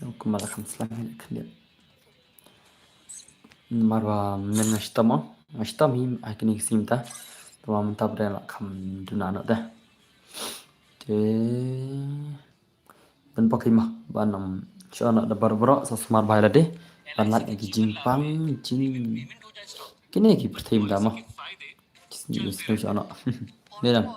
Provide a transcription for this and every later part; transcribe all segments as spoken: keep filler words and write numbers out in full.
Kumba la kham slem hi khyndiat. Namar ba mynne nga shitom, nga shitom hi ha kine ki sngi mynta. Te mynta ba dei la kham duna noh te. Te ban pok hi ma ban ym shu noh da baroh baroh, sa sumar bha ïa lade. Ban lait ïa ki jingpang jing kine ki pyrthei mynta ma. Shu noh. Dei dang.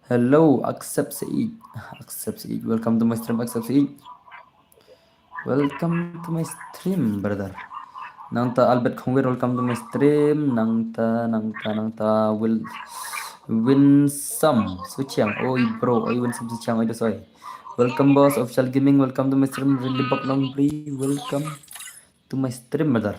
Hello, Accept Said. Accept Said. Welcome to my stream, Accept Said. Welcome to my stream, brother. Nangta Albert Khongwir, welcome to my stream. Nangta, nangta, nangta Will Winsome Suchiang. Oi bro, oi Winsome Suchiang, oi dos oi. Welcome boss, Official Gaming, welcome to my stream. Really bak long bri, welcome to my stream, brother.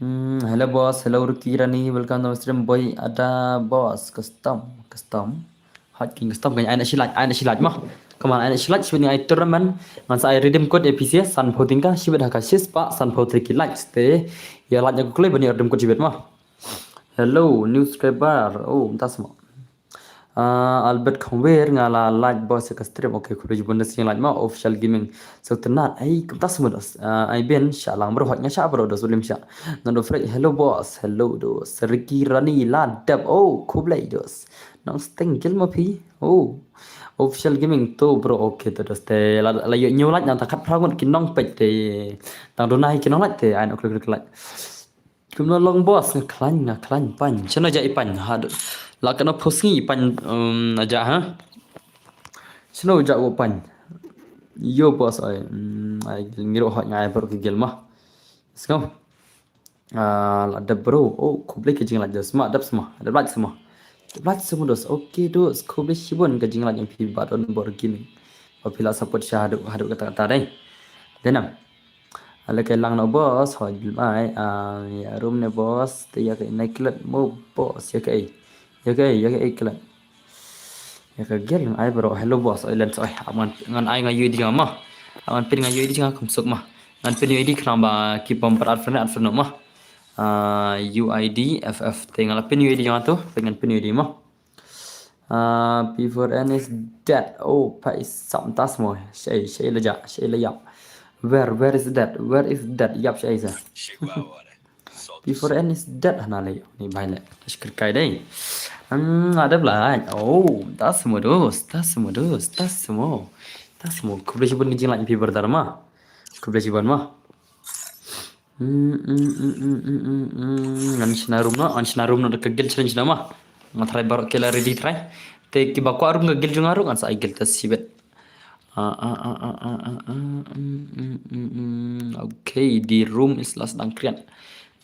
Hmm, hello boss, hello Ruki Rani, welcome to my stream. Boy Ada boss, custom, custom. Hot King custom kan ai na shi like, ai na shi like ma. Kaman ai na shi like, shibit ni ai tournament. Ngan sa ai redeem code A P C S, san pau tingka, shibit haka sis pa, san pau triki like. Ste, ya like aku kloi bani redeem code shibit ma. Hello, new subscriber. Oh, mynta sa ma. Ah, Albert Khongwir nga la like boss ka stream. Okay, khublei shibun da sing like ma Official Gaming. So tonight ai kumta semua dos. Ah, ai ben sha lang bro, nga sha bro dos ulim sha. Nando Frank, hello boss, hello dos. Ricky Rani la dep. Oh, khublei dos. Nang steng gil ma phi. Oh. Official Gaming tu bro, okay tu dos te la la yu new like nang ta khat phra ngut ki nong pet te. Tang duna hi ki nong like te ai no klik klik like. Kumno long boss nga khlaiñ nga khlaiñ pañ. Shano ja i pañ ha. La kano phos ngi i pañ um, aja ha. Shano ja u pañ. Yo boss ai. Um, ai ngi ro hot ngai bro ki gel ma. Sngo. Ah, la dep bro. Oh, khublei ki jing la dep sma, dep sma. Dep like sma. Dep like sma dos. Okay dos. Khublei shibun ka jing la yang phi ba don bor gini. Ba phi la support sha hadu hadu kata kata dai. Denam. Ale kai lang no boss, hoi bil mai, ah, ya room ne boss, te ya kai nai klet mo boss, ya kai, ya kai, ya kai klet. Ya kai gel ai bro, hello boss, oi lens oi, aman ngan ai nga U I D nga ma, aman pin nga U I D nga kum suk ma, ngan pin U I D khnang ba ki pom par alfred alfred no ma, ah, U I D F F, te nga la pin U I D nga tu, ngan pin U I D ma. Uh, P four N is dead. Oh, pa is sam tas mo. Shei, shei la ja, shei la yap. Where, where is that? Where is that? Yap shei sa. P four N is dead hana le. Ni bai le. Tashkir kai dei. Hmm, ada belai. Oh, tas mo dos, tas mo dos, tas mo. Tas mo. Khublei shibun ni jing la P four N ma. Khublei shibun ma. Hmm, hmm, hmm, hmm, hmm, hmm, hmm. Ngan shna room no, ngan shna room no da ka guild challenge no ma. Nga try baroh ki la ready try. Te ki ba kwah room ka guild jong nga ruh ngan sa ai guild test shibit. Ah, ah, ah, ah, ah, ah, ah, hmm, hmm, hmm, hmm. Okay, the room is last dang create.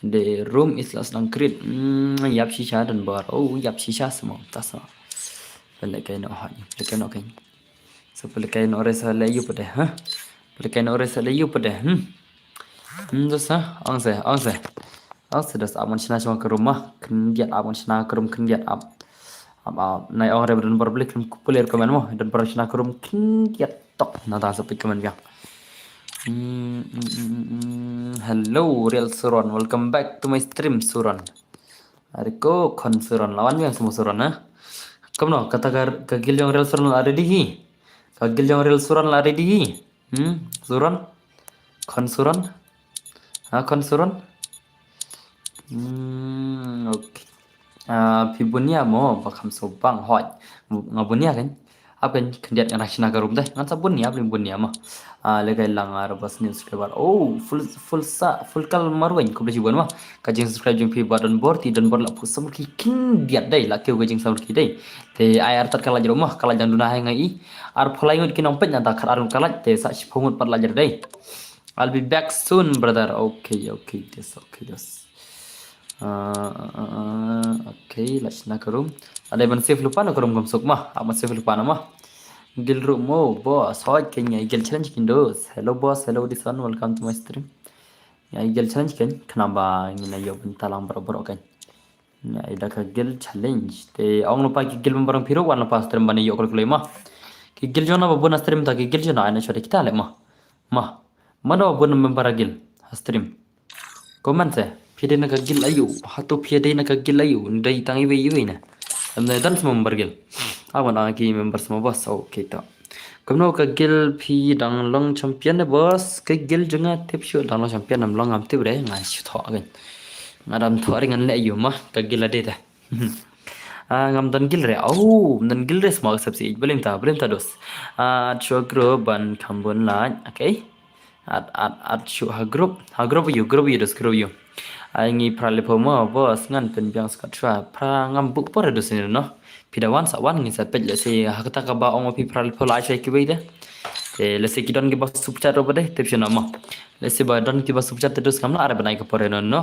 The room is last dang create. Hmm, yap shisha dan bar. Oh, yap shisha semua. Tas semua. Pele kai no ha. Pele kai no kai. So pele kai no resa le yu pede, ha? Pele kai no resa le yu pede, hmm? Hmm, dos ha? Ang se, ang se. Ang se dos aman shna shwa ka room ma. Khyndiat aman shna ka room khyndiat ap. Ap, ap. Nai ong re don bar blik kum kupulir komen mo. Don bar shna ka room khyndiat tok. Na ta sa pik komen biang. Hmm, hmm, hmm, hmm, hmm. Hello, Real Suron. Welcome back to my stream, Suron. Are ko khon Suron. Lawan biang semua Suron, ha? Kumno, kata ka, ka guild jong Real Suron la ready hi. Ka guild jong Real Suron la ready hi. Hmm, Suron? Khon Suron? Ha, khon Suron? Hmm, okay. Ah, phi bunia mo, ba kham so bang hoi. Nga bunia kan? Ap kan khyndiat ngan shna ka room dai. Ngan sa bunia, ap bunia mo. Ah, le kai lang ar bas news ke bar. Oh, full, full sa, full kal marweng. Khublei shibun mo. Ka jing subscribe jong phi ba don bor, ti don bor la phu samrki khyndiat dai, la keu ka jing samrki dai. Te ai ar tat ka laj ro mo, ka laj dang duna hai ngai i. Ar pholai ngut ki nong pet na ta khar ar ngut ka laj, te sa shiphew ngut pat laj ro dai. I'll be back soon, brother. Okay, okay, yes, okay, yes. Ah, ah, ah, ah, okay, la shna ka room. Ada ban save lupa na ka room kum suk ma. Ama save lupa na ma. Guild room mo, boss. Hoi kenya guild challenge kindos. Hello boss, hello this one. Welcome to my stream. Nga ai guild challenge kan, khnang ba ngin ïoh bynta lang baroh baroh kan. Nga ai da ka guild challenge. Te ong lypa ki guild member phi ruh wan lypa stream ban ïoh kloi kloi ma. Ki guild jong na ba bun ha stream ta ki guild jong na ai na shuwa da kita leh ma. Ma. Mano ba bun member ha guild ha stream. Comment se. Phi dei na ka guild aïu. Hato phi dei na ka guild aïu. Dei tang iwei iwei na. Em ne dang member guild. Awan ang ki member semua boss. Okay ta. Kumno ka guild phi dang long champion ne boss? Ka guild jong nga tip shuh dang long champion nam long ngam tip re nga shu thoh kan. Nga dang thoh re ngan leh ïu ma ka guild ade ta. Ah, ngam don guild re. Oh, don guild re semua sep si. Belim ta, belim ta dos. Ah, chua group ban kham bun lait. Okay. At at at shu ha group. Ha group ïu, group ïu dos group ïu. Ai ngi pra lepo mo boss ngan pynbiang skat chua. Pra ngam buk por dos ni no. Phi da wan sa wan ngi sa peit lehse ha kata kaba ong phi pra lepo la ai sa kiwei de. Te lehse ki don kiba super chat ruh ba de tip shu na mo. Lehse ba don kiba super chat te dos ngam la ar ban ai ka por no no.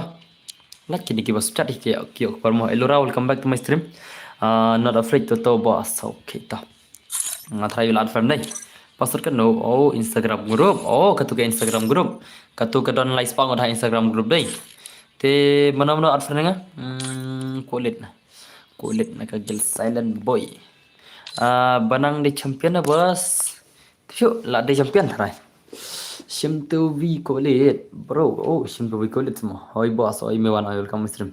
Lak kini kiba super chat ki ki por mo. Elora, welcome back to my stream. Ah, not afraid to to boss. Okay ta. Nga try la add friend dei. Password kano? Oh, Instagram group. Oh, katu ka Instagram group. Katu ka don lai spang ha Instagram group dei. Te mano mano add friend nga? Hmm, Kolit na. Kolit na ka guild silent boy. Ah, ba nang dei champion na boss. Tip shuh la dei champion tharai. Shim to vi Kolit bro. Oh, shim to vi Kolit mo. Hoi boss, hoi me wan, hoi welcome stream.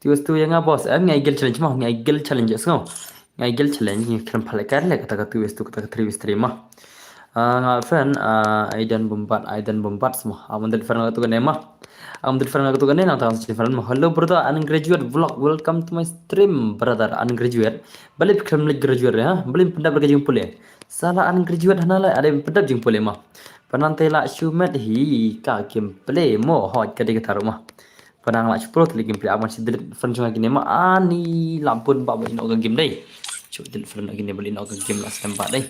Tiwas tu yang boss. Em ngai guild challenge mo, ngai guild challenge sngo. Ngai guild challenge ngi kren pale kar le kata ka tiwas tu kata ka three v three ma. Ah, nga friend, ah, Aiden Bombat, Aiden Bombat semua. Amun dei friend nga tu kane ma. Amun dei friend nga tu kane nang tang si friend ma. Hello brother, ungraduate vlog. Welcome to my stream, brother. Ungraduate. Balik kren lek graduate ha. Balik pendap lek jingpule. Sala ungraduate hana la ada pendap jingpule ma. Panan te la shumet hi ka gameplay mo hot ka dei ka taru ma. Panang la shu pro tele gameplay aman shi delete friend jong nga kine ma ani la bun ba ba ino ka game dei. Shu delete friend kine ba ino ka game la stem ba dei.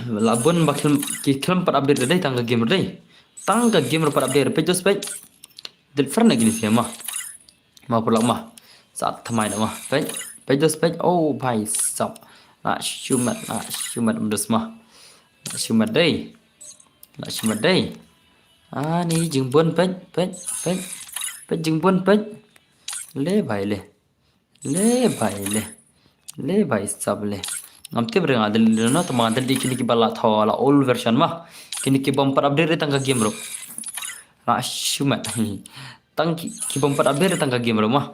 La bun ba khlem ki khlem pat update dei tang ka game dei. Tang ka game pat update page dos page. Delete friend kine sia ma. Ma pulak ma. Sa thamai da ma. Page page dos page. Oh bhai sab. La shumet la shumet dos ma. La shumet dei. La shumet dei. Ani jingbun pet pet pet pet jingbun pet. Le bai le. Le bai le. Le bai sab le. Ngam tip re nga del no tama del di kini ki bala tho la old version ma. Kini ki bom pat update tang ka game ro. La shumet. Tang ki bom pat update tang ka game ro ma.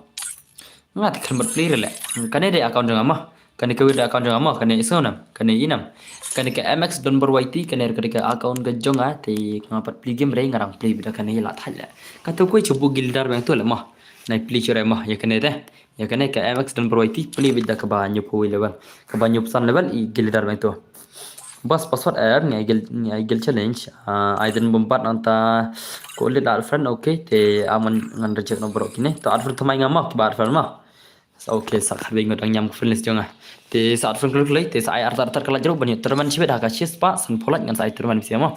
Nga te khlem pat play re le. Kane dei account jong nga ma. Kane ka wei dei account jong nga ma. Kane isngo nam. Kane inam. Kane ka M X Donbor Y T kane ka dei ka account ka jong nga te nga pat play game re nga rang play bida kane la thai le. Kata koi chubu gildar bang tu le ma. Nai play chore ma ya kane de. Ya kane ka M X Donbor Y T play bida ka ba nyu pui level. Ka ba nyu pesan level i gildar bang tu. Bas password er ngai gil ngai gil challenge. Ah, Aiden Bombat nanta ko lit add friend okay te aman ngan reject no bro kine. To add friend thamai nga ma ba add friend ma. Okay sa khabe ngot ang nyam friend list jong nga. Te sa add friend kluk lei te sa ai artar artar kala jero ban yo terman chibet ha ka chis pa san pholat ngan sa ai terman bisi ma.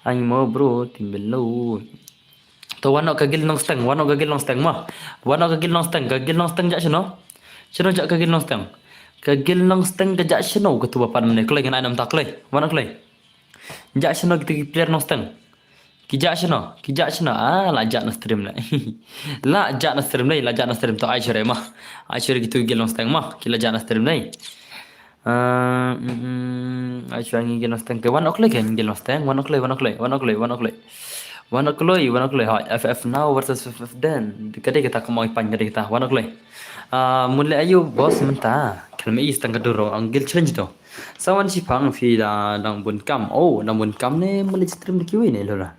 Ai mo bro timbelo. To wano ka gil nong steng wano ka gil nong steng ma. Wano ka gil nong steng ka gil nong steng ja shino. Shino ja ka gil nong steng. Ka gil nong steng ka ja shino ka tu ba pan mene klei ngan ai nam ta klei. Wano klei. Ja shino kita ki player nong steng. Ki ja shino, ki ja shino. Ah, la ja na stream na. La ja na stream na, la ja na stream to ai shure ma. Ai shure kitu gil nong steng ma. Ki la ja na stream na. Ah, mm, ai shure ngi gil nong steng ke one o'clock ngi gil nong steng, one o'clock, one o'clock, one o'clock, one o'clock. One o'clock, one o'clock. Ha, F F now versus F F then. Kade kita kemau ipan kade kita one o'clock. Ah, mun le ayu boss menta. Kan me is tang kaduro ang gil challenge to. Sawan shipang phi da dang bun kam. Oh, dang bun kam ne mali stream da kiwi ne lora.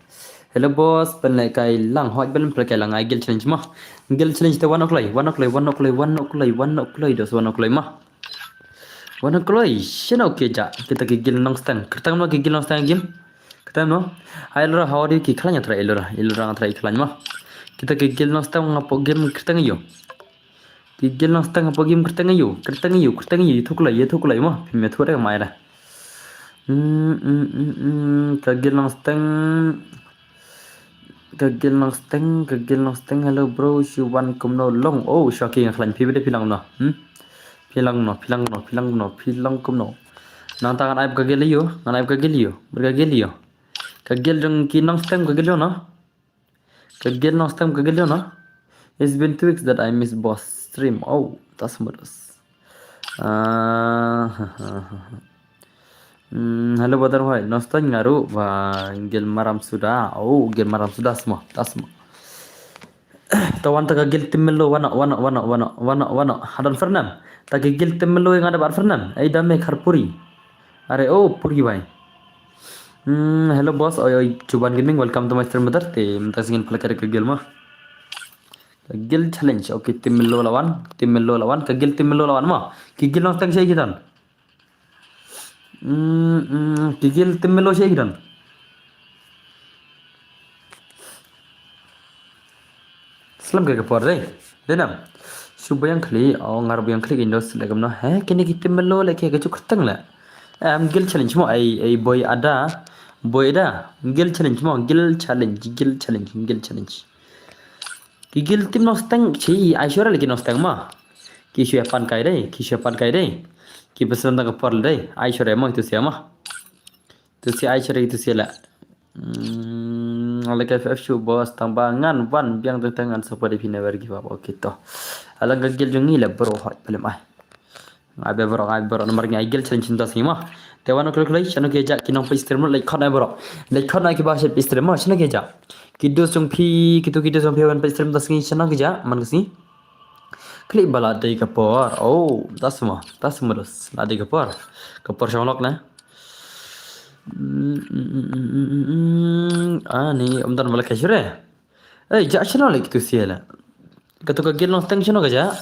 Hello boss, pen le kai lang hoj ben pen kai lang ai gil challenge ma. Gil challenge te one o'clock, one o'clock, one o'clock, one o'clock, one o'clock, dos one o'clock ma. One o'clock, shino ke ja. Kita ke gil nong stang. Kertang no ke gil nong stang game. Kertang no. Hai lora how are you ki klan ya tra elora. Elora tra klan ma. Kita ke gil nong stang ngapo game kertang yo. Ki gil nong stang apa game kerteng ayu, kerteng ayu, kerteng ayu, ithuk lai, ithuk lai mo, phim ithuk deh mai dah. Hmm, hmm, hmm, hmm, ka gil nong steng, ka gil nong steng, ka gil nong steng, hello bro, shu wan kumno long, oh, shu ki nga khlaiñ phi bide phi long no, hmm? Phi long no, phi long no, phi long no, phi long kumno. Nang ta ngan aib ka gil ayu, ngan aib ka gil ayu, ber ka gil ayu. Ka guild jong ki Nongsteng, ka guild jong no? Ka guild Nongsteng, ka guild jong no? It's been two weeks that I miss boss stream. Oh, that's modus. Ah, hmm, hello brother, hoi. Nongsteng nga ruh ba guild Maram Suda. Oh, guild Maram Suda, sma, ta sma. Ta wan ta ka guild Team Mellow, wan noh, wan noh, wan noh, wan noh, wan noh, wan noh. Hadon Fernan. Ta ka guild Team Mellow nga da Bad Fernan. Ai da me Kharpuri. Are, oh, Puri bai. Hmm, hello boss, oi, oi, Chuban Gaming, welcome to my stream brother. Te mynta sngin pala ka guild ma. Ka guild challenge, okay, Team Mellow la wan, Team Mellow la wan, ka guild Team Mellow la wan ma. Ki guild Nongsteng shaei ki don. Hmm, hmm, ki guild Team Mellow shaei ki don. Slem ka ka por dei. Dei nam. Shu ba ïeng khlieh, oh, ngar ba ïeng khlieh ki Nongsteng leh kumno. He, kine ki Team Mellow leh ki ka ju kyrteng leh. Em, guild challenge mo, ai, ai boy Ada. Boy Ada. Guild challenge mo, guild challenge, guild challenge, guild challenge. Ki guild Team Nongsteng, chi, ai sure leh ki Nongsteng ma. Ki shu ïa pan kai dei, ki shu ïa pan kai dei. Ki ba slem tang ka por dei, ai sure mo, itu sia ma. Tu sia ai sure itu sia la. Hmm, ala ka F F shu boss tang ba ngan wan biang tu tang ngan support if you never give up. Okay to. Ala ka guild jong ngi la bro hoi pelem ai. Ngai be bro, ngai bro, namar ngai guild challenge ta sima. Te wan kloi kloi, shano ki ja ki nongpeit stream, like khot nai bro. Like khot nai ki ba shet peit stream, shano ki ja. Ki dos jong phi, kitu ki dos jong phi wan peit stream ta sngi, shano ki ja, man ka sngi. Klik ba la dei ka por. Oh, ta sma, ta sma dos. La dei ka por. Ka por shong lok na. Mm, mm, mm, mm, mm, mm. Ah, ni, um dan bala ka shure. Eh, ja shano leh kitu sia la. Katu ka guild Nongsteng shano ka ja.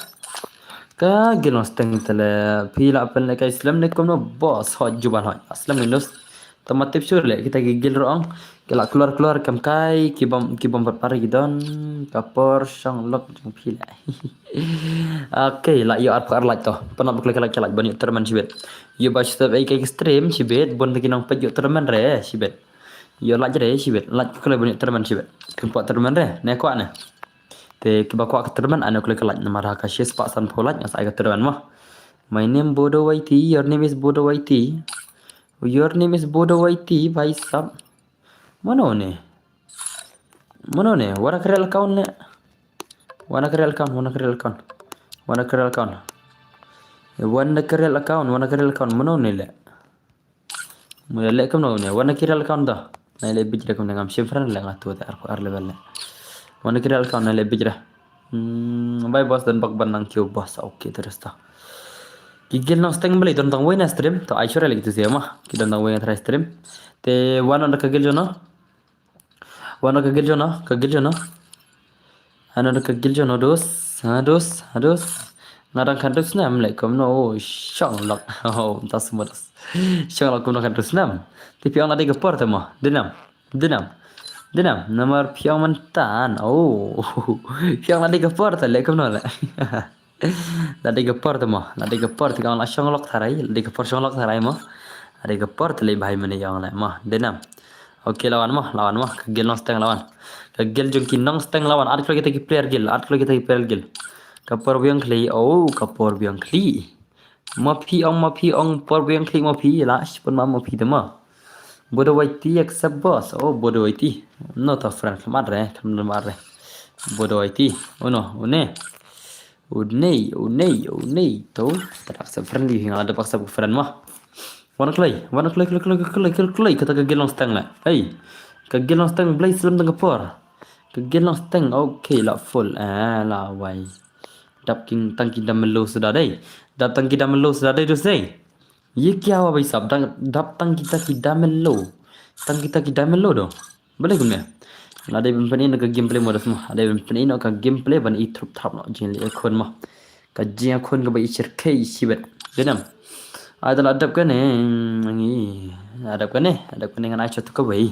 Ka guild Nongsteng te le phi la pen le ka slem ne kumno boss hoi juban hoi. Slem ne nus. Tama tip sure leh kita ki guild rong. Ki la keluar keluar kam kai ki bom ki bom pat pari ki don. Ka por shong lok jong phi la. Okay, la ïoh arphew ar like to. Pynap ba kloi ka like ka like ban ïoh tournament shibit. Ïoh ba shu tep ei ka stream shibit. Bun ta ki nongpeit ïoh tournament re shibit. Ïoh like re shibit. Like ka kloi ban ïoh tournament shibit. Kin pok tournament re. Ne kwah ne. Te kiba kwah ka tournament, ano klik ka like namar ha ka shi spah sanphew like nga sa ai ka tournament mo. My name Bodo Y T, your name is Bodo Y T. Your name is Bodo Y T, bhai sab. Mano ne? Mano ne? Wana ka real account ne? Wana ka real account, wana ka real account. Wana ka real account. Wana ka real account, wana ka real account. Mano ne le? Mula leh kumno ne, wana ki real account da. Na leh bit re kumno ngam shim friend le nga tu te arphew ar level le. Wana ki real account na leh bit re. Hmm, bye boss, don bak ban nang kiew boss. Okay, terus ta. Ki guild Nongsteng beli don tang wei na stream. To ai sure leh kitu sia ma. Ki don tang wei na try stream. Te wan on ka guild jong no. Wan ka guild jong no, ka guild jong no. Ano ka guild jong no dos, ha dos, ha dos. Nga dang khat dos nam leh kumno, oh, shong lok. Oh, ta sma dos. Shong lok kumno khat dos nam. Te phi ong la dei ka por te mo. Dei nam. Dei nam. Dei nam. Namar phi ong man tan. Oh. Phi ong la dei ka por te leh kumno le. La dei ka por te mo, la dei ka por te ka ong la shong lok tharai, la dei ka por shong lok tharai mo. La dei ka por te lei bhai mane ong la mo, dei nam. Okay, la wan mo, la wan mo, ka guild Nongsteng la wan. Ka guild jong ki Nongsteng la wan, at kloi kita ki player guild, at kloi kita ki player guild. Ka por biang khlieh, oh, ka por biang khlieh. Ma phi ong, ma phi ong, por biang khlieh ma phi, la shpon ma ma phi te mo. Bodo Y T accept boss, oh, Bodo Y T. No to friend, khlem at re, khlem at re. Bodo Y T, oh no, oh ne. Unei, unei, unei. To, ta dak sa friend di, nga da paksa friend mo. Wan kloi, wan kloi, kloi, kloi, kloi, kloi, kloi, kata ka guild Nongsteng la. Hey, ka guild Nongsteng blei slem tang ka por. Ka guild Nongsteng, okay, la full, eh, la wai. Dap king tang ki da melo suda dei. Dap tang ki da melo suda dei dus dei. Ye kya hua bhai sahab, dap tang kita ki da melo. Tang kita ki da melo do. Balei kumne? La dei ban pyni noh ka gameplay mode mo. La dei ban pyni noh ka gameplay ban i trup trap noh jingïakhun mo. Ka jingïakhun kaba i shyrkhei shibit. Dei nam. Ai da la dep kane ngi. Adep kane, adep kane ngan ai sha tu kawei.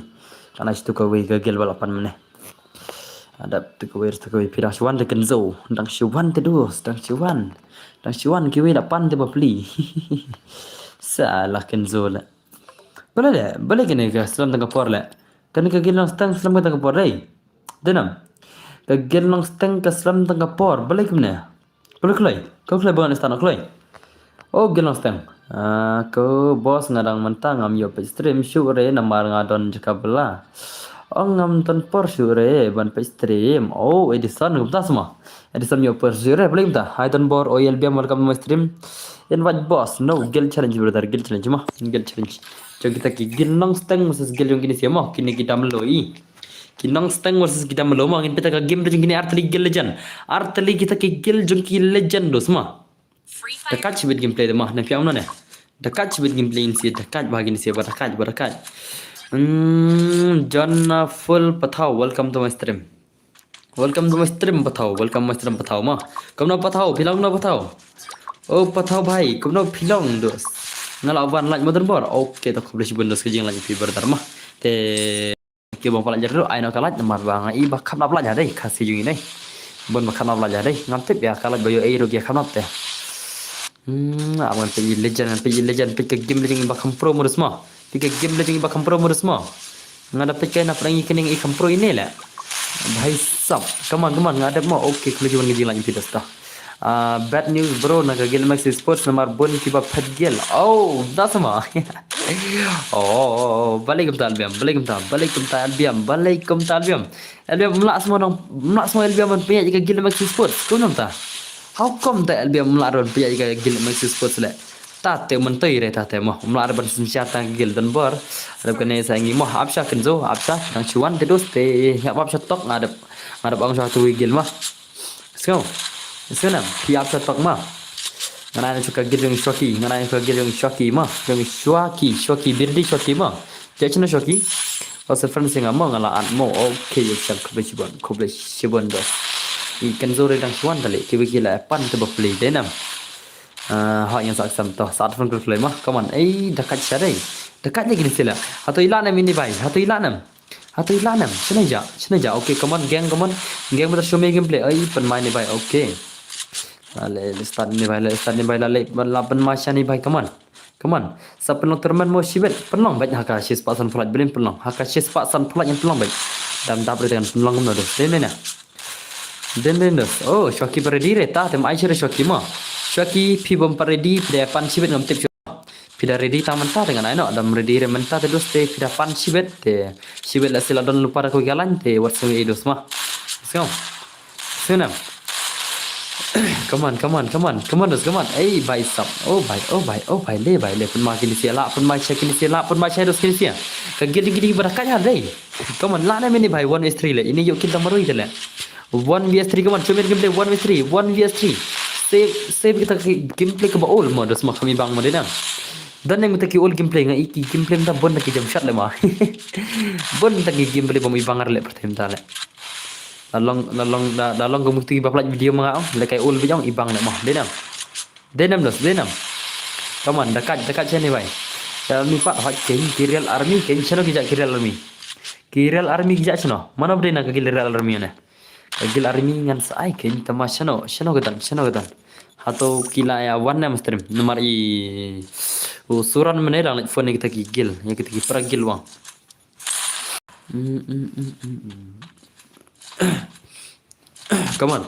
Ngan ai sha tu kawei ka gel ba la pan mane. Adep tu kawei tu kawei phi dang shu wan te kynso. Dang shu wan te dus, dang shu wan. Dang shu wan kiwei la pan te bapli. Sa la kynso la. Balei le, balei kane ka slem tang ka por le. Kane ka gel Nongsteng slem ka tang ka por dei. Dei nam. Ka gel Nongsteng ka slem tang ka por, balei kumne. Kloi kloi, kloi kloi ba ngan start noh kloi. Oh, gel Nongsteng. Ah, ko boss, nga dang mynta ngam ïoh peit stream shuh re namar nga don jaka bylla. Ong ngam don por shuh re ban peit stream. Oh, Edison, kumta sma. Edison ïoh por shuh re, balei kumta? Hi Don Bor, oh L B M, welcome to my stream. Invite boss, no, guild challenge brother, guild challenge ma, guild challenge. Jong kita ki guild Nongsteng versus guild jong kine sha ma, kine ki dam lo i. Ki Nongsteng versus ki dam lo ma, ngin peit ka game jong kine artylli guild legend. Artylli kita ki guild jong ki legend dos ma. Da kat shibit gameplay de ma, na phi ong nane. Da kat shibit gameplay in si, da kat ba gin si, ba da kat, ba da kat. Hmm, John uh, Full Pathaw, welcome to my stream. Welcome to my stream, Pathaw. Welcome my stream, Pathaw ma. Kumno Pathaw, phi long kumno Pathaw? Oh, Pathaw bhai, kumno phi long dos? Nga la wan like ma Don Bor. Okay, to khublei shibun dos ka jinglang phi brother ma. Te ki bang palat jar ai no ka like namar ba nga i ba kham nap la jar dei ka si jung i nei. Bon ba kham nap la jar dei. Ngam tip ïa ka like ba ïoh ei ruh ïa kham nap te. Hmm, am ngan peit legend, ngan peit legend, peit ka game legend ba kham pro modus ma. Peit ka game legend ba kham pro modus ma. Nga da peit kai na prangi kening i kham pro i ne le. Bhai sab. Come on, come on, nga dep ma. Okay, khublei shibun ka jinglang phi dos ta. Ah, bad news bro, na ka guild Maxi Sports namar bun kiba phet guild. Oh, da sama. Oh, balei kumta L B M, balei kumta, balei kumta L B M, balei kumta L B M. L B M mla sma nong, mla sma L B M ban pynïaid ka guild Maxi Sports. Kumno ta? How come ta L B M mla ron pynïaid ka guild Maxi Sports le? Ta te mentoi re ta te mo. Mla ron ban synshar ta guild Don Bor. Rep kane sa ngi mo, ap sha kynjo, ap sha nang chuan te dos te, ap sha tok nga dep, nga dep ong sha tu guild ma. Let's go. Let's go nam. Phi ap sha tok ma. Ngan ai na chuka git jong Shoki. Ngan ai na chuka git jong Shoki ma. Jong Shoki. Shoki. Birdi Shoki ma. Jai chana Shoki. Ose friend singa ma ngala an mo. Okay, yek sam khublei shibun. Khublei shibun dos. I kan zore dang shwan tali. Kiwi kila pan te ba play de nam. Ah, ha yang sak sam to. Sat friend khublei ma. Come on. Ei, dakat sha dei. Dakat lagi ni sila. Hato ila nam ini bai. Hato ila nam. Hato ila nam, shane ja, shane ja. Okay, come on, gang, come on. Gang, mata show me gameplay. Ai, pynmai ni bai, okay. La le, le start ni bai, le start ni bai, la le, la pynmai shane bai, come on. Come on. Sa pynlong tournament mo shibit, pynlong bad haka shis pa san flight, brin pynlong. Haka shis pa san flight yang pynlong bad. Dam dap re dengan pynlong no dos. Den den ya. Den den dos. Oh, Shoki pa ready re, ta tem ai shire Shoki mo. Shoki, phi bom pa ready, phi da pan shibit ngam tip. Phi da ready ta mynta te ngan ai noh, dam ready re mynta te dos te phi da pan shibit te shibit la sila don lupa da ko galan te wat sumi dos ma. Let's go. Let's go nam. Come on, come on, come on, come on dos, come on. Ei, bai sap. Oh bai, oh bai, oh bai, le bai, le pun ma kini sia la, pun ma sia kini sia la, pun ma sia dos kini sia. Ka gili gili ba da kanya dei. Come on, la na mini bai one is three le. Ini yuk kita marui te le. One V S three, come on, show me the gameplay, one V S three, one V S three. Save, save kita ki gameplay kaba ol mo, dos mo kami bang mo de dang. Dan yang kita ki ol gameplay nga iki gameplay mta bon ta ki jam shot le ma. Bon ta ki gameplay bom i bangar le pertem ta le. La long, la long, la, la long ko mukti ba plat video ma nga ong, le kai ol bijong i bang le ma, de dang. De nam dos, de nam. Come on, dakat, dakat shane bai. Real Army pat hot king, ki Real Army king, shano ki ja ki Real Army. Ki Real Army ki ja shano. Mano bde na ka gil Real Army ne. Ka gil Army ngan sa ai ke ni tama shano, shano ka dan, shano ka dan. Hato kila ya wan nam stream. Namar i u suran mene dang like phone kita ki gil, ya kita ki pra gil wang. Mm, mm, mm, mm, mm. Come on.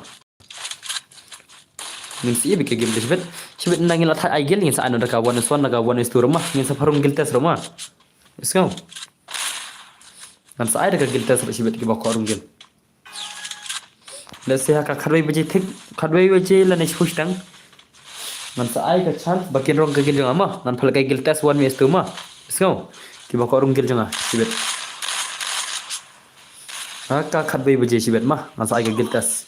Ngin si ibi ka game shibit. Shibit nang ila thai ai gil ngin sa anu daka one is one daka one is two rumah. Ngin sa parung gil test rumah. Let's go. Ngan sa ai daka gil test shibit ki ba ko rung gil. Let's see ha ka khatwei baje thik, khatwei baje la ne shush tang. Ngan sa ai ka chance ba kin rong ka gil jong ama. Ngan phal ka gil test one is two ma. Let's go. Ki ba ko rung gil jong a shibit. Ha ka khatwei baje shibit ma. Ngan sa ai ka gil test.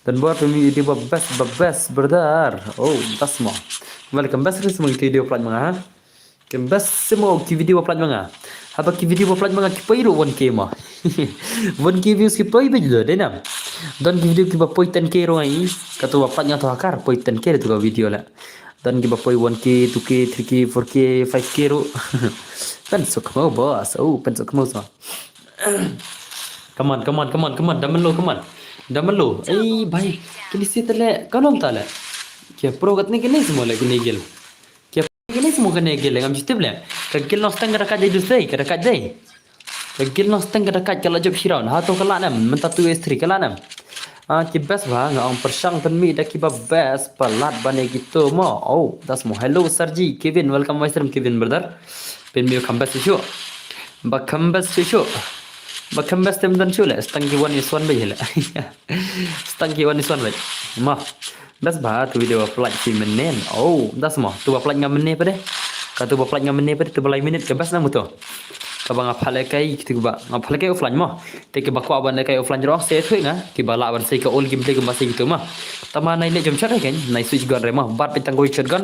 Dan buat pemi video ba best, ba best brother. Oh, das ma. Welcome best ris mo video plat ma ha. Kem best simo ki video ba plat ma nga. Haba ki video ba plat ma nga ki poi ru one K ma. One K views ki poi bej lo de nam. Don ki video ki ba poi ten K ru ngai. Kato ba plat nga to hakar poi ten K tu ka video la. Don ki ba poi one K, two K, three K, four K, five K ru. Pen suk mo boss. Oh, pen suk mo so. Come on, come on, come on, come on. Damelo, come on. Damelo. Ei bai. Kini si tale. Kanom tale. Kia pro kat ni kini simo le kini gil. Kini simo kane gil ngam jutip le. Ka gil Nongsteng ka da kat dei dus dei, ka da kat dei. Ka gil Nongsteng ka da kat ka la jop shiron. Hato ka la nam, mynta two is three ka la nam. Ah, ki best ba nga ong pyrshang pynmih da kiba best palat ban ïa kito mo. Oh, that's mo. Hello Sarji, Kevin, welcome my stream Kevin brother. Pynmih kham best shuh. Ba kham best shuh. Ba kham best tem dan shuh le. Stang ki one is one bej le. Stang ki one is one bej. Mo. Best ba tu video apply fi menen. Oh, that's mo. Tu ba apply nga menen pade. Ka tu ba apply nga menen pade tu ba lai minute ka best na muto. Kaba nga pale kai kitu ba nga pale kai offline mo. Te kiba kwah ban lehkai offline ruh sa ïathuh ïa nga, kiba lah ban sei ka old gameplay kumba sei kito mo. Tangba nai leh jump shot re kan, nai switch gun re mo. Bad phi tang kawei shotgun,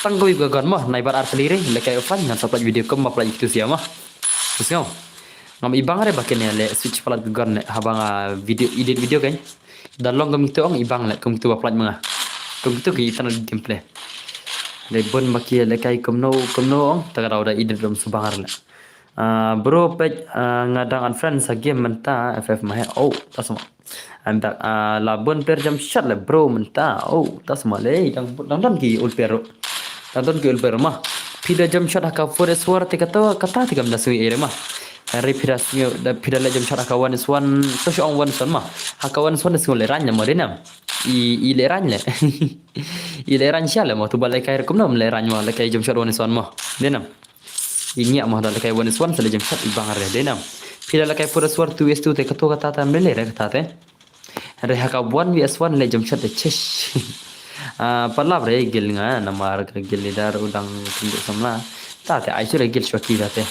tang kawei ka gun mo. Nai bad ar tylli re, lehkai offline ngan sa pynlait video kumba pynlait kito sha mo. Te sngap. Ngam ibang re ba kane leh switch palat ka gun leh haba nga video, edit video kan. Da long kum kito ong ibang leh kum kito ba pynlait ma nga. Kum kito ki internet gameplay. Leh bun ba ki lehkai kumno kumno ong, ta ka daw da edit rum subang re leh. Ah, bro, peit, ah, nga dang unfriend sa game mynta F F ma he. Oh, ta sma. I'm back. Ah, la bun player jump shot le bro mynta. Oh, ta sma le. Dang, dang don ki old player ruh. Dang don ki old player ruh ma. Phi da jump shot ha ka four S four te kata, kata te kam da sui ere ma. Hari phi da sui, da phi da leh jump shot ha ka one S one. To shu ong one S one ma. Ha ka one S one da sui le rang le ma dei nam. I, i le rang le. I le rang sha le ma. Tu ba lehkai ruh kumno leh rang ma. Lehkai jump shot one S one ma. Dei nam. I ngiah mo da lehkai one S one sa leh jump shot ibang re dei nam. Phi da lehkai four S four two S two te kato kata tam leh re kata te. Re ha ka one V S one leh jump shot de chesh. Ah, palat re guild nga namar ka guild leader u dang tunduk samla. Ta te ai shu re guild shwa ki ta te.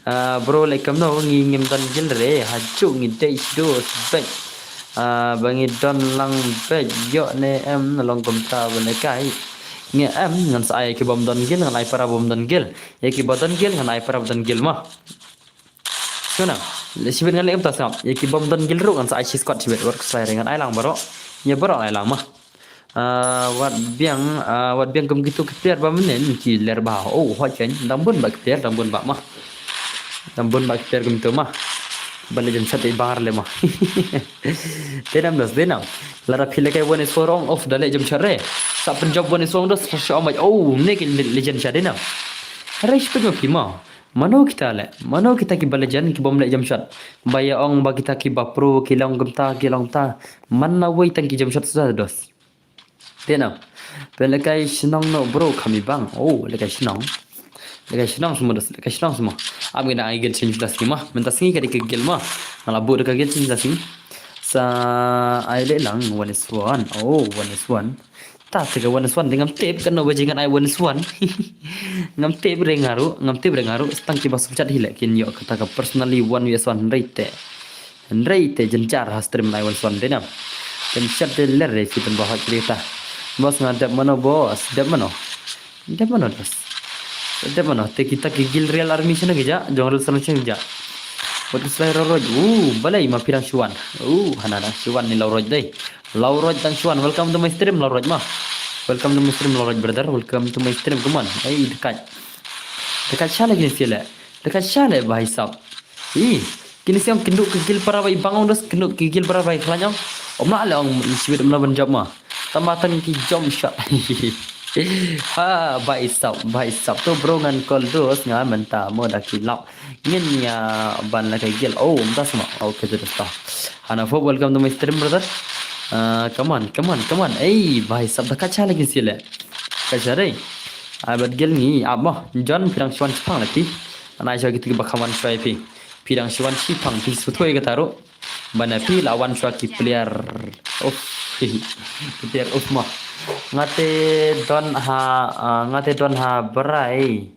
Ah, bro leh kumno ngi ngim don guild re ha juk ngi dei shu do sbek. Ah, ba ngi don lang bek ïoh ne em na long kumta ba lehkai. Ngi em ngan sa ai ki bym don guild ngan ai para bym don guild. Ïa ki ba don guild ngan ai para ba don guild ma. Sngap na. Leh shibit ngan leh kumta sngap. Ïa ki bym don guild ruh ngan sa ai shi squad shibit. Wat ksai re ngan ai lang baroh. Ïa baroh ai lang ma. Ah, wat biang, ah, wat biang kum kito ki player ba mynnin ki ler ba. Oh, hot kan. Dang bun ba ki player, dang bun ba ma. Dang bun ba ki player kum kito ma. Ban leh jump shot ibang re le ma. Dei nam dos, dei nam. Lada phi lehkai one S four ong off da leh jump shot re. Sa pynjop one S four dos sa shu ong bad. Oh, ne ki le-, legend sha dei nam. Re shibit ma phi ma. Mano kita le? Mano kita kiba legend ki bym leh jump shot? Ba ïa ong ba kita kiba pro ki long kumta ki long ta. Man na wei tang ki jump shot sa dos. Dei nam. Phi lehkai shnong no bro kham ibang. Oh, lehkai shnong. Lehkai shnong semua dos, lehkai shnong semua. Am ngi dang ai guild change da sngi ma. Mynta sngi ka dei ka guild ma. Nga la buh da ka guild change da sngi. Sa ai leh lang one S one. Oh, one S one. Ta te ka one S one te ngam tip kano ba jingïaid ai one S one. Ngam tip re nga ruh, ngam tip re nga ruh. Tang kiba sngewsih hi leh kin ïoh kata ka personally one V S one hynrei te. Hynrei te jynjar ha stream ai one S one dei nam. Jynjar te ler re phi tang ba hot kri ta. Boss nga dep mano boss, dep mano. Dep mano dos. Dep mano te kita ki guild real army shano ki ja, jong real army shano ki ja. Wat ki slai roroj. Uh, balei ma phi dang shuan. Uh, hana dang shuan ni la roj dei. Lauroj Tangchuan, welcome to my stream, Lauroj ma. Welcome to my stream, Lauroj brother, welcome to my stream, come on. Ei, dekat. Dekat sha le kine sha le. Dekat sha le bhai sahab. Ih, kine sha kynduh ki guild para bhai bang ong dos, kynduh ki guild para bhai khlaiñ ong. Ym lah le ong shibit ym lah ban jop ma. Tang ba tang ki jump shot. Ha, bhai sahab, bhai sahab. To bro ngan call dos nga mynta mo da ki lap. Ngin ïa ban lehkai guild. Oh, ym da sma. Okay, to dos ta. Hana Pop, welcome to my stream, brother. Ah, come on, come on, come on. Ei, bhai sahab, da ka cha lagi sile. Ka cha re. Ai bad guild ngi ap mo. John, phi dang shuan shipang lati. Ana shuwa kitu ki ba khawan shuwa phi. Phi dang shuan shipang phi sutoi ka taru. Bana phi la wan shuwa ki player. Uff. Ki player uff mo. Ngate don ha, ah, ngate don ha brai.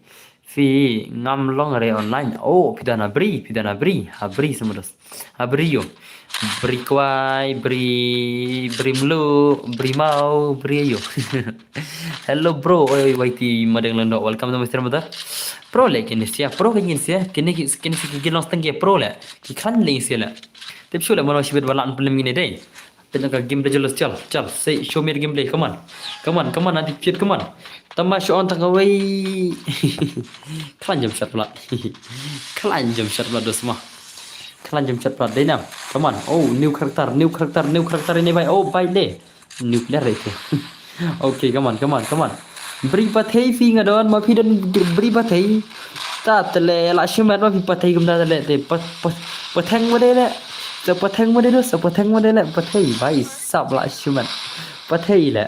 Phi ngam long re online. Oh, phi dana bri, phi dana bri. Ha bri semudos. Ha bri yo. Bri kwai, bri, bri mlu, bri mau, bri yo. Hello bro, oi oi Y T madeng lendo. Welcome to my stream brother. Pro le kini sia, pro kini sia. Kini kini sia kini long stang pro le. Ki khan le sia le. Tip shu le mano shibit balan pelem ini dei. Pynka game de jelas chal, chal. Say show me the gameplay. Come on. Come on, come on, nanti cute, come on. Tama show on tang away. Klan jam shot plat. Klan jam shot plat dos ma. Klan jam shot plat dei nam. Come on. Oh, new character, new character, new character ini bai. Oh, bai le. New player itu. Okay, come on, come on, come on. Bri pathei phi nga don ma phi don bri pathei. Ta tele la shimet ma phi pathei kum ta tele te pa pa patheng ma de le. Te patheng mo de dos, patheng mo de le, pathei, bai, sap la shiman. Pathei le.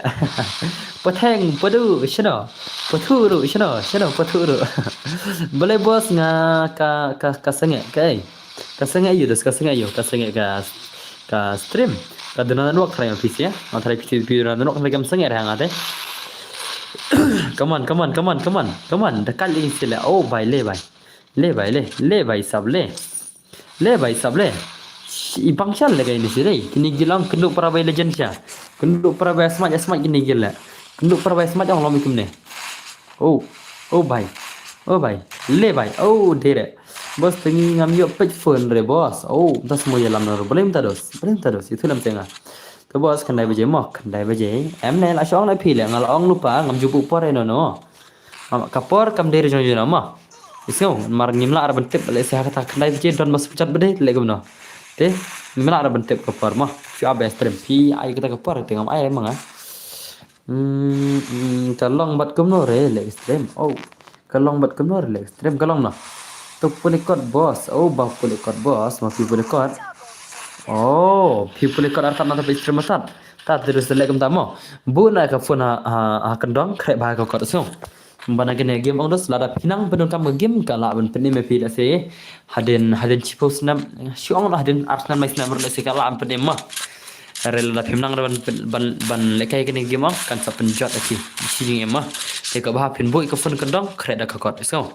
Patheng, padu, shino. Pathu ru, shino, shino, pathu ru. Bale boss nga ka, ka, ka senge, ka ei. Ka senge yu dos, ka senge yu, ka senge ka, ka stream. Ka duna nok try office ya. Nga try office, duna nok try kam senge re nga te. Come on, come on, come on, come on, come on. Dakal ing sile. Oh, bai, le, bai. Le, bai, le, le, bai, sap, le. Le bai sap le. Sh-, i bang shal le kai ni si dei. Kini gil ong kynduh para bai legend sha. Kynduh para bai smat, smat kini gil le. Kynduh para bai smat ong lom ikum ne. Oh. Oh bai. Oh bai. Le bai. Oh dere. Boss tengi ngam yo page phone re boss. Oh, das mo yalam na ro. Boleh minta dos. Boleh minta dos. Itu lam tenga. Te boss khyndai baje mo, khyndai baje. Em ne la shong la phi le, nga la ong lupa, ngam ju buh por eno no. Am, ka por kam dei re jong jong ma. Isngew, mar ngim lah re ban tip, le se ha kata khyndai baje don mas pujat bede, le kumno. Te, ngim lah re ban tip ka por ma. Shu abe stream phi, ai kata ka por, te ngam ai ma nga. Hmm, hmm, ka long bad kumno re, le stream. Oh. Ka long bad kumno re, le stream ka long no. To pule kot boss. Oh, ba pule kot boss, ma phi pule kot. Oh, phi pule kot artat na to phi stream artat. Ta terus le kumta mo. Bu na ka phone ha, ha, ha kyndong, khreh ba ka kot so. Ba na kine game ong dos, lada phi nang pyndonkam ka game ka lah ban pynim ïa phi lehse. Hadien, hadien shiphew snem, shu ong lah hadien ar snem lai snem lehse ka lah ban pynim ma. Re lada phim nang re ban, ban, ban lehkai kine game ong, kan sa pynjot ïa phi. Shi jingim ma. Te kaba phin buh ïa ka phone kyndong, khreh da ka kot. So,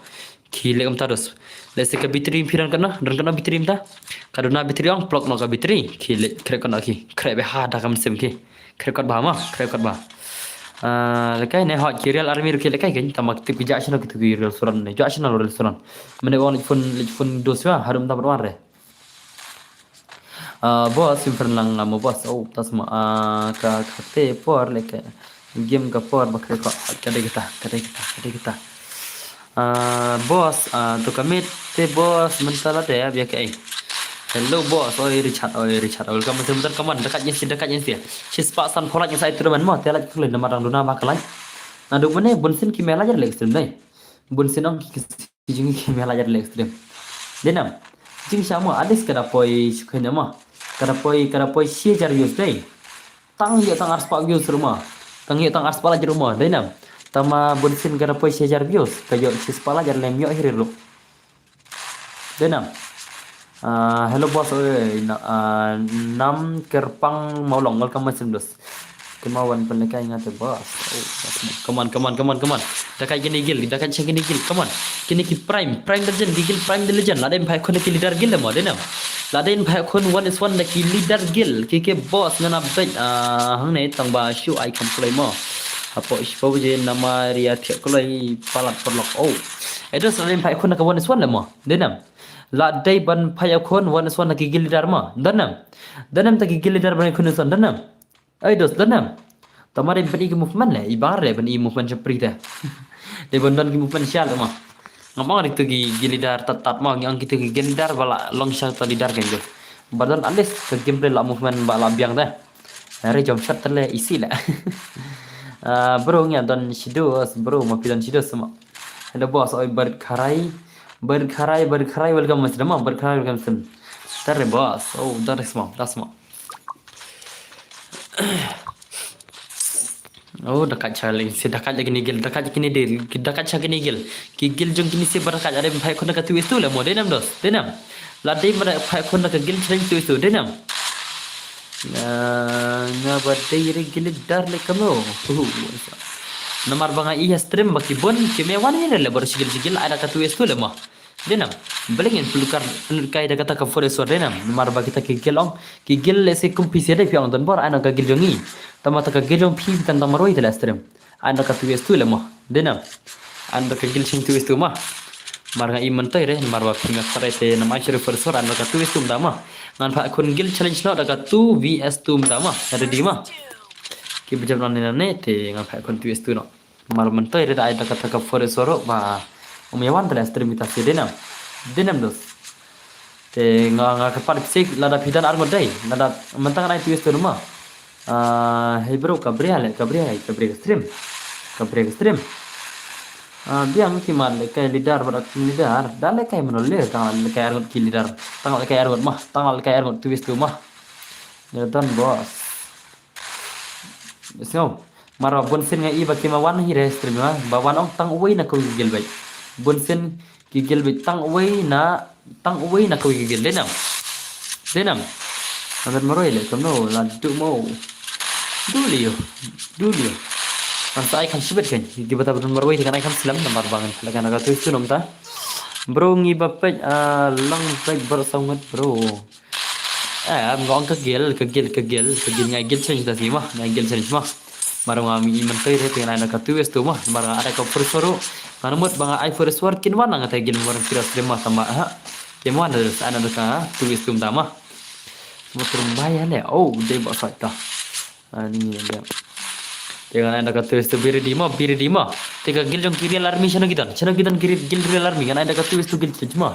ki leh kumta dos. Lehse ka battery phi don katno, don katno battery mynta. Ka duna battery ong, plug noh ka battery. Ki leh khreh katno ki. Khreh bha da ka mynsiem ki. Khreh kot bha ma, khreh kot bha. Ah, lehkai ne hot ki Real Army ruh ki lehkai kein, tang ma ki tip ki jah shano ki tip ki Real Suran ne. Jah shano Real Suran. Mynne wan leit phone, leit phone dos ba, harum ta wan re. Ah, boss, sim friend lang mo boss. Oh, ta sma, ah, ka, ka te por lehkai. Game ka por ba khreh kot, ka dei kita, ka dei kita, ka dei kita. Ah, boss, ah, to commit te boss, mynta la te, bia ke ai. Hello boss, oi Richard, oi Richard, welcome to the command, dekat yin si, dekat yin si. Shi spah san pholat yin sa itu man mo, te la kule nama dang duna ba kalai. Na duk mane, bun sin ki mela jar lek stream dai. Bun sin ong ki, ki jing ki mela jar lek stream. Denam, jing sha mo, adis kada poi shukai nama. Kada poi, kada poi shi jar views dai. Tang ïoh tang arspah views ruh ma. Tang ïoh tang arspah la jar ruh ma. Dei nam. Tang ma bun sin ka da poi shi hajar views. Ka ïoh shi spah la jar lem ïoh hi ruh. Dei nam. Ah, hello boss, oi, na, ah, Nam Kerpang Maulong, welcome my sim dos. Kima wan pynlehkai nga te boss. Oh, boss. Come on, come on, come on, come on. Dakai kini gil, dakai sha kini gil, come on. Kini ki prime, prime the legend, ki gil prime the legend. Lada in phai khun ki leader gil mo, dei nam. Lada in phai khun one is one da ki leader gil, ki ke boss ngana bej, ah, hangne tang ba shu ai kam kloi mo. Apo shu je nama ria thiak kloi palat parlok. Oh. Edos lada in phai khun ka one is one le mo, dei nam. Lada ban phai khun one is one da ki gil leader mo, dei nam. Dei nam ta ki gil leader ban khun is one, dei nam. Ai dos, dei nam. Tama dei ban i ki movement le, i bar le ban i movement shapri te. Dei ban don ki movement shal ma. Ngam ong ri tu ki, ki leader tat tat ma, ngi ong ki tu ki leader ba la long sha ta leader kan jo. Ba don at least ka gameplay la movement ba la biang te. Re jump shot te le isi le. Ah, bro ngi don shido, bro ma phi don shido sama. Hello boss, oi Bert Kharai. Bert Kharai, Bert Kharai, welcome mas dama, Bert Kharai, welcome sim. Tare boss, oh, tare sama, das ma. Oh, dakat challenge, si dakat lagi ni gil, dakat lagi ni deal, dakat challenge ni gil. Ki gil jong kini si barakat ada phai khun ka tu istu le mo, dei nam dos, dei nam. Lada phai khun ka gil challenge tu istu, dei nam. Nga, nga ba dei re gil dar le kamo. Namar ba nga i ha stream ba ki bun, ki me wan ni le bor sigil sigil ada ka tu istu le mo. Dei nam, balei ngin pynlukar, pynlukai da kata ka forest war dei nam, namar ba kita ki gil ong, ki gil le se kumpi se dei phi ong don bor, ai na ka gil jong ngi. Tama ta ka gil jong phi tan tama roi te la stream. Ai na ka tu es tu le mo, dei nam. Ai na ka gil sing tu es tu ma. Mar nga i mentoi re, namar ba phi nga kare te nam ai shere forest war, ai na ka tu es tu ma. Ngan phai khun gil challenge no da ka two V S two ma. Ready ma. Ki bejam nan ne nan ne te ngan phai khun tu es tu no. Mar mentoi re da ai da kata ka forest oro ba um yawan tele stream kita si dei nam. Dei nam dos. Te nga, nga ka par psik lada phi don ar ngut dei. Lada mentang ai tu es tu ma. Ah, hey bro, ka bria le, ka bria, ka bria ka stream. Ka bria ka stream. Ah, biang ki mat lehkai leader bad team leader. Da lehkai mano le tang lehkai arngut ki leader. Tang lehkai arngut mah, tang lehkai arngut tu wis tu mah. Ya don boss. Sngew. Mar ba bun sien nga i ba ki ma wan hi re stream ma. Ba wan ong tang uwei na kawei ki gel beit. Bun sien ki gel beit tang uwei na, tang uwei na kawei ki gel. Dei nam. Dei nam. Ngan marwei le kumno la du mo. Du liu. Du liu. Ngan sa ai kham shibit kan. Ki bata bun marwei te ngan ai kham slem namar ba ngan lehkai na ka tu wis tu nom ta. Bro ngi ba peit, ah, lang peit baroh saw ngut bro. Eh, nga ong ka gel, ka gel, ka gel, ka gel ngai gel challenge da si ma, ngai gel challenge ma. Mar nga mi man kai re ngan ai da ka tu wis tu ma, mar nga ai da ka first word. Nga mut ba nga ai first word kin wan nga ta gel mar kira stream ma tama ha. Kin wan da sa na da ka tu wis tu tama. Mo turun bai ya le. Oh, dei ba sa ta. Ani ya. Te ngan ai da ka tu wis tu bi ready ma, bi ready ma. Te ka gel jong ki Real Army shano ki don. Shano ki don ki gel Real Army ngan ai da ka tu wis tu gel challenge ma.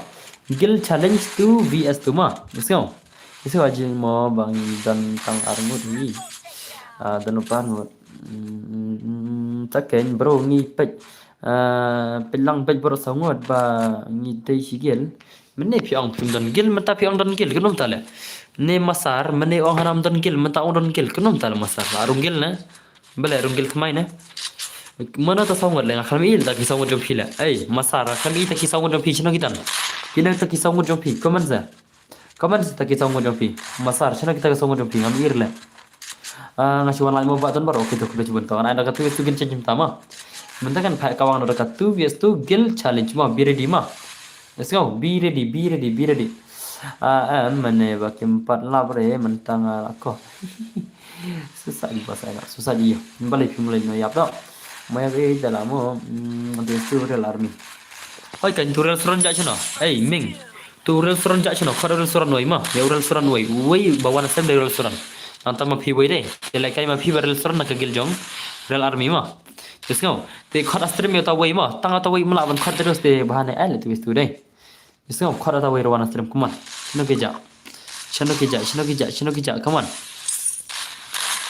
Gel challenge tu V S tu ma. Let's go. Ise wa jing mo bang don tang arngut hi. Ah, don u par ngut. Hmm, ta ken bro ngi peit. Ah, peit lang peit baroh saw ngut ba ngi dei shi gel. Mynne phi ong phim don gel, mynta phi ong don gel, kynum ta le. Ne masar, mynne ong hanam don gel, mynta ong don gel, kynum ta le masar. Arung gel ne. Bale arung gel kmai ne. Mano ta saw ngut le nga kham i ta ki saw ngut jong phi le. Ei, masar, kham i ta ki saw ngut jong phi shano ki don. Phi ne ta ki saw ngut jong phi, comment sa. Comment sa ta ki saw ngut jong phi. Masar, shano kita ki saw ngut jong phi, ngam ir le. Ah, nga shu wan lai mo ba ton baroh, okay to khublei shibun to. Ngan ai da ka tu wis tu gel challenge tama. Mynta kan phai ka wang da ka tu wis tu gel challenge ma, be ready ma. Let's go, be ready, be ready, be ready. Ah, em, mynne ba kim pat lap re, mynta nga ko. Susah di pasal nak, susah di. Balik film lain no yap to. Maya be dalam mo, hmm, tu Real Army. Hoi kan tu Real Suran ja shano. Ei, Ming. Tu Real Suran ja shano, khot Real Suran wei ma. Ya Real Suran wei. Wei ba wan sem de Real Suran. Nang tama phi wei de. Te lehkai ma phi ba Real Suran na ka gel jong Real Army ma. Just ngau. Te khot a stream ya ta wei ma. Tang ta wei mala ban khot terus te bahane ai le tu wis tu de. Just ngau khot ta wei rawan a stream kuman. Shano ki ja. Shano ki ja, shano ki ja, shano ki ja. Come on.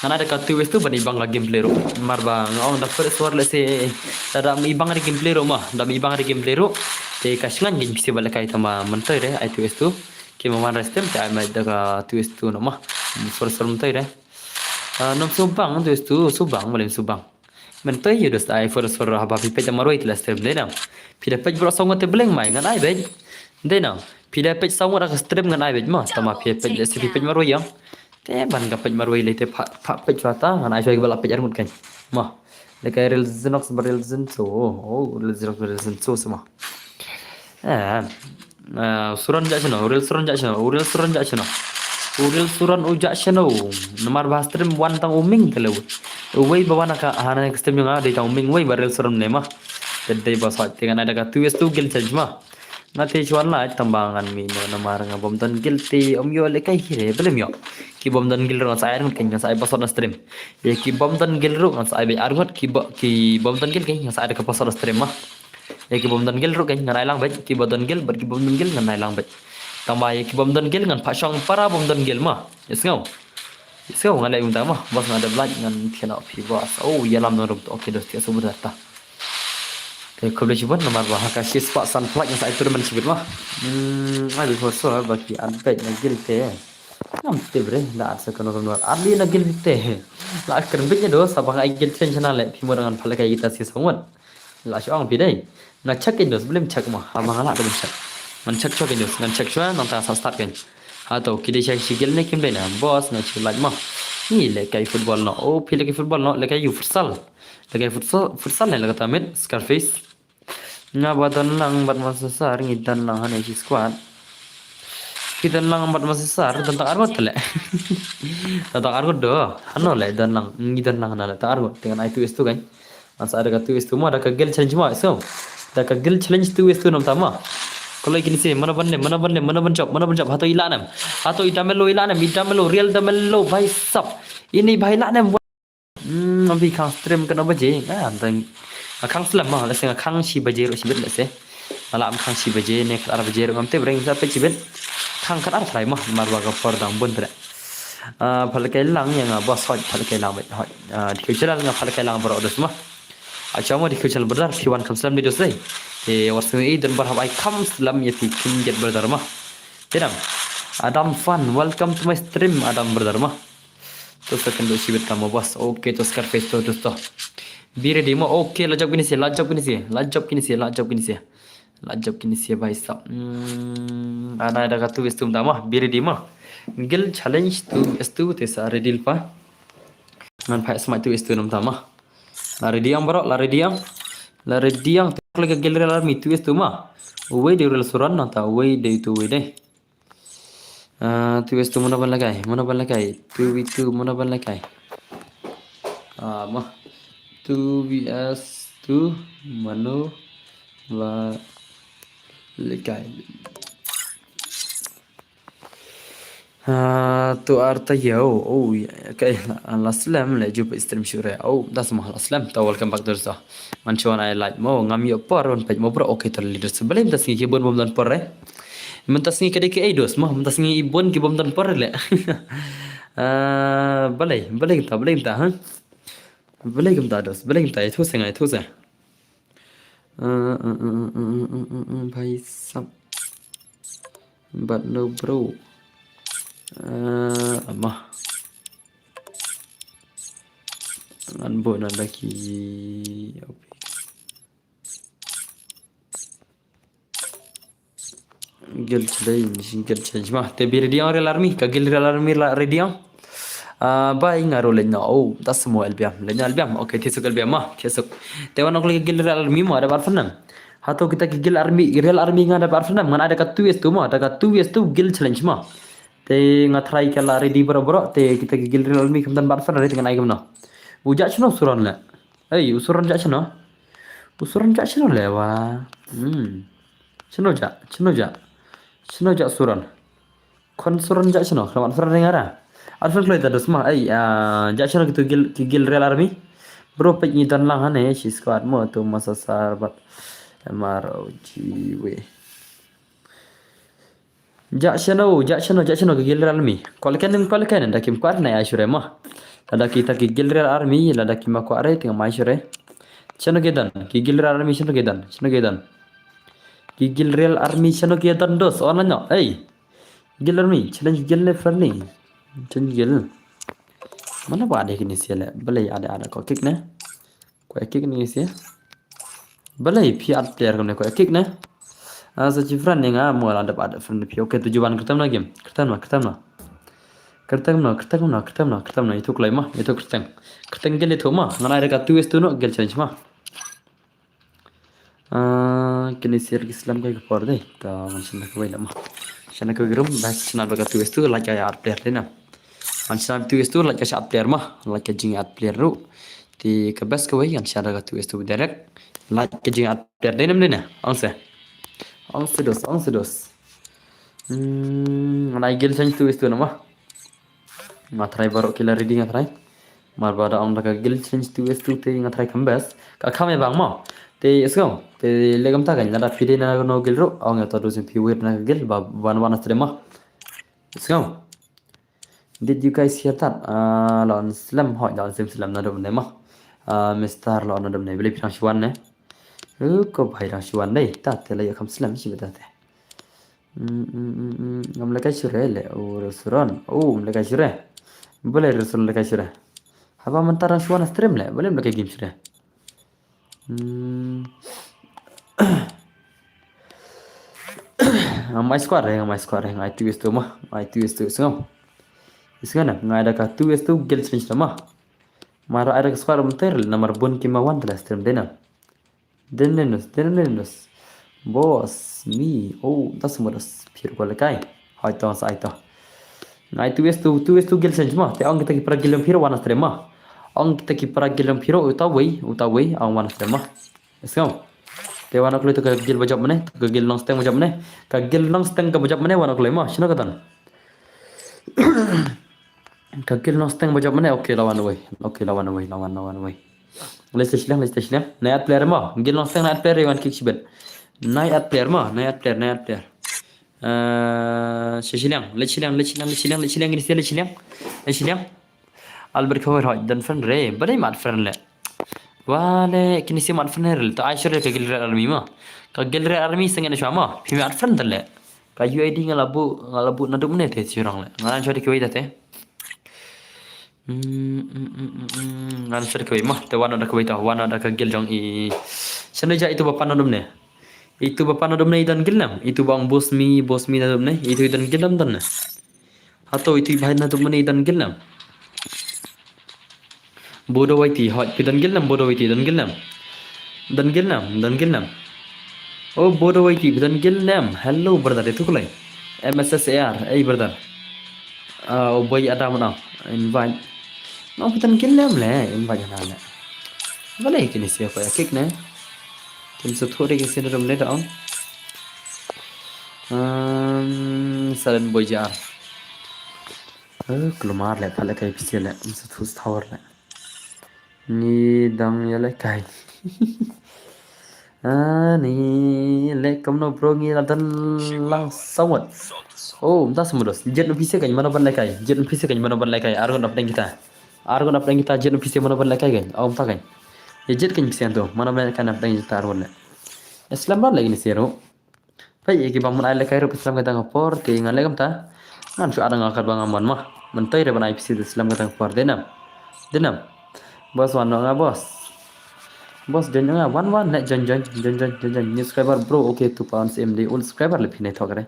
Ngan ai da ka tu wis tu ban i bang ka gameplay ruh. Mar ba nga ong da first war le se da da i bang da gameplay ruh ma, da i bang da gameplay ruh. Te ka sngan gin pisi ba lehkai tama mynta re ai tu wis tu. Ki ma wan restem te ai mai da ka tu wis tu no ma. First war mynta re. Ah, nom subang tu wis tu, subang, malim subang. Mynta yu dos ai first war haba phi peit marwei te la stream dei nang. Phi da peit baroh saw ngut te bleng mai ngan ai beit. Dei nang. Phi da peit saw ngut ka stream ngan ai beit ma. Tama phi peit da si phi peit marwei ya. Te ban ka peit marwei le te pha, pha peit chwa ta, ngan ai chwa ki ba la peit arngut kan. Ma. Lehkai Real Zenox ba Real Zenso. Oh, Real Zenox ba Real Zenso sama. Eh, eh, Suran ja shano, Real Suran ja shano, Real Suran ja shano. Real Suran u ja shano. Namar ba stream wan tang u Ming ka le. Wei ba wan ka hana ka stream nga dei tang u Ming wei ba Real Suran ne ma. Te dei ba sa te ngan ai da ka tu wis tu gel challenge ma. Nga te chwa lait tang ba ngan mih noh namar nga bym don gel te ym ïoh lehkai hi re, balei ym ïoh. Ki bym don gel ruh ngan sa ai arngut kan ngan sa ai password na stream. Ïa ki bym don gel ruh ngan sa ai beit arngut, ki ba, ki bym don gel kan ngan sa ai da ka password na stream ma. Ïa ki bym don gel ruh kan ngan ai lang beit, ki ba don gel bad ki bym don gel ngan ai lang beit. Tang ba ïa ki bym don gel ngan phah shong para bym don gel ma. Ïa sngew. Ïa sngew ngan leh kumta ma. Boss nga da blad ngan thiah noh phi boss. Oh, ïalam nong rum to. Okay, dos tiah subu da ta. Te khublei shibun namar ba ha ka shispah san phlak ngan sa ai tournament shibit ma. Hmm, ai beit for sure ba ki at beit na gel te. Ngam tip re, la at sa kano kano at li na gel te. La at kren beit ne do sa ba nga ai gel chen chana le phi mo ngan phalak ai kita si sawat. La shu ong phi dei. Nga check in dos, blem check ma. Ha ma nga la da check. Ngan check check in dos, ngan check chwa nang ta sa start kan. Ha to ki dei check shi gel ne kim dei na. Boss nga chu lait ma. Ni lehkai football no. Oh, phi lehkai football no, lehkai ïa futsal. Lehkai futsal, futsal ne lehkai ta mit, Scarface. Nga ba don lang bad ma sasar ngi don lang hane shi squad. Ki don lang bad ma sasar don tang arngut le. Don tang arngut do. Hano le don lang ngi don lang hana le tang arngut dengan ai tu is tu kan. Ngan sa ai da ka tu is tu ma da ka gel challenge ma so. Da ka gel challenge tu is tu nam tama. Kalau kini si mana ban le mana ban le mana ban jop mana ban jop hato ila nam. Hato ita melo ila nam ita melo real da melo bhai sab. Ini bhai ila nam. Hmm, abi khang stream kan baje. Ah, tang. Khang slem ma, lehse khang shi baje ruh shibit lehse. Malam khang shi baje ne ar baje ruh ngam te breng sa pe shibit. Khang kan ar trai ma, mar ba ka por dang bun tre. Ah, phalkai lang ïa nga boss hoi, phalkai lang beit hoi. Ah, di kecil nga phalkai lang baroh dos ma. Acha mo, dei kham slem brother, phi wan kham slem dei dos dei. Te wat sngew ei, don bar hap ai kham slem ïa phi khyndiat brother ma. Te dang Adam Fan, welcome to my stream Adam brother ma. To second do shibit tamo boss. Okay, to Scarface to, to, to. Be ready mo. Okay, la jop kine se, la jop kine se, la jop kine se, la jop kine se. La jop kine se bhai sab. Hmm, ana da ka two versus two tamo. Be ready mo. Guild challenge two versus two te sa ready pa. Ngan phai smite two versus two namta ma. La ready ang bro, la ready ang. La ready ang. Te lagi guild real army two versus two ma. Uwei dei real Suran nata, uwei dei tu uwei dei. Ah, two versus two mano ban lagai, mano ban lagai, two v two mano ban lagai. Ah, ma. Two versus two mano ban lagai. Ah, tu arta yau. Oh, ya, okay. La slem le jumpa stream shuh re. Oh, da semua la slem. Ta welcome back to the show. Man chuan ai light mo, ngam ïoh por ban peit mo bro. Okay, ta leaders. Balei mynta sngi ki bun bym don por re. Mynta sngi ka dei ki ei dos mo, mynta sngi i bun ki bym don por le. Ah, balei, balei ta, balei ta, ha? Balei ta dos, balei ta, itu sengai, itu se. Ah, ah, ah, ah, ah, ah, ah, ah, bhai sab. But no bro. Ah, ama. Ngan bo na da ki. Guild challenge, guild challenge ma. Te be ready ang real army, ka guild real army la ready ang. Ah, ba i nga ro lenya. Oh, da semua L B M. Lenya L B M. Okay, thiah suk L B M ma. Thiah suk. Te wan ok lagi guild real army ma, da bar fenam. Hato kita ki guild army, real army nga da bar fenam. Ngan ada ka two versus two ma, da ka two versus two guild challenge ma. Te nga try ka la ready bro bro. Te kita ki guild real army kam dan bar fenam, te ngan ai kam no. U ja chno Suran le. Ei, u Suran ja chno. U Suran ja chno le wa. Hmm. Chno ja, chno ja. Chno ja Suran. Kon Suran ja chno, khlamat Suran ring ara. Arfan kloi ta dos ma, ei, ah, ja chno kitu guild, ki guild real army. Bro, peit ngi don lang hane, shi squad mo tu masa sar bat. M R O G W. Ja chno, ja chno, ja chno ki guild real army. Kwal ken, kwal ken, da kim kwat na ya shure ma. Lada kita ki guild real army, lada kim kwat re, ting ma shure. Chno ki don, ki guild real army chno ki don, chno ki don. Ki guild real army chno ki don dos, on la no, ei. Guild army, challenge guild ne friendly. Challenge guild. Mana ba ada kini sia le, balei ada, ada ko kick ne. Ko kick ni sia. Balei phi at player kam ne ko kick ne. Ah, sa chi friend ne nga mo la dap at friend phi. Okay, tu juban kertem na game. Kertem na, kertem na. Kertem na, kertem na, kertem na, kertem na. Itu kloi ma, itu kertem. Kertem guild itu ma. Ngan ai ka two versus two no guild challenge ma. Ah, kini sir ki slam kai ka por dei. Ta man shin ka wai lama. Shin ka room, bas shin ba ka two versus two, like ya at player dei na. Man shin two versus two, like ya at player ma, like ya jing at player ru. Ti ka best ka wai, kan shin ka two versus two direct. Like ka jing at player dei nam dei na. Ong se. Ong se dos, ong se dos. Hmm, ngan ai guild challenge two versus two nama. Nga try baroh ki la ready nga try. Mar ba da ong da ka guild challenge two versus two te nga try kham best. Ka kham ïa bang mo. Te sngewbha. Te leh kumta kan lada phi dei na no guild ruh. Ong ïa to dos phi wait na ka guild ba wan wan na stream mo. Sngewbha. Did you guys hear that? Ah, la on slem hoi, la on slem slem na dum ne mo. Ah, Mister la on na dum ne. Beli phi dang shuan ne. Uh, ko bhai dang shuan dei. Ta te la ïa kham slem shi beta te. Mm, mm, mm, mm. Ngam lehkai shuh re le, u Restaurant. U, ngam lehkai shuh re. Balei Restaurant lehkai shuh re? Haba mynta dang shuwa na stream le, balei ngam lehkai game shuh re? Mm. Ngam ai squad re, ngam ai squad re, ngai two versus two mo, ngai two versus two sngewbha. Sngewbha na, ngai da ka two versus two guild challenge na mo. Mar ai da ka squad mynta re, namar bun ki ma wan da la stream dei na. Denenus, denenus. Boss, me. Oh, da semua dos. Phi ruh ko lehkai. Hai to, sa ai to. Ngai two versus two, two versus two guild challenge mo. Te ong kita ki para guild phi ruh wan na stream mo. Ong kita ki para guild phi ruh uta wei, uta wei, ong wan na stream mo. Let's go. Te wan kloi to ka guild ba jop mane, ka guild Nongsteng ba jop mane. Ka guild Nongsteng ka ba jop mane wan kloi mo. Shino ka don. Ka guild Nongsteng ba jop mane, okay, la wan wei. Okay, la wan wei, la wan, la wan wei. Let's shleng, let's shleng. Nai at player mo. Guild Nongsteng nai at player wan kick shibet. Nai at player mo, nai at player, nai at player. Eh, shleng, let's shleng, let's shleng, let's shleng, let's shleng, let's shleng. Let's shleng. Albert cover hoi, dan friend re. Balei mat friend le. Wa le kine si mat friend rel ta ai sure ka guild Red Army ma. Ka guild Red Army seng ne shwa ma. Phi mat friend le. Ka U I D nga la buh, nga la buh naduh mynne te shirong le. Nga la shwa de kiwei te. Hmm, hmm, hmm, hmm, hmm. Nga la shwa de kiwei ma. Te wan da kiwei ta, wan da ka guild jong i. Shane ja itu ba pan naduh mynne. Itu ba pan naduh mynne i don guild nam. Itu ba ong boss mi, boss mi naduh mynne. Itu i don guild nam don ne. Hato itu i ba naduh mynne i don guild nam. Bodo Waiti, hoi, phi don guild nam, Bodo Waiti, don guild nam. Don guild nam, don guild nam. Oh, Bodo Waiti, phi don guild nam. Hello, brother, itu kulai. M S S A R, hey, brother. Ah, oh, boy, ada mana? Invite. No, phi don guild nam le, invite na le. Balei kine si ko ya kick ne. Kim sa thori ke sini rum le da ong. Um, silent boy jar. Eh, kulmar le, pale kai pisi le, msa thus thawar le. Ni dang ya le kai. Ah, ni le kamno bro ngi la dan lang sawat. Oh, mta smudos. Jet no pisi kai, mano ban le kai. Jet no pisi kai, mano ban le kai. Argon ap deng kita. Argon ap deng kita, jet no pisi mano ban le kai kai. Oh, mta kai. Ya jet kai pisi anto. Mano ban le kai ap deng kita argon le. Islam ban le ni sero. Pei ki bang mun ai le kai rup Islam ka tang por te ngan le kam ta. Ngan shu ada nga kat bang amon ma. Mentoi re ban ai pisi Islam ka tang por denam. Denam. Boss wan nga boss. Boss join nga wan wan ne join join join join join join. New subscriber bro, okay, two pounds M D old subscriber le phi ne thok re.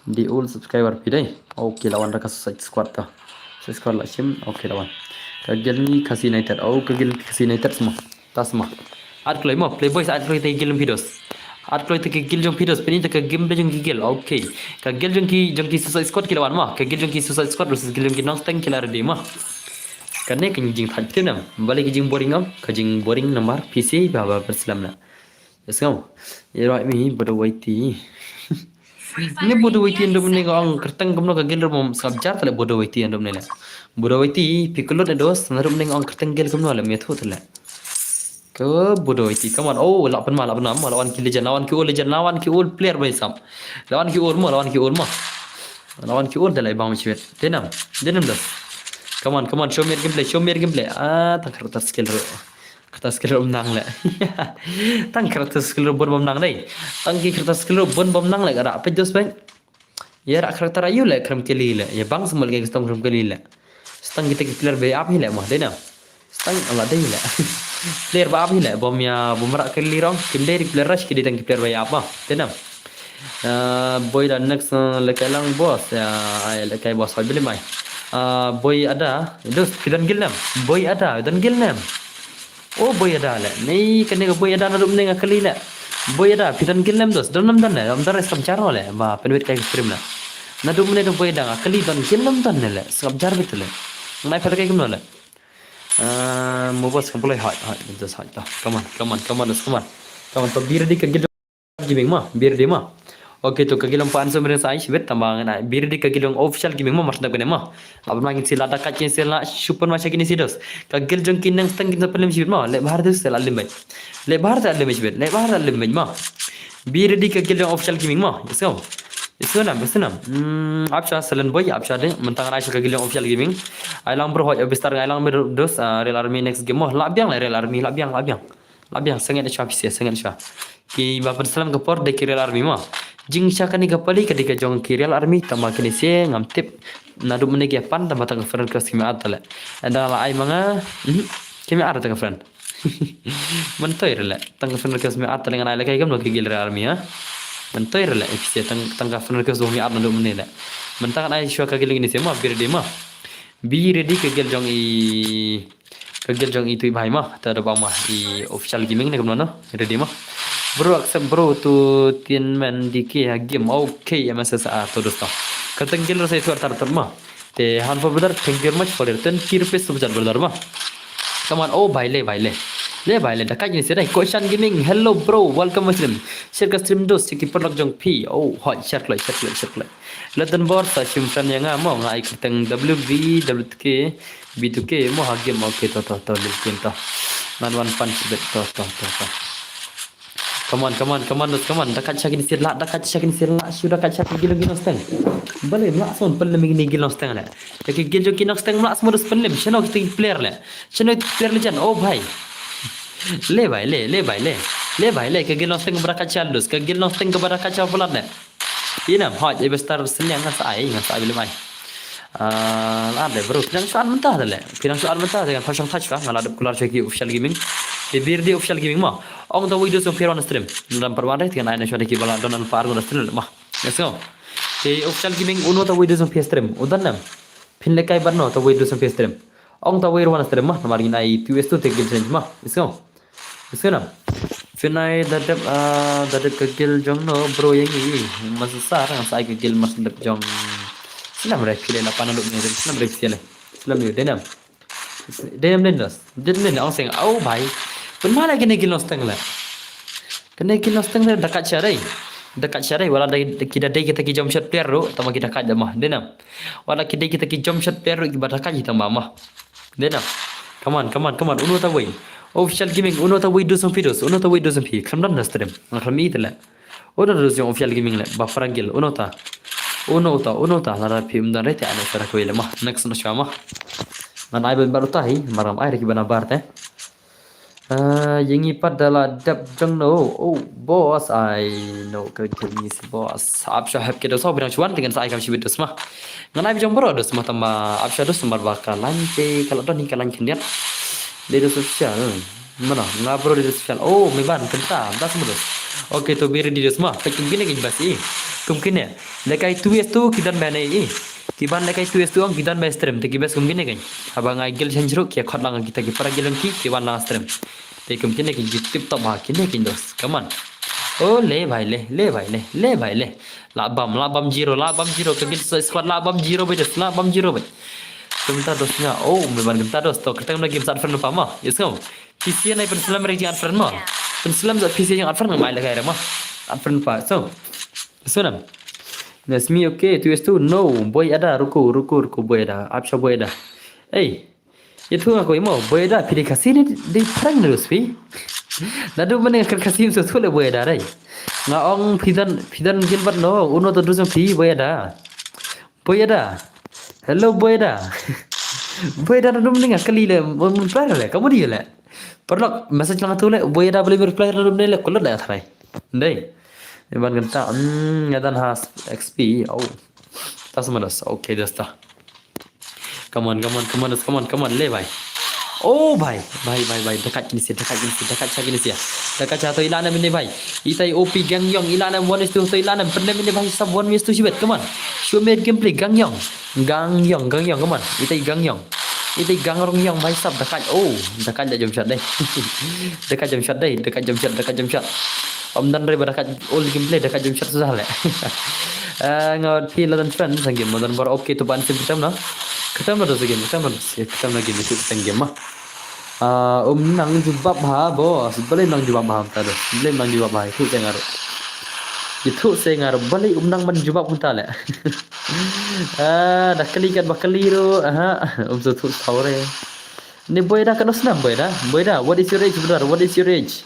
Di old subscriber phi dei. Okay, lawan da ka Suicide Squad ta. Suicide Squad la shim. Okay, lawan. Ka guild ni Khasi United. Oh, ka guild Khasi United semua. Ta sma. At kloi mo, Playboys at kloi te guild jong phi dos. At kloi te guild jong phi dos, pini te ka game de jong ki guild. Okay. Ka guild jong ki, jong ki Suicide Squad ki lawan mo. Ka guild jong ki Suicide Squad versus guild jong ki Nongsteng ki la ready mo. Kane ka jing thaj te nam. Bale ka jing boring am, ka jing boring namar P C ba ba berslam na. Yes ngam. Ira mi Bodo Waiti. Ni Bodo Waiti ando mene ka ong kerteng kumno ka guild rum sngap jar tale Bodo Waiti ando mene le. Bodo Waiti phi kulut ne dos, na rum ning ong kerteng guild kumno le methu tale. Ke Bodo Waiti, come on. Oh, la pen ma, la pen ma, la wan ki legend, la wan ki old legend, la wan ki old player bai sam. La wan ki old mo, la wan ki old mo. La wan ki old tale bang mi chwet. Denam, denam dos. Come on, come on, show me your gameplay, show me your gameplay. Ah, tang kertas skill ro. Kertas skill rum nang le. Tang kertas skill rum bom nang dei. Tang ki kertas skill rum bom nang le kara. Apa jos bai? Ya rak kertas ayu le kram keli le. Ya bang semul ke stong kram keli le. Stang kita ki player bai ap hi le mah dei na. Stang ala dei le. Player ba ap hi le bom ya bom rak keli rong. Kim dei player rush ki dei tang ki player bai ap mah. Dei na. Ah, boy da next, ah, le kai lang boss ya ai le kai boss hoi bili mai. Ah, boy ada. Dos phi don guild nam. Boy ada don guild nam. Oh, boy ada le. Nei kane ka boy ada naduh mene nga kali le. Boy ada phi don guild nam dos. Don nam don le. Am don res kam charo le. Ba penwit kai stream le. Naduh mene do boy ada nga kali don guild nam don le. Sngap jar bit le. Nai pha kai kumno le. Ah, mo boss kam pulai hoi hoi dos hoi to. Come on, come on, come on, come on. Come on, to be ready ka guild Gaming ma, be ready ma. Okay, to ka guild jong pa Anso Meren sa ai shibit tamba ngan ai. Be ready ka guild jong Official Gaming ma, mar sdap kane ma. Lap ma ngin si la da ka chen si la super ma sha kine si dos. Ka guild jong ki Nongsteng kin sa pelim shibit ma. Le bahar dos la lim bai. Le bahar da lim bai shibit. Le bahar da lim bai ma. Be ready ka guild jong Official Gaming ma. Yes go. Yes go nam, yes nam. Hmm, ap sha Silent Boy, ap sha de. Mentang ai sha ka guild jong Official Gaming. Ai lang bro hoi obistar ai lang bro dos, ah, Real Army next game ma. La biang le Real Army, la biang, la biang. La biang, sangit shwa phi se, sangit shwa. Ki ba pynslem ka por de ki Real Army ma. Jing sha kane ka pali ka de ka jong ki Real Army tama kine se ngam tip. Naduh mene ki pan tama tang ka friend request ki me at tale. Enda la ai ma nga. Mhm. Ki me at tang ka friend. Mentoi rele. Tang ka friend request me at tale ngan ai le kai kam no ki gil Real Army ha. Mentoi rele. Phi se tang tang ka friend request me at naduh mene le. Mentang ngan ai shwa ka gil kine se ma bir de ma. Be ready ka gel jong i ka gel jong i tu i bhai ma ta da bang ma i Official Gaming ne kumno no ready ma. Bro accept bro tu tin men di ke ha game okay M S S R to dosta. Ka tang gel rasa itu tar tar ma. Te han for brother thank you very much for your twenty rupees super chat brother ma. Come on oh bhai le bhai le. Le bhai le da ka ni se dai Koshan Gaming hello bro welcome my stream. Share ka stream dos ki paralok jong phi oh hoi share kloi share kloi share kloi. Letenbor sa shim friend ïa nga mo nga ai kyrteng W B W K B two K mo ha game okay to to to lil game to. Ngan wan pan sibet to to to to. Come on come on come on come on da ka cha kini sir la da ka cha kini sir la shu da ka cha kini gilong gilong steng. Bale mla son pellem kini gilong steng le. Ya ki gilong gilong steng mla semua dos pellem shano kini player le. Shano player le jan oh bhai. Le bai le, le bai le. Le bai le, ka gil nongsteng ba da kait sha dos, ka gil nongsteng ba da kait sha palat ne. Ina, hoj, e bestar senyang ngan sa ai, ngan sa ai bilim ai. Ah, la de bro, phi dang shuan mynta de le. Phi dang shuan mynta de kan pashang touch ka, nga la dep kular sha ki official gaming. Te bir di official gaming ma. Ong ta wei dos jong phi wan stream. Ngam pat wan re, te kan ai na shuan ki ba la don an par ngan stream ma. Let's go. Te official gaming uno ta wei dos jong phi stream. Udan nam. Phin le kai ban no ta wei dos jong phi stream. Ong ta wei ruan stream ma, namar ngin ai two S two te gil change ma. Let's go. Let's go nam. Phin ai da dep, ah, da dep ka gil jong no bro ïa ngi. Mas sar ngan sa ai ka gil mas dep jong. Snam re phi le la pan na dep ne, snam re phi le. Snam ïa de nam. De nam den dos. De nam den ong seng. Au bai. Pynma le kine gil nongsteng le. Kine gil nongsteng le da kait sha dei. Da kait sha dei, wala dei ki da dei kita ki jump shot player ruh, tangba ki da kait da ma. De nam. Wala ki dei kita ki jump shot player ruh ki ba da kait kita ma ma. De nam. Come on, come on, come on. Uno ta wei. Official gaming, uno ta wei dos jong phi dos, uno ta wei dos jong phi. Khlem don na stream. Nga khlem i te le. Uno dos jong official gaming le. Ba para gil, uno ta. Uno ta, uno ta. Lada phi ym don re te ai na shuwa ka wei le ma. Next na shuwa ma. Ngan ai ban bar uta hi, mar ngam ai re ki ba na bar te. Ah, ïa ngi pat da la dep jong no. Oh, boss, ai no ka gil ngi si boss. Ap sha hep ke dos, oh, bidang shuan, te ngan sa ai kam shi bit dos ma. Ngan ai bijong bro dos ma tangba ap sha dos mar ba ka line te ka la don hi ka line khyndiat. Dei dos official. Mana, nga bro dei dos official. Oh, me ban kynta, das mo dos. Okay, to bi ready dos ma. Te kum kine ki bas i. Kum kine. Lekai two S two ki don ba ne i. Ki ban lekai two S two ong ki don ba stream. Te ki bas kum kine kan. Haba ngai gil change ruh ki khot lang kita ki para gil ki ki wan lang stream. Te kum kine ki tip top ha kine ki dos. Come on. Oh, le bai le, le bai le, le bai le. La bam, la bam zero, la bam zero. Ka gil squad la bam zero bai dos, la bam zero bai. Kynta dos nga. Oh, me ban kynta dos to. Kyrteng na game sat friend pa ma. Yes ngam. P C nai pen slam re jing at friend ma. Pen slam za P C jing at friend ngamai lekai re ma. At friend pa. So. So nam. That's me, okay. Two S two. No. Boy ada, ruko, ruko, ruko, boy ada. Ap sha boy ada. Ei. Ïathuh nga ko imo, boy ada, phi dei Khasi ne dei prank ne dos phi. Naduh mynne nga kren Khasi ym sngewthuh le boy ada dei. Nga ong phi don, phi don gilbert no, uno to dos jong phi boy ada. Boy ada. Hello boy ada. Boy ada, naduh mynne nga kylli le, mun prank le, kamu dei le. Paralok, message lang tu le, boy ada balei ym reply naduh mynne le, kulot le tharai. Dei. Iban kynta, hmm, nga don ha X P. Oh. Tas manas. Okay, just ta. Come on, come on, come on, come on, come on, le bai. Oh bai, bai, bai, bai, da kait kine sia, da kait kine sia, da kait sha kine sia. Da kait sha to ila nam ne bai. Itai O P gang yong, ila nam one is two to ila nam, pynlem ne bai sab one is two shibet, come on. Show me gameplay, gang yong. Gang yong, gang yong, come on. Itai gang yong. Itai gang rong yong bai sab da kait. Oh, da kait da jump shot dei. Da kait jump shot dei, da kait jump shot, da kait jump shot. Ym don re ba da kait ol gameplay, da kait jump shot susah le. Ah, ngat phi la don friend sang game, don bar okay to ban sim kyrtem na. Kyrtem na dos game, kyrtem na dos, kyrtem na game, itu kyrtem game ma. Ah, um nang jubab ha, boss. Balei nang jubab ha, ta dos. Balei nang jubab ha, itu saya ngaruh. Itu saya ngaruh. Balei um nang ban jubab mynta le. Ah, da kali kat ba kali ro. Aha, um tu tu saure. Ni boy da kano snam boy da. Boy da, what is your age, brother? What is your age?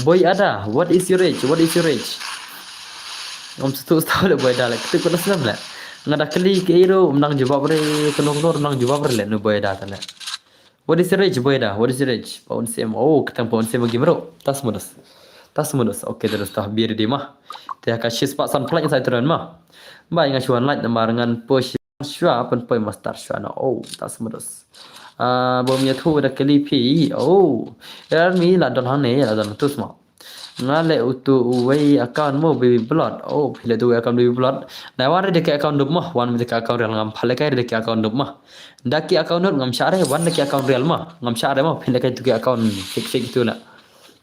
Boy ada, what is your age? What is your age? Ngam satu setau le boy da le. Kita kena senam le. Ngada kali ke iro menang jawab re, kena kena menang jawab re le nu boy da tale. What is your age, boy da? What is your age? Paun sem. Oh, ketang paun sem lagi bro. Tas mudas. Tas mudas. Okay, terus tah biar di mah. Teh ka shis pak san plak sai turun mah. Bai nga chuan light namar ngan push. Shwa pynpoi master shwa na. Oh, tas mudas. Ah, bom ya thu da kali phi. Oh, er mi la don hang ne, la don tus ma. Nga le utu uwei account mo baby blood. Oh, phi le tu account baby blood. Na wan re de ke account dup ma. Wan mi de ke account real ngam phale kai re de ke account dup ma. Da ke account dup ngam share, wan de ke account real ma. Ngam share ma, phi le kai tu ke account fake fake tu la.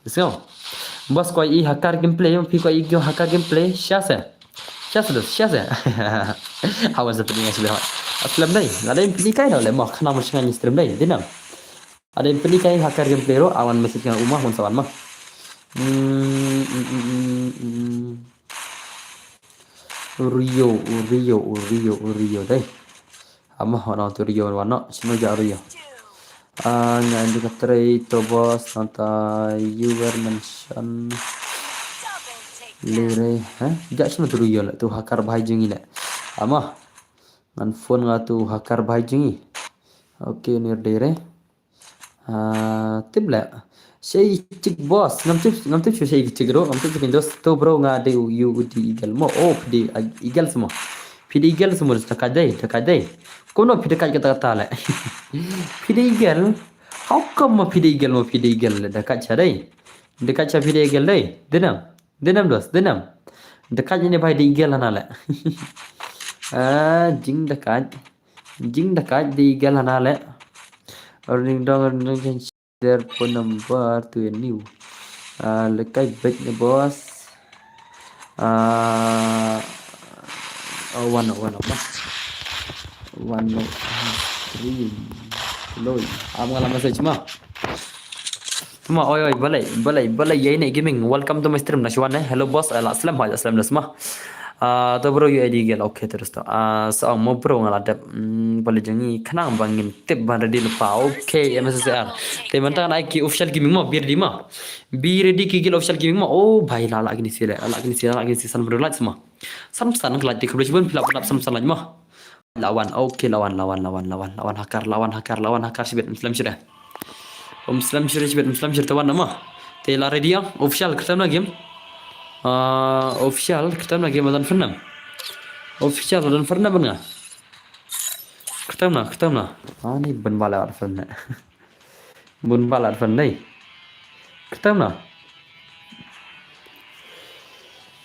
So. Bas koi i hakar gameplay, phi koi i hacker gameplay. Shase. Shase dos, shase. Awan sa pini ngai sibir. Aslam dai. Ada yang pini kai no le mo kana mo shingan stream dai. Dinam. Ada yang pini kai hacker gameplay ro awan message ngan uma hon sawan ma. Hmm, hmm, hmm, hmm, hmm. Rio, Rio, Rio, Rio dai. Ama hona tu Rio wano, sino ja Rio. Ah, nga indi ka trei to boss nanta you were mention. Lere, ha? Ja sino tu Rio le, tu hakar bahai jingi le. Ama. Ngan phone nga tu hakar bahai jingi. Okay, nir dere. Ah, tip le. Shei chik boss, ngam tip, ngam tip shu shei chik ruh, ngam tip shu dos, to bro nga dei u, u dei eagle mo, oh, phi dei eagle seh mo. Phi dei eagle seh mo, da kat dei, da kat dei. Kumno phi da kat kata kata leh. Phi dei eagle, how come mo phi dei eagle mo, phi dei eagle leh, da kat sha dei. Da kat sha phi dei eagle dei, dei nam, dei nam dos, dei nam. Da kat ne bhai dei eagle hana leh. Ah, jing da kat, jing da kat dei eagle hana leh. Ring dong, ring dong, their phone number to a new. Ah, lekai bek ne boss. Ah, oh, one oh, one oh, ma. One oh, stream. Loi. Am nga la message ma. Ma, oi, oi, balei, balei, balei, ïa ine gaming. Welcome to my stream, Nashwan, eh. Hello boss, ala slem, ha, slem das ma. Ah, to bro, U A D eagle, okay, terus to. Ah, so mo bro nga la dep, mm, balei jong ngi khnang ba ngin tip ban ready lypa. Okay, M S S R. Te mynta ngan ai ki official gaming mo, be ready ma. Be ready ki eagle official gaming mo. Oh, bhai la, la kini sile, la kini sile, la kini sile san bro like ma. San san ka like te khublei shibun phi la pynlap san san like ma. Lawan, okay, lawan, lawan, lawan, lawan, lawan, hakar, lawan, hakar, lawan, hakar shibit, slem shibit. Slem shibit, slem shibit, tawan nama. Te la ready ya, official, kyrteng na game. Ah, official, kyrteng na game, adan fernam. Official, adan fernam nga. Kyrteng na, kyrteng na. Ah, ni ben bala adan fernam. Bun bala adan fernam. Kyrteng na.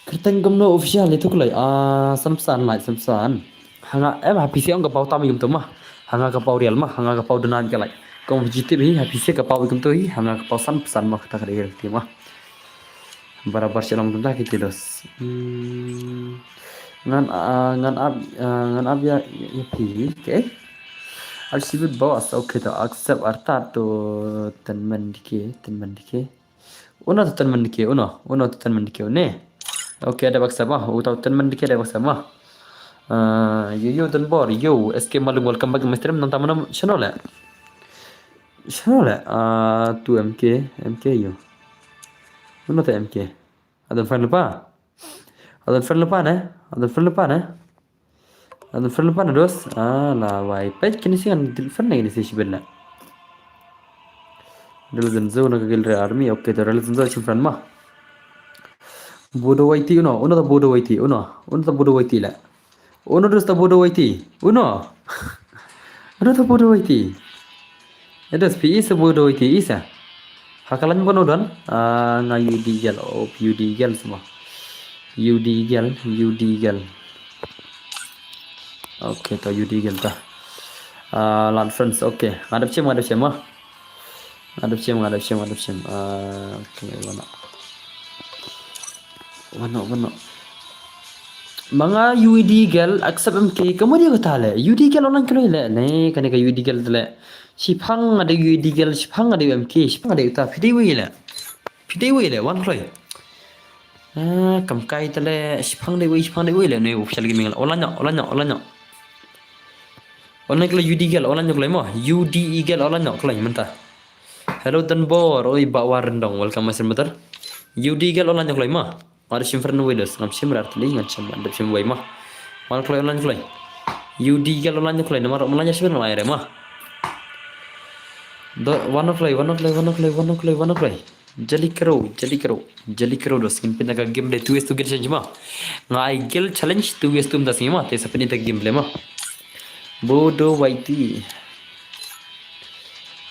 Kyrteng kumno official itu kulai. Ah, san san like, san san. Hanga, em, ha P C ong ka pau tam yum tu ma. Hanga ka pau real ma, hanga ka pau denam ka like. Kom G T B hi, ha P C ka pau yum tu hi, hanga ka pau san san ma kata ka real ti ma. Barabar shalom kumta kita dos. Hmm. Ngan, ah, ngan ap, ah, ngan ap ya, ya, ya pi, okay. Archibald boss, okay to accept artat to tenmen dike, tenmen dike. Uno to tenmen dike, uno, uno to tenmen dike, ne. Okay, ada accept ma, uta tenmen dike ada accept ma. Ah, yo, yo, Denbor, yo, S K Malung, welcome back to my stream, nang tamu nam channel le. Channel le, ah, tu M K, M K yo. Uno to M K. Adan friend lypa. Adan friend lypa ne? Adan friend lypa ne? Adan friend lypa ne dos? Ah, la wai. Peit kini si kan friend ne kini si shibit la. Rel Zenzo na ka Gilre Army. Okay, to Rel Zenzo chin friend ma. Bodo Waiti uno. Uno to Bodo Waiti. Uno. Uno to Bodo Waiti la. Uno dos ta Bodo Waiti. Uno. Uno ta Bodo Waiti. Edos pi isa Bodo Waiti isa. Hakalan bono don. Ah, nga U D gel. Oh, U D gel semua. U D gel, U D gel. Okay, to U D gel ta. Ah, lan friends. Okay. Ngadep chem, ngadep chem ah. Ngadep chem, ngadep chem, ngadep chem. Ah, okay, wano. Wano, wano. Manga U D gel accept M K, kamu dia kata le. U D gel online kloi le. Ne, kane ka U D gel le. Shipang ada U D gel, shipang ada M K, shipang ada uta. Pidei wei le. Pidei wei le, wan kloi. Ah, kam kai tale, shipang dei wei, shipang dei wei le. Ne, official gaming le. Online nyok, online nyok, online nyok. Online kloi U D gel, online nyok kloi mo. U D gel, online nyok kloi, menta. Hello, Denbor, oi, ba war rendong, welcome, Master Mater. U D gel online kloi ma. Mar shim friend wei dos, ngam shim rar tli, ngam shim, ngam shim wei ma. Mar kloi online kloi. U D gel online kloi, namar online shim online re ma. Do, one kloi, one kloi, one kloi, one kloi, one kloi. Jali kero, jali kero, jali kero dos, ngin pynta ka game de two vs two gel challenge ma. Nga ai gel challenge two vs two mta singi ma, te sa pynta game le ma. Bodo Waiti.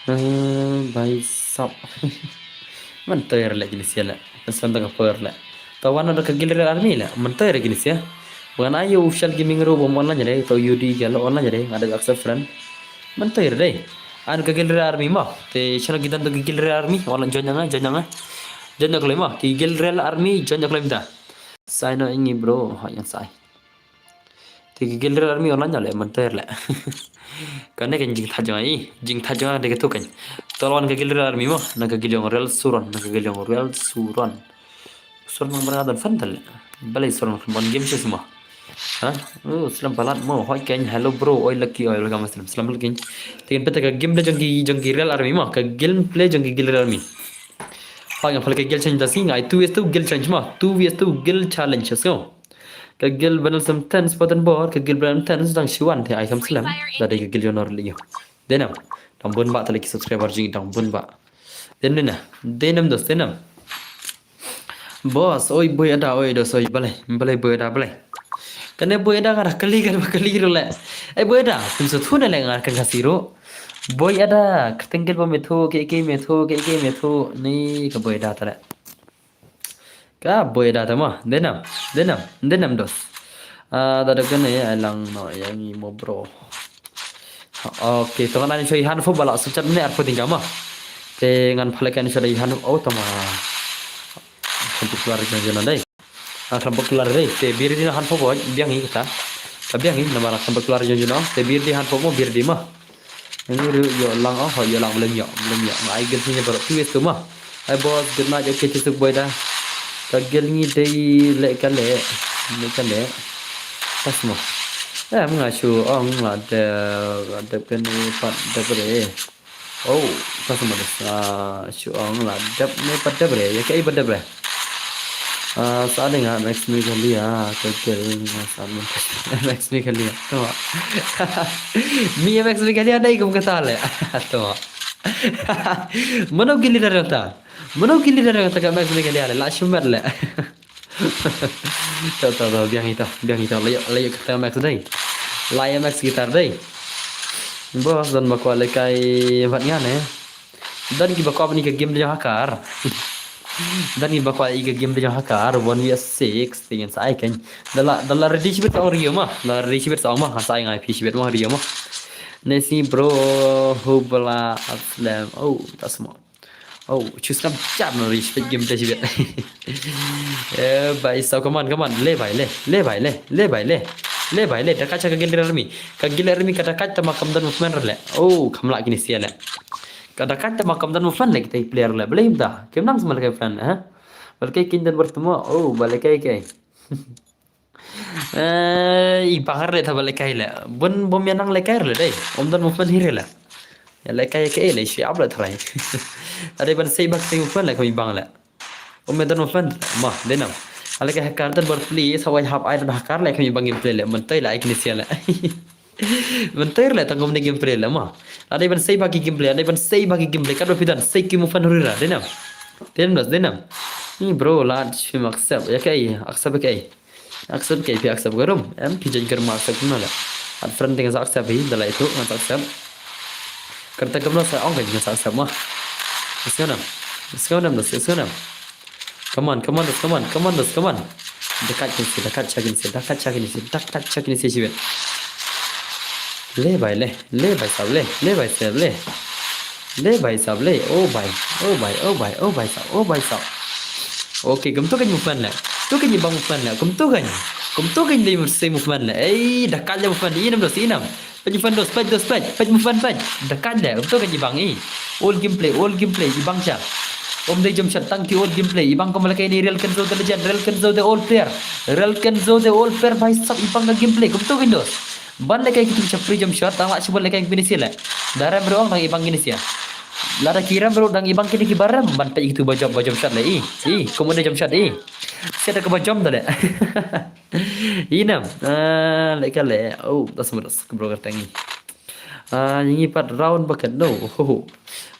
Eh, bai sap. Man toy le kini sia le. Kan san ta ka power le. Ta wan da ka Gilre Army le. Man toy re kini sia. Bukan ayo official gaming ro bom online re. Ta U D gel online re. Ada accept friend. Man toy re dei. An ka Gilre Army ma. Te channel kita tu ka Gilre Army. Online join nga, join nga. Join nga kloi ma. Ki Gilre Army join nga kloi mta. Sign on ingi bro. Ha yang sai. Te ka Gilre Army online le, man toy le. Kane kan jingtha jong i, jingtha jong de ka tu kan. Tolwan ka Gilre Army mo, na ka Giliong Real Suron, na ka Giliong Real Suron. Suron mang barang adan fan tale. Balai Suron mon game shu semua. Ha? Oh, slam balat mo, hoi kan, hello bro, oi lucky, oi welcome slam, slam lucky. Te kan peta ka game de jong ki, jong ki Real Army mo, ka gameplay jong ki Gilre Army. Hoi nga pala ka gel challenge da singa, two vs two gel challenge mo, two vs two gel challenge so. Ka gel banal sam ten spot and board, ka gel banal ten dang shiwan te ai kam slam. Da dei ka gel jonor liyo. Denam. Dang bun ba tali ki subscriber jing dang bun ba. Dei nam, dei nam dos, dei nam. Boss, oi boy ada, oi dos, oi balei, balei boy ada, balei. Kane boy ada ka da kali, ka da kali ruh leh. Ei boy ada, pynsa thu ne leh ngar kan kasi ruh. Boy ada, kyrteng gel ba me thu, ke ke me thu, ke ke me thu. Ni ka boy ada ta leh. Ka boy ada ta ma, dei nam, dei nam, dei nam dos. Ah, da da kane ai lang no ïa ngi mo bro. Okay, to ngan ai sha i Hanfo ba la sngewchat ne arphew tyngka ma. Te ngan pha leh kan sha i Hanfo, oh to ma. Khlem pynkular jong jong dei. Ah, khlem pynkular dei. Te bir di na Hanfo boy, biang i kita. Ka biang i namar khlem pynkular jong jong. Te bir di Hanfo mo, bir di ma. Ngi ruh ïoh lang, oh, ïoh lang, blem ïoh, blem ïoh. Nga ai gel sini baroh, two ways to ma. Hi boss, good night, okay, to suk boy da. Ka gel ngi dei leh ka leh, leh ka leh. Pas mo. Em nga shu ong la dep, la dep kane pat dep re. Oh, pas mo des. Ah, shu ong la dep ne pat dep re. Ïa kaei pat dep re. Ah, sa dei nga Max Meghalaya, ka gel nga sa Max Meghalaya. To. Mi Max Meghalaya dei kum kata leh. To. Mano ki leader ta? Mano ki leader ta ka Max Meghalaya leh? La shimet leh. To, to, to, biang ito, biang ito. Layo, layo kita Max dei. Layo Max gitar dei. Boss, don ba kwah lehkai bad nga ne. Don kiba kwah ban ïa ka game da jong hacker. Don kiba kwah ïa ka game da jong hacker, one v six, te ngin sa ai kein. Da la, da la ready shibit sa ong rio ma. Da la ready shibit sa ong ma, ngan sa ai ngai phi shibit ma rio ma. Nesi bro, hubla aslem. Oh, ta semua. Oh, choose kam chat no ready shibit game da shibit. Eh, bai sa, come on, come on. Le bai le, le bai le, le bai le. Le bai le, da ka cha ka gel army. Ka gel army ka da ka ta ma kam don movement leh. Oh, kam la kini sia leh. Ka da ka ta ma kam don movement leh kita player leh. Blame da. Kim nang sama lehkai friend, ha? Balkai kin don bertemu. Oh, balkai kai. Eh, i bang re ta balkai leh. Bun bom ya nang lehkai leh dei. Om don movement hi re leh. Ïa lehkai kai leh shi ap leh trai. Ada ban sei bak sei movement leh kami bang leh. Om don movement ma, dei nam. Alehkai hacker don bar play, sa wai hap ai don hacker leh kami bang game play leh. Mentoi leh ai kini sia leh. Mentoi leh tang kum ne game play leh ma. Ada ban sei bak ki game play, ada ban sei bak ki game play. Kado pidan sei ki movement hurira, dei nam. Dei nam dos, dei nam. Ni bro, la shim accept. Ïa kai, accept kai. Accept kai phi accept ka rum. Em phi jan ka rum accept kumno leh. At friend ding sa accept hi, da la itu ngan sa accept. Kata kumno sa ong kai ngan sa accept ma. Let's go nam. Let's go nam, let's go nam. Come on, come on, come on, come on, come on. Da ka kin si, da ka cha kin si, da ka cha kin si, da ka cha kin si shibit. Le bai le, le bai sab le, le bai sab le. Le bai sab le, oh bai, oh bai, oh bai, oh bai sab, oh bai sab. Okay, kumto kan movement leh. To kan bang movement leh. Kumto kan. Kumto kan dei mesti movement leh. Eh, da ka le movement. Inam dos, inam. Pej movement dos, pej dos, pej. Pej movement, pej. Da ka le. Kumto kan bang i. All gameplay, all gameplay, i bang cha. Om dei jump shot, tang ki all gameplay. I bang kum lehkai ni Real Kenzo the legend, Real Kenzo the all player. Real Kenzo the all player, bhai sab i bang ka gameplay. Kumto kan dos. Ban lehkai ki tu chapri jump shot, tang la chibun lehkai kini sia leh. Da rem ruh dang i bang kini sia. Lada ki rem ruh dang i bang kini ki ba rem, ban pej ki tu ba jump, ba jump shot leh i. I, kum dei jump shot i. Sia da ka ba jump da leh. Inam, ah, lehkai leh. Oh, das mudas, ka bro ka tangi. Ah, ngi pat round ba ka no. Ho, ho.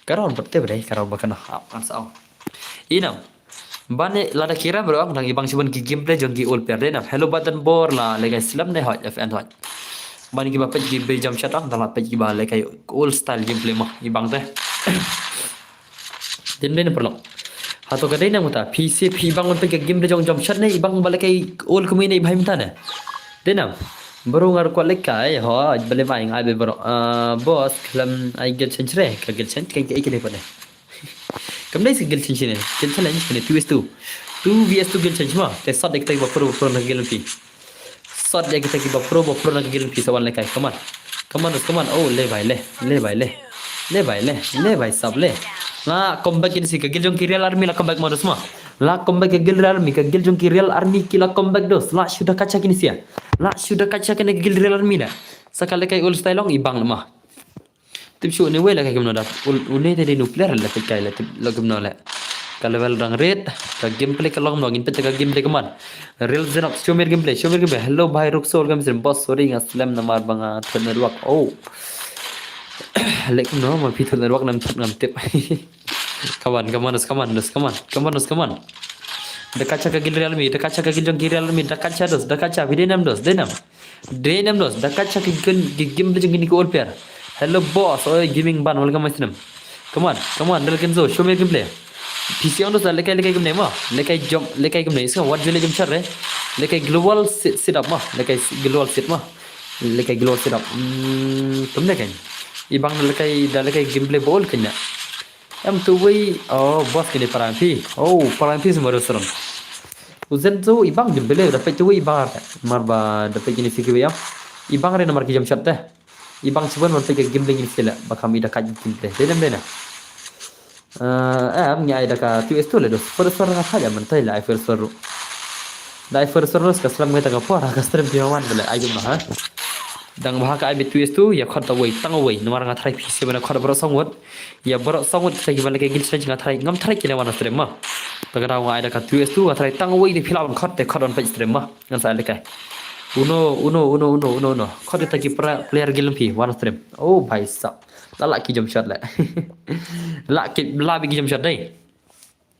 Ka round pat te bre, ka round ba ka no. Ah, kan sa. Inam. Ban ne lada ki rem ruh dang i bang shibun ki gameplay jong ki all player dei nam. Hello button bor la lehkai slem ne hot F N hot. Ban ki ba pej ki ba jump shot dang la pej ki ba lehkai all style gameplay ma i bang te. Dei nam, dei nam paralok. Hato ka dei nam kata phi si phi bang ban pej ka gameplay jong jump shot ne i bang ba lehkai all kumne i bhai mynta ne. Dei nam. Bro ngar kwah lehkai ho bale mai ngai be bro. Ah, boss khlem ai gel change re ka gel change kai kai kene pa ne. Kam dei si gel change ne. Gel challenge kene two vs two. Two vs two gel change ma. Te sat dei kita ba pro ba pro na gel pi. Sat dei kita ba pro ba pro na gel pi sa wan lehkai. Come on. Come on, come on. Oh, le bai le. Le bai le. Le bai le. Le bai sab le. La comeback kini si ka gel jong ki Real Army la comeback ma dos ma. La comeback ka gel Real Army, ka gel jong ki Real Army ki la comeback dos. La shu da ka cha kini sia. La shu da ka cha kini ka gel Real Army da. Sa ka lehkai all style long i bang leh ma. Tip shu ne wei la ka kumno da. Ul-, une te dei nuclear la pej kai la tip la kumno la. Ka level dang rit, ka gameplay ka long no ngin pej ka gameplay ka man. Real Zenox, show me gameplay, show me gameplay. Hello bhai Rukso, welcome to boss. Sorry nga slem namar ba nga thot network. Oh. Leh kumno ma phi thot network nam thot ngam tip. Come on, come on, dos, come on, dos, come on. Come on, dos, come on. Da kata ka guild Realme, da kata ka guild jong ki Realme, da kata dos, da kata, phi dei nam dos, dei nam. Dei nam dos, da kata ki gun, ki game jong kine ki all player. Hello boss, oi gaming ban, welcome my stream. Come on, come on, dal Kenzo, show me gameplay. Phi sngewthuh dos, da lekai, lekai game ne ma, lekai jump, lekai game ne. Iska wat jule jump shot re. Lekai global sit, sit up ma, lekai global sit ma. Lekai global sit up. Hmm, tum ne kan. Ibang da lekai, da lekai gameplay ball kanya. Em tu wei, oh, boss kini parang phi. Oh, parang phi semua restoran. Uzen tu ibang jembele, dapat tu wei ibang. Mar ba dapat kini fiki wei am. Ibang re namar ki jump shot te. Ibang cuban mar pika game lagi ni sila. Bakam ida kat game play. Dena, dena. Eh, em ngi ai da ka two S two le dos. First one nga thaja mentai le ai first one ru. Da ai first one ru ka slam ngai ta ka por, ka stream ki wan bele ai jumlah ha. Dang ba ka ai bit two S two, ya khot ta wei, tang wei. Namar nga try P C bana khot bro song wot. Ya bro song wot kita ki bana ke gil sila nga try, ngam try kile wan stream ma. Ta ka daw nga ai da ka two S two, nga try tang wei ni pila wan khot te khot wan page stream ma. Ngan sa ai lekai. Uno, uno, uno, uno, uno, uno. Khot kita ki pra-, player gil phi, wan stream. Oh, bhai sab. La la ki jump shot le. La ki, la bi ki jump shot dei.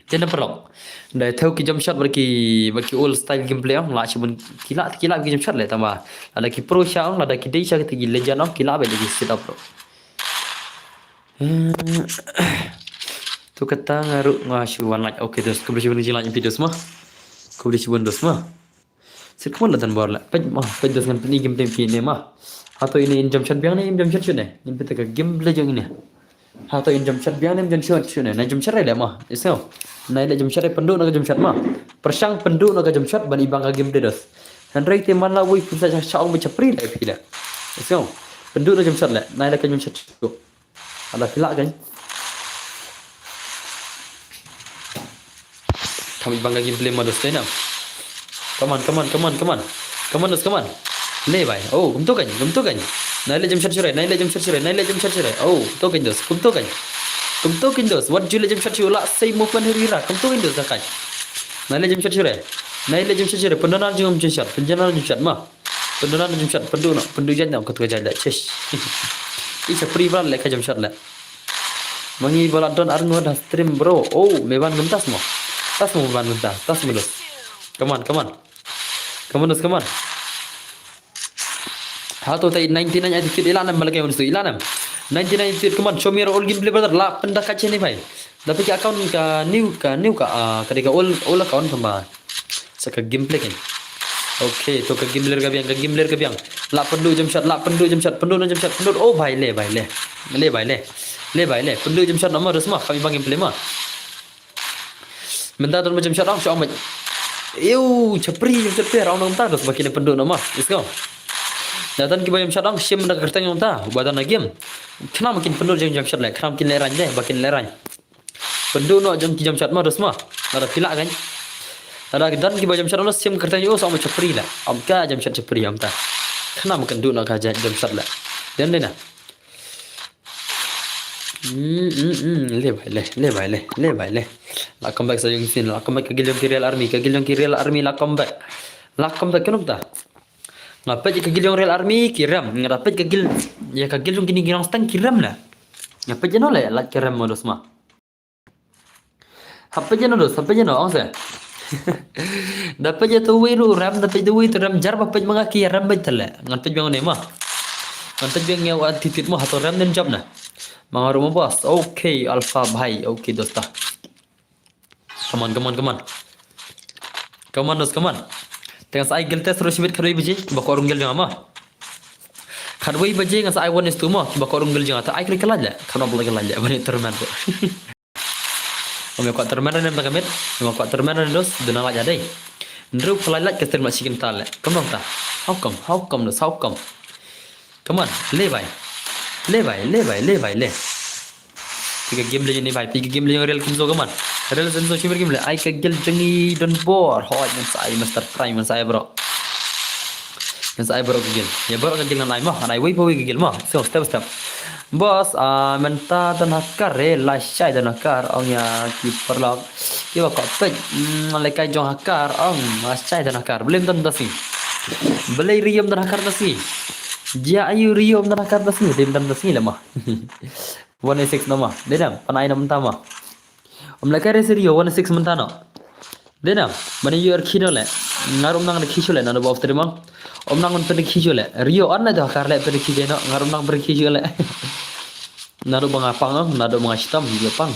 Jena paralok. Dei thau ki jump shot bad ki, bad ki old style gameplay ong. La shibun ki la, ki la ki jump shot le tama. Lada ki pro sha ong, lada ki dei sha kita ki legend ong, ki la bad ki sit up bro. Eh, tu kata nga ruh nga shu wan like. Okay dos, khublei shibun jingla ïa phi dos ma. Khublei shibun dos ma. Sir kumon la tan bor la. Peit ma, peit dos ngan pyni game time phi ne ma. Hato ine in jump shot biang ne in jump shot shu ne. Ngin peit ka gameplay jong ine. Hato in jump shot biang ne in jump shot shu ne. Na jump shot re le ma. Isngew. Na ile jump shot re pynduh na ka jump shot ma. Pyrshang pynduh na ka jump shot ban ibang ka gameplay dos. Hynrei te man la wei pynsa cha cha ong ba cha pri le phi le. Isngew. Pynduh na jump shot le. Na ile ka jump shot shu. Ada phi lah kan? Kami bangga gameplay ma dos tenam. Come on, come on, come on, come on. Come on, dos, come on. Le bai. Oh, kumto kan, kumto kan. Nai le jump shot shurai, nai le jump shot shurai, nai le jump shot shurai. Oh, kumto kan dos, kumto kan. Kumto kan dos. Wat ju le jump shot shurai, la sei movement hiri ra. Kumto kan dos da kan. Nai le jump shot shurai. Nai le jump shot shurai. Pendonal jump shot, pendonal jump shot ma. Pynduh na jump shot, pynduh na, pynduh jait na, kut ka jait la, chesh. Isa pri bal le ka jump shot le. Mangi bala don arno da stream bro. Oh, me ban gumtas mo. Tas mo ban gumtas, tas mo dos. Come on, come on. Come on, dos, come on. Hato tai ninety-nine attitude ila nam bala ka yun stu ila nam. Ninety-nine attitude, come on, show me your all gameplay brother. La pynda ka cheni bhai. Tapi ka account ka new, ka new ka, ah, ka dei ka old, old account tamba. Sa ka gameplay kan. Okay, to ka gameplay ka biang, ka gameplay ka biang. La pynduh jump shot, la pynduh jump shot, pynduh na jump shot, pynduh. Oh bhai le, bhai le. Le bhai le. Le bhai le. Pynduh jump shot nama dos ma, kami bang gameplay ma. Mynta don ma jump shot ong, shot ong. Ew, chapri jump shot pe, round ong ta dos ba kine pynduh nama. Let's go. Natan ki ba jump shot ong, shim da kerteng ong ta, ba don na game. Khnam kin pynduh jump shot le, khnam kin le rang de, ba kin le rang. Pynduh noh jong ki jump shot ma dos ma. Lada phi lah kan. Lada ki don ki ba jump shot ma dos sim kerteng ong sa ma chapri la. Am ka jump shot chapri am ta. Khnam kan duh noh ka jump shot la. Dem dei na. Hmm, hmm, hmm. Le bai le, le bai le, le bai le. La come back sa jong sin, la come back ka gil jong ki Real Army, ka gil jong ki Real Army la come back. La come back kano ta. Nga peit ka gil jong Real Army ki rem, nga da peit ka gil, ya ka gil jong kini ki nongstang ki rem la. Nga peit jano le, la ki rem ma dos ma. Hap peit jano dos, hap peit jano ong se. Da peit ja tu wei ru rem, da peit tu wei tu rem jar ba peit ma nga ki rem beit tele. Ngan peit biang ne ma. Ngan peit biang ngew attitude mo hato rem den jop na. Ma nga ru ma boss. Okay, Alpha bhai. Okay, dosta. Come on, come on, come on. Come on, dos, come on. Teng sa ai gil test ru shibit khatwei baje, ba ko rung gil jong ma. Khatwei baje ngan sa ai one is two mo, ba ko rung gil jong ta ai kri kalaj le. Kano bla kalaj le, bani termen tu. Ome ko termen ne ta kamit, ome ko termen ne dos, dena laj adai. Ndru kalaj laj ka termen chicken ta le. Come on ta. How come? How come dos? How come? Come on, le bai. Le bai, le bai, le bai, le. Pika game le ni bai, pika game le real kim so come on. Real kim so shimmer game le. Ai ka gil jong i don bor. Hoi, ngan sa ai Master Prime, ngan sa ai bro. Ngan sa ai bro ka gil. Ya bro ka gil ngan ai mo, ngan ai wei pa wei ka gil mo. So step step. Boss, ah, mynta don hakar re, la shai don hakar. Ong ya ki paralok. Ki ba ko peit, mm, lekai jong hakar. Ong, la shai don hakar. Blame don dasi. Blame riom don hakar dasi. Jia ayu riom don hakar dasi. Dim don dasi le mo. One eight six nama. Dedam, panai nam tama. Ym lehkai re sir ïa one six mynta noh. Dei na, mane ïa rkhie noh leh. Nga ruh ym nang rkhie shuh leh naduh ba off stream. Ym nang ban pynrkhie shuh leh. Rio on leh to ha kar leh pynrkhie noh. Nga ruh ym nang pynrkhie shuh leh. Naduh ba nga pang, naduh ba nga shitom ïa pang.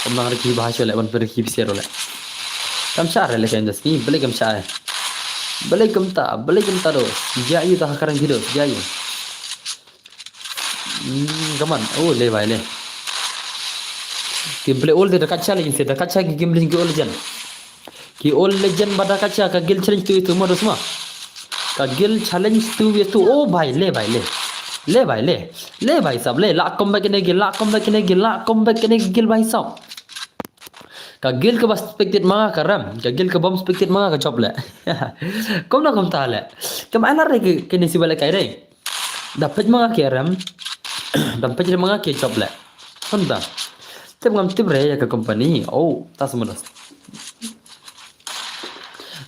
Ym nang rkhie bha shuh leh ban pynrkhie bha shuh leh. Kam shah re leh ka industry, balei kam shah. Balei kumta, balei kumta do. Jia ïa to ha kar ïa phi do, jia ïa. Hmm, come on. Oh, le bhai le. Kim play old da kacha le inse da kacha ki kim play ki old legend. Ki old legend ba da kacha ka guild challenge tu tu modus ma. Ka guild challenge tu tu. Oh bhai le bhai le. Le bhai le. Le bhai sab le la comeback ne guild la comeback ne guild la comeback ne guild bhai sab. Ka guild ka ba spectate ma ka rem. Ka guild ka bom spectate ma ka chop le. Kom na kom ta le. Kam ai la re ke ne si ba le kai re. Da pej ma nga ki rem. Da pej re ma nga ki chop le. Honda. Tip ngam tip re ya ka company. Oh, tas mudas.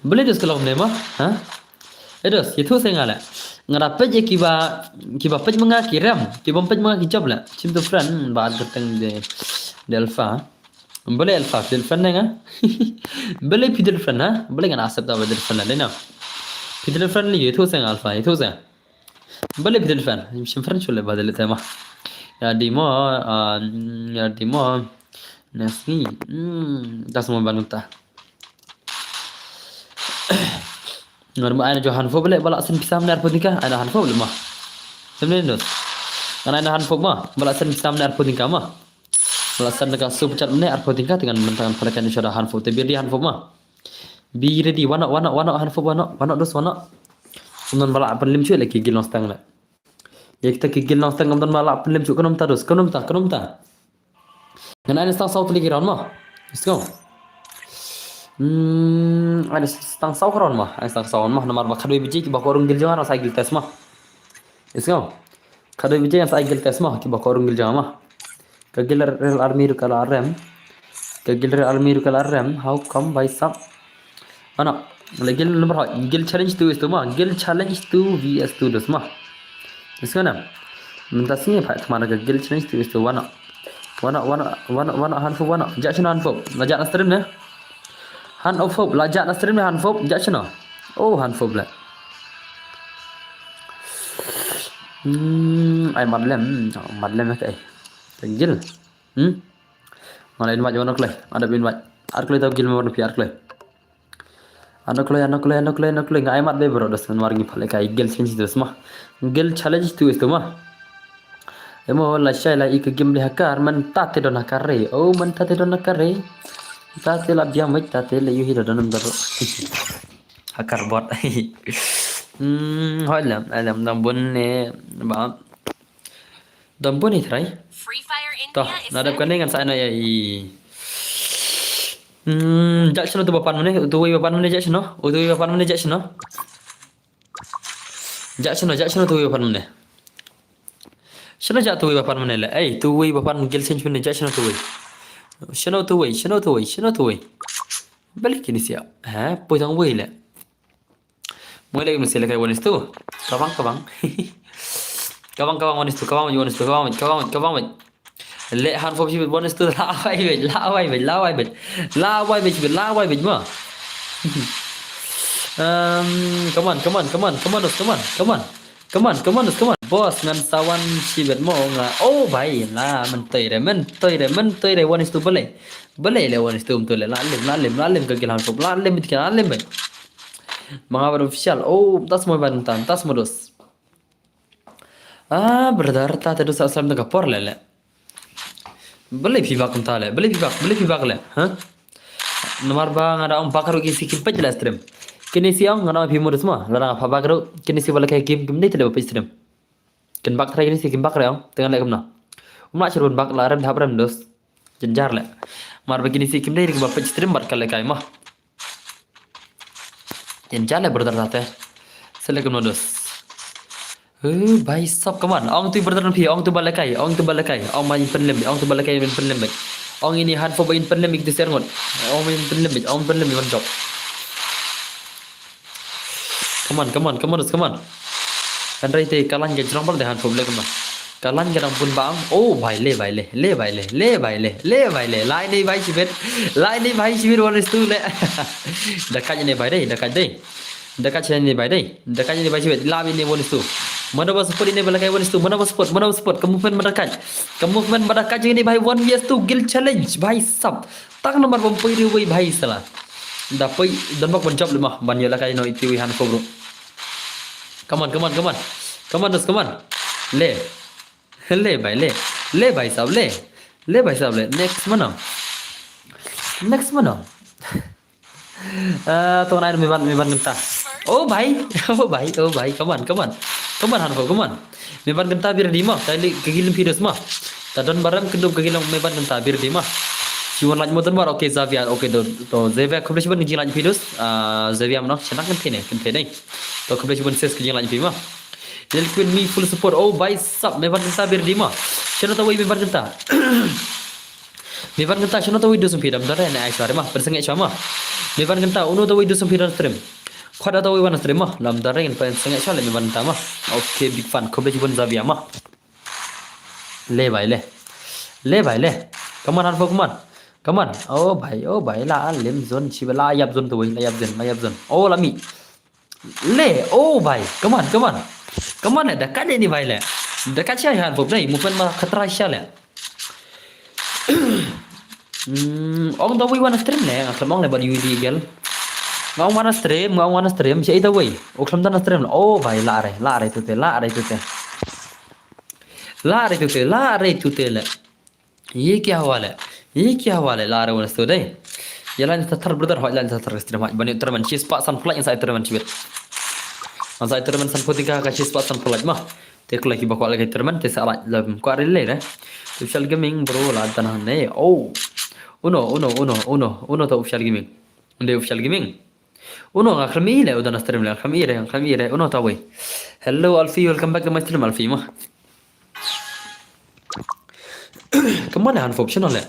Beli dus kelong ne ma, ha? Edos, itu saya ngale. Nga da pej ki ba ki ba pej ma nga ki rem, ki bom pej ma nga ki chop le. Chim tu friend ba ad kerteng de Delfa. Beli Alpha, Delfa ne nga? Beli pi Delfa na? Beli nga accept ba Delfa le na. Pi Delfa le itu saya Alpha, itu saya. Bale bidil fan, shim fan shule badal tema. Ya dimo, ah, ya dimo. Nasi, hmm, das mo banuta. Ngar ma aina jo hanfo bale bala sen pisam nar podika, aina hanfo bale ma. Semne dos. Ngar aina hanfo ma, bala sen pisam nar podika ma. Bala sen ka super chat ne ar podika dengan mentangan pada kan shoda hanfo te bidi hanfo ma. Be ready, wanok, wanok, wanok, hanfo, wanok, wanok, dos, wanok. Kumnon bala pynlim chu le ki gil nong stang le. Ye kita ki gil nong stang kumnon bala pynlim chu kumnon ta dos, kumnon ta, kumnon ta. Ngan ai stang saw tli ki round ma. Let's go. Hmm, ai stang saw round ma, ai stang saw ma, namar ba khadwe biji ki ba ko rung gil jong sa gil test ma. Let's go. Khadwe biji sa gil test ma, ki ba ko rung gil jong ma. Ka Gil Real Army ruh ka la rem. Ka Gil Real Army ruh ka la rem. How come bhai sab? Ano, le Gil number hot. Gil challenge two is two ma. Gil challenge two V S two dos ma. Is kana? Mynta sini pha tmana ka Gil challenge two is two, wanok. Wanok, wanok, wanok, wanok, hanfo, wanok. Jak shano hanfo? La jak na stream ne? Hanfo, la jak na stream ne hanfo? Jak shano? Oh, hanfo le. Hmm, ai madlem, madlem ka ai. Ka Gil. Hmm? Mana invite, mana klai? Ada invite. Ar klai tau Gil mana pi ar klai? Ano klai, ano klai, ano klai, ano klai. Ngai mat be bro, das ngan war ngi pale kai Gil challenge dos ma. Gil challenge two is two ma. Emo la shai la ik game le hakar, man tate don hakar re. Oh, man tate don hakar re. Tate la biang mai, tate le yuhi don daro. Hakar bot. Hmm, hoi lam, lam dam bun ne ba. Dam bun ni trai. To, nadap kane ngan sa na ya i. Hmm, jak shano tu bapan mane, tu wei bapan mane jak shano, tu wei bapan mane jak shano. Jak shano, jak shano tu wei bapan mane. Shano jak tu wei bapan mane le. Ei, tu wei bapan gil sen mane jak shano tu wei. Shano tu wei, shano tu wei, shano tu wei. Balik kini sia. Ha, poi tang wei le. Mulai mesti lekai one is two. Kabang, kabang. Kabang, kabang, one is two. Kabang, one is two. Kabang, kabang, kabang. Le hanfo shi one is two. La wai bej, la wai bej, la wai bej. La wai bej, la wai bej ma. Um, come on, come on, come on, come on, come on, come on. Come on, come on, come on. Boss ngan sawan shibet mo nga. Oh bhai, la mentoi re, mentoi re, mentoi re, one is two bale. Bale le one is two mentoi le, la lim, la lim, la lim ka gil hanfo, la lim bit la lim bit. Manga baru official. Oh, tas mo ban tan, tas mo dos. Ah, brother, ta te dos asam ka por le le. Bale phi bak ta le, bale phi bak, bale phi bak le, ha? Namar ba nga da ong bak ru ki si kim pej le stream. Kini si ong nga da ong phi modus ma, la da pha bak ru, kini si bale kai kim kim ne te le pej stream. Kin bak trai kini si kin bak re ong, tengan le kumna. Um na chirun bak la rem dhap rem dos. Jen jar le. Mar ba kini si kim dei ri ba pej stream bad ka le kai ma. Jen jar le brother tate. Sele kumna dos. Eh, bhai sab, come on. Ong tu brother phi, ong tu ba le kai, ong tu ba le kai, ong ba in pen lem, ong tu ba le kai in pen lem. Ong ini hanfo ba in pen lem ik tu ser ngot. Ong ba in pen lem, ong pen lem ban job. Come on, come on, come on, come on. Kan rai te kalang ke jrong bal de hanfo le come on. Ka line ka dang bun bang. Oh bhai, le bhai le, le bhai le, le bhai le, le bhai le. Line ne bhai shibit. Line ne bhai shibit, one is two le. Da kat ne bhai dei, da kat dei. Da kat ne bhai dei. Da kat ne bhai shibit. La ne one is two. Mana ba support ne ba la kai one is two. Mana ba support, mana ba support. Ka movement ba da kat. Ka movement ba da kat ne bhai, one vs two guild challenge bhai sap. Tang namar bym poi riewwei bhai sala. Da poi don bok ban jop le ma. Ban ïoh la kai no iti wi han ko bro. Come on, come on, come on. Come on, dos, come on. Le. Le bhai, le. Le bhai sab, le. Le bhai sab, le. Next mano. Next mano. Ah, to nai me ban, me ban kynta. Oh bhai, oh bhai, oh bhai. Come on, come on. Come on, Hanfo, come on. Me ban kynta, bir di ma. Tai li ka gilem pidos ma. Ta don barem kyndup ka gilem, me ban kynta, bir di ma. Shi wan laj mo don bar, okay, Xavier, okay, to, to, Xavier, khublei shibun ka jinglain pidos. Ah, Xavier mano, shanak kynte ne, kynte ne. To khublei shibun ses ka jinglain pi ma. Lil Queen me full support. Oh bhai sab, me ban kynta, bir di ma. Shano tawei me ban kynta. Me ban kynta shano tawei dos phi dam dare ne ai shwa ma. Pynsangeh shwa ma. Me ban kynta uno tawei dos phi dam stream. Khwat tawei wan stream ma. Lam dare ngin pynsangeh shwa le me ban kynta ma. Okay, big fan. Khublei shibun Xavier ma. Le bhai le. Le bhai le. Come on, Hanfo, come on. Come on. Oh bhai, oh bhai, la lim zone, shi la yap zone tawei, la yap zone, la yap zone. Oh la mi. Le, oh bhai, come on, come on. Come on le, da kat ne bhai le. Da kat sha Hanfo dei, movement ma khatra sha le. Hmm, ong da wi wan stream le, nga khlem ong le ban U D gel. Nga ong wan stream, nga ong wan stream, sha ita wi. U khlem da stream le. Oh bhai, la re, la re tute, la re tute. La re tute, la re tute le. Ye kya hua le? Ye kya hua le? La re wan sto dei. Ye lan sa thar brother, hoi lan sa thar stream hoi. Bani tournament shi spah san pulai sa tournament shibit. Sa tournament san pulai ka shi spah san pulai ma. Te kula ki bakwa lagi tournament te sa la la kwa re le re. Official Gaming bro la dan ne. Oh. Uno, uno, uno, uno, uno to Official Gaming. Unde Official Gaming. Uno nga khlem i le u dana stream le, khlem i re, khlem i re, uno tawei. Hello Alfie, welcome back to my stream Alfie ma. Kemane Hanfop, shano le?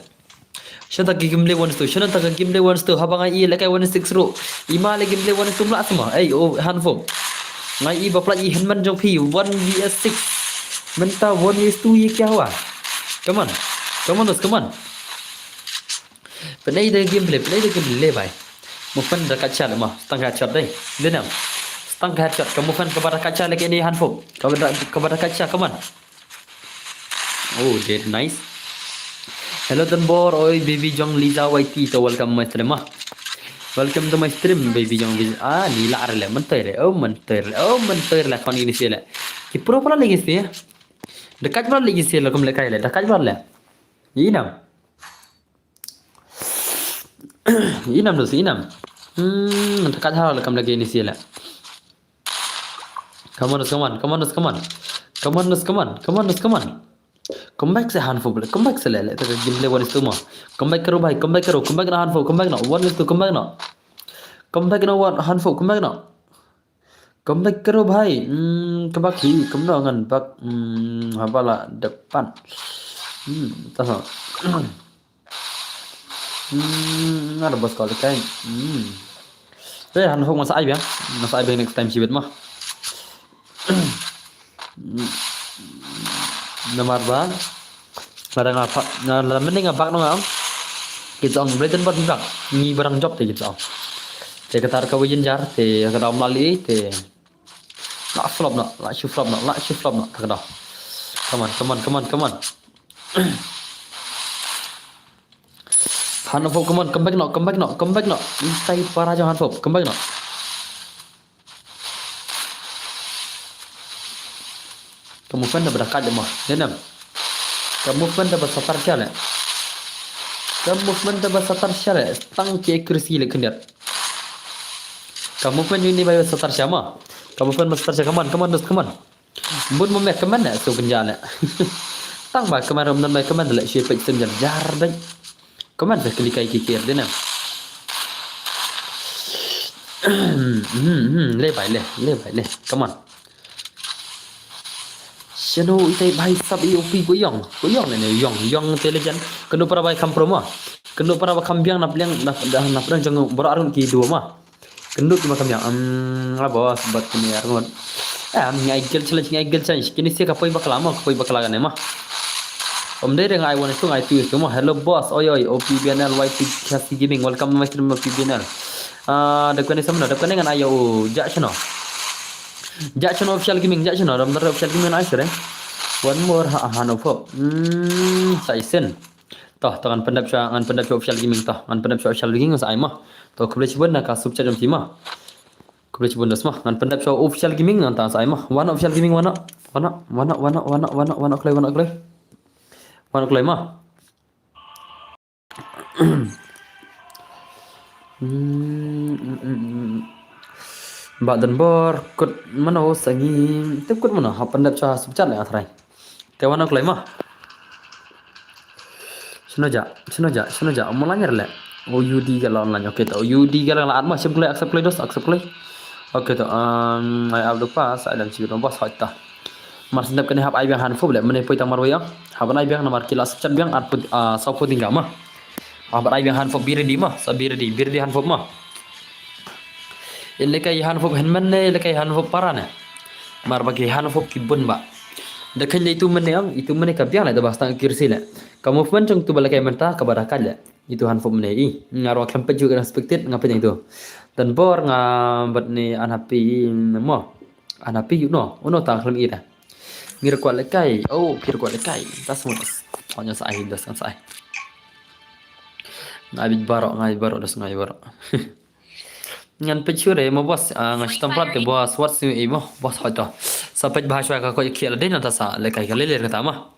Shano ta ki gameplay one stu, shano ta ki gameplay one stu, haba nga i le kai one six ru. I ma le gameplay one stu mla sma. Ei, o Hanfop. Nga i ba plat i henman jong phi one v six. Mynta one v two ye kya hua? Come on. Come on, dos, come on. Pynei da gameplay, pynei da gameplay le bai. Movement da kat shot ma, stang kat shot dei. Dei nam. Stang kat shot, ka movement kaba da kat shot lagi ni Hanfop. Kaba da, kaba da kat shot, come on. Oh, dead, nice. Hello Tanbor, oi baby jong Liza Y T, to welcome my stream ma. Welcome to my stream baby jong Liza. Ah, ni la re le, mentoi re, oh mentoi re, oh mentoi re la kon ini sih le. Ki pro pala lagi sih. Dekat pala lagi sih le, kum le kai le, dekat pala le. Inam. Inam dos, inam. Hmm, dekat hal kam lagi ni sila. Come on, come on, come on, come on. Come on, come on, come on, come on. Come back se Hanfop le, come back se le, le, tak gameplay one stu ma. Come back karo bhai, come back karo, come back na Hanfop, come back na one stu, come back na. Come back na one Hanfop, come back na. Come back karo bhai. Hmm, come back hi, come na ngan back. Hmm, haba la depan. Hmm, ta sa. Hmm, ngar bos kali kai. Hmm. Eh, Hanfop masa ai biang. Masa ai biang next time sibet mah. Hmm. Namar ba. Lada nga pa, na, lada mending nga bak nong am. Kita ong Britain bak bak. Ni barang job te kita ong. Te kata ka wajin jar, te kata om lali, te. La flop na, la shu flop na, la shu flop na, kata. Come on, come on, come on, come on. Hanfop, come on, come back no, come back no, come back no. Intai para jong Hanfop, come back no. Ka movement da ba da kat de mo. Denem. Ka movement da ba satar sha le. Ka movement da ba satar sha le. Tang ki accuracy le khyndiat. Ka movement ini ba satar sha mo. Ka movement ba satar sha, come on, come on, dos, come on. Bun mo me, come on, so khyndiat le. Tang ba, come on, rom nan ba, come on, le, shi pek jar jar dai. Come on, sa kli kai ki kier dina. Hmm, hmm, hmm, le bai le, le bai le. Come on. Shano itai bai sap i opi ko yong. Ko yong ne yong, yong te le jan. Kendo para bai kam promo. Kendo para bai kam biang nap liang nap, nap liang jong bora arun ki dua ma. Kendo ki ma kam biang. Am, la bos bat kini arun. Em, ngai guild challenge, ngai guild challenge. Kine sha ka poi bakla mo, ka poi bakla kane mo. Om dei re ngai one is two, ngai two is two mo. Hello boss, oi oi, O P B N L, Y P K C Gaming. Welcome to my stream, O P B N L. Ah, da kane samna, da kane ngan ai ïa u, ja chano. Ja chano official gaming, ja chano, dam dam official gaming ai sere. One more ha, ha no pop. Hmm, sa isen. To, to ngan pyndep sha, ngan pyndep sha official gaming to. Ngan pyndep sha official gaming sa ai mo. To, khublei shibun na ka super chat jong phi mo. Khublei shibun das mo. Ngan pyndep sha official gaming ngan ta sa ai mo. Wan official gaming wan. Wan, wan, wan, wan, wan, wan, klei, wan, klei. Wan, klei mo. Hmm, hmm, hmm, hmm. Ba dan bor kut mano sangi. Tip kut mano ha pyndep sha super chat le athrai. Te wan, klei mo. Shano ja, shano ja, shano ja. Mo la nger le. O U D ka la online. Okay to. O U D ka la la at mo, shim klei, accept klei dos, accept klei. Okay to. Um, I have the pass, I don't see the boss, hot ta. Mar sendap kane hap ai biang hand pop le, mane poi tang marwei ïa. Hap ai biang namar ki la super chat biang ar put, ah, saw put tingga mo. Hap ai biang hand pop, be ready mo, sa be ready, be ready hand pop mo. Ïa lehkai hand pop hynmen ne, lehkai hand pop para ne. Mar ba ki hand pop ki bun ba. Da kane itu mane ong, itu mane ka biang le da ba stang kirsi le. Ka movement jong tu ba lehkai mynta kaba da kat le. Itu hand pop mane i. Nga ruh khlem peit ju ka expected nga peit itu. Dan bor nga bad ne unhappy mo. Unhappy, you know. Uno ta khlem i da. Ngi ruh kwah lehkai. Oh, phi ruh kwah lehkai. Tas mo tas. Pokoknya sa ai das kan sa ai. Ngai bit baroh, ngai baroh das ngai baroh. Ngan peit shuh re mo boss, ah, nga shitom prat te boss, what si i mo boss, hoito. Sa peit bha shwa ka koit khiah la dei na ta sa lehkai ka lele kata ma.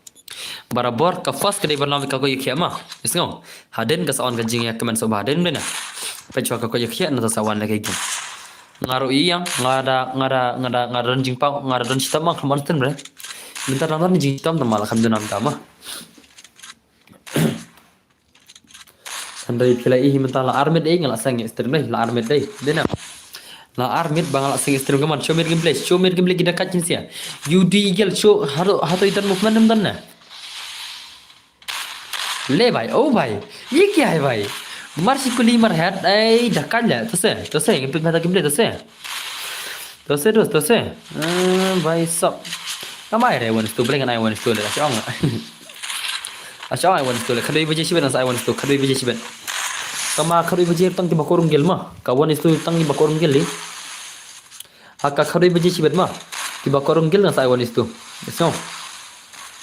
Barabor ka first ka dei ban lam ka koit khiah ma. Is ngau. Hadien ka sa on ka jingïakmen so bha hadien dei na. Peit shwa ka koit khiah na ta sa wan lehkai game. Nga ruh i ïang, nga da, nga da, nga da, nga da don jingpang, nga da don shitom ma khlem on stream re. Mynta dang don jingtom ta ma la kham dun nam ta ma. Hynrei phi la i hi mynta la ar minit ei nga la seng stream dei, la ar minit dei. Dei na. La ar minit ba nga la seng stream, come on, show me gameplay, show me gameplay, kita kat jin sia. U D gel show, hato, hato itan movement em dan na. Le bhai, oh bhai. Ye kya hai bhai? Mar si kuli mar head, ei, da kat le, to se, to se, gameplay, mata gameplay, to se. To se, dos, to se. Eh, bhai sab. Kam ai re one is two, blank ai one is two le. Acha ong. Acha ong ai one is two le. Khadwei baje shibet nang sa ai one is two. Khadwei baje shibet. Kama khadwei baje tang kiba korung gel ma. Ka one is two tang kiba korung gel li. Ha ka khadwei baje shibet ma. Kiba korung gel nang sa ai one is two. So.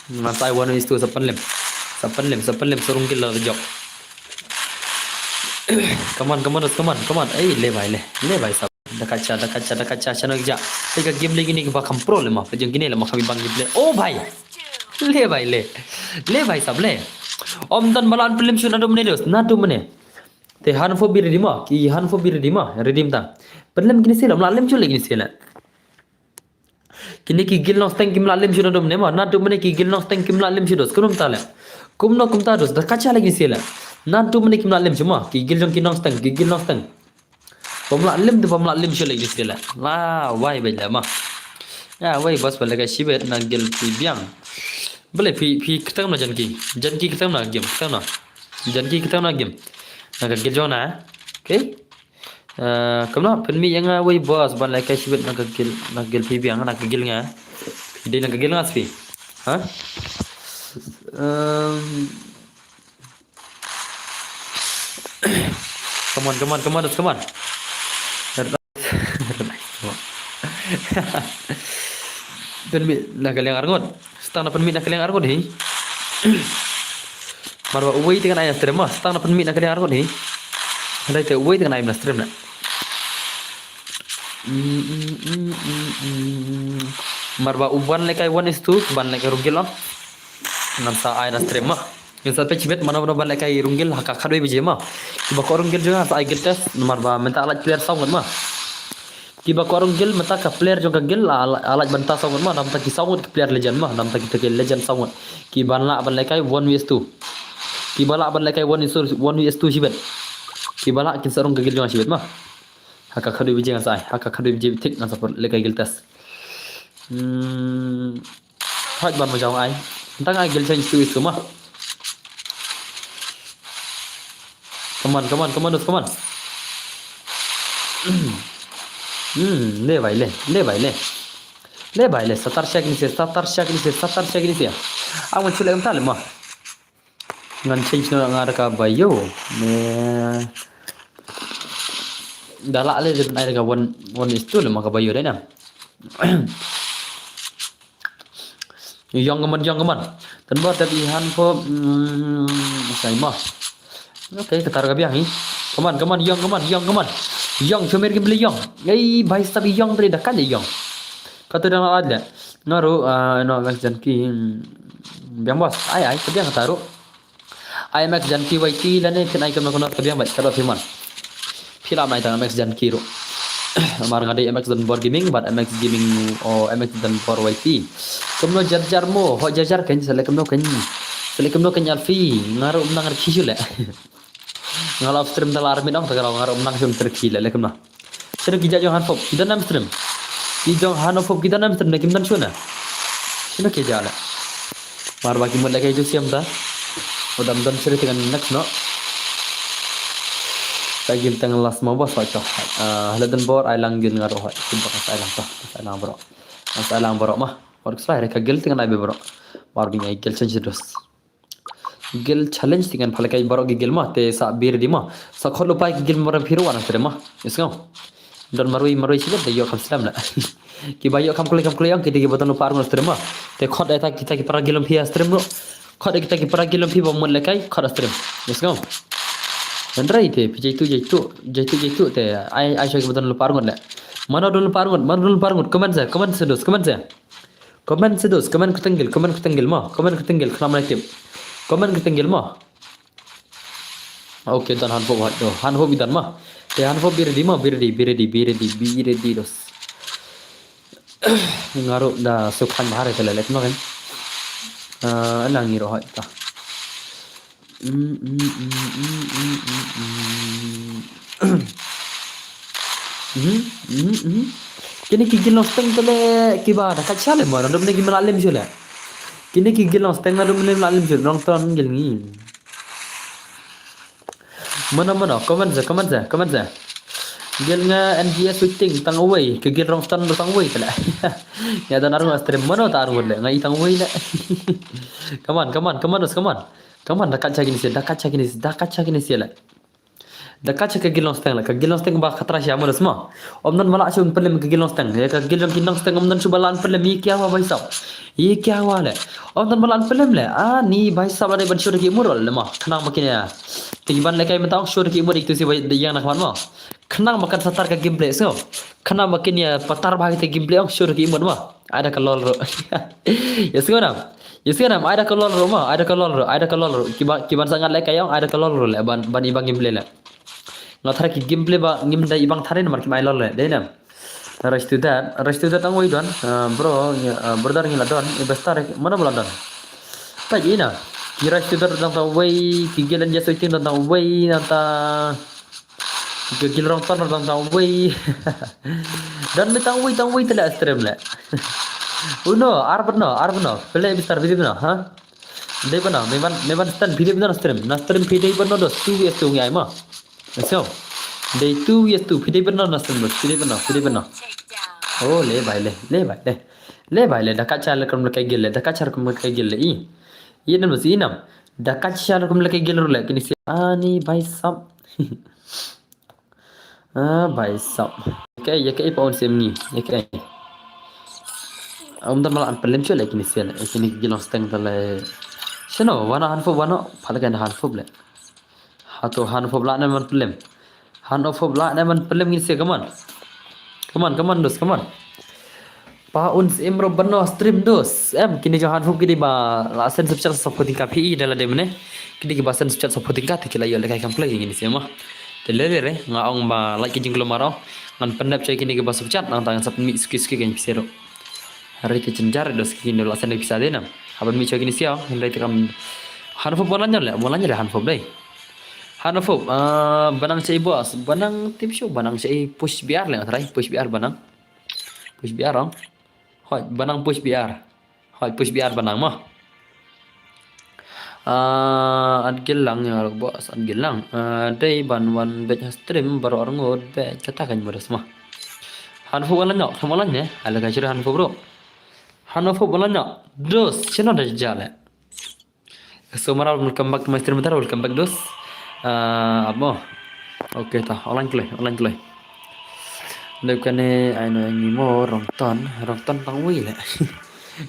Nang sa ai one is two sa pynlem. Sa pynlem, sa pynlem sa rung gel la jok. Come on, come on, come on, come on. Ei, le bhai le. Le bhai sab. Da kacha, da kacha, da kacha, chano ja. Te ka game lagi ni ba kam pro le ma, pejong kini le ma kami bang game le. Oh bhai. Le bhai le. Le bhai sab le. Om dan balan pelim shu nadu mene dos, nadu mene. Te han fo bi ready ma, ki han fo bi ready ma, ready mta. Pelim kini sila, mla lem chule kini sila. Kini ki gil nong steng kim la lem shu nadu mene ma, nadu mene ki gil nong steng kim la lem shu dos, kunum ta le. Kumno kumta dos, da kacha le kini sila. Nadu mene kim la lem shu ma, ki gil jong ki nong steng, ki gil nong steng. Pom la lim tu pom la lim shu lagi sila. La wai bai la ma. Ya wai bas bale ka shibet na gil phi biang. Bale phi phi ketang na janki. Janki ketang na game, ketang na. Janki ketang na game. Na ka gil jong na. Okay. Eh, kam na pynmih ïa nga wai bas ban la ka shibet na ka gil na gil phi biang na ka gil nga. Dei na ka gil nga spi. Ha? Um, Come on, come on, come on, come on. Pynmih na ka liang arngut. Stang na pynmih na ka liang arngut hi. Marwa uwei te kan ai na stream ma. Stang na pynmih na ka liang arngut hi. Hadai te uwei te kan ai na stream na. Marwa u ban lekai one is two, ban lekai rugil. Ngan sa ai na stream ma. Ngan sa pech bet mano mano ban lekai rung gil ha ka khadwei baje ma. Kiba ko rung gil jong nga sa ai gil test namar ba mynta alaj player saw ngut ma. Kiba ko rung gil mynta ka player jong ka gil alaj ban ta saw ngut ma, namta ki saw ngut ki player legend ma, namta kita ki legend saw ngut. Kiba lah ban lekai one vs two. Kiba lah ban lekai one vs two, one vs two shibet. Kiba lah kin sa rung ka gil jong nga shibet ma. Ha ka khadwei baje ngan sa ai, ha ka khadwei baje thik ngan sa lekai gil test. Hmm. Haj ban ma jong ai. Tang ai gil change tu itu ma. Come on, come on, come on, come on. Hmm, le bai le, le bai le. Le bai le, satar sha kine se, satar sha kine se, satar sha kine se. Ang man chule em ta le ma. Ngan change noh nga da ka bio. Ne. Da lah le dep ai da ka one, one is two le ma ka bio dei na. Ïong ka mon, ïong ka mon. Tang ba tep i Hanfop, mm, sai ma. Okay, ka tar ka biang hi. Come on, come on, ïong, come on, ïong, come on. Ïong, show me kin beli ïong. Ei, bhai sab ïong tadi da kan ïong. Ka tu dang lad le. Nga ruh, ah, no, Max Janki, mm, biang bos. Ai, ai, ka biang ka tar ruh. Ai Max Janki Y T lane phin ai kumno kumno ka biang bad ka dok phi mon. Phi lah ban ai tang Max Janki ruh. Mar nga dei M X Don Bor Gaming bad M X Gaming o M X Don Bor Y T. Kumno jar jar mo, ho jar jar kan sa le kumno kan. Sa le kumno kan Alfi, nga ruh nang rkhi shu le. Nga la stream da la ar minit ong ta ka la nga ruh nang shu rkhi le, le kumno. Sino ki jait jong Hanfop, ki don nam stream. Ki jong Hanfop, ki don nam stream, ne kim don shuh na. Sino ki jait le. Mar ba ki mut le kai ju siam ta. Udam don siri tingan next no. Ta gil tang last ma bos hoy to. Ah, hala don bor ai lang gil nga ruh hoy. Kim ba ka sai lang to. Sai lang bro. Sai lang bro ma. Bor slai re ka gil tingan ai be bro. Mar bi ngai gil chen dos. Gil challenge tingan phalkai barok ki gil ma, te sa bir di ma. Sa khot lupai ki gil maram phiru wan astre ma. Yes ngau. Don marui marui chibet de yo kham slam la. Ki ba yo kham kule kham kule ong ki de ki ba don lupa arngon astre ma. Te khot de ta kita ki para gilom phi astre ro. Khot de kita ki para gilom phi ba mut lekai khot astre. Yes ngau. Nandrai te phi jaitu jaitu jaitu jaitu te ai ai choi ki ba don lupa arngon le. Mano don lupa arngon, mano don lupa arngon. Comment se, comment se dos, comment se. Comment se dos, comment kuteng gil, comment kuteng gil mo, comment kuteng gil, khnam na tip. Comment kuteng gil mo. Okay, don Hanfop wat do. Hanfop idan mo. Te Hanfop bi ready mo, bi ready, bi ready, bi ready, bi ready dos. Nga ruh da sukhan bahar te lelek no kan. Ah, nang ngiro hoi ta. Mm, mm, mm, mm, mm, mm, mm. Mhm, mhm, mhm. Kine ki gil long steng tele kiba da kat sha le mo, nadum ne ki mala lem shu le. Kine ki gil long steng nadum ne mala lem shu, long ton gil ngi. Mano, mano, comment se, comment se, comment se. Gil nga N G S waiting, tang away, ki gil rong stang tang away tele. Ya dan arung astre, mano ta arung le, nga i tang away le. Come on, come on, come on, come on. Come on, da kat sha kine se, da kat sha kine se, da kat sha kine se le. Da kat sha ka gil long steng le, ka gil long steng ba khatra sha mo da sma. Om nan mala shu pelem ka gil long steng, ya ka gil long ki long steng om nan shu balan pelem, ye kya hua bhai sab. Ye kya hua le. Om nan balan pelem le, ah, ni bhai sab la dei ban shu da ki murol le ma. Khnang ma kine ya. Te ki ban le kai mata ong shu da ki murol itu si ba yang na khman ma. Khnang ma kan satar ka gameplay so. Khnang ma kine ya patar ba ki te gameplay ong shu da ki murol ma. Ai da ka lol ro. Ya sngewna. Ya sngewna, ai da ka lol ro ma, ai da ka lol ro, ai da ka lol ro. Ki ba, ki ban sa ngat le kai ong, ai da ka lol ro le ban, ban i ba gameplay le. Nga thara ki gameplay ba ngim da i bang thara namar ki mai lol le. Dei nam. Rush to that, rush to that ang wei don. Ah, bro, ngi, ah, brother ngi la don, investor mano ba la don. Ta ji na. Ki rush to that don ta wei, ki gil and just waiting don ta wei, na ta. Ki gil rong ton don ta wei. Don me ta wei, ta wei tele stream le. Uno, ar bano, ar bano. Pele investor bidi bano, ha? Dei bano, me ban, me ban stand bidi bano stream. Na stream bidi bano dos, two vs two ngi ai ma. So, dei two vs two, phi dei bynno na symbols, phi dei bynno, phi dei bynno. Oh, le bai le, le bai le. Le bai le, da kat sha le kum le kai gil le, da kat sha le kum le kai gil le i. I nam si nam. Da kat sha le kum le kai gil le kini si ani bhai sab. Ah, bhai sab. Kai, ya kai pa un sem ni, ya kai. Am da mala an pelem chule kini si le, kini gil long steng le. Shano, wana Hanfop wana, phala kai Hanfop le. Hato Hanfop lah ne man pelem. Hanfop lah ne man pelem ngin se, come on. Come on, come on, dos, come on. Pa un se em ro bano stream dos. Em, kini jong Hanfop kini ba la send super chat sop ko tingka phi da la dem ne. Kini ki ba send super chat sop ko tingka te ki la yo le kai kam play ngin se ma. Te le le re, nga ong ba like ki jinglo maro. Ngan pendep chai kini ki ba super chat nang tang sap mi ski ski kan phi se ro. Hari ke cenjar dos kini la send pisa de nam. Haban mi chai kini siau, hindai te kam Hanfop bolan le, bolan le Hanfop dai. Hanfop, ah, banang chei bos, banang tip shu, banang chei push B R le, try push B R banang. Push B R ong. Hoi, banang push B R. Hoi, push B R banang mo. Ah, an gilang ya bos, an gilang. Ah, dei ban wan bet stream baru arngut bet kata kan modus mo. Hanfop wala nyok, sama lan ne. Ala ka chira Hanfop bro. Hano fo bola nya. Dos, chino da jale. So mara, welcome back to my stream, welcome back, dos. Ah, amo. Okay, ta, online kloi, online kloi. Dep kane, ai no ngi mo Rongton, Rongton tang wi le.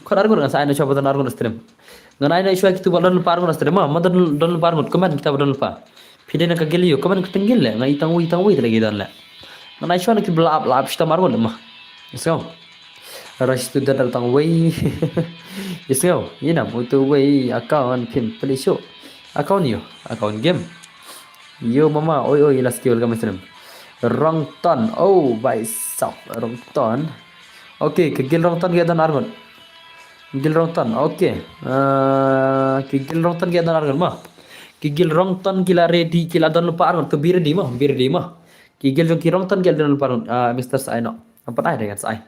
Khot arngut ngan sa ai no chwa ba don arngut stream. Ngan ai no chwa kitu ba don lypa arngut stream ma, ma don, don lypa arngut, comment kita ba don lypa. Phi dei na ka guild ïa u, comment ka teng guild le, nga i tang wi, i tang wi te lagi don le. Ngan ai chwa na ki ba la ap, la ap shitom arngut ma. Let's go. Rush to the tang wei. Yes, yo. Ina mutu wei account phim peli shu. Account yo. Account game. Yo mama, oi oi, last kill kami stream. Rongton. Oh, bai sap Rongton. Okay, ki guild Rongton ki don arngut. Guild Rongton. Okay. Ah, ki guild Rongton ki don arngut ma. Ki guild Rongton ki la ready, ki la don lypa arngut, to be ready ma, be ready ma. Ki guild jong ki Rongton ki la don lypa arngut. Ah, Mister Saino. Am pat ai de ngan sa ai.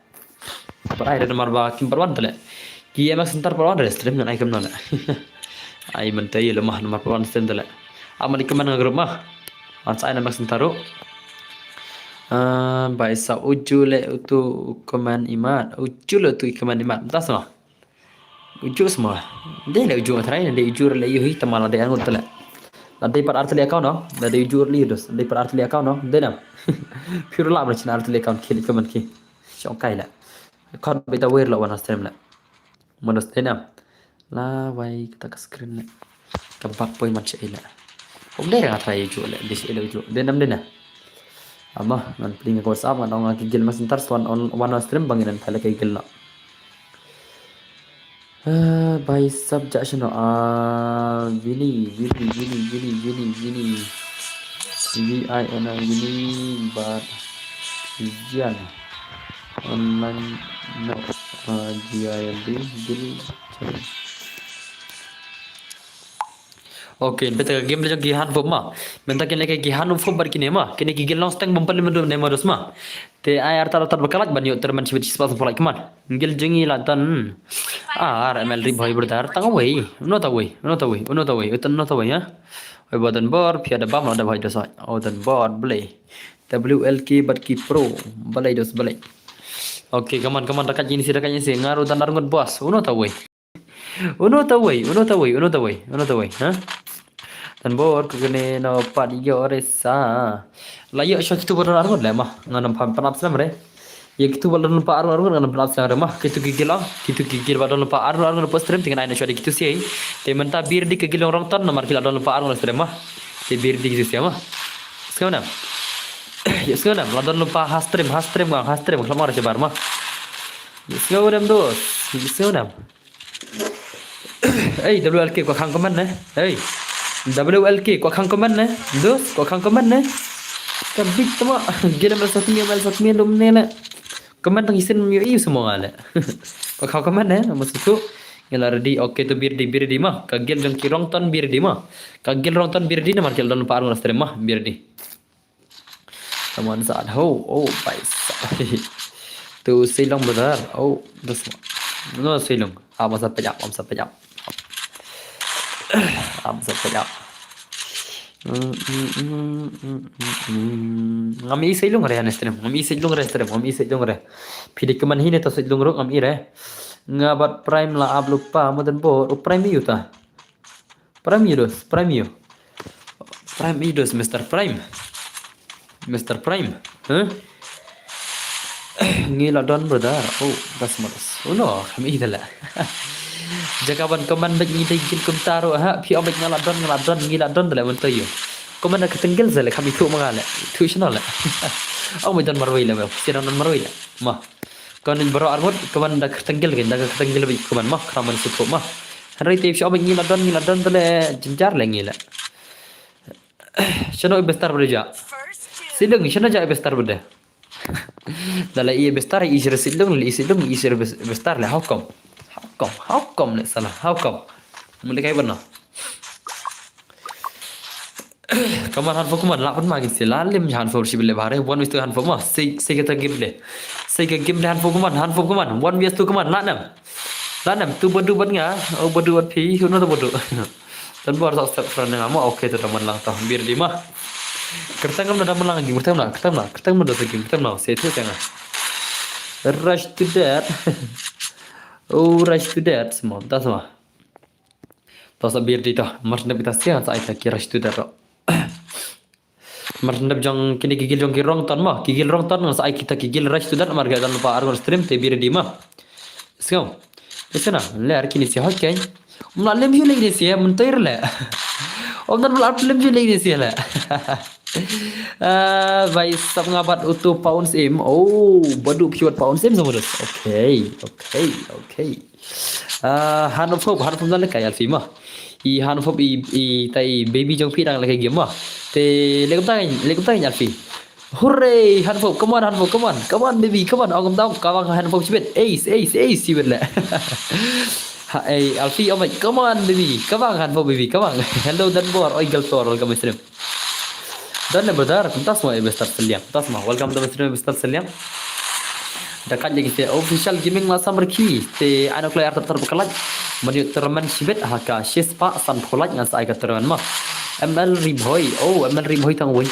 Am pat ai de namar ba kim pat wan te le. Ki M X Center pat wan de stream ngan ai kumno le. Ai mynta ïa le ma namar pat wan stream te le. Am ni kumne nga group ma. Wan sa ai na M X Center ruh. Ah, bai sa uju le utu kumne imat. Uju le utu kumne imat. Mynta sa ma. Uju sa ma. Dei le uju nga trai, dei uju le ïohi tama la dei arngut te le. La dei pat artylli account no, la dei uju le dos, la dei pat artylli account no, dei nam. Phi ruh lah ban shna artylli account ki, kumne ki. Shong kai le. Account beit ta wer la wan stream le. Manus dei nam. La wai kata ka screen le. Ka bak poi man sha ila. Ym dei nga trai uju le, dei sha ila uju. Dei nam dei na. Ama, ngan pling ka WhatsApp, ngan ong ki guild ma Center, wan on, wan on stream, ba ngin pynlait ki guild na. Ah, bai sap ja shano, ah, Vini, Vini, Vini, Vini, Vini, Vini. V I N I, Vini, but Vian. Online, no, ah, G I L D, guild. Okay, beta ka game le jong ki han fop ma. Beta kine ki han fop bad kine ma. Kine ki guild long steng bym pali mendu ne modus ma. Te ai arta arta ba kalak ban ïoh terman shibit shispa sempolak kman. Guild jong ngi la don. Ah, R M L rip hoi brother. Tang wei. Uno ta wei. Uno ta wei. Uno ta wei. Utan uno ta wei ha. Hoi ba don bor. Pia da bam la da hoi dos hoi. Oh, don bor. Blei. W L K bad ki pro. Blei dos blei. Okay, come on, come on. Rakat jini si, rakat jini si. Ngaru dan arngut bos. Uno ta wei. Uno ta wei, uno ta wei, uno ta wei, uno ta wei, ha? Tan bor ku kene no pat ïoh resa. La ïoh sha kitu ba don arngut le ma. Ngan ym pan ap slam re. Ïa kitu ba don lypa arngut, arngut ngan ym pan ap slam re ma. Kitu ki guild, kitu ki guild ba don lypa arngut, arngut pa stream te ngan ai na shwa de kitu siei. Te mynta bir di ki guild long Rongton namar ki la don lypa arngut stream ma. Te bir di kitu siei ma. Sngew nam. Ïa sngew nam la don lypa ha stream, ha stream, ha stream khlem ar shabar ma. Ïa sngew nam dos. Ïa sngew nam. Ei, W L K kwah khang comment ne. Ei. W L K kwah khang comment ne. Dos, kwah khang comment ne. Ka bit tama. Gila mel sot mi, mel sot mi lum ne le. Comment tang isin mi i semua le. Kwah khang comment ne. Nama susu. Ngila ready. Okay, to bir di, bir di ma. Ka guild jong ki Rongton bir di ma. Ka guild Rongton bir di namar ki la don lypa arngut stream ma. Bir di. Someone said, "Ho, oh, bai sa." Tu Silong brother. Oh, dos. No, Silong. Am sa pejap, am sa pejap. Am sa pejap. Ngam i Silong re ne stream. Ngam i Silong re stream. Ngam i Silong re. Phi di keman hi ne ta Silong ruh ngam i re. Nga bad Prime la ap lypa mo dan bor. Oh, Prime ïa u ta. Prime ïa dos, Prime ïa. Prime ïa dos, Mister Prime. Mister Prime. Huh? Ngi la don brother. Oh, das malas. Oh no, kami dah lah. Jaka ban comment bad ngi dei gin kumta ruh ha. Phi ong bad nga la don, nga la don, ngi la don dah lah mynta ïa. Comment da ka teng guild sa le, kami tu ma nga le. Tu shano le. Ong bad don marwei le, bro. Si don marwei le. Ma. Comment bro arngut, comment da ka teng guild, da ka teng guild bad comment ma, kram man sutu ma. Hynrei te shu bad ngi la don, ngi la don te le jynjar le ngi le. Shano i bestar bad ja. Silung, shano ja i bestar bad. Da le i bestar, i sir Silung, i Silung, i sir bes-, bestar le. How come? How come? How come le sala? How come? Mun de kai bana. Kaman han fo kaman la pan ma gin si la lim han fo shi bile bare. Wan wis tu han fo ma. Sei, sei kata gim le. Sei ka gim le han fo kaman, han fo kaman. Wan wis tu kaman la nam. La nam tu badu bad nga. Oh badu bad phi. Uno tu badu. Tan bor sa step friend nga ma. Okay tu taman lang ta. Bir di ma. Kertang kam na taman lang gim. Kertang na, kertang na, kertang na dosa gim. Kertang na. Sei tu tanga. Rush to death. Oh, Rush to Death, mo, ta sama. Ta sa bir di ta, mar sndep kita sia sa ai ta ki Rush to Death ro. Mar sndep jong kini ki guild jong ki Rong Ton mo, ki guild Rong Ton sa ai kita ki guild Rush to Death mar ga dan pa argon stream te bir di ma. Sngo. Isna, le ar kini sia hot keng. Mla lem yu le kini sia, mun toir le. Om dan mla lem yu le kini sia le. Ah, bai sap nga bat utu pounds im. Oh, badu piot pounds im sama dus. Okay, okay, okay. Ah, han of hope, han of hope dan le kai Alfi ma. I han of hope i, i tai baby jong phi dang le kai game ma. Te le kumta, le kumta Alfi. Hooray, han of hope, come on, han of hope, come on, come on baby, come on. Ong kumta, kawang han of hope sibit. Ace, ace, ace sibit le. Ha, eh, Alfi, oh my, come on baby, kawang han of hope baby, kawang. Hello dan bor, oi girl floor, welcome stream. Dan le brother, kumta sama eh Mister Seliang. Kumta sama, welcome to Mister Mister Seliang. Da kat lagi te official gaming ma samar ki te ano klai artap tar bakalat. Menu tournament sibit ha ka shispa san pholaj ngan sa ai ka tournament ma. M L Riboy. Oh, M L Riboy tang woi.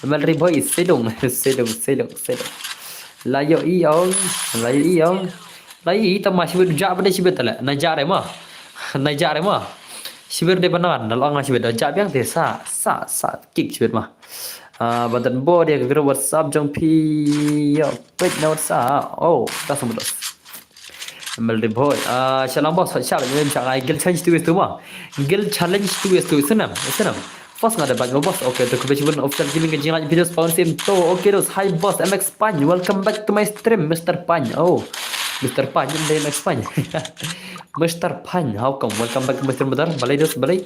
M L Riboy sedong, sedong, sedong, sedong. Layo i ong, layo i ong. Layo i tama sibit ja bade sibit tale. Na ja re ma. Na ja re ma. Sibir de banan, na long sibir da ja biang te sa, sa, sa kick sibir ma. Ah, badan bo dia ke group WhatsApp jong phi. Yo, wait na WhatsApp. Oh, ta sama dos. M L Riboy. Ah, shalang boss, shal ni cha ngai guild challenge tu tu ma. Guild challenge tu tu senam, senam. First nga da bad boss. Okay, to kube chibun official gaming ka jingla videos pound sim to. Okay, dos. Hi boss, M X Pine. Welcome back to my stream, Mister Pine. Oh, Mister Pine, M X Pine. Mister Pine, how come? Welcome back to my stream, brother. Balai dos, balai.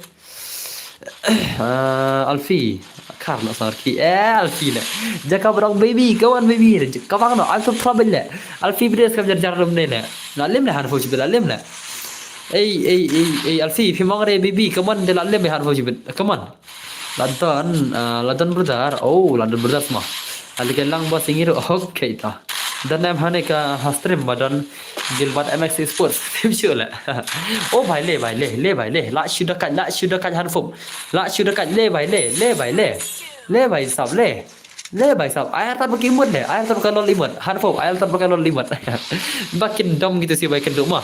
Ah, Alfi, kar na sar ki. Eh, Alfi le. Jaka brong baby, kawan baby. Kawang no, Alfi problem le. Alfi bdes kam jar jar rum ne le. Na lem le han fo sibit, la lem le. Ei, ei, ei, ei, Alfi, phi mong re baby, come on, de la lem le han fo sibit. Come on. Ladon, ah, Ladon brother. Oh, Ladon brother ma. Ali ke lang ba singiru. Okay ta. Dan em hane ka ha stream ba don Gilbert M X Sports. Tim shu le. Oh, bhai le, bhai le, le, bhai le. La shu da kaj, la shu da kaj han fo. La shu da kaj le, bhai le, le, bhai le. Le, bhai sab le. Le, bhai sab. Ayar tat baki mut le. Ayar tat baka lol imut. Han fo, ayar tat baka lol imut. Bakin dom gitu si bai kendu ma.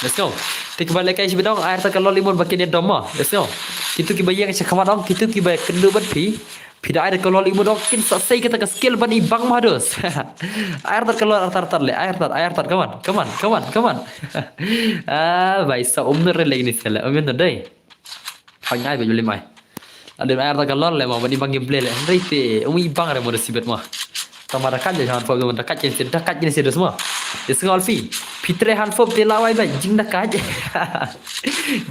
Let's go. Tik balik kai si bidong, ayar tat ka lol imut bakin dom ma. Let's go. Kitu ki bayang sa khamat dong, kitu ki bai kendu bat phi. Phi da ai da ka lol imut dong kin sa sei kata ka skill ban i bang ma dos. Ayar tat ka lol, ayar tat, tat le, ayar tat, ayar tat, come on, come on, come on, come on. Ah, bhai sa umner le ni sele, umner dai. Phang ai ba julim ai. Adem ayar tat ka lol le ma ban i bang gameplay le. Hynrei te um i bang re mo da sibet ma. Tama da kaj le han fo da kaj kin se, da kaj kin se dos ma. Is ngol fi. Phi tre han fo te lawai ba jing da kaj.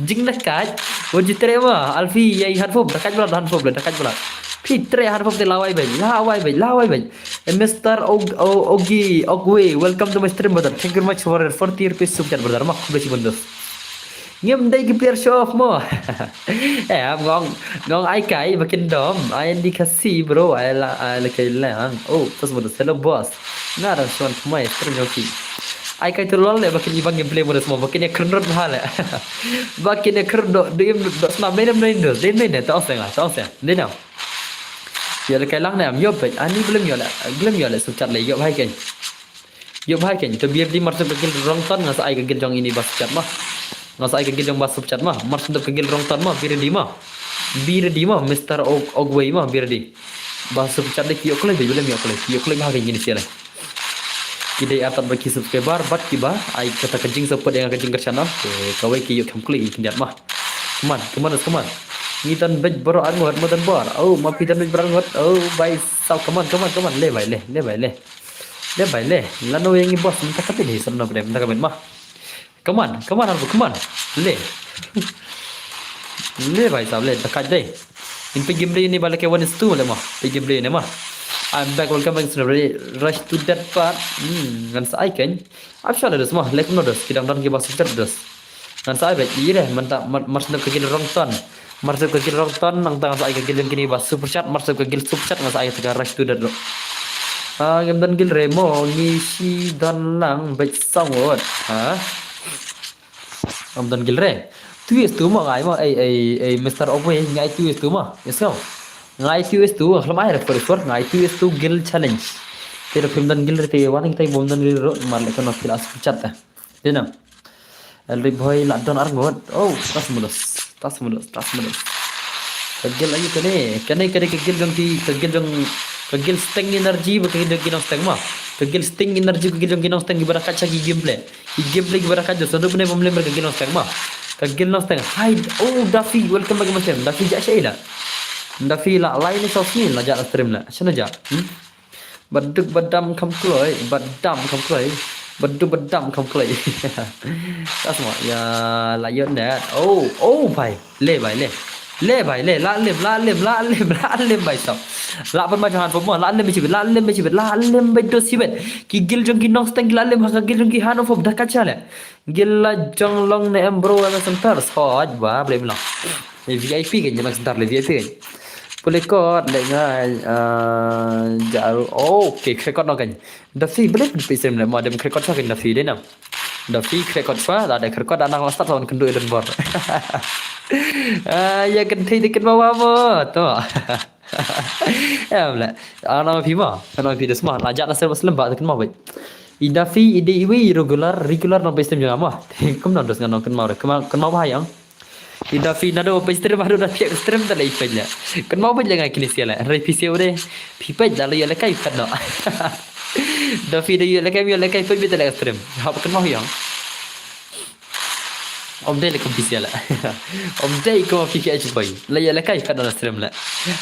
Jing da kaj. Wo ji tre ma. Alfi ya han fo da kaj bla han fo da kaj bla. Phi tre han fo te lawai ba. Lawai ba. Lawai ba. Eh, Mister Og, O-, Ogi, Ogwe, welcome to my stream, brother. Thank you very much for forty rupees super chat, brother. Mak kudo si bondos. Ngem dai ki player show off mo. Eh, am ngong, ngong ai kai bakin dom. Ai ndi kasi, bro. Ai la, ai la kai lang. Oh, tas bondos. Hello, boss. Nga dang suan kumai, stream yoki. Ai kai tu lol le bakin ibang gameplay mo das mo. Bakin ya kren rot mahal le. Bakin ya kren do, do im do snap main em do indos. Dai main ne, tong seng ah, tong seng. Dai nam. Ya le kai lang ne am yop bet. Ani belum yo le. Belum yo le suchat le yop hai ken. Yop hai ken. To biar di marsuk ka gil rong ton nga sa ai ka gil jong ini bas chat ma. Nga sa ai ka gil jong bas suchat ma. Marsuk ka gil rong ton ma. Biar di ma. Biar di ma. Mister Og, Ogway ma. Biar di. Bas suchat de ki yop kle, belum yo kle. Ki yop kle ma ha ken ini siale. Ki dei artat ba ki subscriber, bat ki ba ai kata ka jing support ïa ka jing ka channel. Te kawei ki ïoh kham klik ki jingkyndit ma. Come on, come on, come on. Ngi tan bej bro ar ngot mo tan bor. Oh, ma phi tan bej bro ar ngot. Oh, bai sal, come on, come on, come on. Le bai le, le bai le. Le bai le. Lano ïa ngi boss mynta ka phi le sam na bre mynta ka ma. Come on, come on, Arbu, come on. Le. Le bai sal le, da kaj dei. In phi game dei ni ba le ke one is two le ma. Phi game dei ni ma. I'm back, welcome back to the Rush to Death part. Hmm, ngan sa ai ken. Ap sha le dos ma, le kum no dos, ki dang don ki ba super chat dos. Ngan sa ai ba i re, mynta mar-, marsuk ka gil rong ton. Marsuk ka gil rong ton, nang tang sa ai ka gil jong kini ba super chat, marsuk ka gil super chat ngan sa ai ka Rush to Death lo. Ah, ngam don gil re mo, ngi shi don lang bej song wot. Ha? Ngam don gil re. Two is two mo ngai mo, ei, ei, ei, Mister Obwe, ngai two is two mo. Yes, go. Ngai two is two, khlam ai re for for, ngai two is two gil challenge. Te ro phim don gil re te, wan ngi tai bom don gil ro, mar le kono phi la super chat ta. Dei na. Elri boy la don ar ngut. Oh, tas mulus. Tas mulus, tas mulus. Ka guild ayu kane, kane kane ka guild jong ki, ka guild jong, ka guild Sting Energy ba ka guild jong ki nongsteng ma. Ka guild Sting Energy, ka guild jong ki nongsteng kiba da kat sha ki gameplay. Ki gameplay kiba da kat jong, sadu bne bom lember ka guild nongsteng ma. Ka guild nongsteng. Hi, oh, Duffy, welcome back, my friend. Duffy ja sha ila. Duffy la line ni sos ni la ja stream la. Shana ja. Hmm? Baduk badam kham kloi, badam kham kloi. Baduk badam kham kloi. Tas ma, ya, la yot net. Oh, oh, bhai. Le, bhai, le. Le, bhai, le. La lem, la lem, la lem, la lem, bhai, stop. La ban ma jangan pom, la lem, bhai, chibit, la lem, bhai, chibit, la lem, bhai, dos chibit. Ki guild jong ki nongsteng, la lem, ha ka guild jong ki han of da kacha le. Guild la jong long ne em bro, em center. Soj, ba, blem long. Eh, V I P kan, jangan center le, V I P kan. Boleh kot, le ngai, ah, jaru. Oh, okay, krekot no kan. Duffy, boleh pergi stream le, ma dem krekot sa kan Duffy, dei na. Duffy, krekot sa, la da krekot, da nang la start sa wan kendu eden bor. Ah, ya kan thei dikit bawa mo, to. Em le, ana phi ma, ana phi des ma, la ja na server slem ba, kan ma bai. I Duffy, i dei iwi, regular, regular nong pei stream jong ma. Kum nong dos ngan nong kan ma, kan ma, kan ma ba yang. I Duffy nado pei stream, hado da phi stream da lei pei le. Kan ma bai le ngai kini sia le, re phi sia de, phi pei da le ya le kai kat no. Duffy de ya le kai, ya le kai pei bit le stream. Hap kan ma yang. Om dei le kum phi sia le. Om dei kum phi ki ach boy. Le ya le kai kat no stream le.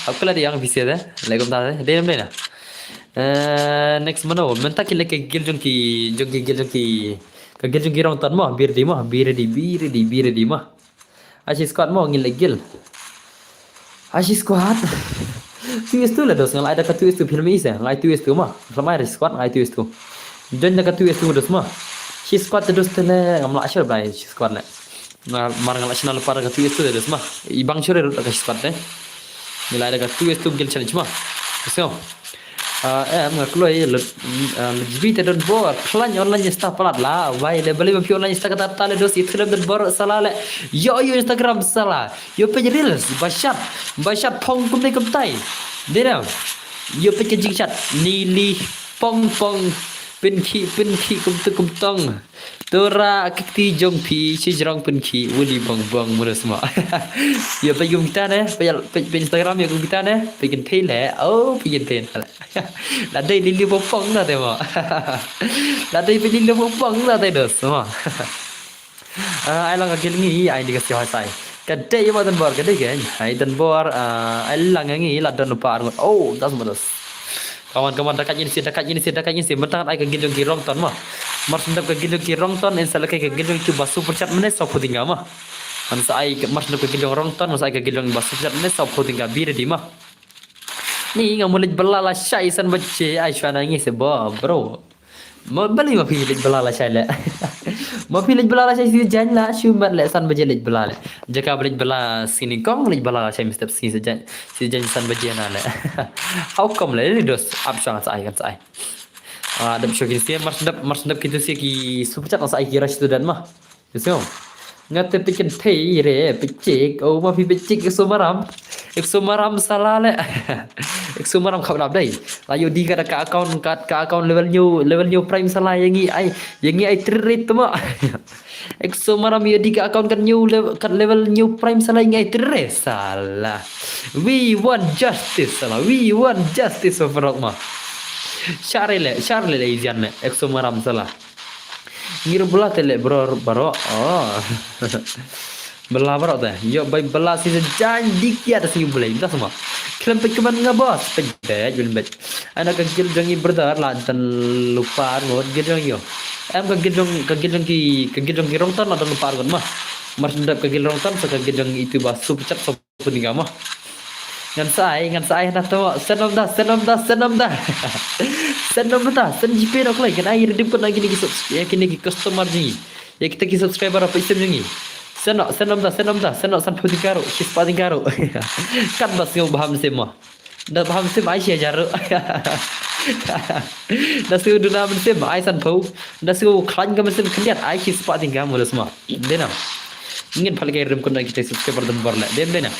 Hap kala de yang phi sia de. Le kum ta de, de nam de na. Eh, next mano, mynta ki leh ka guild jong ki, jong ki guild jong ki, ka guild jong ki Rongton mo, be ready mo, be ready, be ready, be ready mo. Ashi squad mo, ngi leh guild. Ashi squad. Two is two le dos, ngi leh da ka two is two, film is eh, ngi leh two is two mo. Sama ashi squad, ngi leh two is two. Join da ka two is two dos mo. Shi squad te dos te le, ngam lah sure bai, shi squad le. Nga mar nga la shna lypa da ka two S two de sma. I bang sure da ka squad de. Ngi la da ka two S two guild challenge ma. So. Ah, em nga kloi le, ah, le G B te don bor. Khlaiñ online sta palat la. Wai le bali ma phi online sta kata ta le dos i thulem don bor sala le. Yo yo Instagram sala. Yo page reels. Bashat. Bashat phong kumne kumtai. Dei na. Yo page ka jingchat. Nili pong pong. Pynkhih pynkhih kumtu kumtong. Tura ka kti jong phi shi jrong pynkhih wili bong bong murus mo. Yo peit kum kita ne, peit, peit, peit Instagram yo kum kita ne, peit kynthei le, oh peit kynthei ne. La dei lili bong bong na te mo. La dei peit lili bong bong na te dos mo. Ah, ai lang ka guild ngi, ai di ka si hoi sai. Ka dei ba don bor ka dei ka, ai don bor, ah, ai lang ngi la don pa ar ngut. Oh, das mo dos. Kawan, kawan, dakat ngi si, dakat ngi si, dakat ngi si. Mynta ai ka guild jong ki Rongton ma. Mar sendap ka guild jong ki Rongton, en sa leh ka guild jong ki ba super chat mane saw phew tyngka ma. Man sa ai ka, mar sendap ka guild jong Rongton, man sa ai ka guild jong ba super chat mane saw phew tyngka, be ready ma. Ni nga mu leit bylla lashai san baje, ai shwa na ngi se ba, bro. Ma bali ma phi leit bylla lashai le. Ma phi leit bylla lashai si jan la, shu mat le san baje leit bylla le. Jaka ba leit bylla sini kong leit bylla lashai mistep si jan, si jan san baje na le. How come le, dos up shang sa ai kan sa ai. Ah, dap show ki si, mar sendap, mar sendap ki tu si ki super chat sa ai ki rush tu dan ma. Sio. Nga te peit kynthei re, peit chik, oh ma phi peit chik, ek so maram. Ek so maram sala le. Ek so maram khap dap dei. La yo di ka, ka account, ka, ka account level new, level new prime sala ya ngi ai, ya ngi ai trit tama. Ek so maram yo di ka account kan new level, kan level new prime sala ya ngi ai trit sala. We want justice sala. We want justice of rock ma. Share le, share le le izian le. Ek so maram sala. Ngi ruh bylla te le bro, bro. Oh. Bylla bro te. Yo bai bylla si se jan di kiat si bylla. Dah semua. Khlem peit kmen nga boss. Peit beit, beit, beit. Ana ka guild jong i brother la tan lypa ar ngut guild jong yo. Em ka guild jong, ka guild jong ki, ka guild jong ki Rongton la tan lypa ar ngut ma. Mar sendap ka guild Rongton sa ka guild jong itu ba super chat so pun ga ma. Ngan sa ai, ngan sa ai na to. Send nom da, send nom da, send nom da. Send nom da, send G P no kloi kan ai redeem code na kini ki subs-, ya kini ki customer jong ngi. Ya kita ki subscriber apa isem jong ngi. Send no, send nom da, send nom da, send no san phew tyngka ruh, shi spah tyngka ruh. Kat ba sngew bha mynsiem mo. Da bha mynsiem ai shi hajar ruh. Da sngew duna mynsiem ai san phew. Da sngew khlaiñ ka mynsiem khyndiat ai shi spah tyngka mo da sma. Dei na. Ngin pha leh ka redeem code na kita subscriber don bor le. Dei, dei na.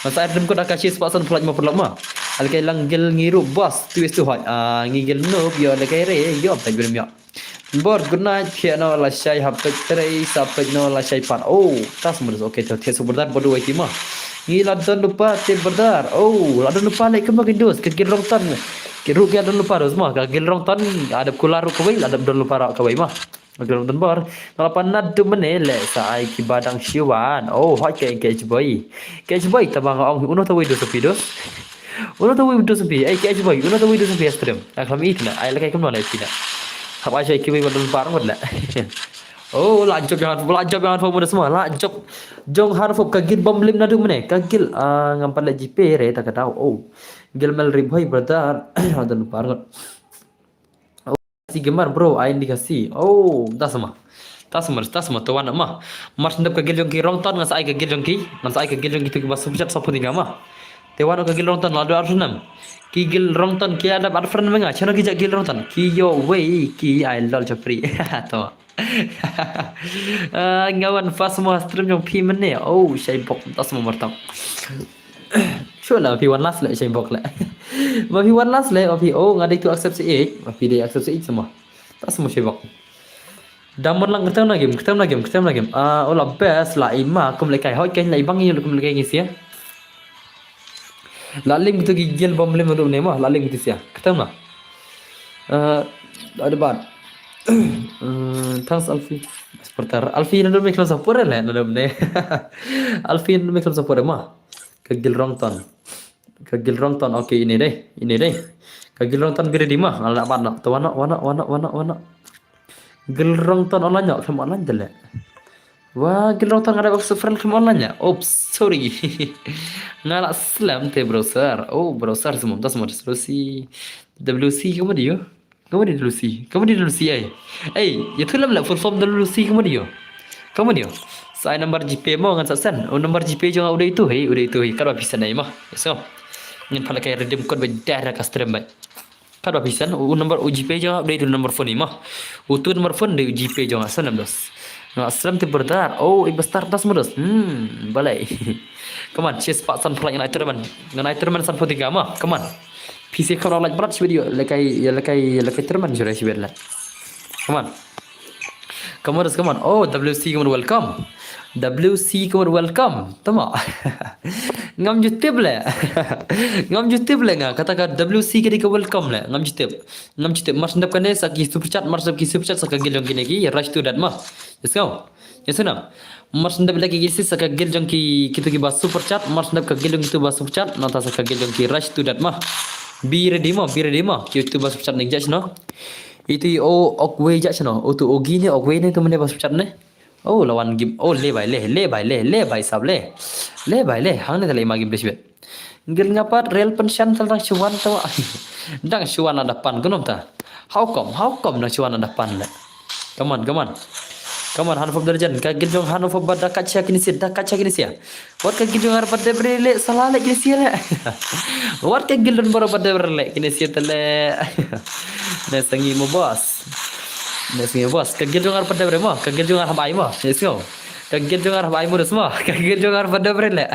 Masa redeem code ka shi spah san phew mo pulak ma. Al kai lang guild ngi ruh boss, tu is tu hot. Ah, ngi guild noob yo le kai re yo tai grim yo. Bor, good night. Thiah noh lashai hapdeng trei, sa peit noh lashai pat. Oh, tas mo dos. Okay, to thiah suk brother, bor duwai ti mo. Ngi la don lypa te brother. Oh, la don lypa leh kumba kin dos. Ka Gil Rongton. Ki ruh ki la don lypa dos mo. Ka Gil Rongton, la dep kular ruh kawei, la dep don lypa ruh kawei mo. Ka Gil Rongton bor. Nga la pan naduh mynne leh sa ai kiba dang shu wan. Oh, hot ka K H boy. K H boy, tang ba nga ong uno ta wei dos phi dos. Uno ta wei dos phi, eh, K H boy, uno ta wei dos phi ha stream. Nga khlem i kane, ai lehkai kumno leh phi na. Hap ai sha kiwei ba don lypa ngut leh. Oh, la jop jong Hanfop, la jop jong Hanfop mo dos mo, la jop jong Hanfop. Ka Gil bym lim naduh mynne, ka Gil, ah, ngam pat leh G Pay re ta ka daw. Oh, Gil Mel Ribhoi brother, don lypa ngut. Si Gemar bro, ai ndi ka si. Oh, tas mo. Tas mo, tas mo, to wan mo. Mar shu dep ka Gil jong ki Rongton, ngan sa ai ka Gil jong ki, ngan sa ai ka Gil jong ki tu kiba super chat sawphew tyngka mo. Te wan ka Gil Rongton, la don ar phew nam. Ki Gil Rongton ki la dep ar phew nam nga, shano ki jait Gil Rongton. Ki ïoh wei ki, ai lol chapri. To. Ah, nga wan first mo ha stream jong phi mynne. Oh, shai bok, tas mo martam. Sure la phi wan last leh, shai bok leh. Ma phi wan last leh, ma phi, oh, nga dei to accept sha ïeit. Ma phi dei accept sha ïeit sa mo. Tas mo, shai bok. Diamond lang, ktem na game, ktem na game, ktem na game. Ah, oh la best la i ma, kum lehkai hot kein la i bang ïa kum lehkai ngi sia. La lim kito ki Gil bym lim ruh ne mo, la lim kito sia. Ktem na. Ah, ada bad. Hmm, thanks Alfie. Supporter. Alfie naduh mynne khlem support leh, naduh mynne. Alfie naduh mynne khlem support mo. Ka Gil Rongton. Ka Gil Rongton, okay, ine dei, ine dei. Ka Gil Rongton be ready mo, nga la bad noh. To wan noh, wan noh, wan noh, wan noh, wan noh. Gil Rongton online noh, khlem online te leh. Wa, Gil Rongton nga dep accept friend khlem online ïa. Oops, sorry. Nga la slem te browser. Oh, browser sa mo, tas mo, tas mo, W C. W C kumba dei ïoh. Kumba dei W C? Kumba dei W C ei? Ei, ïathuh lem leh full form W C kumba dei ïoh? Kumba dei ïoh? Sa ai number G Pay mo ngan sa send. Oh, number G Pay jong nga u dei tu hi, u dei tu hi. Katba phi send ei mo. Let's go. Ngin pan lehkai redeem code beit direct ha stream beit. Katba phi send, u number u G Pay jong nga u dei tu number phone hi mo. Utu number phone dei u G Pay jong nga, send lem dos. Nga slem te brother. Oh, i ba star, tas mo dos. Hmm, balei. Come on, cheers pat san phlak ngan ai tournament. Ngan ai tournament sanphew tyngka mo. Come on. Phi sa kham like bad shibit ïoh, lehkai, ïa lehkai, ïa lehkai tournament shuh re shibit leh. Come on. Come on, come on. Oh, W C, come on, welcome. W C, come on, welcome. Tama. Ngam ju tip leh. Ngam ju tip leh nga. Kata ka W C ka dei ka welcome leh. Ngam ju tip. Ngam ju tip. Mar shu dep kane sa ki super chat, mar shu dep ki super chat sa ka Gil jong kine ki rush to death mo. Let's go. Ïa sngewbha. Mar shu dep lehkai kine sa ka Gil jong ki, kito kiba super chat, mar shu dep ka Gil jong kito ba super chat, nangta sa ka Gil jong ki rush to death mo. Be ready mo, be ready mo. Kito ba super chat ne judge noh. Ito i o ok wei judge noh. Utu o gi ne ok wei ne tu mynne ba super chat ne. Oh, la wan game. Oh, le bai le, le bai le, le bai sab le. Le bai le, hangne te leh ma game best bet. Gil nga pat rel pynshai te dang shu wan te wa. Dang shu wan la da pan kumno ta. How come? How come dang shu wan la da pan leh? Come on, come on. Come on, Hanfop the legend. Ka Gil jong Hanfop ba da kat sha kine sia, da kat sha kine sia. Wat ka Gil jong nga ba dep re leh, sa la leh kine sia leh. Wat ka Gil donbor ba dep re leh kine sia te leh. Ne sngi mo boss. Ne sngi mo boss. Ka Gil jong nga ba dep re mo. Ka Gil jong nga hap ai mo. Ne sngi. Ka Gil jong nga hap ai mo dos mo. Ka Gil jong nga ba dep re leh.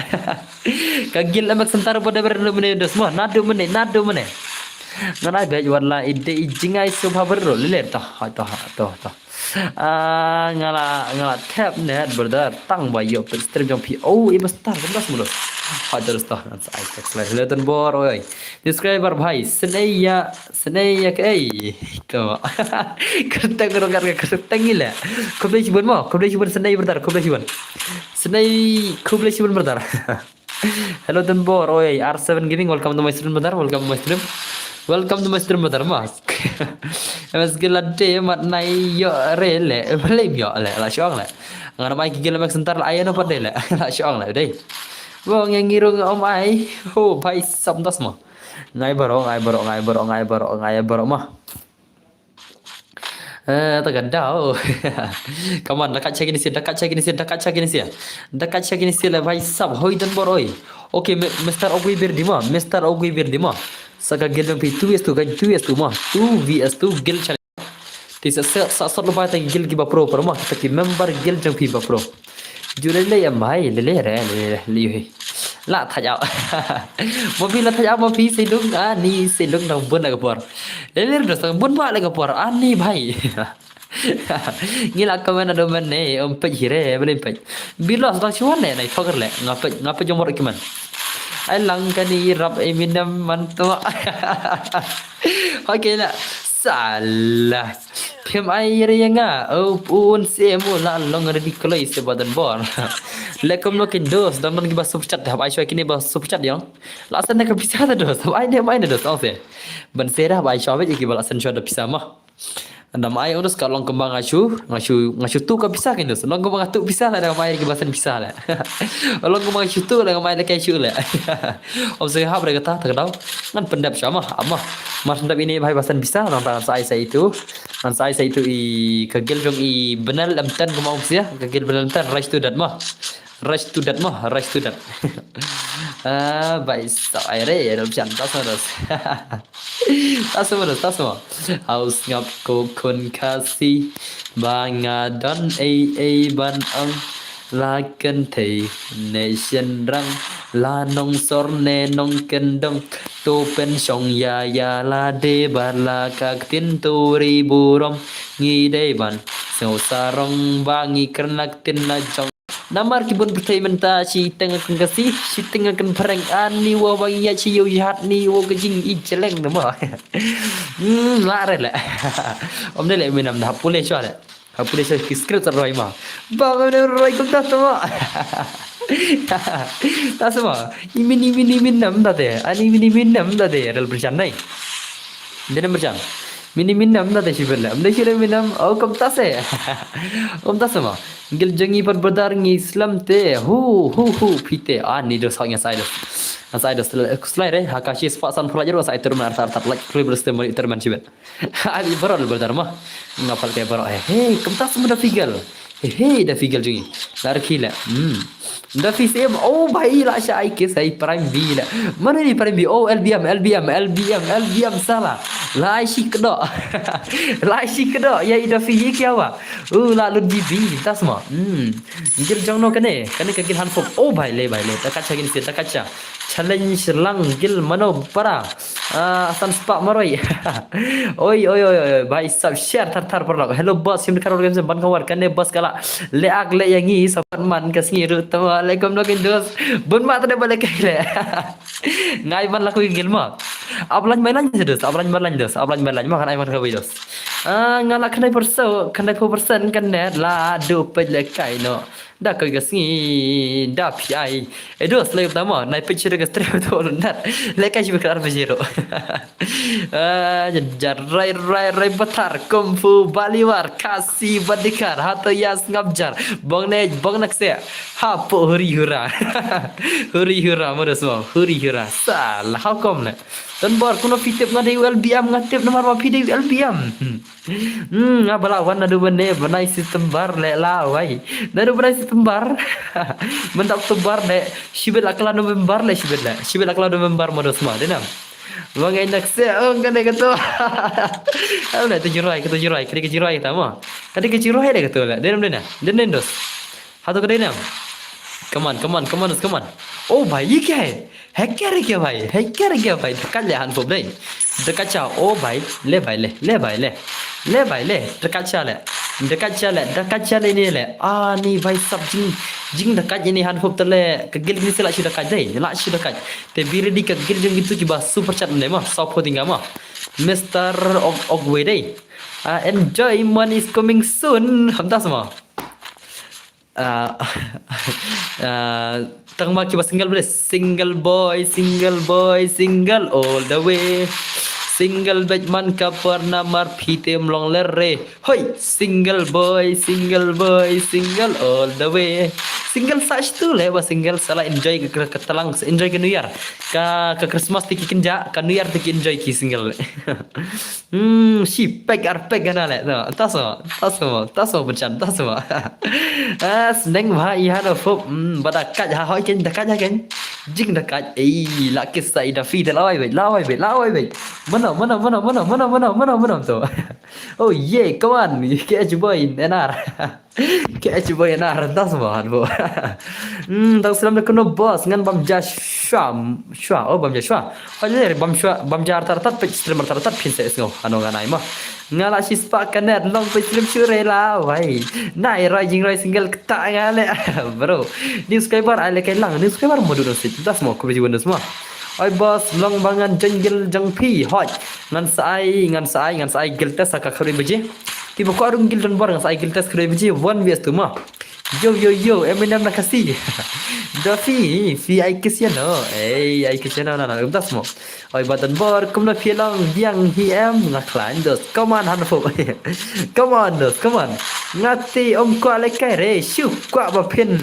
Ka Gil M X Center ba dep re naduh mynne dos mo. Naduh mynne, naduh mynne. Ngan ai beit wat la i dei i jingai sngewbha bad ruh leh leh, to, to, to, to. Ah, nga la, nga la thep net brother. Tang ba ïoh peit stream jong phi. Oh, i ba star, ka dos mo dos. Hot dos to, ngan sa ai text leh. Hello donbor, oi. Subscriber bhai, snei ïa, snei ïa kaei. To. Kyrteng ruh kat ka kyrteng i leh. Khublei shibun mo, khublei shibun snei brother, khublei shibun. Snei, khublei shibun brother. Hello donbor, oi, R seven Gaming, welcome to my stream brother, welcome to my stream. Welcome to my stream brother, ma. M S Gil la dei mat nai ïoh re leh, balei ym ïoh leh, la shu ong leh. Ngan ai ki Gil M X Center la ai noh pat dei leh, la shu ong leh dei. Bo ngi ngi ruh ym ai, ho bhai sab das mo. Ngai baroh, ngai baroh, ngai baroh, ngai baroh, ngai baroh mo. Eh, ta ka daw. Come on, da kat sha kine sia, da kat sha kine sia, da kat sha kine sia. Da kat sha kine sia leh bhai sab, hoi donbor oi. Okay, mi-, Mister Ogui Birdi mo, Mister Ogui Birdi mo. Sa ka Gil jong phi two V S two, ka two V S two mo. Two V S two Gil challenge. Te sa, sa, sa sot lo ba ta ki Gil kiba pro, pro mo. Ta ki member Gil jong phi ba pro. Ju lei lei em bhai, lei lei re, lei lei, lei lei. La thaj au. Mo phi la thaj au, mo phi sei lung, ani sei lung nang bun la ka por. Lei lei re sa bun ba la ka por, ani bhai. Ngi la comment ado man ne, um peit hi re, beli peit. Bilos dang chuan ne, nai thoker le, nga peit, nga peit jomor ki man. Ai lang kani rap Eminem man to. Okay la, salah. Phim ai re nga, oh, un se mo la long ridiculous se badan bor. Lekom no kin dos, dam man ki ba super chat, hab ai shwa kini ba super chat yong. La sen ne ka pisa da dos, hab ai ne mai ne dos, ong se. Ban se da hab ai shwa ki ba la sen shwa da pisa ma. Anda mai undus ka long kumba nga shu, nga shu, nga shu tu ka pisa kin dus. Long kumba nga tu pisa la da mai ki ba sen pisa la. Long kumba nga shu tu la mai la kai shu la. Om se hab re kata ta daw. Ngan pendap shwa ma, ama. Mar pendap ini bai ba sen pisa, nang ta sa ai sa itu. Ngan sa ai sa itu i ka gil jong i benal em ten kumba om sia, ka gil benal em ten, rush to that ma. Rush to that ma, rush to that. Ah, bai sa ai re, ya dal jan ta sa das. Ta sa das, ta sa. Aus ngap ko kun kasi, ba nga don ei ei ban ang. La ken thei ne shen rang, la nong sor ne nong ken dong. To pen shong ya ya la de ba la ka ktin to ri burom. Ngi dei ban sngewsarong ba ngi kren la ktin la jong. Namar ki bun pyrthei mynta shi teng kan kasi, shi teng kan phareng, ani wa ba ngi ya shi yow yat ni wa ka jing i jeleng nama. Hmm, la re le. Om de le minam da pule shwa le. Ha pule shwa ki script roi ma. Ba ba ne roi kum ta sama. Ta sama. Imin imin imin nam da de. Ani imin imin nam da de. Rel berjan nai. Dene merjan. Mini minam na te shibet le. Amde shire minam. Oh, kum ta se. Kum ta sama. Gil jangi pat badar ngi slam te. Hu, hu, hu, pite. Ah, ni dos hak ngasai dos. Ngasai dos. Slai re. Haka shi spa san pula jero sai terman tar tar like kli beres te mari terman shibet. Ali barol badar ma. Ngapal te barol. He, he, kum ta sama da figel. He, he, da figel jungi. Lar khila. Hmm. Da fi sem. Oh, bhai, la sha ai ke sai prime B la. Mana ni prime B? Oh, L B M, L B M, L B M, L B M sala. La ai shi kdo. La ai shi kdo. Ya i da fi ye kya wa? Oh, la lut B B. Ta sama. Hmm. Gil jong no kane. Kane ka gil han fop. Oh, bhai, le, bhai, le. Ta kacha gin se, ta kacha. Challenge lang gil mano para. Ah, asan spa maroi. Oi, oi, oi, oi, bai sab share thar thar parlok. Hello boss, him kar organ ban kawar kane boss kala. Le ak le yangi sapat man ka sngi ru tama alaikum no kin dos. Bun ma tade bale kai le. Ngai man la ko gil ma. Ablan mai lan dos, ablan mai lan dos, ablan mai lan ma kan ai man ka dos. Ah, ngala kanai perso, kanai po persen kan net la du pej le kai no. Da ka sngi da pi ai. Edo slai utama nai picture ka strep to nat. Lekai shi bekar pejero. Ah, jar rai rai rai batar kung fu baliwar kasi badikar hato yas ngabjar. Bong ne bong nak se. Ha po huri hura. Huri hura mo dos mo huri hura. Salah hukum ne. Tan bar kuno fitip ngadai L B M ngatip namar ma fitip L B M. Hmm, nga bala wan nadu bane banai September le la wai. Nadu banai September. Menda Oktober le shibit la kala November le shibit le. Shibit la kala November modus ma denam. Wangai nak se ong kane kato. Au na tu jurai kato jurai kri ke jurai kata ma. Kadi ke jurai le kato le. Denam denam. Denam dos. Hato kadi nam. Come on, come on, come on, come on. Oh bhai, ye kya hai? Hacker kya bhai? Hacker kya bhai? Dekat le han pop dai. Dekat cha, oh bhai, le bhai le, le bhai le. Le bhai le, dekat cha le. Dekat cha le, dekat cha le ni le. Ah ni bhai sab jing, jing dekat ni han pop tele. Kagil ni sila shi dekat dai, la shi dekat. Te biri di kagil jing gitu kiba super chat ne ma, sop ho tingga ma. Mister Og Ogwe dai. Ah, enjoyment is coming soon. Hamta sama. Ah, ah, tang ma kiba single boleh single boy, single boy, single all the way. Single bej man ka pernah mar pite mlong lere. Hoi, single boy, single boy, single all the way. Single sach tu le ba single sala enjoy ke ke telang enjoy ke New Year. Ka ke Christmas tiki kenja, ka New Year tiki enjoy ki single. Hmm, shi pek ar pek gana le. No, taso, taso, taso berchan, taso. Ah, seneng ba ihan of hope. Hmm, bada kaj ha hoi ken, da kaj ha ken. Jing da kaj. Ei, la kisa i da fi da lawai be, lawai be, lawai be. Mana, mana, mana, mana, mana, mana, mana, mana to. Oh yeah, come on. K H boy N R. K H boy N R, das mo, han bo. Hmm, tang slam da kono boss, ngan bam ja shwa, shwa, oh bam ja shwa. Oh yeah, bam shwa, bam ja artat artat, page stream artat artat, phin sa sngew, ano ngan ai mo. Nga la shi spah ka net, long page stream shu re la, wai. Nai roi jing roi single kta nga le, bro. New subscriber, ai le kai lang, new subscriber mo du dong sit, das mo, kubi jiwan das mo. Oi boss, long ba ngan jungle jong phi, hoi. Ngan sa ai, ngan sa ai, ngan sa ai guild test ha ka kharoi baje. Ki ba ko arung guild don bor ngan sa ai guild test kharoi baje, one v two mo. Yo, yo, yo, Eminem na Khasi. Da phi, phi ai kis ya no. Ei, ai kis ya no, na, na, das mo. Oi ba don bor, kum na phi long, biang hi em, nga khlain dos. Come on, han fo. Come on, dos, come on. Nga ti om kwah le kai re, shu kwah ba phin,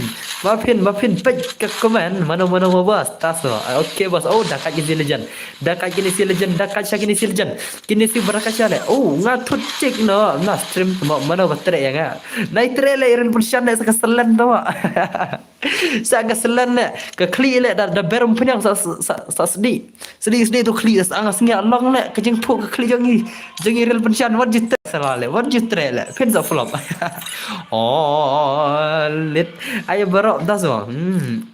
ba phin, ba phin, peit ka comment, mano, mano, mo boss, tas mo. Ah, okay, boss, oh, da ka jin legend. Da ka kini si legend, da ka sha kini si legend. Kini si baraka sha le. Oh, nga thut chik no, na stream mo, mano ba tre ya nga. Nai tre le irin pun shan le sa ka selen to mo. Sa ka selen le, ka khlieh le, da, da berum pun yang sa, sa, sa sdi. Sdi, sdi tu khlieh, sa nga sngi long le, ka jingphuh ka khlieh jong i, jong i ril pun shan, wat ju tre sa la le, wat ju tre le, phin sa flop. Oh, lit. Ai barok das mo. Hmm.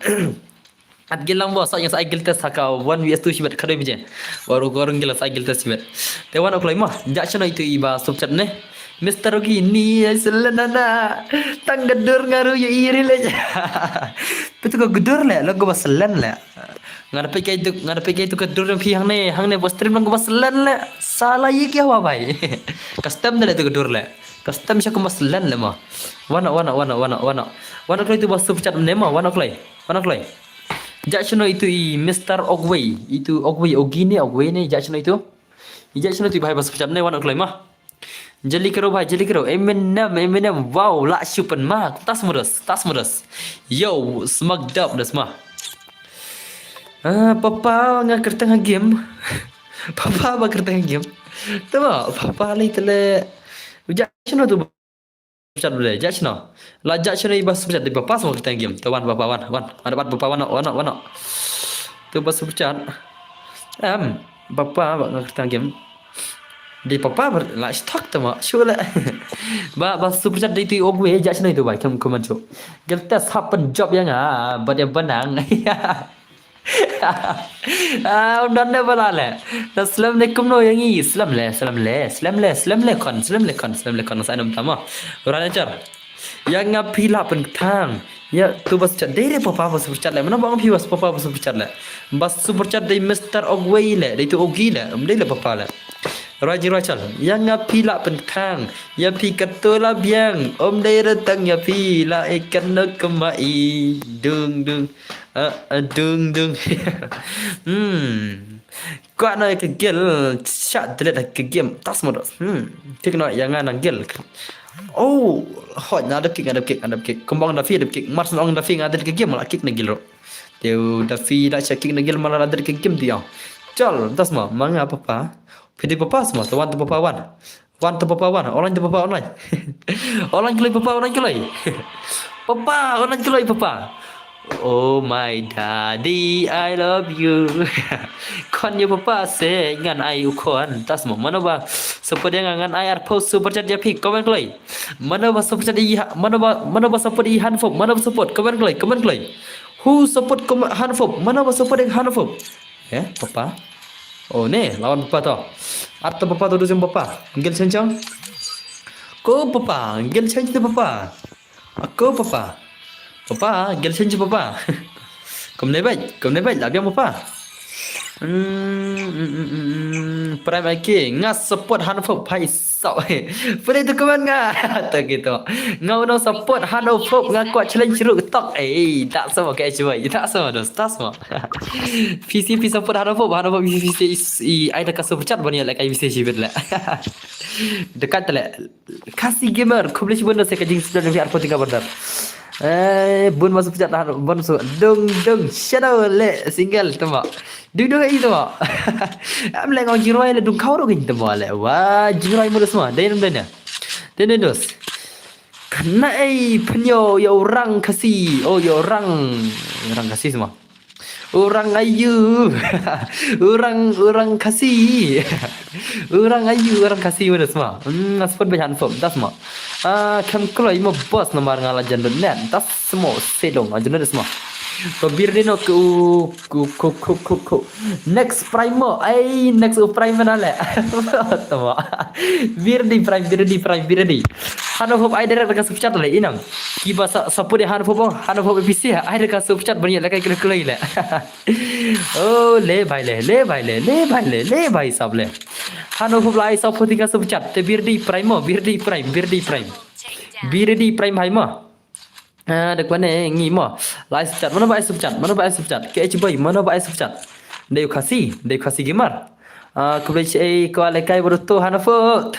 At gilang bo, sa yang sa ai guild test ha ka one v two shibet kharoi baje. Waru gorong gilang sa ai guild test shibet. Te wan okloi mo, ja shano itu i ba super chat ne. Mister Rogi ni ai selen na na. Tang gadur ngaru ya iri le. Pitu ko gadur le, lo go ba selen le. Nga da peit kai tu, nga da peit kai tu gadur yang phi hangne, hangne bo stream lo go ba selen le. Sala yi kya wa bai. Custom de le tu gadur le. Custom sha ko ba selen le mo. Wan, wan, wan, wan, wan. Wan okloi tu ba super chat ne mo, wan okloi. Wan okloi. Ja shano itu i Mister Ogway. Itu Ogway, Ogi ne, Ogway ne, ja shano itu. I ja shano itu i ba hai ba super chat ne, wan okloi mo. Jali karo bhai, jali karo. Eminem, Eminem. Wow, la shupan ma. Tas mudas, tas mudas. Yo, smak dap das ma. Ah, papa nga kerteng ha game. Papa ba kerteng ha game. Tama, papa lai tele. Ja shano tu chat boleh, ja shano. La ja shano i ba super chat di papa semua kerteng game. Tu wan papa wan, wan. Ada bat papa wan, wan, wan. Tu ba super chat. Em, papa ba nga kerteng game. Di papa ber, la stok tu ma, shu le. Ba, ba super chat di tu ogwe, ja shano itu ba, kem kuman shu. Gel test happen job yang ah, ba dia benang. Ah, um dan ne bala le. Na slem ne kumno yang i, slem le, slem le, slem le, slem le kon, slem le kon, slem le kon, sa num tama. Ora ne char. Yang nga phi la pen ktang. Ya, tu bas chat dei re papa bas super chat le. Mana bang phi bas papa bas super chat le. Bas super chat dei Mister Ogway le, dei tu Ogi le, um dei le papa le. Rajin Rachel, yang nga phi la pen ktang. Ya phi kat tu la biang, um dei re tang ya phi la ikan no kemai. Dung, dung. Ah, ah, dung, dung. Hmm. Kwah na ka gel, sha delete ka game, tas mo dos. Hmm. Tik no yang nga nang gel. Oh, hot na dep kick, na dep kick, na dep kick. Kumbang da fi dep kick. Mars ong da fi nga delete ka game, la kick na gel ro. Teu da fi da sha kick na gel, mala da delete ka game dia. Chal, tas mo, manga papa. Phi di papa semua, tu wan tu papa wan. Wan tu papa wan, online tu papa online. Online kloi papa, online kloi. Papa, online kloi papa. Oh my daddy, I love you. Khon ïa papa se ngan ai u khon. Tas mo, mano ba support ïa nga ngan ai arphew super chat ïa phi, comment kloi. Mano ba super chat ïa, mano ba, mano ba support ïa Hanfop, mano ba support, comment kloi, comment kloi. Who support com-, Hanfop, mano ba support ïa Hanfop. Eh, papa. Oh, ne, lawan papa to. At to papa to, dujung papa. Gel chen chang. Ko papa, gel chen to papa. Ko papa. Papa, gel chen papa. Kom ne bai, kom ne bai, la biang papa. Hmm, hmm, hmm, hmm, hmm. Prime I K, nga support Hanfop phai sau. Pule tu kawan nga. Tak gitu. Nga uno support Hanfop, nga kuat challenge ruh tok. Eh, tak sama ke cuy. Tak sama dos, tak sama. P C P support Hanfop, Hanfop P C P is i ai da ka super chat ban ïa la kai P C P bet la. Dekat la. Khasi Gamer, khublei shibun da se ka jing subscribe jong phi arphew tyngka bondar. Eh, bun masuk pejat dah, bun masuk. Dung, dung, shadow le single tama. Dung, dung, ai tama. Am le ngau jingroi le dung kau dong tama le. Wah, jingroi muda semua. Dai, dai, dai. Dai, dai, dos. Kena ai penyo ya orang Khasi. Oh, ya orang, orang Khasi semua. Orang ayu. Orang, orang Khasi. Orang ayu, orang Khasi mana semua. Hmm, support bad Hanfop, das ma. Ah, kam kloi mo boss namar nga la jan dot net. Das mo sedong aja na das ma. To bir dino ku, ku, ku, ku, ku, ku. Next Prime mo. Ai, next u Prime mana le. Tama. Bir di Prime, bir di Prime, bir di. Hanfop ai direct ka super chat le inam. Kiba sa, support Hanfop, Hanfop A P C ai direct ka super chat banyak le kai kloi kloi le. Oh, le bhai le, le bhai le, le bhai le, le bhai sab le. Hanfop lai sab phuti ka super chat. Te bir di Prime mo, bir di Prime, bir di Prime. Bir di Prime hai mo. Ah, da kwane ngi mo. Lai super chat, mano ba ai super chat, mano ba ai super chat. K H boy, mano ba ai super chat. Dei u Khasi, dei u Khasi gamer. Ah, khublei shai ko le kai bro to Hanfop.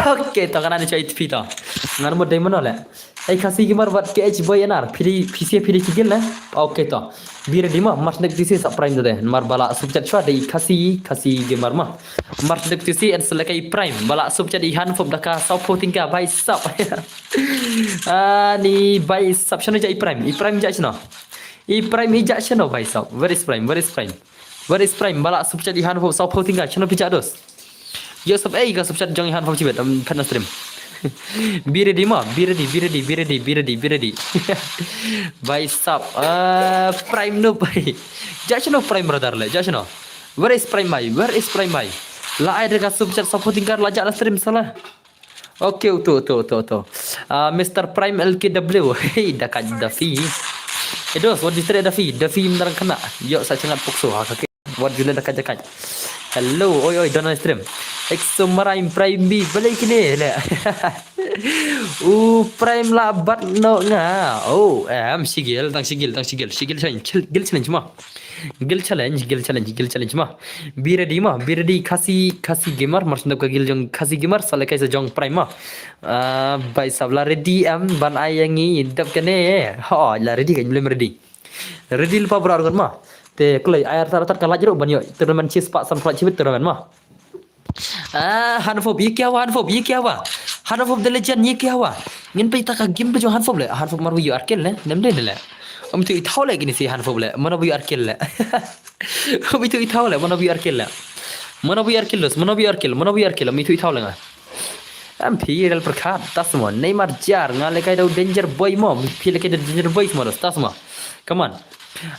Okay, to kana ni chai tpi to. Ngan mo dei mano le. Ei Khasi gamer bad K H boy anar. Phi di, phi sia phi di ki gil ne. Okay to. Bir di ma, mar sdek tisi sa Prime de. Mar ba la super chat shwa dei Khasi, Khasi gamer ma. Mar sdek tisi en selek i Prime. Ba la super chat i Hanfop da ka saw phew tyngka bhai sab. Ah, ni bhai sab shano ja i Prime. I Prime ja shano. I Prime i ja shano bhai sab. Where is Prime? Where is Prime? Where is Prime? Ba la super chat i Hanfop saw phew tyngka shano phi ja dos. Yo sab ei ka super chat jong i Hanfop chibet am phet na stream. Be ready ma, be ready, be ready, be ready, be ready, be ready. Bhai sab, ah, Prime no bhai. Ja shano Prime brother le, ja shano. Where is Prime bhai? Where is Prime bhai? La ai da ka super chat saw phew tyngka la ja na stream sala. Okay, uto, uto, uto, uto. Ah, Mister Prime L K W. Hey, da ka Daffy. Hey, dos, wat ju treh Daffy. Daffy menarang kena. Yo, sa chengat pokso ha kaki. Wat ju le da ka jakai. Hello, oi, oi, Donald Stream. Exo Marai Prime B, balik kini le. U Prime la bat no nga. Oh, em, shigil, tang shigil, tang shigil. Shigil challenge, gil, gil challenge ma. Gil challenge, gil challenge, gil challenge ma. Be ready ma, be ready Khasi, Khasi gamer, mar sndap ka gil jong Khasi gamer, sa lekai sa jong Prime ma. Ah, bhai sab la ready em, ban ai ïa ngi, dap kane. Ha, la ready kan, belum ready. Ready lypa bro argon ma. Te kloi, ai artat artat ka laj ruh, ban ïoh tournament chis pa san plat chibit tournament ma. Ah, Hanfop, ye kya hua Hanfop, ye kya hua? Hanfop the legend, ye kya hua? Ngin peit ta ka game ba jong Hanfop le. Hanfop mar wi yu arkil le. Nem de le. Ym tu i thaw le kini si Hanfop le. Mano wi arkil le. Ym tu i thaw le, mano wi arkil le. Mano wi arkil los, mano wi arkil, mano wi arkil, ym tu i thaw le nga. Am phi rel perkhat, tasmo, Neymar jar, nga le kai dau danger boy mo, phi le kai dau danger boy mo, tasmo. Come on.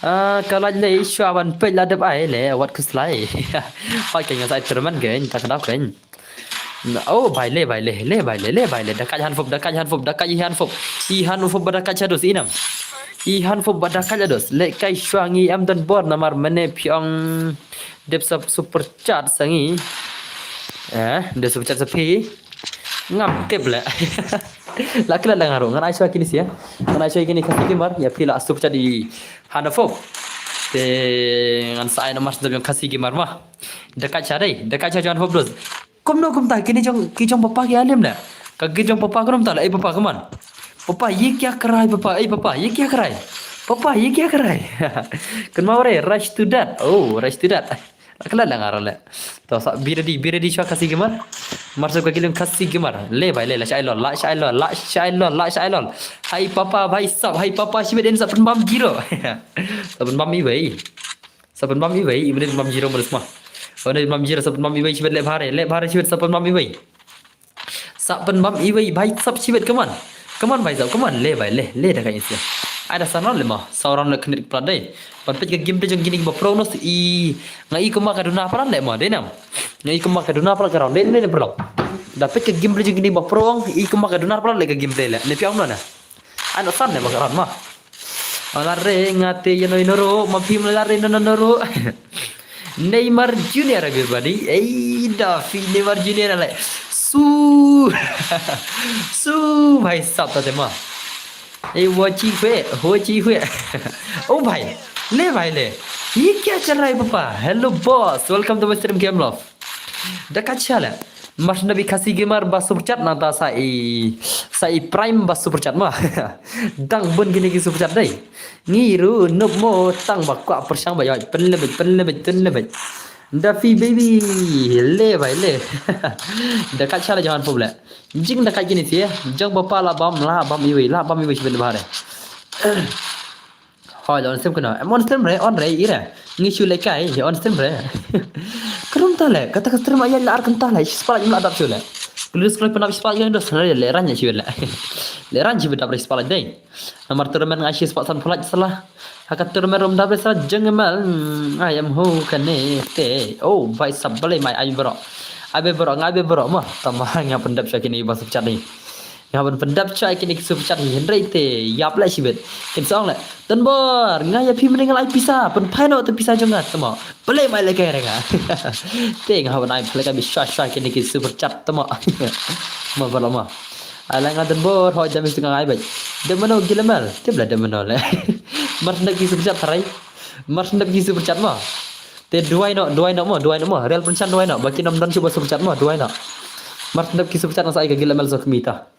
Ah, ka laj le shwa ban peit la dep ai le, wat khuslai. Hoi ka nga sa ai tournament kein, ta ka dau kein. Oh, bhai le, bhai le, le, bhai le, le, bhai le. Da kaj Hanfop, da kaj Hanfop, da kaj i Hanfop. I Hanfop ba da kaj shados, inam. I Hanfop ba da kaj shados. Le kai shwa ngi em don bor namar mane phi ong dep sap super chat sa ngi. Eh, dep super chat sa phi. Ngam tip le. La kila la ngaru, ngan ai shwa kini sia. Ngan ai shwa kini Khasi gamer, ïa phi la super chat i Hanfop. Te ngan sa ai namar sdap jong Khasi gamer ma. Da kaj sha dei, da kaj sha jong Hanfop dos. Kumno kumta kini jong, ki jong papa ki alim le. Ka ki jong papa kumno kumta le, ei papa kumno. Papa ye kya kar raha hai papa, ei papa ye kya kar raha hai. Papa ye kya kar raha hai. Kumno re, rush to that. Oh, rush to that. Akla la ngar le. To sa be ready, be ready shwa Khasi gamer. Mar sdap ka gil jong Khasi gamer. Le bhai le, la shai lol, la shai lol, la shai lol, la shai lol. Hai papa bhai sab, hai papa shibit in sa pynbam zero. Sa pynbam iwei. Sa pynbam iwei, iwei pynbam zero mo sma. Iwei pynbam zero, sa pynbam iwei shibit le bhare, le bhare shibit sa pynbam iwei. Sa pynbam iwei bhai sab shibit, come on. Come on bhai sab, come on, le bhai le, le da ka isi. Ai da sa round le mo, sa round le khnit plat dei. Ban peit ka gameplay jong kini ba pro nos i nga i kumba ka duna plat le mo, dei nam. Nga i kumba ka duna plat ka round, dei ne pro. Da peit ka gameplay jong kini ba pro i kumba ka duna plat le ka gameplay le. Ne phi ong no na. Ano san ne ba ka round ma. Ala re nga te ïa noi noro, ma phim la re no no noro. Neymar Junior everybody. Ei da phi Neymar Junior le. Su. Su bhai sab ta te ma. Ei wo chi hwe, wo chi hwe. Oh bhai. Le bhai le. Ye kya chal raha hai papa? Hello boss. Welcome to my stream Game Love. Da kaj sha le. Mar sndap i Khasi gamer ba super chat nangta sa i, sa i Prime ba super chat ma. Dang bun kine ki super chat dei. Ngi ruh noob mo tang ba kwah pyrshang ba ïoh pynlebit, pynlebit, pynlebit. Da phi baby le bhai le. Da kaj sha le jong Hanfop le. Jing da kaj kine si jong papa la bam, la bam iwei, la bam iwei shibit bhare. Oh, on stream kano. Em on stream re, on re, ira. Ngi shu le kai, on stream re. Karum ta le, kata ka stream ayan la ar kanta le, shi spalak la dap shu le. Kulis kulis penap shi spalak yang dos le, le ran shu le. Le ran shu dap re shi spalak dei. Namar tournament ngai shi spalak san phalak sala. Haka tournament rum dap re sala jeng mal. Hmm, I am who kane te. Oh, bhai sab bale mai ai bro. Ai be bro, ngai be bro mo. Tama nga pendap sha kini ba sub chat ni. Nga ban pyndap chai kine ki super chat hi hynrei te ïap leh shibit. Kin song leh. Don Bor, nga ïa phi mynne nga ai pisa, pynphai noh te pisa jong nga tamo. Pele mai leh kai renga. Te nga ban ai pele kai bi shwa shwa kine ki super chat tamo. Ma bala ma. Ala nga Don Bor, hoi dami tengah ai bai. Demano gilamel, te bla demano leh. Mar sendap ki super chat tarai. Mar sendap ki super chat ma. Te duai no, duai no mo, duai no mo. Real Pynshang duai no. Baki nom don cuba super chat mo, duai no. Mar sendap ki super chat nga sa ai ka gilamel so kmita.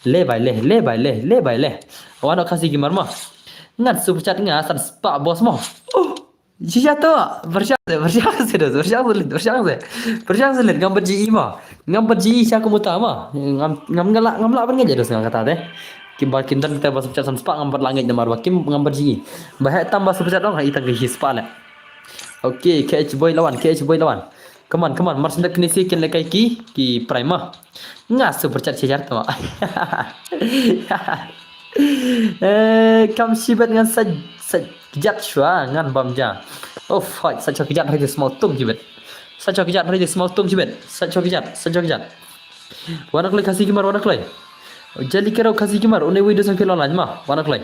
Le bai le, le bai le, le bai le. Wano Khasi Gamer mo. Ngat super chat nga san spah bos mo. Oh. Jia to. Bersyang se, bersyang se dos, bersyang se, bersyang se. Bersyang se ngam berji mo. Ngam berji sha kumuta mo. Ngam ngam ngala ngam la ban ngai dos ngam kata te. Kim ba kim dan kita ba super chat san spah ngam berlangit namar ba kim ngam berji. Ba he tam ba super chat dong ha itang ke hi spah le. Okay, K H boy lawan, K H boy lawan. Come on, come on, mar sendap kini si kin lekai ki, ki prime ma. Nga super chat shajar tama. Eh, kam shibet ngan sa sa kjat shwa ngan bam ja. Oh fuck, sa cha kjat hari small tum shibet. Sa cha kjat hari small tum shibet. Sa cha kjat, sa cha kjat. Wana kloi Khasi Gamer, wana kloi. Jali kero Khasi Gamer, une wei dos ang phi online ma, wana kloi.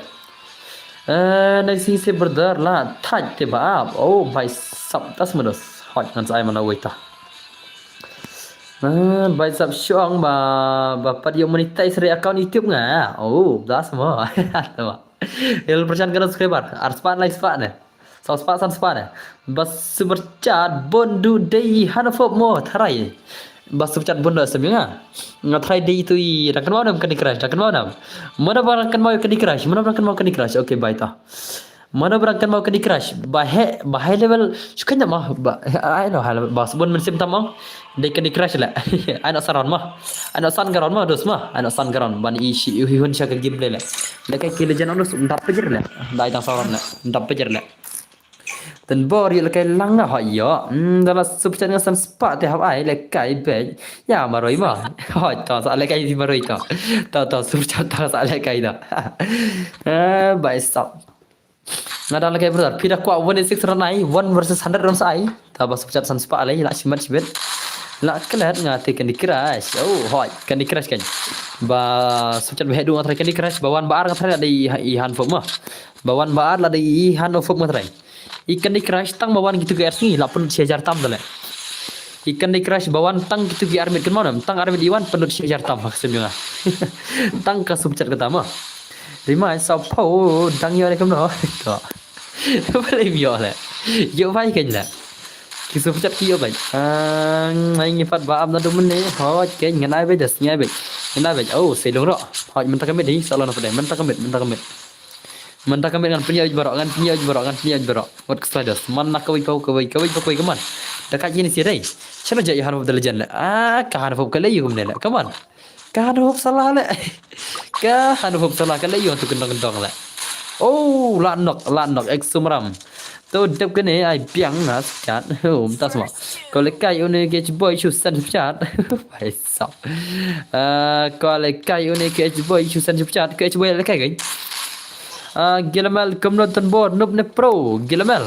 Eh, next thing se brother la thaj te ba ap. Oh, bai sap tas mados. Hot ngan sa ai mana wei ta. Eh, bai sap shong ba, ba pat yo monetize re account YouTube nga. Oh, das mo. Tama. Il perchan kena subscriber. Ar spah, like spah ne. Saw spah san spah ne. Ba super chat bun du dei hana fop mo tharai. Ba super chat bun du sem nga. Nga tharai dei tu i rakan mau nam Candy Crush, rakan mau nam. Mana ba rakan mau Candy Crush, mana ba rakan mau Candy Crush. Okay, bai ta. Mana ba rakan mau Candy Crush. Ba he, ba high level. Sukan nama ba ai no high level. Ba sebun men sim tamang. Dei Candy Crush le. Ai no saron ma. Ai no san garon ma dos ma. Ai no san garon ban i shi i hun sha ka gameplay le. Lekai ki legend dos ndap pejir le. Dai tang saron le. Ndap pejir le. Ten bor ïa lekai lang nga hoi ïa. Hmm, dala super chat nga san spah te hap ai lekai bej. Ya maroi ma. Hoi to sa lekai di maroi to. To to super chat to sa lekai to. Eh, bai sap. Nga dala lekai brother. Phi da kwah one v six run ai, one versus hundred run sa ai. Ta ba super chat san spah lai la shimet shibet. La klet nga te Candy Crush. Oh, hoi Candy Crush kan. Ba super chat ba hedu nga try Candy Crush ba wan ba ar nga try la dei i han fop ma. Ba wan ba ar la dei i han fop nga try. I Candy Crush tang ba wan kitu ki ar sngi la pynlut shi hajar tam dale. I Candy Crush ba wan tang kitu ki ar mit kynmaw nam tang ar mit i wan pynlut shi hajar tam ha ksem jong nga. Tang ka super chat kata ma. Rima sa pau dang yo ne kumno. Ko. Balei ym ïoh le. Ïoh bai kein le. Ki super chat ki ïoh bai. Ai ngi pat ba am na dum ne. Hoj kein ngan ai bai das ngi ai bai. Ngan ai bai. Oh, sei long ro. Hoj mynta ka mit dei sa lo na pdeng mynta ka mit mynta ka mit. Mynta ka mit ngan pynïoh baroh ngan pynïoh baroh ngan pynïoh baroh. Wat ka sliders. Man na kawei kawei kawei kawei kawei kaman. Da ka jin si dei. Chalo ja i han of the legend le. Ah, ka han of ka le yu kumne le. Kaman. Ka han of sala le. Ka han of sala ka le yu tu kendong kendong le. Oh, la nok la nok ek sumram. To dep kene ai biang na skat. Um tas ma. Ko le kai une ke boy shu san shat. Bai sap. Ah, ko le kai une ke boy shu san shat. Ke boy le kai kai. Ah, Gilamel kumno ton bor nup ne pro Gilamel.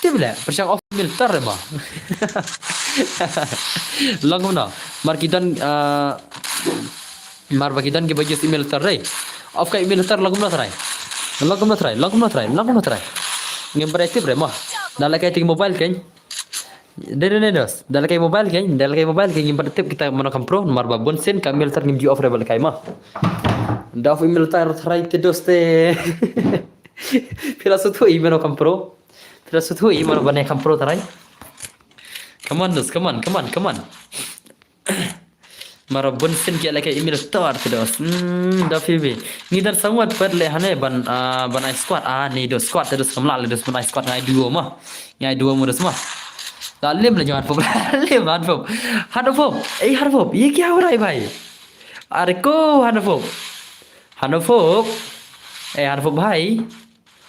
Tip le persiang off milter ma. Long kumno. Mar ki don ah, mar ba ki don ki ba use email ter re. Off ka email ter long kumno try. Long kumno try, long kumno try, long kumno try. Ngim bre tip re ma. Na le kai ting mobile kein. De de ne dos. Da le kai mobile kein, da le kai mobile kein ngim bre tip kita mano kam pro mar ba bun sin ka email ter ngim ji off re ba le kai ma. Da off email ter try te dos te. Pila sutu i mano kam pro. Pila sutu i mano ba ne kam pro try. Come on dos, come on, come on, come on. Mara bun sin ki laka email tor te dos. Hmm, da phi bi. Ngi dan sangwat pat le hane ban ah, ban ai squad ah ni dos squad te dos kamla le dos ban ai squad ngai duo ma. Ngai duo mo dos ma. Da lim le jangan pop. Lim han pop. Han pop. Eh han pop. Ye kya ho raha hai bhai? Are ko han pop. Han pop. Eh han pop bhai.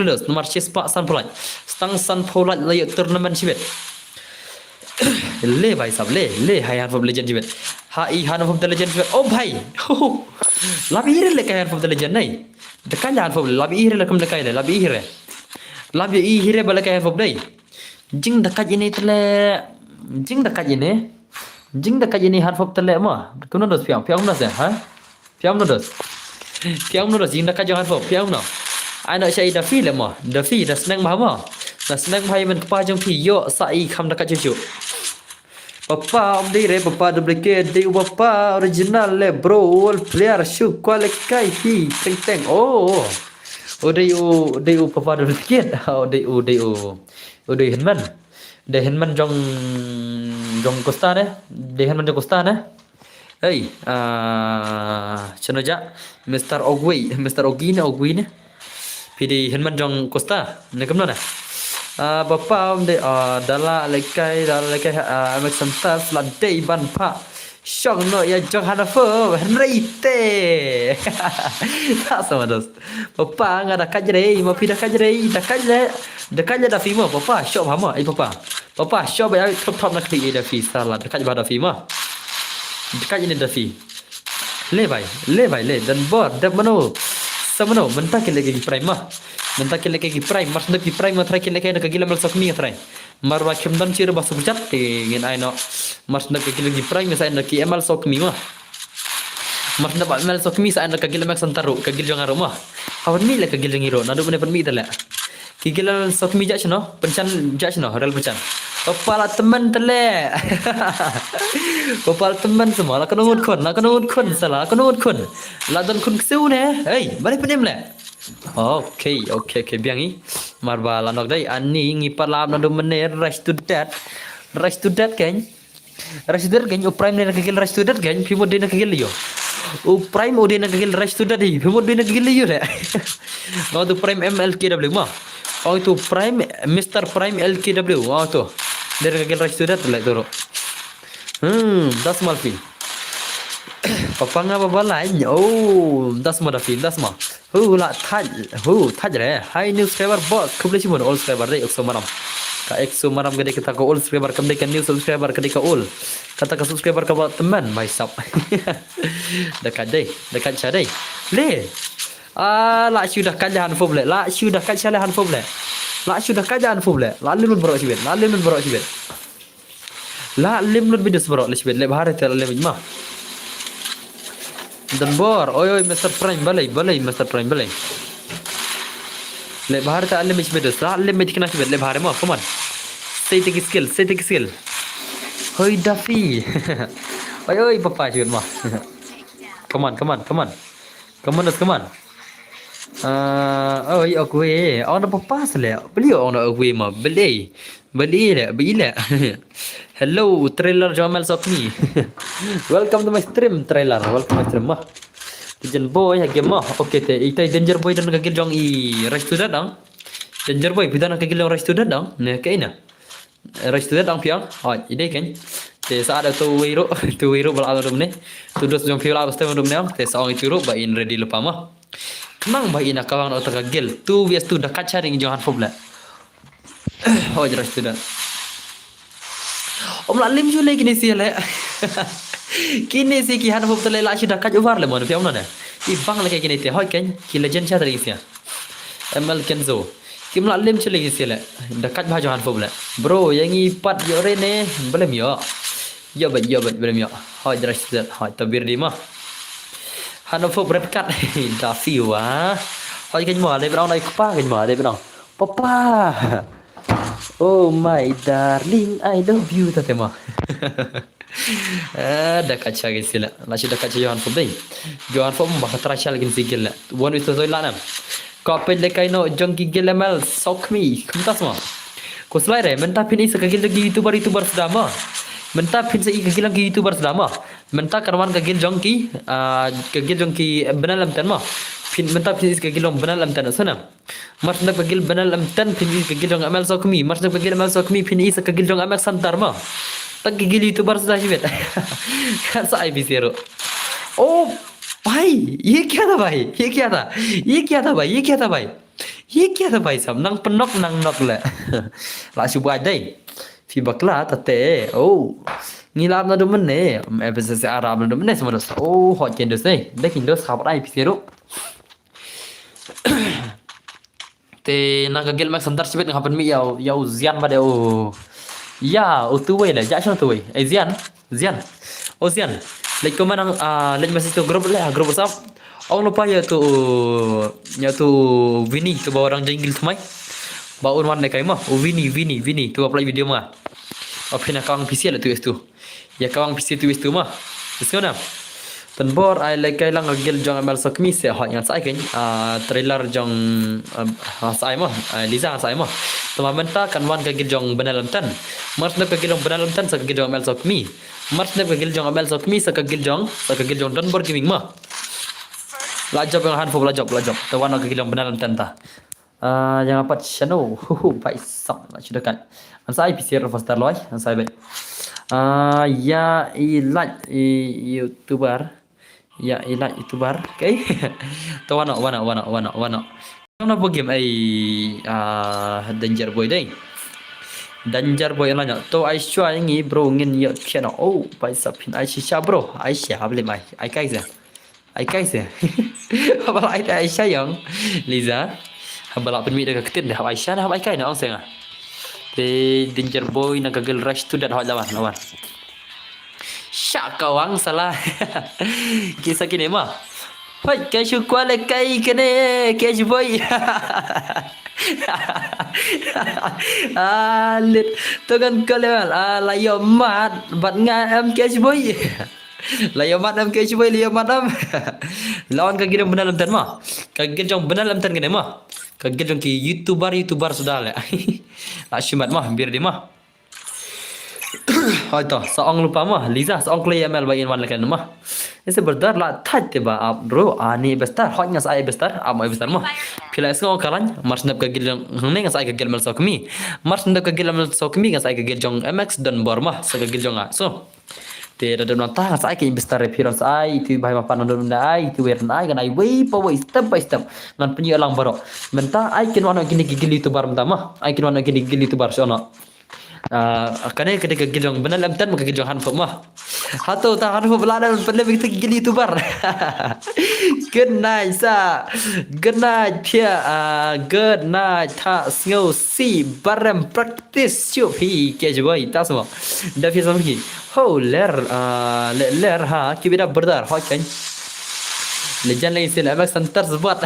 clueless, namar shi spah sanphew lait. Tang sanphew lait la ïoh tournament shibit. Le bhai sab, le, le ha i Hanfop Legend shibit. Ha i Hanfop The Legend shibit. Oh bhai. Lap ïa hi re lehkai Hanfop The Legend nei. Dakaid Hanfop, lap ïa hi re la kum dakaid le, lap ïa hi re. Lap ïa hi re ba lehkai Hanfop dei. Jingdakaid ine te le. Jingdakaid ine. Jingdakaid ine Hanfop te le mo. Kumno dos phi ong, phi ong kumno se, ha? Phi ong kumno dos. Phi ong kumno dos, jingdakaid jong Hanfop, phi ong kumno. Ai noh sha i Daffy le mo. Daffy, da sneng bha mo. Da sneng bha ïa i kpa jong phi, ïoh sa i kham dakaid shuh shuh. Papa, ym dei re, papa duplicate, dei u papa original le bro, world player, shu kwah lehkai hi, teng teng, oh. Oh, dei u, dei u papa duplicate, oh, dei u, dei u, oh, dei Hinman. Dei Hinman jong, jong Costa ne, dei Hinman jong Costa ne. Hei, ah, shano ja, Mister Ogway, Mister Ogi ne, Ogway ne. Phi dei Hinman jong Costa ne kumno ne. Ah, papa, ym dei, ah, da lah lehkai, da lah lehkai, ah, M X Santas la dei ban phah shong noh ïa jong Hanfop, hynrei te. Ta sa mo dos. Papa nga dakaid re, ma phi dakaid re, dakaid le, dakaid le Daffy mo, papa, shoh bha mo, ai papa. Papa, shoh ba ai thop thop na kti ïa Daffy, sala, dakaid bha Daffy mo. Dakaid ine Daffy. Le bhai, le bhai, le, don bor, dep mano. Sa mano, mynta ki lehkai ki prime mo. Mynta ki lehkai ki prime, mar shu dep ki prime nga trai ki lehkai na ka gila mal sok mi nga trai. Mar ba kim don chi ruh ba suk jat te ngin ai noh. Mar shu dep ka gila ki prime nga sa ai na ki M L sok mi mo. Mar shu dep M L sok mi sa ai na ka gila mek santar ruh, ka gila jong nga ruh mo. Hawan mi le ka gila jong ngi ruh, naduh mynne pynmih te le. Ki gila sok mi ja shano, pynjan ja shano, rel pynjan. Papa la tymmen te le. Papa la tymmen sa mo, la kano ngut khun, la kano ngut khun sala, la kano ngut khun. La don khun ksiew ne, hei, bari pynim le. Okay, okay, okay, biang i. Mar ba la nok dei, ani ngi pat la ap naduh mynne, rush to death. Rush to death kein. Rush to death kein, u prime ne na ka gila rush to death kein, phi mut dei na ka gila ïoh. U prime u dei na ka gila rush to death hi, phi mut dei na ka gila ïoh le. Nga tu prime M L K W ma. Ong tu prime, Mister Prime L K W, ong tu. Dei na ka gila rush to death le tu ruh. Hmm, das mal phi. Papa nga ba balai, oh, das ma Daffy, das ma. Hu la thaj, hu thaj re. Hi new subscriber boss, khublei shibun old subscriber dei, ekso maram. Ka ekso maram ka dei kata ka old subscriber, kam dei ka new subscriber, ka dei ka old. Kata ka subscriber kaba tymmen, mai sap. Dakaid dei, dakaid sha dei. Le. Ah, la shu dakaid le Hanfop le, la shu dakaid sha le Hanfop le. La shu dakaid le Hanfop le, la lim lut baroh shibit, la lim lut baroh shibit. La lim lut bidis baroh, leh shibit, leh bha re te la lim ma. Don bor, oi oi, Mister Prime, balei, balei, Mister Prime, balei. Leh bha re te la lim bidis, la lim bidis kena shibit, leh bha re ma, come on. Sei te ki skill, sei te ki skill. Hoi Daffy. Oi oi, papa shibit ma. Come on, come on, come on. Come on, come on. Ah, oi, Ogway. Ong da papa sele. Beli ong da Ogway ma. Beli. Bali le, bali le. Hello, trailer jong Mel Sokmi. Welcome to my stream, trailer. Welcome to my stream, ma. Te Jen Boy, ha game, ma. Okay, te, ita Danger Boy don ka guild jong i Rush to Death dang. Danger Boy, phi don ka guild jong Rush to Death dang. Ne, ka ina. Rush to Death dang phi ong. Hoi, i dei ken. Te sa ada tu wei ruh, tu wei ruh ba la dum ne. Tu dos jong phi la ba stem dum ne. Te sa ong i tu ruh ba in ready lypa ma. Khnang ba in kawang na uta ka guild. Two versus two da kat sharing jong Hanfop le. Hoi, Rush to Death. Ym lah lim shuh le kine sha le. Kine sha ki Hanfop te le lah shu da kat over le mon phi ong na ne. I bang le kine te hoi ken ki legend sha te sha. M L Kenzo. Kim lah lim shuh le kine sha le. Da kat bha jong Hanfop le. Bro, ïa ngi pat ïoh re ne. Balem ïoh. Ïoh bad, ïoh bad, balem ïoh. Hoi, Rush to Death. Hoi, tabir di ma. Hanfop red card. Da fiwa. Hoi, ken ma le brang dai kpa ken ma le brang. Papa. Oh my darling, I love you, ta te ma. Eh, da kat sha kine sha le. Lah shu da kat sha jong Hanfop dei. Jong Hanfop ba ka try sha le kine sha guild le. One with the toy la nam. Ka peit le kai no jong ki guild M L Sokmi. Kumta sma. Ko slai re, mynta phin i sa ka guild jong ki YouTuber, YouTuber suda ma. Mynta phin sa i ka guild jong ki YouTuber suda ma. Mynta kan wan ka guild jong ki, ah, ka guild jong ki Benel M ten ma. Phin mynta phin i sa ka guild jong Benel M ten sa nam. Mar sdang ka guild Benel M ten phin i ka guild jong M L Sokmi. Mar sdang ka guild M L Sokmi phin i sa ka guild jong M X Hunter ma. Ta ki guild YouTuber suda hi bet. Kan sa ai bi zero. Oh, bhai, ye kya tha bhai? Ye kya tha? Ye kya tha bhai? Ye kya tha bhai? Ye kya tha bhai sab nang pynok nang nok le. Lah shu bha dei. Phi bakla ta te. Oh. Ngi lap na dum ne. Em pese se arab na dum ne sama dos. Oh, hot ken dos ne. Dei kin dos khabar ai bi zero. Te na ka guild M X Hunter shibit nga pynmih ïa u, ïa u Zian bad ïa u. Ïa u Tuwei le, ja shong Tuwei. Eh, Zian, Zian. Oh, Zian. Leit comment nang, ah, leit message to group le, ah, group WhatsApp. Ong lypa ïa tu, ïa tu Vini, tu ba u dang jingil thymmai. Ba un wan ne kai ma, u Vini, Vini, Vini, tu ba play video ma. Ba phin ïa kawang P C le tu es tu. Ïa kawang P C tu es tu ma. Is ngona. Tynbor ai le kai lang ka guild jong M L Sokmi se hot ngan sa ai ken. Ah, trailer jong, ah, sa ai ma. Ah, Liza sa ai ma. Tama mynta kan wan ka guild jong Benel M ten. Mar sdang ka guild jong Benel M ten sa ka guild jong M L Sokmi. Mar sdang ka guild jong M L Sokmi sa ka guild jong, sa ka guild jong Donbor Gaming ma. La jop ïa nga Hanfop, la jop, la jop. Te wan ka guild jong Benel M ten ta. Ah, ïa nga pat shano. Hu hu, bhai sab, la shu da kat. Ngan sa ai P C R faster loi, ngan sa ai bad. Ah, ïa i lait i YouTuber. Ïa i lait YouTuber. Okay. To wano, wano, wano, wano, wano. Nang na bo game ai, ah, Danger Boy dei. Danger Boy la nya. To ai shwa ngi bro ngin ïa khia no. Oh, bhai sab phin ai shisha bro. Ai sha hable mai. Ai kai sa. Ai kai se. Haba la ai te ai sha ïong. Liza. Haba la pynmih da ka ktien de haba ai sha na haba ai kai na ong se nga. Te Danger Boy na ka guild Rush to Death hoi la wan, la wan. Sha kawang sala. Ki sa kine ma. Hoi, ka shu kwah le kai kine, ka shu boy. Ah, lit. To kan ka level. Ah, la ïoh mat. Bad nga em ka shu boy. La ïoh mat em ka shu boy, la ïoh mat em. La wan ka guild jong Benel M ten ma. Ka guild jong Benel M ten kane ma. Ka guild jong ki YouTuber, YouTuber suda le. La shu mat ma, bir di ma. Hoi to, sa ong lypa ma, Liza, sa ong kloi M L ba in wan le kane ma. Ese berdar la thait te ba ap bro, ani bestar, hoi nga sa ai bestar, ap ma ai bestar ma. Phi la sngew ka lain, mar sdang ka guild jong hangne nga sa ai ka guild M L Sokmi. Mar sdang ka guild M L Sokmi nga sa ai ka guild jong M X Donbor ma, sa ka guild jong nga. So, te da dum nang ta nga sa ai ka investor re phi ron sa ai, itu bai mapan dum na ai, itu wer na ai, kan ai wei pa wei step by step. Ngan pynïoh lang baroh. Mynta ai kin wan kine ki guild YouTuber mynta ma. Ai kin wan kine ki guild YouTuber shono. Ah, kane ka dei ka guild jong Benel M ten ma ka guild jong Hanfop ma. Hato ta Hanfop la da pynlem kita ki guild YouTuber. Good night sa. Good night pia. Ah, good night ta sngew si barem practice shuh phi ka shu boy ta sma. Da phi sma phi. Ho ler, ah, le ler ha ki bida berdar hoi kan. Legend lagi sila M X Hunter sebat.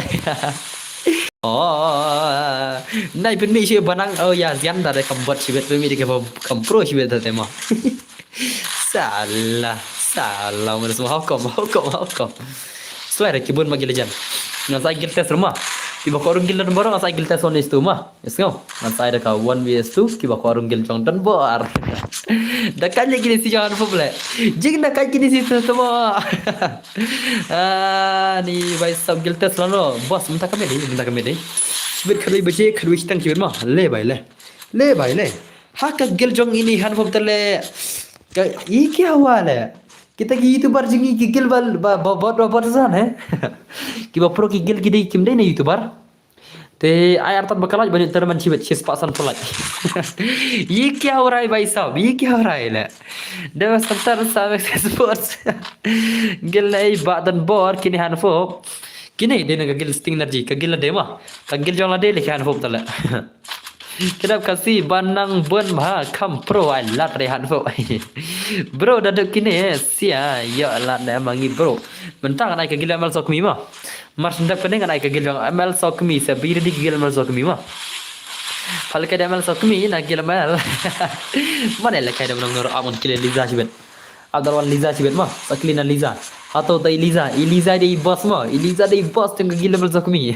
Oh, nai pynmih shi banang. Oh ya, Zian da dei kam bot shi bet pynmih dei kam, kam pro shi bet da tema. Salah, salah, mana semua hukum, hukum, hukum. Suai dei kibun bagi Legend. Ngan sa ai guild test rumah. Kiba kwah rung guild Don Bor, ngan sa ai guild test one vs two ma. Yes, ngau. Ngan sa ai da ka one vs two, kiba kwah rung guild jong Don Bor. Da ka leh kine shi jong Hanfop leh. Jing da ka kine shi tu tu ma. Ah, ni bhai sab guild test lano. Boss, mynta ka medi, mynta ka medi. Bit khatwei baje, khatwei shiteng ki bit ma. Le bhai le. Le bhai le. Ha ka guild jong ini Hanfop te leh. Ka, ye kya hua le. Kita ki YouTuber jong ngi ki guild ba, ba, ba, ba, ba, ba, zan, eh. Kiba pro ki guild ki dei kim dei na YouTuber. Te ai artat ba ka lait ban ïoh tournament shibit, shispah san phew lait. Ye kya ho raha hai bhai sahab, ye kya ho raha hai le. Dei ba santar sa Max Sports. Guild na ei ba Don Bor kine Hanfop. Kine dei na ka guild Sting Energy, ka guild lade ma. Ka guild jong lade leh ki Hanfop te leh. Kidap Khasi ba nang bun bha kham pro ai lad re Hanfop. Bro da dep kine sia ïoh lad ne ma ngi bro. Mynta ngan ai ka guild ML Sokmi ma. Mar shu dep kane ngan ai ka guild jong ML Sokmi, sa be ready ka guild ML Sokmi ma. Pha lehkai da ML Sokmi na guild ML. Mane lehkai da nang nor amon kile Liza shibit. Abdal wan Liza shibit ma. Sa kile na Liza. Hato ta i Liza. I Liza dei boss ma. I Liza dei boss jong ka guild ML Sokmi.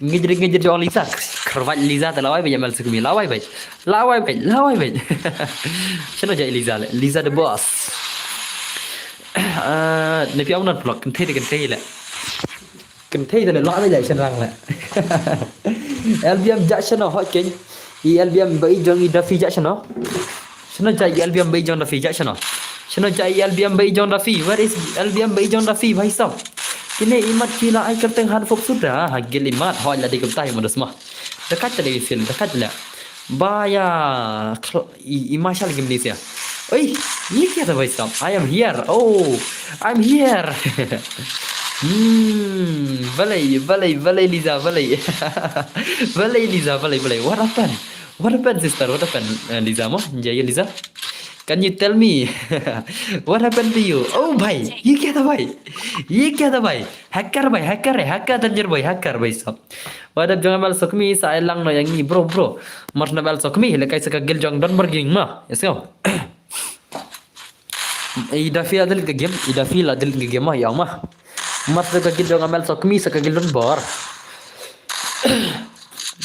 Ngejri ngejri jong Liza. Kyrwat Liza te lawai bhai ML Sokmi. Lawai bhai. Lawai bhai. Lawai bhai. Shano ja i Liza le. Liza the boss. Ah, ne phi ong not block. Kynthei de kynthei le. Kynthei te leh lok leh shynrang leh. L B M ja shano hot keiñ. I L B M ba i jong i Daffy ja shano. Shano ja i L B M ba i jong Daffy ja shano. Shano ja i L B M ba i jong Daffy. Where is L B M ba i jong Daffy bhai sahab? Kine i mat ki la ai kyrteng Hanfop suda. Ha guild i mat hoi la dei kumta hi modus ma. Dekat te leh i feel, dekat te leh. Ba ïa khl- i, i mashal kim dei sia. Oi, ye kya tha bhai sahab? I am here. Oh, I'm here. Hmm, balei, balei, balei Liza, balei. Balei Liza, balei, balei. What happened? What happened, sister? What happened, uh, Liza mo? Jaya Liza? Can you tell me? What happened to you? Oh bhai, ye kya tha bhai? Ye kya tha bhai? Hacker bhai, hacker hai, hacker danger bhai, hacker bhai sahab. Ba dep jong ML Sokmi sa ai lang noh ïa ngi bro bro. Mar shu dep ML Sokmi lehkai sa ka guild jong Don Bor Gaming ma. Yes ngau. I Daffy la delete ka game, i Daffy la delete ka game ma ïa ma. Mar shu dep ka guild jong ML Sokmi sa ka guild Don Bor.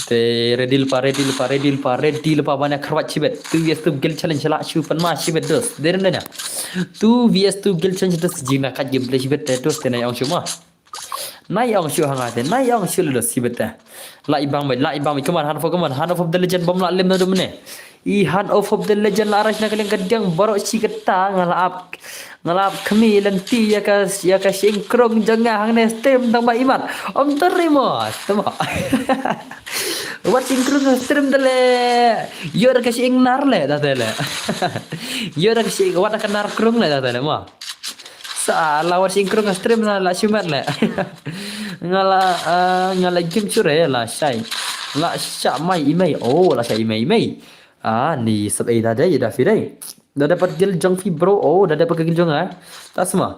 Te ready lypa, ready lypa, ready lypa, ready lypa ban ïa kyrwat shibit. Two vs two guild challenge la shu pan ma shibit dos. Dei ren dei na. Two vs two guild challenge dos jingna kat gameplay shibit te dos te na ïa ong shu ma. Nai ong shu hanga te, nai ong shu le dos shibit te. La i bang bait, la i bang bait, come on, Hanfop, come on, Hanfop the legend bom la lem na dum ne. I Hanfop the legend la rush na ka liang ka diang baroh shi katta nga la ap, nga la ap khmih lynti ïa ka, ïa ka shyieng krung jong nga hangne stream tang ba i mat. Ym trei mo, tamo. Wat shyieng krung stream te le. Ïoh da ka shyieng nar le, da te le. Ïoh da ka shyieng, wat da ka nar krung le, da te le mo. Sa la wat shyieng krung stream la, la shimet le. Nga la, ah, nga la game sure la shai. La sha mai i mei. Oh, la sha i mei i mei. Ah, ni sab ei da dei, da phi dei. Da dapat guild jong phi bro. Oh, da dapat guild jong ah. Ta sma.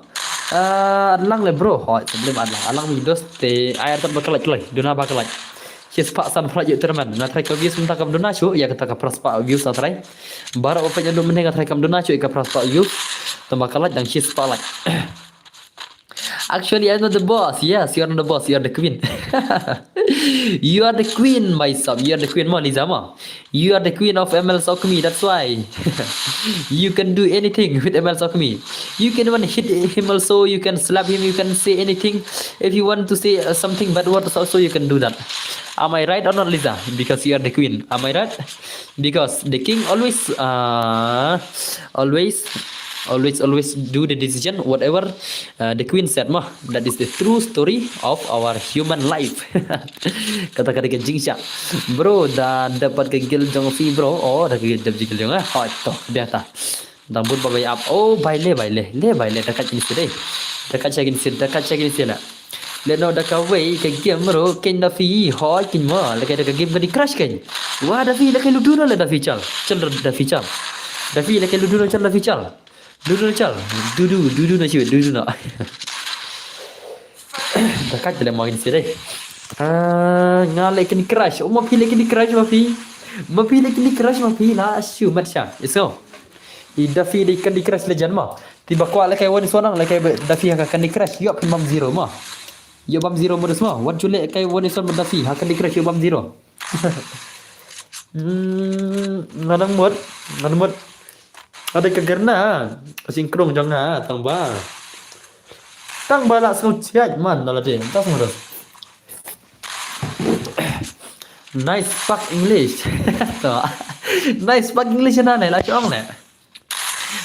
Ah, lang le bro. Hoi, problem ada. Alang mi dos te ai artat ba ka lait kloi. Duna ba ka lait. Shispah san phrah ïoh tournament. Nga try ka views mynta kam duna shu ïa kata ka phra spah views nga try. Baroh ba peit ïa dum mynne nga try kam duna shu ïa ka phra spah views. Tang ba ka lait dang shispah lait. Actually, I'm not the boss. Yes, you are not the boss. You are the queen. You are the queen, my sub. You are the queen, ma Liza ma. You are the queen of M L Sokmi. That's why you can do anything with M L Sokmi. You can even hit him also. You can slap him. You can say anything. If you want to say, uh, something bad words also, you can do that. Am I right or not, Liza? Because you are the queen. Am I right? Because the king always, uh, always, always, always do the decision whatever, uh, the queen said ma. That is the true story of our human life. Kata kata ka jingshah. Bro, da dapat ka guild jong phi bro. Oh, da ka guild jong phi ah. Hoi to, dia ta. Dang bun ba bai ap. Oh, bai le, bai le. Le bai le, da kat kin sir dei. Da kat sha kin sir, da kat sha kin sir la. Le no da kawei ka game ro ken da phi hoi kin ma. Le ka da ka game ka di crash ken. Wa da phi le ka ludu no le da phi chal. Chal da phi chal. Da phi le ka ludu no chal da phi chal. Ludu no chal. Dudu, dudu no chi, dudu no. Da kat le ma kin sir dei. Ah, nga le ken crash. Oh, ma phi le ken crash ma phi. Ma phi le ken crash ma phi la shu mat sha. Iso. I Daffy dei Candy Crush Legend ma. Ti ba kwah lehkai wan sonang lehkai Daffy ha ka Candy Crush ïoh phi mam zero ma. Ïa bam zero mo da sma. Wat ju leh kai one is one mo da si. Ha Candy Crush ïa bam zero. Hmm, nga dang mut, nga dang mut. Ada ka gerna. Ka singkrong jong nga tang ba. Tang ba la sngewchiat man da la de. Tang sngewchiat. Nice pak English. To. Nice pak English na ne la chong ne.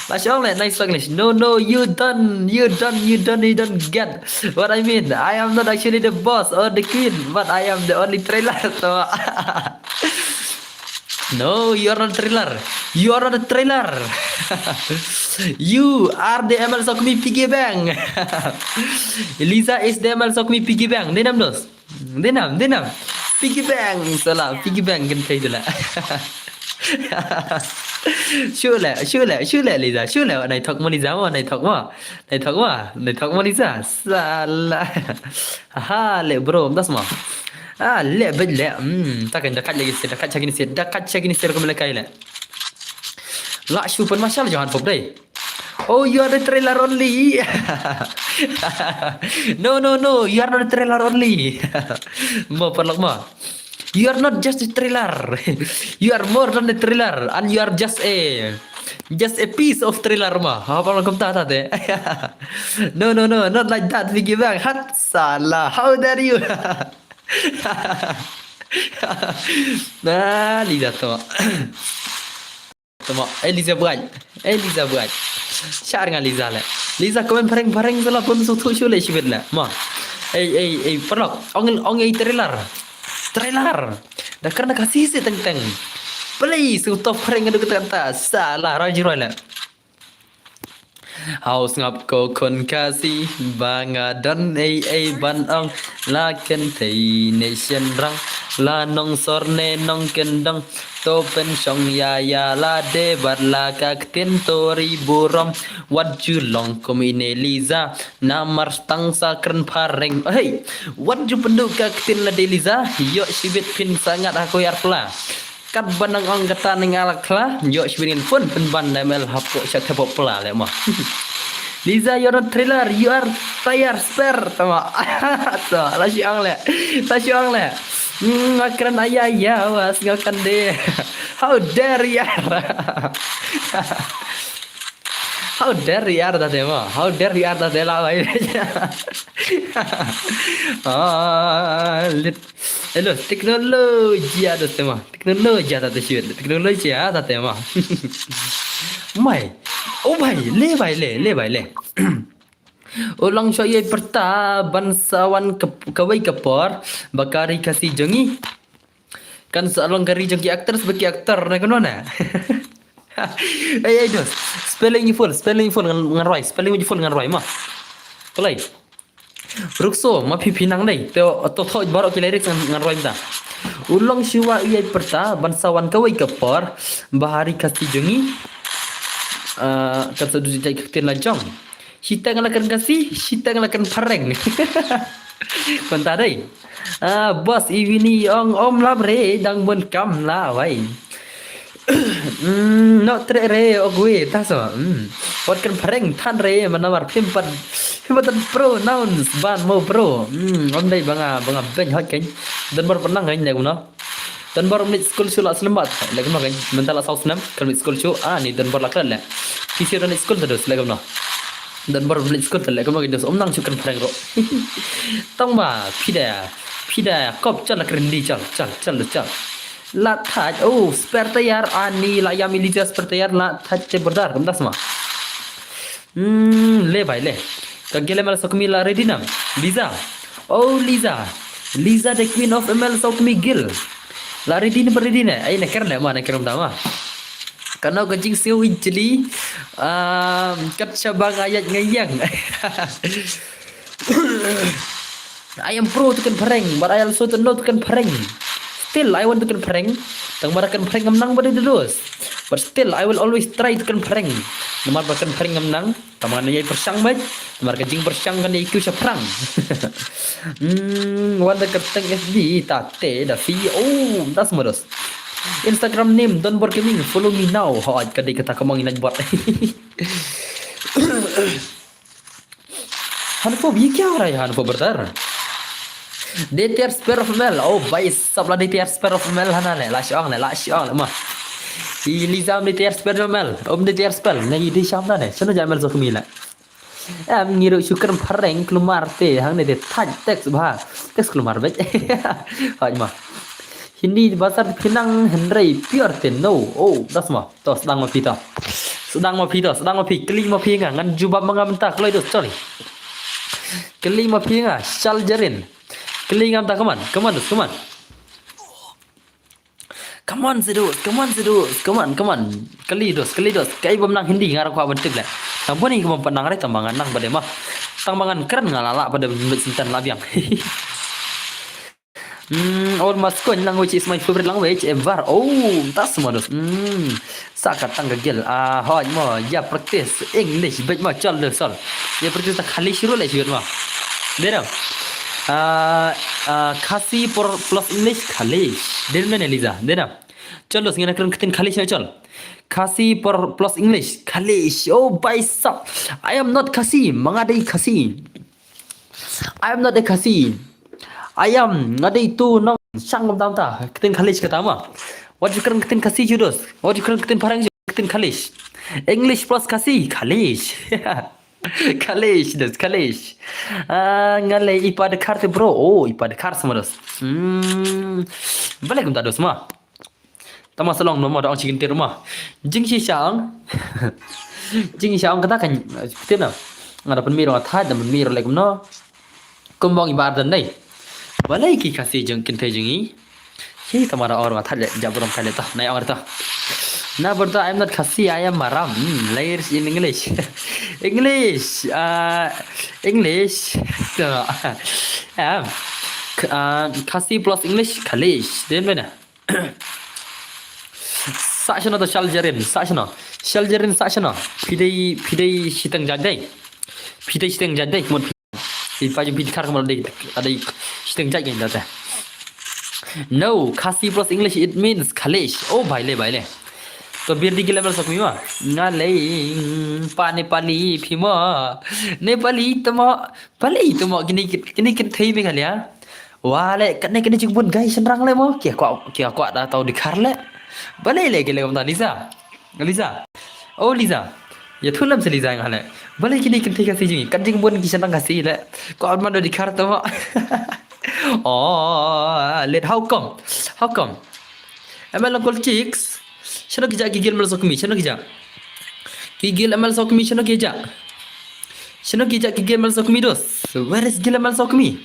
La shong le, nice English. No, no, you don't, you don't, you don't, you don't get what I mean. I am not actually the boss or the queen, but I am the only trailer. To. No, you are not trailer. You are not a trailer. You are the M L Sokmi piggy bank. Lisa is the M L Sokmi piggy bank. Dei nam dos. Dei nam, dei nam. Piggy bank, sala, piggy bank kan kai dula. Shu le, shu le, shu le Lisa, shu le, nai thok mo Lisa mo, nai thok mo. Nai thok mo, nai thok mo Lisa. Sala. Aha, le bro, das mo. Ah, le bej le. Hmm, ta kan da kat lagi se, da kat chagin se, da kat chagin se ko mele kai le. La shu pun mashal johan pop dei. Oh, you are the trailer only. No, no, no, you are not the trailer only. Mo parlok mo. You are not just a trailer. You are more than a trailer, and you are just a, just a piece of trailer mo. Apa lo kumta ta te? No, no, no, not like that. Piggy bank. Hat sala. How dare you? Nah, Lisa to. Tama, eh, Lisa buat. Eh, Lisa buat. Shar nga Lisa le. Lisa komen pareng pareng sala pun su thu shu le shibit le. Ma. Eh, eh, eh, parlok. Ong, ong, eh, trailer. Trailer. Da karna ka si si teng teng. Please, su top pareng adu kata kata. Sala, rajiroi le. Hau sngap ko khun Khasi, ba nga don ei ei ban ong, la kynthei ne shynrang, la nongsor ne nongkyndong, to pynshong ïa ïa lade bad la ka ktien to ri burom, wat ju long kum ine Lisa, namar tang sa kren phareng. Hey, wat ju pynduh ka ktien lade Lisa, ïoh shibit phin sa ngat ha ko ïar pla. Kat ba nang ong kata nang ala khla, ïoh shibit ngin phone pynban na M L hapoh sha thepop pla le ma. Lisa, you're not trailer, you are tire spare, tama. To, la shi ong le, la shi ong le. Hmm, nga kren aya ya, was nga kan de. How dare you? How dare you, ta te ma? How dare you, ta te la bai. Ah, lit. Hello, teknologi ada tema. Teknologi ada tu siwit. Teknologi ada tema. Mai. Oh bai, le bai le, le bai le. Ulang sho ye perta ban sawan ke kawai ke por bakari kasi jongi. Kan sa long kari jongi actors baki actor na kono na. Ei ei dos. Spelling you full, spelling you full ngan roi, spelling you full ngan roi ma. Play. Rukso, ma phi phi nang dei. Te to thoj barok ki lyrics ngan roi mta. Ulong shiwa ïai perta ban sawan kawei ka por bahari kasi jongi. Ah, kan sa duti jai ka ktien la jong. Shiteng la kan kasi, shiteng la kan phareng. Konta dei. Ah, boss iwini ong om lab re dang bun kam la wai. Mm, no trek re ogwe ta so. Mm. Wat kan phareng than re manamar phim pat phim pat pronouns ban mo pro. Mm, om dei banga banga ben hot ken. Dan bar penang ken ne no. Dan bar mnit school shu la snem bat le no ken. Mental asal snem kan mnit school shu ah ni dan bar la klet le. Kisi dan school terus le no. Dan bar mnit school le no ken dos om nang shu kan phareng ro. Tong ba pida pida kop chal la krendi chal chal chal chal. La thaj, oh, spare tire, ani la yam Elijah spare tire, la thaj te berdar, kam das ma. Hmm, le bai le. Ka gel M L Sokmi la ready nam. Liza. Oh, Liza. Liza the queen of M L Sokmi gel. La ready ne ready ne. Ai ne kerne ma ne kerne ma. Kano ka jing siu injili. Um, kat shabang ayat ngayang. I am pro to kan phareng, but I also don't know to kan phareng. Still, I want to kan phareng. Tang mara kan phareng ngam nang bad dos. But still, I will always try to kan phareng. Namar ba kan phareng ngam nang, tang mara yai pershang bad, namar kan jing pershang kan yai kyu sha pharang. Hmm, wan da kerteng F B, ta te da fi, oh, das mados. Instagram name Don Bor Gaming, follow me now. Hoj ka dei kata ka mong inaj bot. Hanfo, ye kya ho raha hai Hanfo brother? Dei tiar spare of mel. Oh, bai sap la dei tiar spare of mel hana ne. La shong ne, la shong ne ma. I Liza um dei tiar spare of mel. Um dei tiar spare. Ne i dei sham na ne. Shano ja mel so kmi la. Em ngi ruh shu kren phareng kulmar te hangne te thaj text bha. Text kulmar bek. Hoj ma. Hindi basar phi nang hynrei pure te no. Oh, das ma. To sdang ma phi to. Sdang ma phi to, sdang ma phi. Kylli ma phi nga ngan jubab ma nga mynta kloi dos sorry. Kylli ma phi nga shal jerin. Kylli nga mynta, come on, come on dos, come on. Come on, Zidus, come on, Zidus, come on, come on. Kali dos, kali dos. Kai bom nang Hindi ngarang kwa bentuk le. Nang boni ke bom penang re tambangan nang pada mah. Tambangan keren ngalala pada bet sintan labiang. Hmm, all mas ko language is my favorite language ever. Oh, tas modus. Hmm. Sa ka tang ka gel. Ah, hoj mo. Ya practice English bet mo chol de sol. Ya practice ta khali shuru le shuru mo. Dena. Ah, ah, Khasi por plus English khali. Dena ne Liza. Dena. Chol dos ngena kren ketin khali shuru chol. Khasi por plus English khali. Oh, bai sap. I am not Khasi. Manga dei Khasi. I am not a Khasi. I am nga dei tu nong shang kum tam ta. Ketin Khalish kata ma. Wat ju kren ketin Khasi ju dos. Wat ju kren ketin phareng ju ketin Khalish. English plus Khasi, Khalish. Khalish dos, Khalish. Ah, nga lei ipa de khar te bro. Oh, ipa de khar sama dos. Hmm. Balik kum ta dos ma. Tama salong no ma da ong chicken tir ma. Jing shi shang. Jing shi shang kata kan tir na. Nga da pynmih rong athaj da pynmih rong lek no. Kumbong i bar dan dai. Balei ki Khasi jong kin thei jong i. Hi tama da ong rong athaj le ja burom kai le ta. Nai ong ta. Na berta I'm not Khasi, I am Maram. Hmm, layers in English. English. Uh, English. Um, uh, Khasi plus English, Khalish. Dei bena. Sa shano to shal jerin, sa shano. Shal jerin sa shano. Pidei, pidei shiteng jadei. Pidei shiteng jadei. Mut pidei paju pidei khar kemar dei, adei shiteng jadei date. No, Khasi plus English it means Khalish. Oh, baile, baile. To bir di gila mel sok mi ma. Ngalei pa Nepali phi ma. Nepali tama. Balei tu mo kini kini kin thei Meghalaya. Wa le kane kini jingbun gai shenrang le mo. Kia kwa kia kwa da tau dikhar le. Balei le kile kumta Liza. Liza. Oh Liza. Ya thu lam se Liza nga le. Balei kini kin thei Khasi jing. Kan jingbun ki shenrang Khasi le. Kwa ma do dikhar tu mo. Oh, let how come? How come? Am I local chicks? Shano ki ja ki gel mal sokmi, shano ki ja. Ki gel mal sokmi, shano ki ja. Shano ki ja ki gel mal sokmi dos. Where is gel mal sokmi?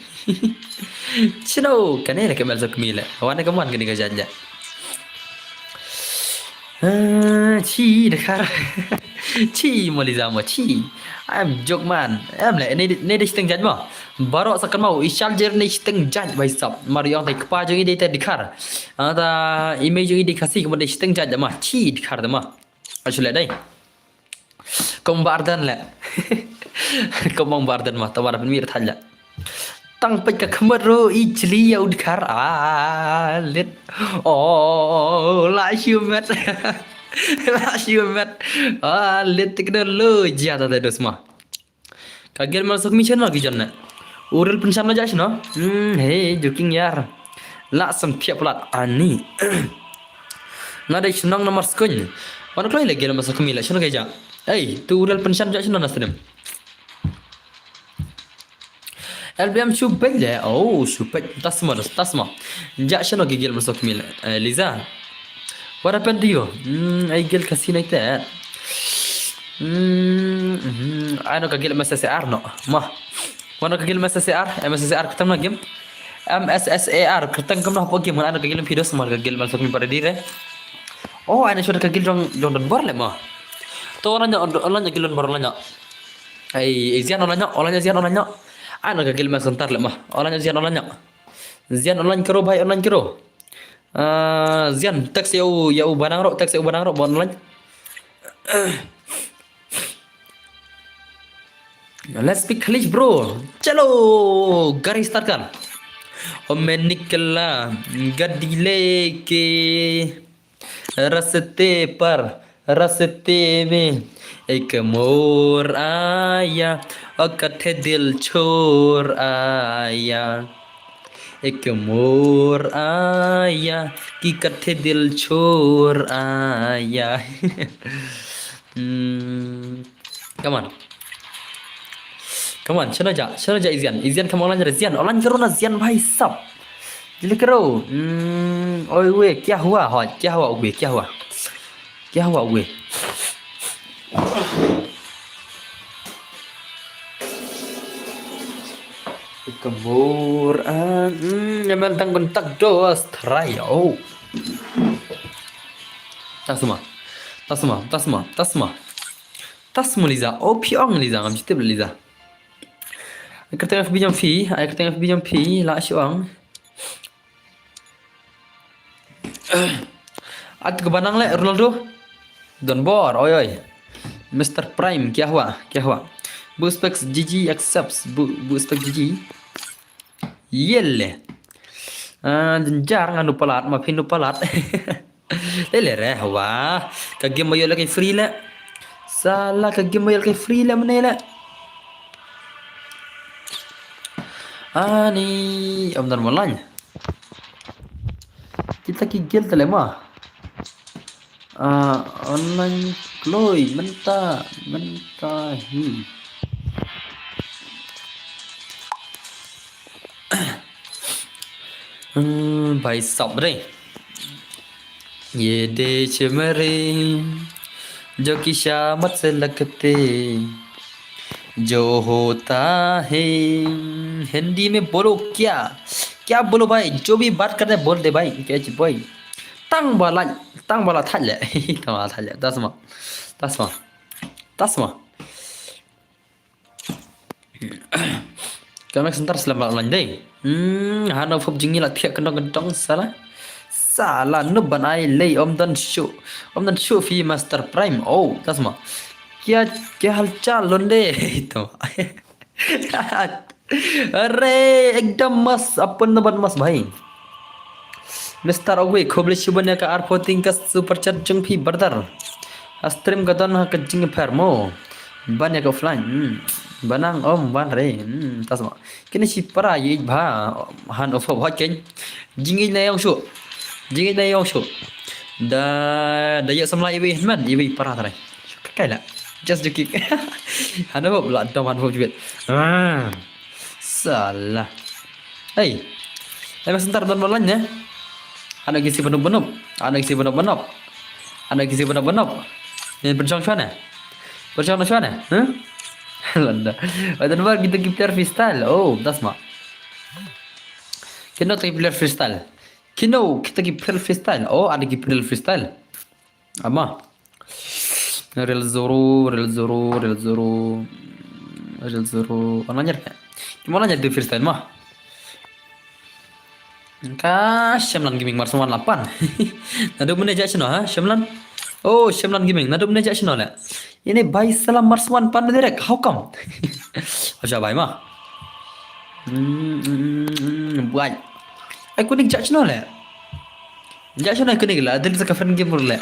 Shano kane la ke mal sokmi le. Wane ka man kane ka ja ja. Ah, chi de khar. Chi mo Liza mo chi. I'm joke man. Em le ne ne de shiteng jaj mo. Baro sa kan mau i shal jer ne shiteng jaj bai sap. Mar yong te kpa jong i de te dikhar. Ata i mei jong i de Khasi kama de shiteng jaj ma. Chi dikhar ma. Asu le dai. Kom bardan le. Kom mong bardan ma. Tamar pynmih thaj le. Tang peit ka khmat ro i chli ya u dikhar. Ah, lit. Oh, la shu met. La shu met. Ah, lit tik da lo jia ta dos ma. Ka gel mal sokmi shano ki jon ne. Urel pynsham na ja shano. Hmm, hey, joking yar. La sam thiap plat ani. Nga dei shnong na mar skuin. Wan kloi le gel mal sokmi le shano ki ja. Hey, tu urel pynsham ja shano na snem. L B M shu peit le. Oh, shu peit. Tasma, tasma. Ja shano ki gel mal sokmi le. Eh, Liza. What happened to you? Hmm, ai gel Khasi nai te. Hmm, hmm, ai no ka gel M S S A R no. Ma. Wan ka gel M S S A R, M S S A R kyrteng na game. M S S A R kyrteng kam na hapo game, wan ka gel pido semar ka gel mal sokmi pada dire. Oh, ai na shot ka gel jong jong don bor le ma. To wan nya wan nya gel don bor wan nya. Ai, ai zian wan nya, wan nya zian wan nya. Ai na ka gel mal sentar le ma. Wan nya zian wan nya. Zian online kero bai online kero. Ah, zian text ya u ya u banang ro text ya u banang ro online. Let's speak English bro. Chalo gari start kar. O main nikla gadi leke raste par Raste mein ek mor aaya aur kathe dil chhod aaya. Ek moor aaya, ki kathe dil chhod aaya. Hmm, come on. Come on, shano ja, shano ja Izian. Izian kam online re Zian. Online karo na Zian bhai sab. Jili karo. Hmm, oye, kya hua? Ho, kya hua, oye, kya hua? Kya hua, oye? Ek moor aaya, hmm, ya man tang kon tak dos try. Oh. Tasma. Tasma, tasma, tasma. Tasma Liza. Oh, piong Liza, ngam jitip Liza. Ai kyrteng F B jong phi, ai kyrteng F B jong phi, la shuang. At ka banang le Ronaldo. Don bor, oi oi. Mister Prime, kya hua, kya hua. Bu spek G G accepts, bu, bu spek G G. Yele. Ah, jynjar ngan u palat, ma phin u palat. Le le re, wa. Ka game ba ïoh lehkai free le. Sala ka game ba ïoh lehkai free le mane le. Ani, om dan malan. Kita ki gel tale ma. Ah, online kloi mynta, mynta hi. Hmm, bhai sab re. Ye de chemare, jo ki shamat se lagte, jo hota hai. Hindi mein bolo kya? Kya bolo bhai? Jo bhi baat karte hai, bol de bhai. Kya chi bhai? Tang bala, tang bala thale. Tang bala thale. Tasma. Tasma. Tasma. Ka mek center slam bala online dei. Hmm, hano pop jingi la thiak kentong kentong sala. Sala nub ban ai lei om dan show. Om dan show fi Master Prime. Oh, tasma. Kya, kya halchal londe? Itu. Are, ekdam mas, apun nabat mas bhai. Mister Ogwe, khublei shibun ïa ka arphew tyngka super chat jong phi brother. Ha stream ka don ha ka jingpher mo. Ban ïa ka offline. Hmm. Banang om ban re. Hmm, tasma. Kine shi para ye bha han of hot ken. Jingïeit na ïong shu. Jingïeit na ïong shu. Da, da ïa samla iwi man, iwi para trai. Kai la. Just joking. Hana hop la dom han hop jubit. Ah. Sala. Hey. Hey, mas ntar don malan ya. Ano kisi benop benop. Ano kisi benop benop. Ano kisi benop benop. Ni penchong shwana. Penchong shwana. Huh? Landa. Watan bar kita ki player freestyle. Oh, das ma. Kino kita ki player freestyle. Kino kita ki player freestyle. Oh, ada ki player freestyle. Ama. Real Zoro, Real Zoro, Real Zoro. Real Zoro. Mana nyar ka? Gimana nyar di freestyle mah? Ka Shemlan Gaming Marswan lapan. Nadu mene ja shino ha, Shemlan. Oh, Shemlan Gaming. Nadu mene ja shino le. Ini bai salam Marswan pan direct. How come? Aja bai mah. Hmm, hmm, hmm, hmm, bai. Ai kuning ja shino le. Ja shuna iconic la, adil sa ka fan game ro le.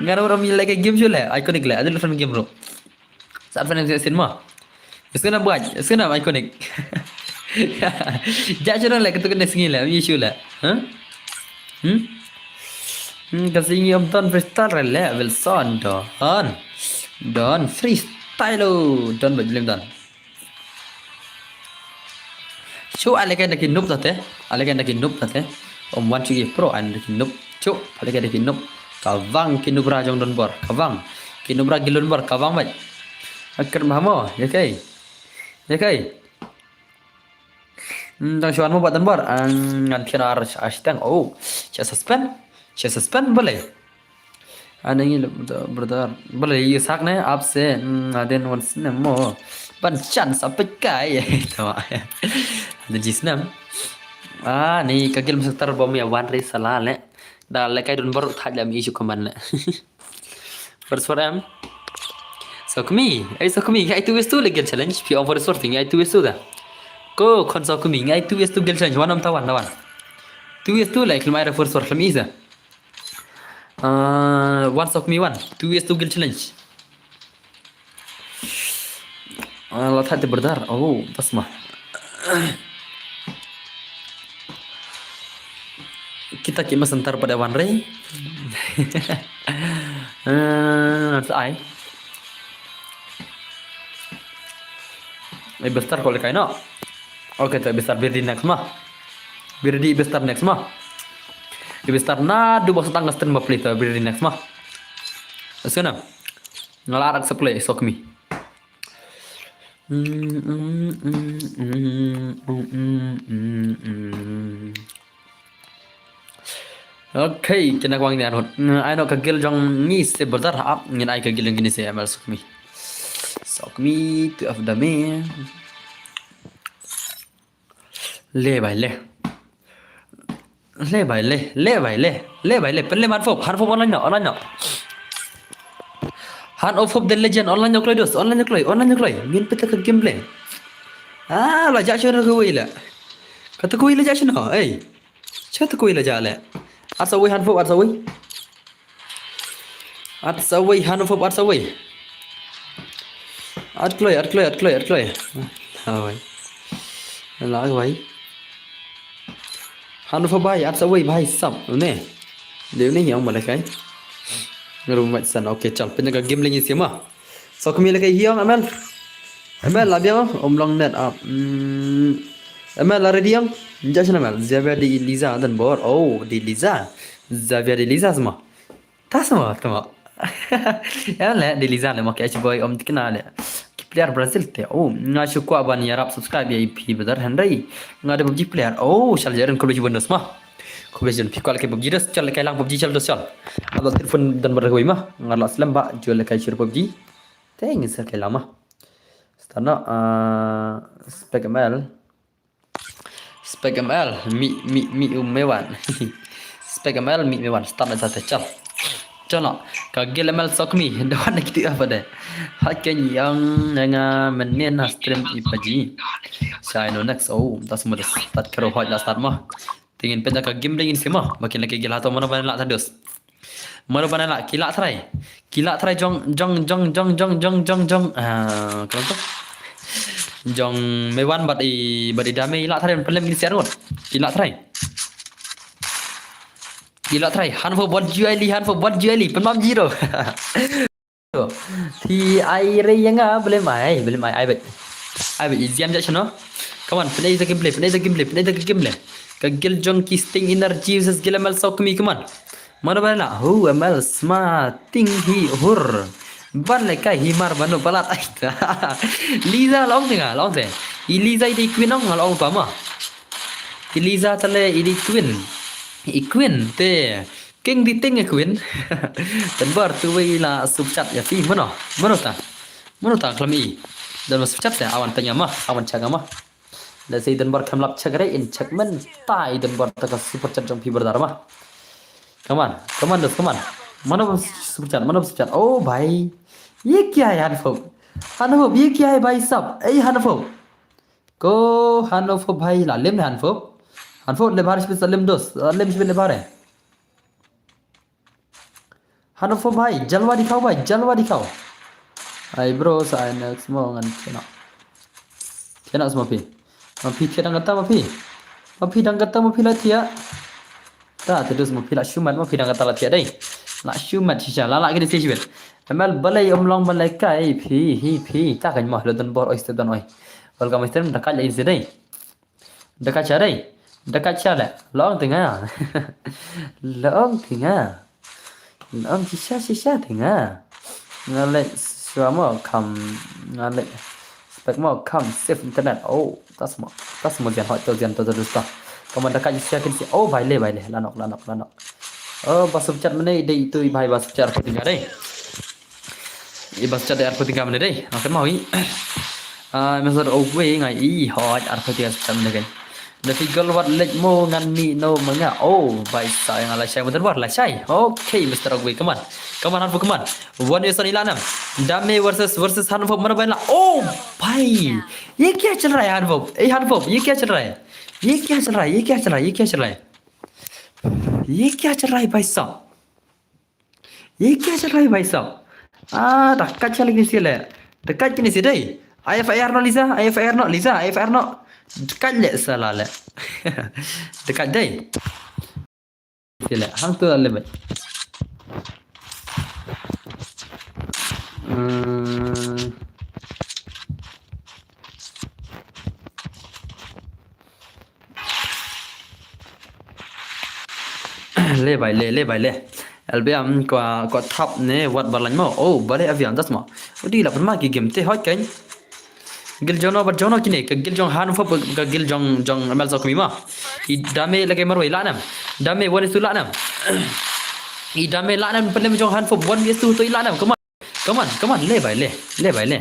Ngano ram ila ka game shu le, iconic la, adil fan game ro. Sa fan game sin ma. Iskena buat, iskena iconic. Ja shuna le, ketuk kena singi le, mi shu le. Huh? Hmm? Hmm, kasi ngi om ton freestyle re le, Wilson don. Don freestyle lo, don ba jlim don. Chu ale kai da ki nup tate, ale kai da ki nup tate. Om wan chu ye pro an da ki nup. Chu ale kai da ki nup. Ka vang ki nup ra jong don bor, ka vang. Ki nup ra gilun bor, ka vang bai. Akar mahamo, ya kai. Ya kai. Hmm, dang shuan mo ba don bor. An ngan thian ar ashtang. Oh, cha suspend. Cha suspend boleh. Ani ngi brother, brother. Bale ye sak ne aap se, mm, aden wan snem mo. Ban chance ape kai. Tawa. Aden ji snem. Ah, ni ka gil masaktar bom ya wan re sala le. Da le kai don baru thaj le mi isu kaman le. First for em. Sokmi, ai Sokmi, ngai tu wis tu le gil challenge. Pi on first for thing, ngai tu wis tu da. Ko kon Sokmi, ngai tu wis tu gil challenge. Wan am tawan, tawan. Tu wis tu le klmai re first for klmi isa. Ah, one sock me one. Two vs two kill challenge. Ah, la thate berdar. Oh, tasma. Kita ki messenger pada wan re. Eh, sa ai. Eh, bestar ko lekai no. Okay, to bestar, be ready next ma. Be ready bestar next ma. Be bestar na du bos tang ngastan ma play, to be ready next ma. Asana. Ngala arak sa play, sok mi. Okay, kena kwang ni arut. Ai no ka guild jong ngi se brother, ap ngin ai ka guild jong ngi se, M L sok mi. Sok mi tu af dame. Le bai le. Le bai le, le bai le, le bai le. Pynlem Hanfop, Hanfop online no, online no. Hanfop the legend, online no kloi dos, online no kloi, online no kloi. Ngin pynta ka gameplay. Ah, la ja shano kawei la. Kata kawei la ja shano, ei. Cha ta kawei la ja le. At sa wei Hanfop, at sa wei. At sa wei Hanfop, at sa wei. At kloi, at kloi, at kloi, at kloi. Hawai. La wei. Hanfop bai, at sa wei bai sap. Ne. Deu ne yang malaikai. Rumat san. Okay, chal. Pynjaga game lagi sima. Sok mi lekai hiong, M L. M L la biang, om long net up. Hmm. M L la ready hiong. Ja shano M L. Xavier de Liza dan bor. Oh, de Liza. Xavier de Liza sma. Ta sma, ta sma. Ya le, de Liza le, ma ke boy om tikna le. Ki player Brazil te. Oh, nga shu kwah ban ïarap subscribe ïa phi brother Henry. Nga de PUBG player. Oh, shal jaren khublei shibun dos ma. Khublei shibun phi kwah lekai PUBG dos, chal lekai lang PUBG chal dos chal. Aba telefon dan bor kawei ma. Nga la slem ba, jol lekai shur PUBG. Teng sir kai lama. Start no, ah, Spek M L. Spek M L, mi, mi, mi, um, mewan. Spek M L, mi, mewan. Start na jate chal. Chal no, ka guild M L sok mi, da wan ki tu apa de. Ha ken yang nga menen ha stream i PUBG. Sai no next, oh, tas mo des. Start kero hot la start ma. Tingin pynta ka game ding in sima. Makin lagi guild hato mano ban la ta dos. Mano ban la, ki la trai. Ki la trai jong, jong, jong, jong, jong, jong, jong, jong. Ah, kenapa? Jong mewan bad i, bad i dame i la trai, pynlem ni siar ngut. Ki la trai. Ki la trai. Hanfop bad Juaili, Hanfop bad Juaili. Pynmam zero. Phi ai re ïa nga, blem ai, blem ai, ai bet. Ai bet, i ziam ja shano. Come on, pynai ta gameplay, pynai ta gameplay, pynai ta gameplay. Ka guild jong ki Sting Energy versus guild M L sok mi, come on. Mano ban la, hu M L sma ting hi hur. Ban lekai hi mar mano palat ai ta. Liza long te nga, long te. I Liza i dei queen ong, long pa ma. I Liza tale i dei queen. I queen te. King di ting e queen. Ten bar tu wei la super chat ïa phi mano. Mano ta. Mano ta klam i. Dan ma super chat te awan tanya ma. Awan chaga ma. Da sei dan bar kam lap chak re in chak men. Ta i dan bar ta ka super chat jong phi berdar ma. Come on. Come on dos, come on. Mano ba super chat, mano ba super chat. Oh bhai. Ye kya hai Hanfop? Hanfop, ye kya hai bhai sab? Ei Hanfop. Ko Hanfop bhai la lem Hanfop. Hanfop le bar sibit sa lem dos. Lem sibit le bar e. Hanfop bhai, jalwa dikhao bhai, jalwa dikhao. Ai bro, sa ai next mo ngan kena. Kena sma phi. Ma phi thiah dang kata ma phi. Ma phi dang kata ma phi la thiah. Ta te dus ma phi la shumat ma phi dang kata la thiah dei. La shumat shisha la la kini shisha. M L balei um long balei kai phi hi phi. Ta kan ma lo don bor oi ste don oi. Welcome stream da kai la in se dei. Da ka cha dei. Da ka cha le. Long tinga. Long tinga. Long shisha shisha tinga. Nga le swa mo kam nga le spek mo kam safe internet. Oh, tas mo. Tas mo jan hot to jan to to dusta. Kaman da ka shisha kin si. Oh, bai le bai le. Lanok lanok lanok. Oh, ba sub chat mene dei itu bai ba sub chat ko tinga dei. I bas chat ar phuti kam ne dei. Akan mau i. Ah, mesor oh wei ngai i hot ar phuti kam ne kan. Da fi gol wat lek mo ngan mi no manga. Oh, bai sa yang la shai mutar bar la shai. Okay, Mister Ogwe, come on. Come on, Hanfop, come on. One versus ilanam. Dame versus versus Hanfop mana bai la. Oh, bai. Ye kya chal raha hai Hanfop? Ei Hanfop, ye kya chal raha hai? Ye kya chal raha hai? Ye kya chal raha hai? Ye kya chal raha hai? Ye kya chal raha hai bhai sahab? Ye kya chal raha hai bhai sahab? Ah, da kat chal kini si le. Da kat kini si dei. Ai F I R no Liza, ai F I R no Liza, ai F I R no. Da kat le sala le. Da kat dei. Sila hangto la leh beit. Hmm. Le bai le, le bai le. Albiam ko ko thap ne wat balang mo. Oh, bale aviam das mo. Udi la pun ma ki game te hot kan. Gil jono bat jono kine ka gil jong han fo ka gil jong jong mal so kmi ma. I dame lagi marwei la nam. Dame one is two la nam. I dame la nam pelem jong han fo one is two to i la nam. Come on. Come on, come on, le bai le, le bai le.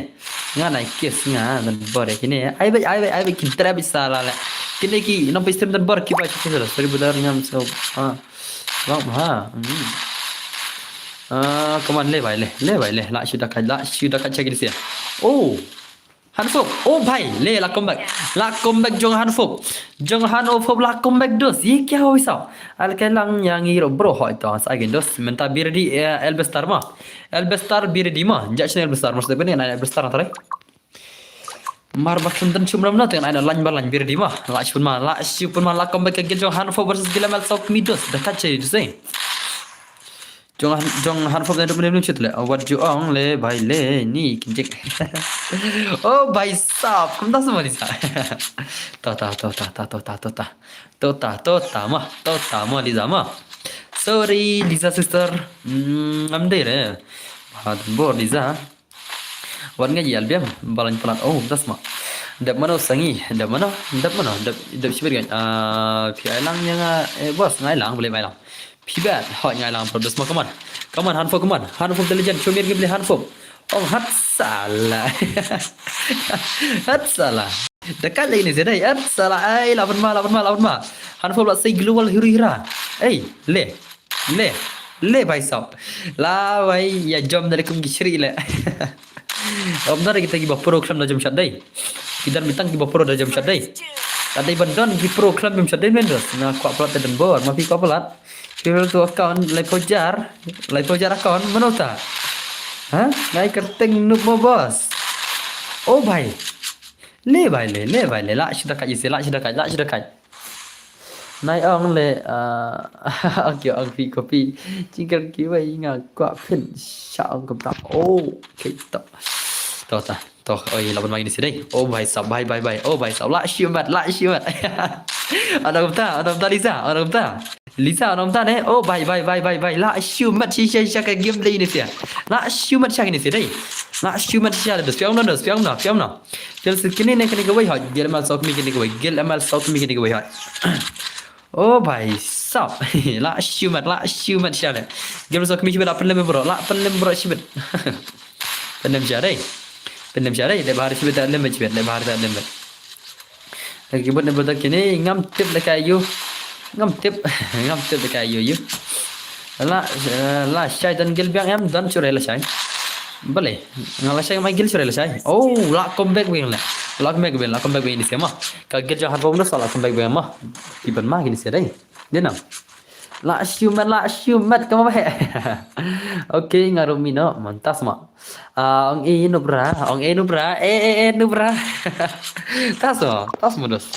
Nga nai kiss nga dan bor kine. Ai bai, ai bai, ai bai kin trap sala le. Kine ki nong pi stream dan bor ki bai ki sala. Sorry brother ngam so. Ah. Bang ha. Hmm. Ah, come on, le bai le, le bai le. La shu da kai, la shu da kai check in sia. Oh. Hanfok, oh bhai, le la comeback. La comeback jong Hanfok. Jong Hanfok la comeback dos. Ye kya hua sa? Al kai lang yang iro bro hoi to sa again dos. Mynta be ready, eh, Elbestar ma. Elbestar be ready ma. Jak sini Elbestar ma. Sedep ni Elbestar na tare. Mar ba khum dan chum ram na teng ai na line ba line be ready ma. La chun ma, la chun ma la comeback again jong Hanfok versus Gilamal South Midos. Da kache dos eh. Jong han, jong Hanfok dan dum dum chit le. Wat ju ong le bai le ni kinjek. Oh bai sap. Kum ta semua ni sa. To ta to ta ta to ta to ta. To ta to ta ma. To ta ma Liza ma. Sorry Liza sister. Hmm, am dei re. Hat bor Liza. Wan nga yal biang balang palat oh das ma. Dap mano sangi, dap mano, dap mano, dap dap sibir kan. Ah, pi ai lang yang eh bos ngai lang boleh mai lang. Pibet, hot ngai lang bro, das ma come on. Come on, Hanfok, come on. Hanfok the legend, show me game play Hanfok. Oh, hat sala. Hat sala. Dekat lagi ni sedai, hat sala. Ai, lapan ma, lapan ma, lapan ma. Hanfok la sei global hero hira. Ei, le. Le. Le bai sap. La bai ya jom dari kum gishri le. Om dari kita ki ba pro klam da jom shot dai. Kita mitang ki ba pro da jom shot dai. Tadi bandon ki pro klam jom shot dai mendos. Na kwa plat dan bor, ma pi kwa plat. People to account, lai pojar, lai pojar account, mano ta? Ha? Ngai kerteng nuk mo bos. Oh bai. Le bai le, le bai le, la shida kai isi, la shida kai, la shida kai. Nai ong le, ah, ong kio ong pi kopi. Jingkar ki bai nga kwa pin sha ong kum ta. Oh, okay, to. To ta. To, oi, laban mai ni sidai. Oh, bai sap, bai, bai, bai. Oh, bai sap. La shiu mat, la shiu mat. Ada kumta, ada kumta Lisa, ada kumta. Lisa, ada kumta ne. Oh, bai, bai, bai, bai, bai. La shiu mat shisha shisha ka game lei ni sia. La shiu mat shisha ni sidai. La shiu mat shisha dos. Piang no dos, piang no, piang no. Piang si kini ne kini kawai hot. Gil mal sok mi kini kawai. Gil mal sok mi kini kawai hot. Oh, bai sap. La shiu mat, la shiu mat shisha le. Gil mal sok mi shibat la pen lem bro, la pen lem bro shibat. Pen lem shisha dai. Pen lem shisha dai. Le bahar shibat ta lem shibat, le bahar ta lem. Lagi buat ni betul kini ngam tip dekat you. Ngam tip, ngam tip dekat you you. La, eh, la shai dan gil biang em dan churai la shai. Bale, nga la shai mai gil churai la shai. Oh, la comeback biang le. La comeback biang, la comeback biang ni sia ma. Ka gil jong han bom la comeback biang ma. Iban ma kini sia dai. Dia nam. La shiu mat, la shiu mat, kama bahe. Okay, nga rum mino, mantas ma. Ah, ong e nubra, ong e nubra, e e e nubra. Tas mo, tas mo dos.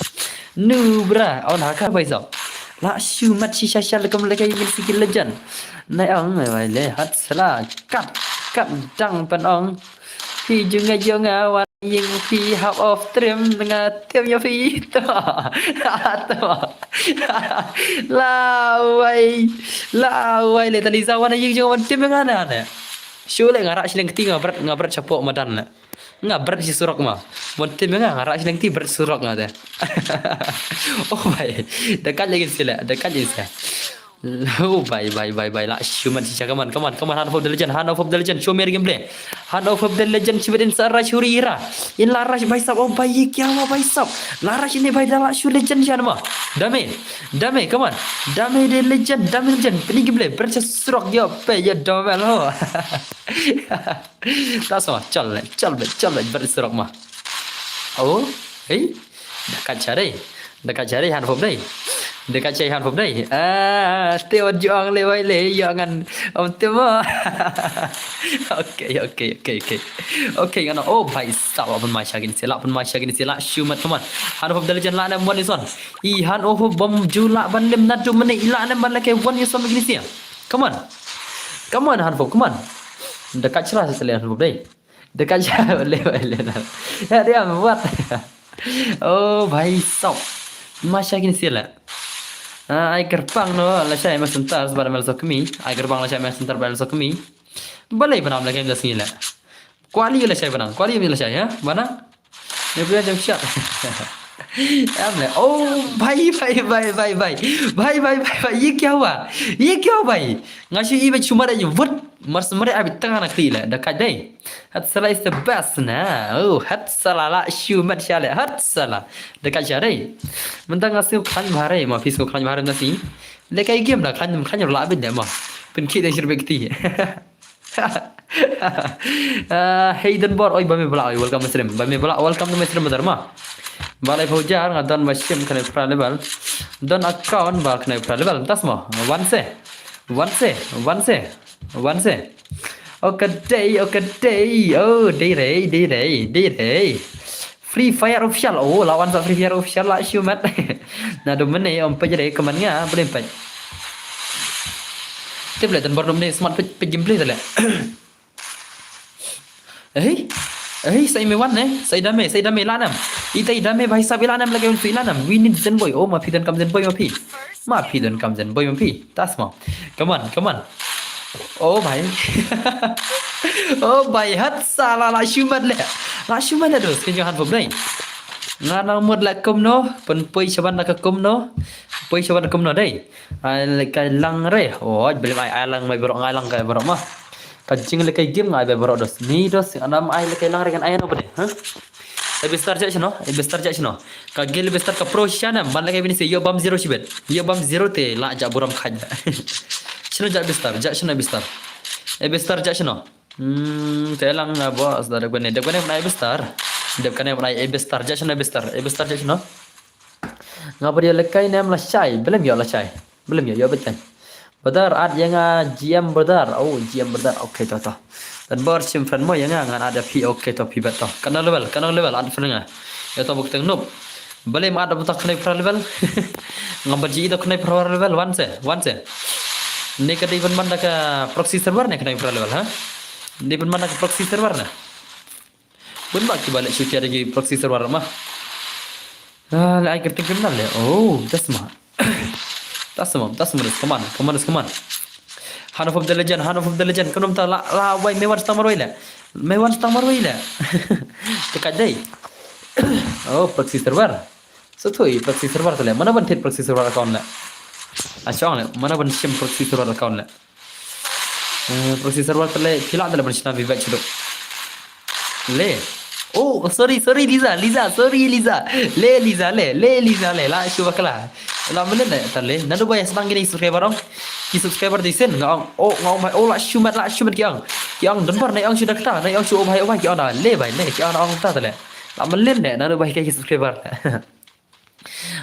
Nubra, on haka bai so. La shiu mat shisha shisha le kam le kai gil si gil legend. Nai ong e bai le hat sala kat kat dang pen ong. Phi jung nga jung nga wan ying phi half of trim nga tim yo phi to. To. Lawai. Lawai le tali sa wan ying jung wan tim nga na ne. Shu le nga rak shileng kti nga brat nga brat chapo madan le. Nga brat shi surok ma. Wan tim nga nga rak shileng kti brat surok nga de. Oh bai. Dekat lagi sila, dekat lagi sila. Oh, bai, bai, bai, bai. La shiu mat shisha. Come on, come on, come on. Hand of the legend, hand of the legend. Show me the gameplay. Hand of the legend. Shibit in sa rush huri ira. In la rush bai sap. Oh, bai, ye kya hua bai sap. La rush ini bai da la shiu legend sha nama. Dame. Dame, come on. Dame the legend. Dame legend. Pini gameplay. Bercha surok yo pe yo dame lo. Tas ma. Chal le. Chal be. Chal be. Ber surok ma. Oh. Hey. Dekat cari. Dekat cari hand of the Dekat cai han pop dai. Ah, te wan juang le wai le, ya ngan. Om te mo. Okay, okay, okay, okay. Okay, ngan, oh, bhai sab, pun mai sha kini sila, pun mai sha kini sila, shumat, come on. Han pop dai jan la nem wan ison. I han oh pop bom ju la ban lem na du mene i la nem ban leke wan ison kini sia. Come on. Come on, han pop, come on. Dekat chra sa le han pop dai. Dekat sha le le na. Ya dia buat. Oh, bhai sab. Masha kin sila. Ah, ai kerpang no la shai ma sentar sebar mel sokmi. Ai kerpang la shai ma sentar bel sokmi. Balai banam la game da sila. Kuali la shai banang. Kuali la shai ya. Banang. Ni punya jam shot. Am le. Oh, bhai, bhai, bhai, bhai, bhai. Bhai, bhai, bhai, bhai. Ye kya hua? Ye kya hua, bhai? Nga shu i bhai chuma da ye vut. Mar semare abi tanga na kli le. Dekat dai. Hat sala is the best na. Oh, hat sala la shu mat sha le. Hat sala. Dekat sha dai. Mentang nga shu khan bhare ma phi shu khan bhare na si. Le kai game la khan khan la bin de ma. Pun ki de shir bekti. Ah, hey Don Bor, oi ba me bla, oi welcome stream. Ba me bla, welcome to my stream, brother ma. Ba lai pau jar nga don ba shim kane pra level. Don account ba kane pra level. Tas mo. One se. One se. One se. One se. Okay dai, okay dai. Oh, dai re, dai re, dai re. Free Fire Official. Oh, lawan sa Free Fire Official la shu mat. Na do mene om pejre kaman nga boleh pej. Tip le Don Bor nom ne smart pej, pej gameplay tale. Eh, eh, sa i me wan ne, sa i dame, sa i dame la nam. Ita i dame bhai sab i la nam lagi un fi la nam. We need Zen Boy. Oh, ma phi don kam Zen Boy ma phi. Ma phi don kam Zen Boy ma phi. Tas mo. Come on, come on. Oh bhai. Oh bhai, hat sala la shu mat le. La shu mat le dos ke johan pop dai. Nga nang mut la kumno, pun pui shaban la ka kumno. Pui shaban la kumno dai. Ai le kai lang re. Oh, beli ai ai lang mai borok ngai lang kai borok ma. Ka jing le kai game ngai bai borok dos. Ni dos anam ai le kai lang re kan ai no bade. Ha? Ebistar ja shino, Ebistar ja shino. Ka gel Ebistar ka pro shana, man la kai bini se yo bam zero shibet. Yo bam zero te la ja buram khaj. Shino ja Ebistar, ja shino Ebistar. Ebistar ja shino. Hmm, te lang na boss da dek bene, dek bene na Ebistar. Dek kane na Ebistar, ja shino Ebistar. Ebistar ja shino. Nga ba dia lekai nem la shai, belum yo la shai. Belum yo, yo betai. Brother, add ya nga G M brother. Oh, G M brother. Okay to to. Dan bor sim friend mo ya nga ngan add ya phi. Okay to phi bet to. Kana level, kana level add friend nga. Ya to buk teng noob. Bale ma add to kana pra level. Nga ba ji to kana pra level one se, one se. Ne ka dei ban man da ka proxy server ne kana pra level ha. Dei ban man da ka proxy server ne. Bun ba ki balik shu tiada ki proxy server ma. Ah, le ai kerteng kriminal le. Oh, das ma. Das ma, das ma, das kaman, kaman das kaman. Hand of the legend, hand of the legend. Kanum ta la la wai me wan stang marwai le. Me wan stang marwai le. Te ka dei. Oh, proxy server. So tu i proxy server tu le. Mana ban tit proxy server account le. Achong le. Mana ban shim proxy server account le. Eh, proxy server tale phi la tale ban shna vivek chudo. Le. Oh, sorry, sorry, Liza, Liza, sorry, Liza. Le, Liza, le, le, Liza, le. La shu bakla. La melen ne tale. Nadu bai senang gini subscriber ong. Ki subscriber di sen nga ong. Oh, nga ong bai. Oh, la shu mat, la shu mat ki ong. Ki ong don bar ne ong shu dakta, ne ong shu oh bai, oh bai ki ong da. Le bai, le ki ong ong ta tale. La melen ne nadu bai ki subscriber.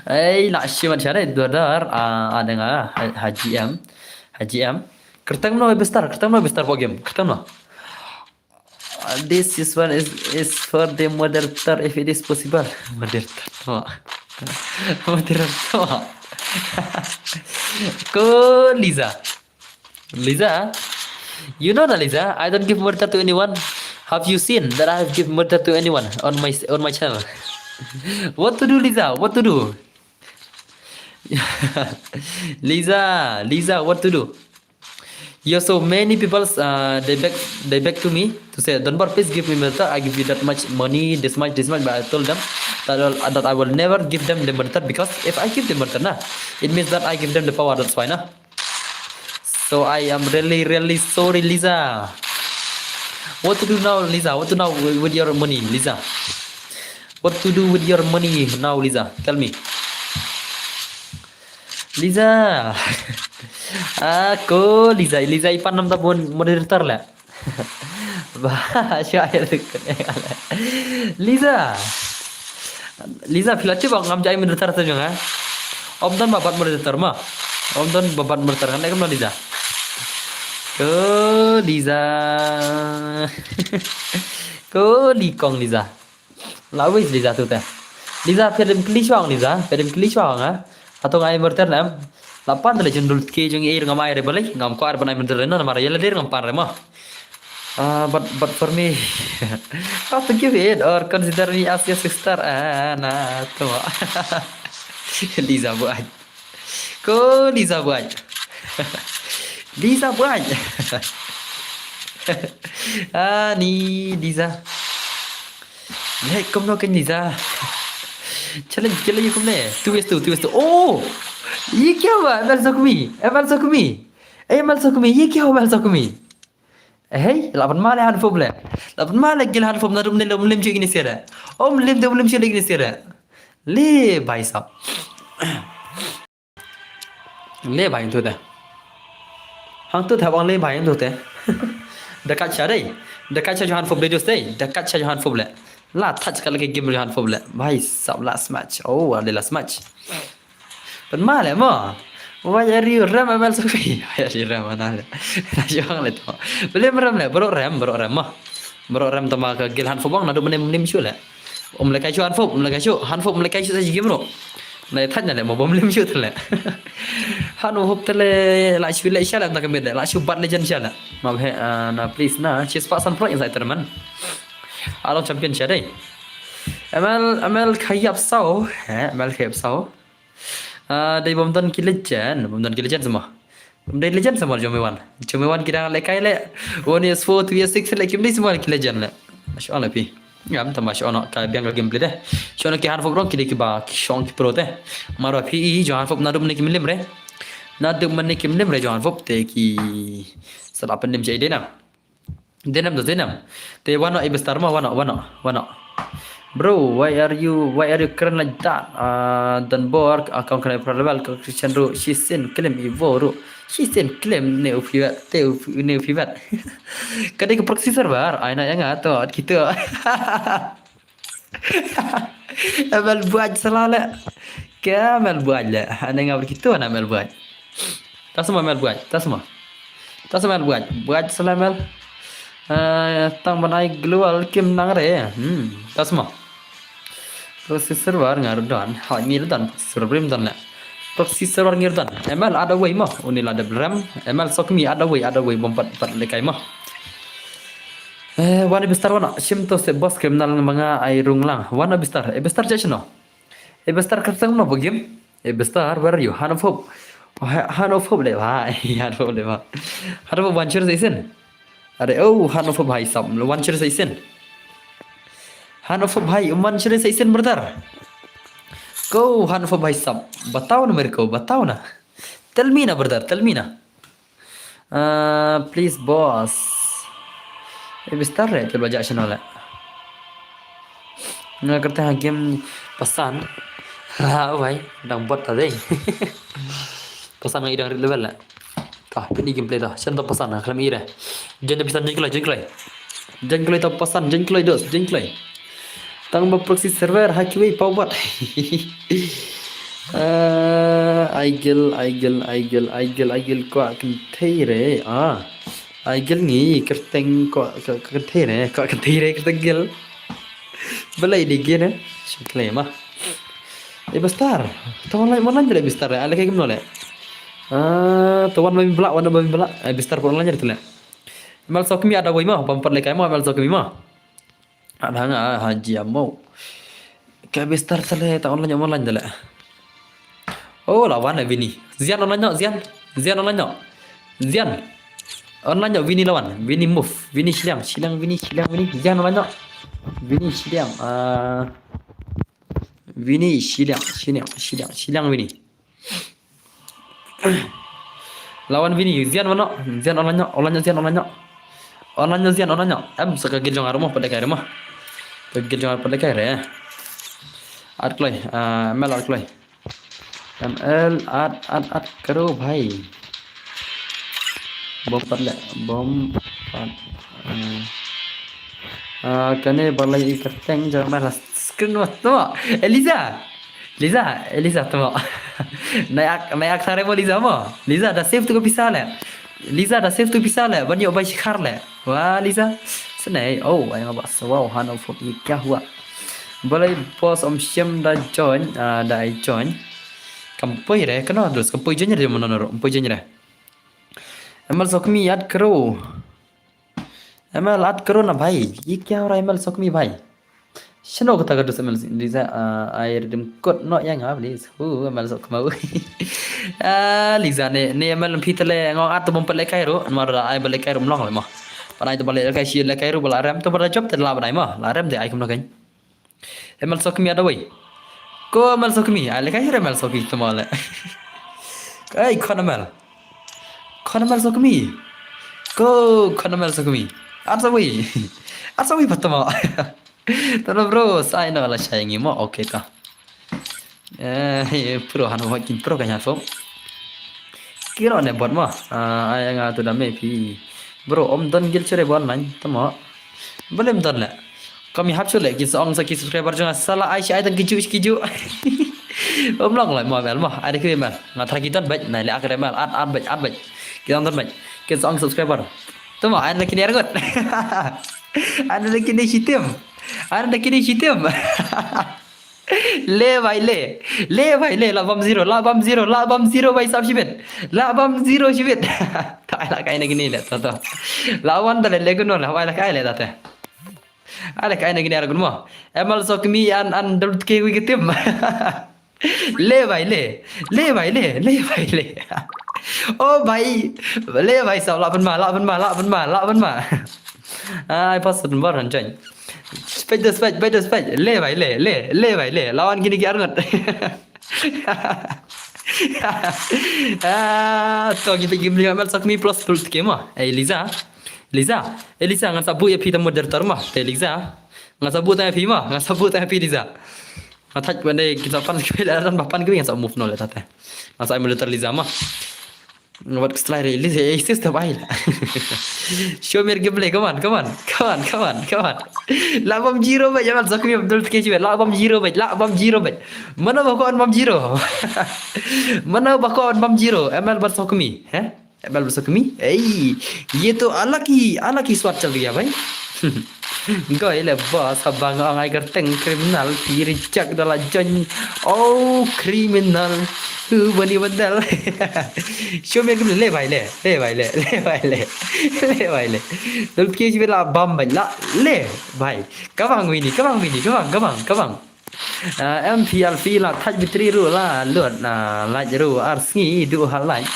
Ei, la shiman shane dodar a adeng a Haji M. Haji M. Kerteng no Ebistar, kerteng no Ebistar po game, kerteng no. Uh, this is one is is for the moderator if it is possible. Moderator to. Moderator to. Ko Liza. Liza, you know that Liza, I don't give murder to anyone. Have you seen that I have give murder to anyone on my on my channel? What to do, Liza? What to do? Liza, Liza, what to do? Yeah, so many people uh, they beg they beg to me to say, Donbar, please give me murder. I give you that much money, this much, this much. But I told them that, I'll, that I will never give them the murder because if I give the murder, na, it means that I give them the power. That's why, na. So I am really, really sorry, Liza. What to do now, Liza? What to do now with, with your money, Liza? What to do with your money now, Liza? Tell me. Liza. Ako, Liza. Liza, ipan nam tabun moderator la. Ba, syair tu kena. Liza. Liza, phi la tip ba ngam jai moderator tu jong, ha? Om don ba bat moderator ma. Om don ba bat moderator kan ek ma Liza. Ko Liza. Ko Likong Liza. La wis Liza tu te. Liza phi dei kli shwang Liza. Phi dei kli shwang ha. Atong ai moderator nam. La pan le jun dul ke jung ir ngam ai re balik. Ngam ko ar ban ai moderator na mara yela dir ngam pan re ma. Uh, but but for me, how to give it or consider me as your sister? Ah, na to. Liza buat. Ko Liza buat. Liza buat. Ah, ni Liza. Hey, kom no kan Liza. Challenge, challenge kom ne. Two is two, two is two. Oh! Ye kya hua? M L Sokmi. M L Sokmi. Eh, M L Sokmi. Ye kya hua, M L Sokmi? Hey, la pan ma le hanfop le. La pan ma le gil hanfop na rum ne le um lim chu igni sere. Um lim de um lim chu igni sere. Le bhai sahab. Le bhai tu te. Hang tu te bang le bhai tu te. Dekat sha dei. Dekat sha johan fop dei dus dei. Dekat sha johan fop le. La touch ka lagi game johan fop le. Bhai sahab last match. Oh, ada last match. Pan ma le mo. Why are you ram M L Sokmi? Why are you ram ana le? Na jong le to. Bele ram le, bro ram, bro ram mo. Bro ram tama ka gil hanfop bang na du mane mane shu le. Um le kai shu hanfop, um le kai shu hanfop, um le kai shu sa jigim ro. Na thaj na le mo bom lim shu tele. Hanfop tele la shu le shala na kamit le, la shu bat legend shala. Ma he na please na, chis pa san pro inside tournament. Alo champion sha dei. M L, M L khayap sao, he, M L khayap sao. Ah, dei bom don ki legend, bom don ki legend semua. Bom dei legend semua jom iwan. Jom iwan kita le kai le. One is four, two is six le kim dei semua ki legend le. Masya Allah pi. Ngam tam masya Allah ka biang ka gameplay deh. Sya ki hanfop rong ki dei ki ba ki shong ki pro te. Mara pi i jo hanfop na du mane kim lim re. Na du mane kim lim re jo hanfop te ki sala penim jai dei na. Denam tu, denam. Te wano ibistar ma, wano, wano, wano. Bro, why are you, why are you crying like that? Uh, Don Borg, account kana pro level, ko Christian ru, shisin claim ivo ru. Shisin claim ne ufiwa, te ufi, ne ufiwa. Kadai ke proxy server, ai na yang ato, at kita. M L buat salah le. Ke M L buat le. Ane ngap kitu na M L buat. Ta semua M L buat. Ta semua. Ta semua M L buat. Buat salah M L. Eh, tang banai global kim nang re. Hmm, ta semua. Proxy server ngar don. Ha, ni don. Server brim don le. Proxy server ngir don. M L ada wei mo. Uni la de bram. M L Sokmi ada wei, ada wei bom pat, pat lekai mo. Eh, wan ibistar wan. Shim to se boss criminal manga ai rung lang. Wan ibistar. Ibistar jashno. Ibistar kyrteng no bogim. Ibistar, where are you? Hanfop. Hanfop le ba. Hanfop le ba. Hanfop wan chir seisin. Are, oh, hanfop hai sap. Wan chir seisin. Hanfop hai, wan chir seisin, brother. Ko hanfop hai sap. Batao na mere ko, batao na. Tell me na, brother, tell me na. Uh, please boss. Eh, bistar re, te bajak channel le. Nga kerte ha game pasan. Ha, wai, dang bot ta dei. Pasan nga idang rit level le. Ta, pini gameplay ta. Chan ta pasan, ha, khlem ire. Jen ta pasan, jen klai, jen klai. Jen klai ta pasan, jen klai dos, jen klai. Tang ba proxy server ha kiwei pawbat. Ah, Aigil, Aigil, Aigil, Aigil, Aigil, kwah kynthei re. Ah, Aigil ngi kyrteng kwah, kwah kynthei re, kwah kynthei re kyrteng Gil. Balei di Gil ne? Shukle ma. Eh, Bastar. Tang online, online le Bastar re. Ale kai kumno le. Ah, to wan ba mi blak, wan ba mi blak. Eh, Bastar pun online re tu le. Mal sok mi ada wai ma, pampat le kai ma, mal sok mi ma. Ada nga haji amo. Ka bistar tale ta online online tale. Oh, lawan le Vini. Zian online nyok, Zian. Zian online nyok. Zian. Online nyok Vini lawan. Vini move. Vini shiliang, shiliang Vini, shiliang Vini. Zian online nyok. Vini shiliang. Ah. Vini shiliang, shiliang, shiliang, shiliang Vini. Lawan Vini, Zian mano, Zian online nyok, online nyok, Zian online nyok. Online nyok, Zian online nyok. Em, sa ka gil jong nga rumoh, pat le kai rumoh. Ka gil jong nga pat le kai re. At kloi, ah, M L at kloi. M L at, at, at, karo bhai. Bom pat le, bom pat. Ah, kane balai i kyrteng jong ma la screen wa to. Eliza. Eliza, Eliza to. Nai ak, nai ak thare mo Liza mo. Liza da save tu ka pisa le. Liza da save tu pisa le. Ban ïoh bai shikhar le. Wa Liza. Snei. Oh, ai nga ba sa wow hano phone ye kya hua. Balai boss om shem da join, ah, da ai join. Kam poi re, kano dos, kam poi join re mo no no, kam poi join re. Emal sokmi yat kro. Emal at kro na bhai. Ye kya ho raha hai Emal sokmi bhai. Shano kata ka dus Emal Liza, ah, ai redim kot no yang ha please. Hu Emal sok kemau. Ah, Liza ne, ne Emal phi tele ngong at bom pele kai ru, mar ai bele kai ru mlong le mo. Panai to bele kai shi le kai ru bala rem to bala job te la banai mo. La rem te ai kum no kan. Emal sokmi ada wei. Ko Emal sokmi, ai le kai re Emal sokmi to mo le. Ai kon Emal. Kon Emal sokmi. Ko kon Emal sokmi. At sa wei. At sa wei patama. Tara bro, sai no la shai ngi mo. Okay ta. Eh, pro han mo kin pro ka nya so. Kiro ne bot mo. Ah, ai nga tu da me phi. Bro, om don gil chere bon nan. Tama. Boleh don le. Kami hap chule kin sa ong sa ki subscriber jong nga sala ai shi ai tang kiju kiju. Om long le mo bel mo. Ai de ki bel. Nga tra ki don bel. Nai le ak re bel. At at bel at bel. Ki don don bel. Kin sa ong subscriber. Tama ai na kini arngut. Ai na kini shitim. Ai na kini shitim. Le bhai le. Le bhai le la bam zero, la bam zero, la bam zero bhai sab shibit. La bam zero shibit. Ta ai la kai na kini le ta ta. La wan ta le le kuno la wai la kai le ta ta. Ai la kai na kini arngut mo. Emal sokmi an an dal ke wi kitim. Le bhai le. Le bhai le. Le bhai le. Oh bhai. Le bhai sab la ban ma, la ban ma, la ban ma, la ban ma. Ai pas ban bar han chen. Spek de spek, spek de spek. Le bhai le, le, le bhai le. Lawan kini ki arngut. Ah, to kita game ni Emal sokmi plus plus ke mo. Eh Liza. Liza. Eh Liza ngan sabu ya phi ta moderator mo. Te Liza. Ngan sabu ta ya phi mo. Ngan sabu ta ya phi Liza. Nga thaj ban dei kita pan ke la ran ba pan ke ngan sa move no le ta te. Ngan sa moderator Liza mo. Wat slide Liza eh sis ta bai la. Show me gameplay, come on, come on, come on, come on, come on. La bam zero bhai, Emal sokmi Abdul ke jibe, la bam zero bhai, la bam zero bhai. Mana ba ko an bam zero. Mana ba ko an bam zero, Emal bar sokmi, eh? Emal bar sokmi. Ei, ye to alak hi, alak hi swat chal gaya bhai. Goi le boss ha bang ang ai kar teng criminal phi reject da la join. Oh criminal. Hu bani badal. Show me le bhai le, le bhai le, le bhai le. Le bhai le. Dul ki jibe la bam bhai la le bhai. Ka bang wini, ka bang wini, ka bang, ka bang, ka bang. Ah, M P L P la thaj bitri ru la lut na laj ru ar sngi du ha laj.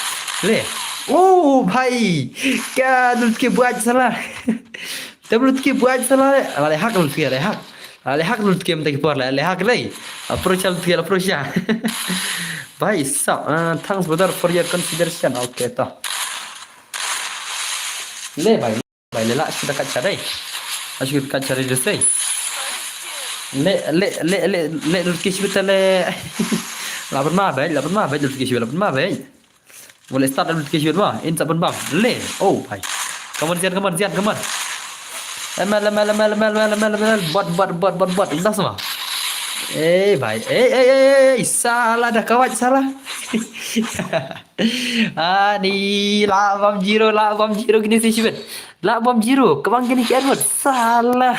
Le. Oh bhai. Ka dul ki buat salah. Te blut ki buat sala le. Ala le hak blut ki le hak. Ala le hak blut ki mta ki por le le hak le. Approach al ki approach ya. Bhai sab, ah, thanks brother for your consideration. Okay to. Le bhai, bhai le la shi da kat chadai. Ashi kat chadai de sei. Le le le le le blut ki shi bita le. La ban ma bhai, la ban ma bhai, blut ki shi la ban ma bhai. Boleh start dulu ke shot ma. In sa pun bang. Le. Oh bhai. Come on Zian, come on Zian, come on. Emal, emal, emal, emal, emal, emal, emal. Bot, bot, bot, bot, bot. Dah semua. Eh bhai. Eh, eh, eh, eh. Salah dah kawat, salah. Ani la bam zero, la bam zero kini si shibit. La bam zero. Kebang kini ki Edward. Salah.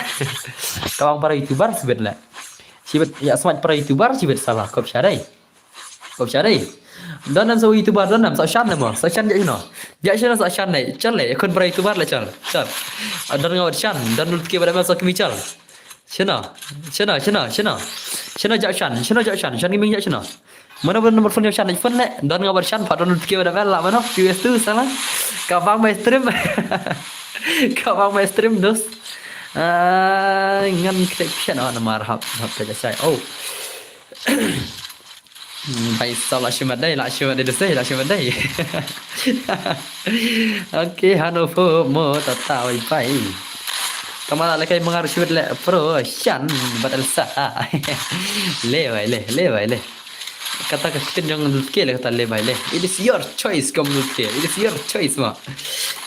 Kebang para YouTuber shibit lah. Shibit ya semat para YouTuber shibit salah. Kop sharai. Kop sharai. Don nam sa YouTuber, don nam sa shan nam sa shan ja shino. Ja shino sa shan nai. Chal le, kun para YouTuber le chal. Chal. Don nga wat shan, don lut ke bada sa kimi chal. Shino. Shino, shino, shino. Shino ja shan, shino ja shan, shan gaming ja shino. Mana ban number phone ja shan, phone le. Don nga wat shan, pa don lut ke bada la mana, P S two salah. Ka bang mai stream. Ka bang mai stream dos. Ah, ngan klik pian oh namar hap, hap ka ja sai. Oh. Hmm, bhai sab la shimat dai, la shimat dai, dusai la shimat dai. Okay, hano pho mo tata bhai bhai. Kamala le kai mangar shimat le pro shan bat el sa. Le bhai le, le bhai le. Kata ka ktien jong Lutke le kata le bhai le. It is your choice kom Lutke. It is your choice ma.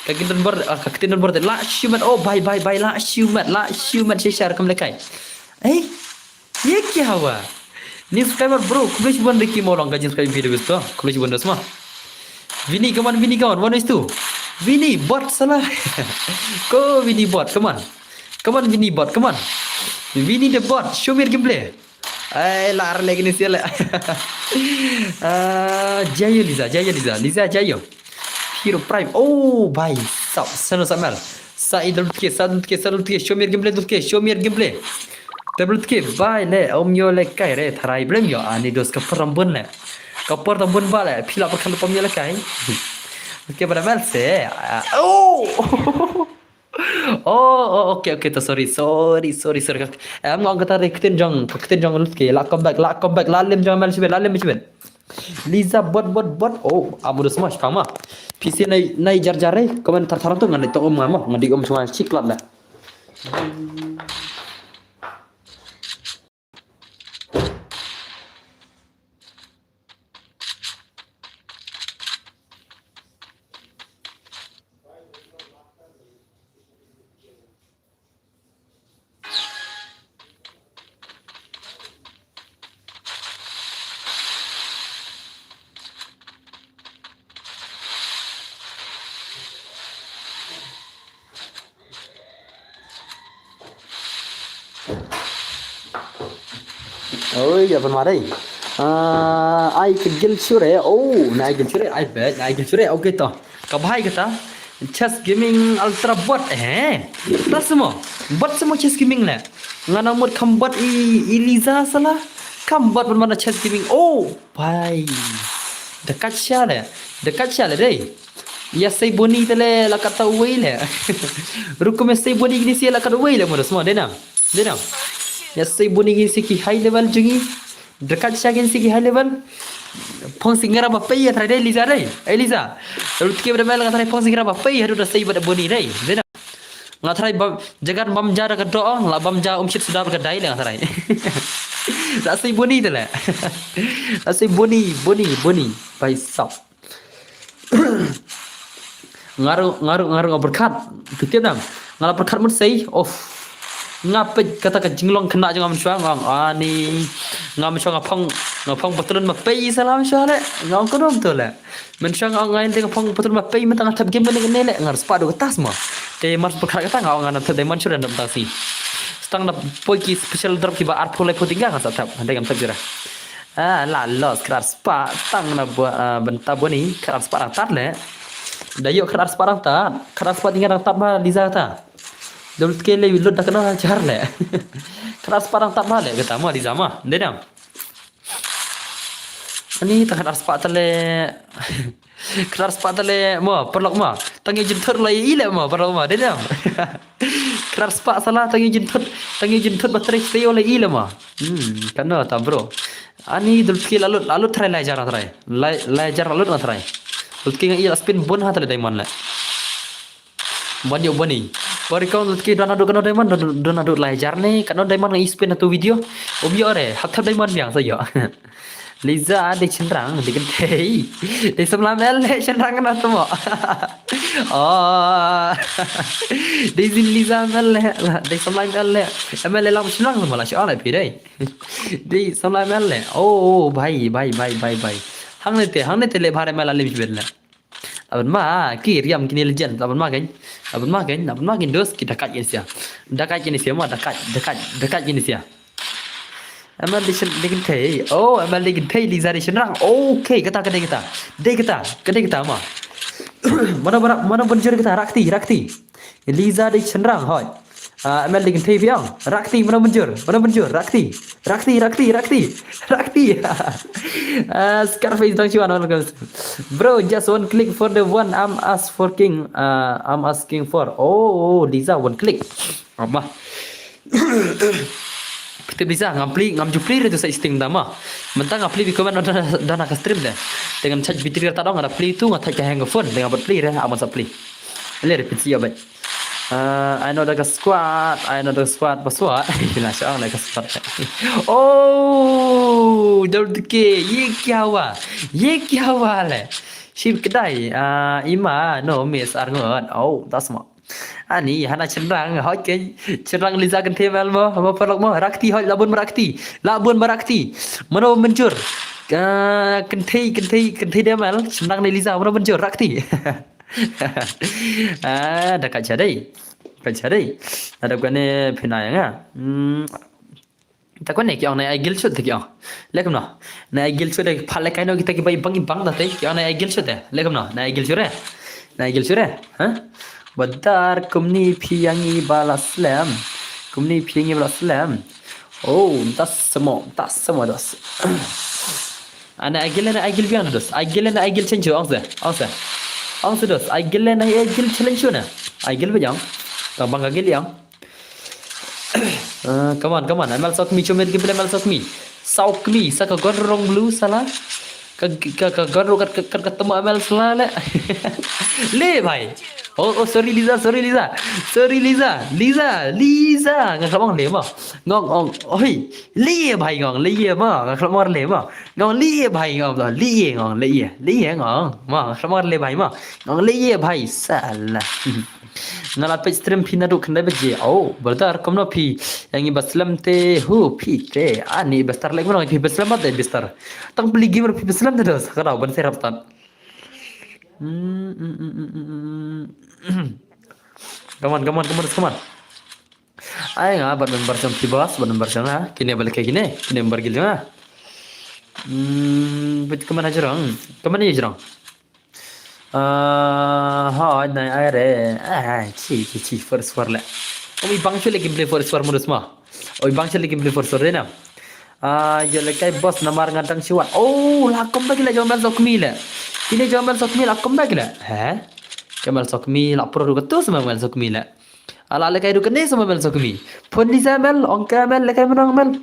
Ka ktien bor, ah, ka ktien bor de la shimat oh bhai bhai bhai la shimat la shimat shishar kam le kai. Eh? Ye kya hua? New subscriber bro, khublei shibun Ricky Molong ka jin subscribe video bes to. Khublei shibun dos ma. Vini, come on, Vini, come on, one is two. Vini, bot salah. Ko Vini bot, come on. Come on, Vini bot, come on. Vini the bot, show me your gameplay. Ai, lar lagi ni sial. Ah, jayo Liza, jayo Liza, Liza jayo. Hero Prime. Oh, bhai, sap, sano samel. Sa idol ke, sa idol ke, sa idol ke, show me your gameplay, idol ke, show me your gameplay. Table ke, bhai, le, om yo le kai re, tharai blem yo, ani dos ka por tam bun le. Ka por tam bun ba le, phi la por khan pom yo le kai. Ke pada mel se. Ah, oh! Oh, oh, okay, okay, to sorry, sorry, sorry, sorry. Em, ngong kata re, ktien jong, ktien jong lut ke, la come back, la come back, la lem jong mel shibet, la lem shibet. Liza bot, bot, bot. Oh, amu dos ma, shpang ma. Phi si nai, nai jar jar re, comment thar thar tu ngan dei to um ma, ngan dei um shwa chik lat la. Oi, ya pun marai. Ah, ai ke gil shure. Oh, na ai gil shure. Ai bet, na ai gil shure. Okay to. Ka bhai kata. Chess Gaming Ultra bot. Eh. Tas mo. Bot samo Chess Gaming le. Ngana mut kam bot i, i Liza salah. Kam bot pun mana Chess Gaming. Oh, bhai. Dekat sha le. Dekat sha le dei. Ya sei boni tele la kata wei le. Rukum ya sei boni gini si la kata wei le mo dos mo, dei nam. Dei nam. Ya sei boni gini si ki high level jong ngi. Dekat sha gini si ki high level. Phong sing ngarap ba pei ya trai dei Liza dei. Eh, Liza. Lalu tiki bada mel nga trai phong sing ngarap ba pei ya da sei bada boni dei. Dei nam. Nga trai ba jagat bam ja da ka do, la bam ja um shit suda ka dai le nga trai. La sei boni tele. La sei boni, boni, boni. Bhai sab. Nga ruh, nga ruh, nga ruh nga pyrkhat. Phi tip dang. Nga la pyrkhat mut sei. Of. Nga peit kata ka jinglong khynnah jong nga mynshuwa nga ong, ani. Nga mynshuwa nga phong, nga phong patlun ma pei salah mynshuwa le. Nga ong kano betul le. Mynshuwa nga ong nga ong nga phong patlun ma pei mynta nga thep game ne ne le. Nga ruh spah duh ka tas mo. Te mar pyrkhat kata nga ong nga thep diamond shuh da mynta si. Stang da poi ki special drop kiba arphew laiphew tyngka nga sa thep. Hynrei ngam thep jira. Ah, la los, krat spah, tang na bua, ah, bynta boni, krat spah dang tad le. Da ïoh krat spah dang tad, krat spah tyngka dang tad ba Liza ta. Dul tke le lut da kano jar le. Krat spah dang tad ba le, kata mo Liza mo, dei dang. Ani tang krat spah ta le. Krat spah ta le mo, paralok mo. Tang ïa jynthut la i le mo, paralok mo, dei dang. Krat spah salah, tang ïa jynthut, tang ïa jynthut ba trei stay la i le mo. Hmm, kano ta bro. Ani dul tki la lut, la lut trai la jar trai. La, la jar la lut na trai. Dul tki nga i la spin bun ha trai diamond le. Ban ïoh bani. Bari kong dul tki don adu kano diamond, don, don adu la jar ne, kano diamond nga i spin ha tu video. Um ïoh re, hap thep diamond biang sa ïoh. Liza dei shynrang, dei kynthei. Dei samla M L dei shynrang na tu mo. Oh. Dei zin Liza M L dei. Dei samla M L dei. M L dei lam shynrang mo la shu ala phi dei. Dei samla M L dei. Oh, oh, bhai, bhai, bhai, bhai, bhai. Hangne te, hangne te le bhar M L alim shibet le. Aban ma, ki riam kini legend. Aban ma kan. Aban ma kan, aban ma kan dos ki dakat kini sia. Dakat kini sia ma, dakat, dakat, dakat kini sia. M L dei syn-, dei kynthei. Oh, M L dei kynthei, Liza dei shynrang. Okay, kata, kata, kata. Dei kata, kata, kata ma. Mano, mano, mano ban jur kata, rakti, rakti. Liza dei shynrang, hoi. Ah, M L dei kynthei biang. Rakti, mano ban jur, mano ban jur, rakti. Rakti, rakti, rakti. Rakti. Ah, Scarface dang shuan, welcome. Bro, just one click for the one I'm ask for king. Ah, I'm asking for. Oh, Liza, one click. Ama. Phi tip Liza, ngam plie, ngam ju plie re tu sa sting da ma. Mynta nga plie bi comment da, da na ka stream de. Te ngan charge battery ta dong, nga da plie tu, nga thaj ka hang ka phone, te nga bad plie re, aman sa plie. Le re phi si ya bai. Uh, I know da ka squad, I know da ka squad, password. Phi la shang le ka squad. Oh, dol tike, ye kya hua? Ye kya hua le? Ship kedai, uh, ima, no, miss arngot. Oh, that's ma. Ani hana chynrang hoi ke chynrang Liza kynthei mel mo mo parlok mo rakti hoi labun marakti labun marakti mano menjur kynthei kynthei kynthei de mel chynrang ne Liza mano menjur rakti. Ah, da ka chadai ka chadai ada kane phinaya nga. Hmm. Ta kone ki ong na ai gil chut ki ong. Lekum no. Na ai gil chut de pha le kai no kita ki bai bang bang da te ki ong na ai gil chut de. Lekum no. Na ai gil chut re. Na ai gil chut re. Ha? Badar kumni phi yang i bala slam. Kumni phi yang i bala slam. Oh, das samo, das samo das. Ana ai gil na ai gil biang dos. Ai gil na ai gil chen chu ong se. Ong se. Ong se dos. Ai gil na ai gil chen chu na. Ai gil ba yang. Tang bang ka gil yang. Uh, come on, come on. Amal sok mi chumit ke bile amal sok mi. Sok mi sa ka gor rong blue sala. Ka ka ka gor kat kat kat tama amal sala le. Le bhai. Oh, oh, sorry Liza, sorry Liza. Sorry Liza. Liza, Liza. Nga khlong le ma. Ngong ong. Oi. Le bhai ngong le ye ma. Nga khlong le ma. Ngong le bhai ngong le ye ngong le ye. Le ye ngong. Ma khlong le bhai ma. Ngong le ye bhai sala. Nga la peit stream phi naduh khyndai baje. Oh, brother, kumno phi? Yang i ba slem te, hu phi te. Ani ba star like mano phi ba slem te, ba star. Tang peli gamer phi ba slem te dos. Ka dau ban serap tan. Hmm, hmm, hmm, hmm, hmm, hmm. Come on, come on, come on, come on. Ai nga bad member jong phi bos, bad member jong nga. Kine balik kine, kine member gil jong nga. Hmm, but come on aja orang. Come on aja orang. Ah, ha, nai ai re. Ah, chi, chi, chi, first war le. Oi bang chi le gameplay first war modus ma. Oi bang chi le gameplay first war de na. Ah, yo le kai bos namar nga dang chiwat. Oh, la comeback le jong Mel Sokmi le. Kine jong Mel Sokmi la comeback le. He? Ke Mel Sokmi la pro ruh tu sama Mel Sokmi le. Ala le kai ruh kane sama Mel Sokmi. Phone Liza Mel, ong ka Mel le kai menang Mel.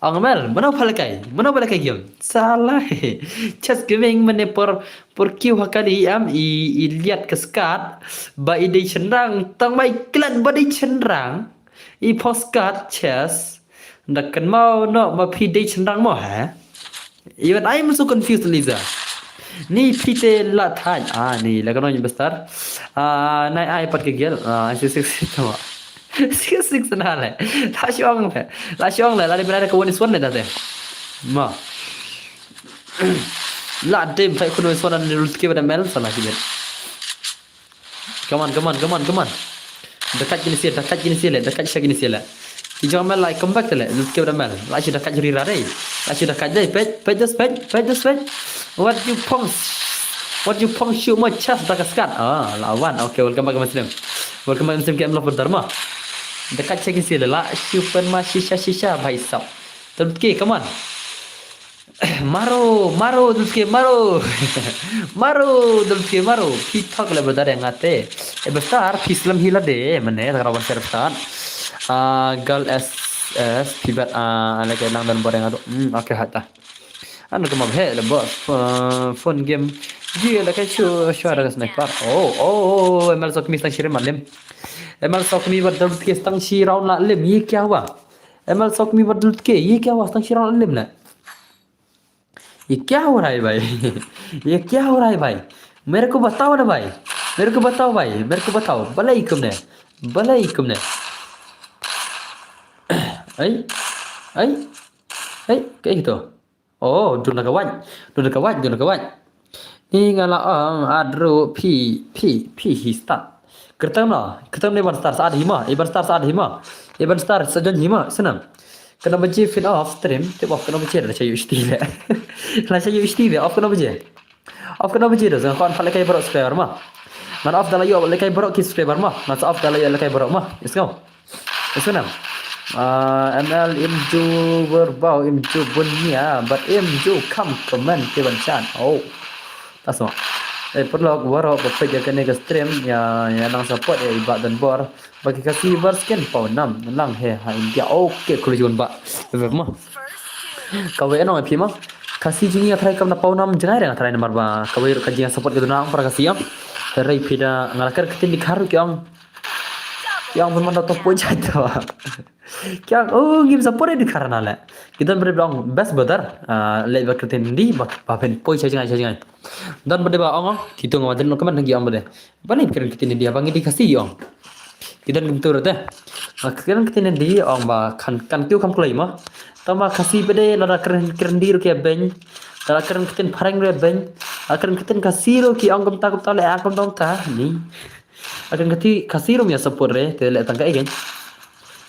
Ong Mel, mano pha le kai? Mano pha le kai game? Salah. Chess gaming mane por por kiu ha kali am i i liat ka skat. Ba i dei chynrang, tang mai klan ba dei chynrang. I postcard chess. Da kynmaw noh ma phi dei chynrang mo ha. Even I'm so confused Liza. Ni phi te la thaj. Ah ni la kano ni bestar. Ah nai ai pat ke gel. Ah six six six ma. Six six na le. La shong le. La shong le la de bena ka one is one le da te. Ma. La dem thai kuno is one an rut ke bada mel sala ki. Come on, come on, come on, come on. Dekat kini sila, dekat kini sila, dekat sha kini sila. Ki jong Mel lai comeback tele, lut ke Mel. Lai shu dekat juri ra dei. Lai shu dekat dei, pet, pet just pet, pet just pet. What you pong? What you pong shoot my chest dak skat. Ah, lawan. Okay, welcome back Muslim. Welcome back Muslim ke Mel Dharma. Dekat sha kini sila, la shu pen ma shisha shisha bhai sab. Lut ke, come on. Maro, maro, dulke, maro. Maro, dulke, maro. Phi thok le berdare ngate. E bestar, phi slam hila de, mane, tak rawan ser bestar. Ah, gal S S, phi bat, ah, lagi nang dan boreng adu. Hmm, okay, hata. Anu kemab he, le bos, ah, phone game. Ji le kai chu, chu ada sniper. Oh, oh, oh, oh, Mel Sokmi stang shirim alim. Mel Sokmi bat dulke stang shi round la lim. Ye kya hua? Mel Sokmi bat dulke, ye kya hua? Stang shi round la lim le. ये क्या हो रहा है भाई? ये क्या हो रहा है भाई? मेरे को बताओ ना भाई, मेरे को बताओ भाई, मेरे को बताओ. Balai kumne, balai kumne. Ai, ai, ai, kaei to? Oh, duna kawat, duna kawat, duna kawat. Ni nga la ong adru phi phi phi hi start. Kyrteng no, kyrteng no Iban Star sa ad hima, Iban Star sa ad hima, Iban Star sa jon hima, senam. Kena baje fin off stream, tip off kena baje la chayu isti le. La chayu isti le, off kena baje. Off kena baje dah, jangan kau anfal lekai borok subscriber ma. Ngan off dah la yu lekai borok ki subscriber ma. Ngan sa off dah la yu lekai borok ma. Is kau. Is kau nam. Ah, M L im ju berbau im ju bunia, but im ju kam kemen ke ban chan. Oh. Tas ma. Eh, perlu warok ba page kane ka stream ya ya nang support ya iba dan bor. Bagi kasi bar skin pau nam lang he ha India. Okay, kuli jun ba. Bebe ma. Kawei anong phi ma. Kasi jing ya try kam na pau nam jengai dang try namar ba. Kawei ka jing support ka duna para kasi ya. Rai pida ngalakar ketin di karu kyang. Kyang pun manda topo jai to. Kyang, oh, ngim support di karana le. Kita beri bilang best brother. Ah, le ba ketin di ba ba pen poi chai jengai chai jengai. Dan bade ba ong, kitu ngam den no kaman ngi ong bade. Bani kren kitin dia bangi di kasi ong. Ki don kumtu ruh te. Ka kren ktien Hindi ong ba kan, kan kiew kham kloi mo. Tang ba Khasi pat de lada kren, kren Hindi ruh ki beiñ. Lada kren ktien phareng ruh beiñ. Lada kren ktien Khasi ruh ki ong kumta kumta, leh kumta kumta. Ni. Lada kren ktien Khasi ruh ym ïa support re, te leh tang kaei kein.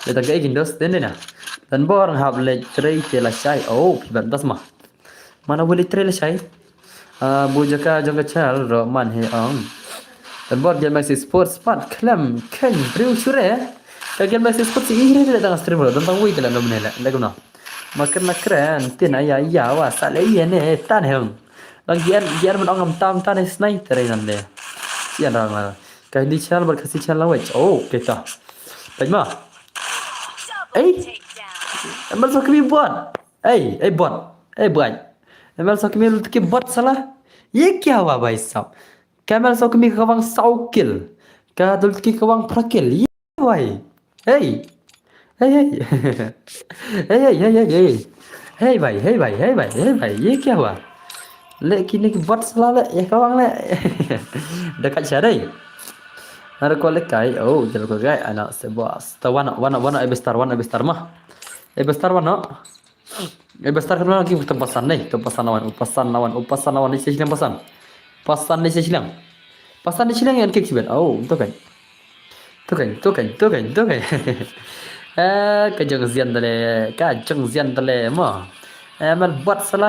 Leh tang kaei kein dos, dei ne na. Don bor nga hap leit trei te lashai. Oh, phi ban das ma. Mano ba leit trei lashai? Ah, bu jaka jong ka channel ruh man hi ong. Don bor Game Maxi Sports pat khlem kheiñ briew shuh re. Ka Game Maxi Sports i re te leh tang stream ruh, don tang wei te leh, ym ne leh, leh kumno. Ma kren na kren, tin aya aya wa sa leh ïa ne tan hi ong. Dang gian, gian ban ong ngam tam tan hi snai te re nan de. Ïa dang la. Ka Hindi channel bad Khasi channel language. Oh, kita. Peit ma. Ei. Em bal so kami bot. Ei, ei bot. Ei bot. Em bal so kami lut ki bot sala. Ye kya hua bhai sahab? Ka em bal so kami ka wang saw kill. Ka dul ki ka wang phra kill. Ye bhai. Hey. Hey, hey. Hey, hey, hey, hey, hey. Hey bhai, hey bhai, hey bhai, hey bhai. Ye kya hua? Leh kine ki bot sala leh, ye ka wang leh. Dekat sha dei. Nara ko leh kai. Oh, jal ko kai. Ana se bos. Ta wan, wan, wan, Ebestar, wan, Ebestar ma. Ebestar wan. Ebestar kan wan ki tang pasan nei, tang pasan lawan, u pasan lawan, u pasan lawan ni shisha pasan. Pasan ni shisha. Pasan ni shisha yan kick sibet. Oh, to kan. To kan, to kan, to kan, to kan. Eh, ka jong zian dale, ka jong zian dale mo. Eh, mal bot sala.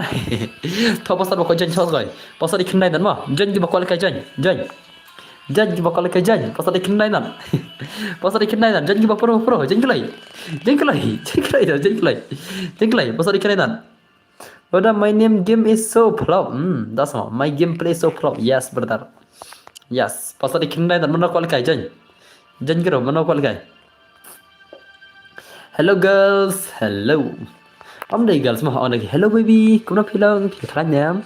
To pasan ko jen chos koi. Pasan di khyndai nan mo. Jen ki ba kwal ka jen. Jen. Jen ki ba kwal ka jen. Pasan di khyndai nan. Pasan di khyndai nan. Jen ki ba pro pro. Jen kloi. Jen kloi. Jen kloi. Jen kloi. Jen kloi. Pasan di khyndai nan. Brother, my name game is so flop. Hmm, that's all. My gameplay is so flop. Yes, brother. Yes. Pasan di khyndai nan. Mano kwal ka jen. Jen ki ro. Mano kwal ka. Hello girls, hello. Am dei girls ma, ong dei hello baby. Kumno phi long, phi khlaiñ ne em?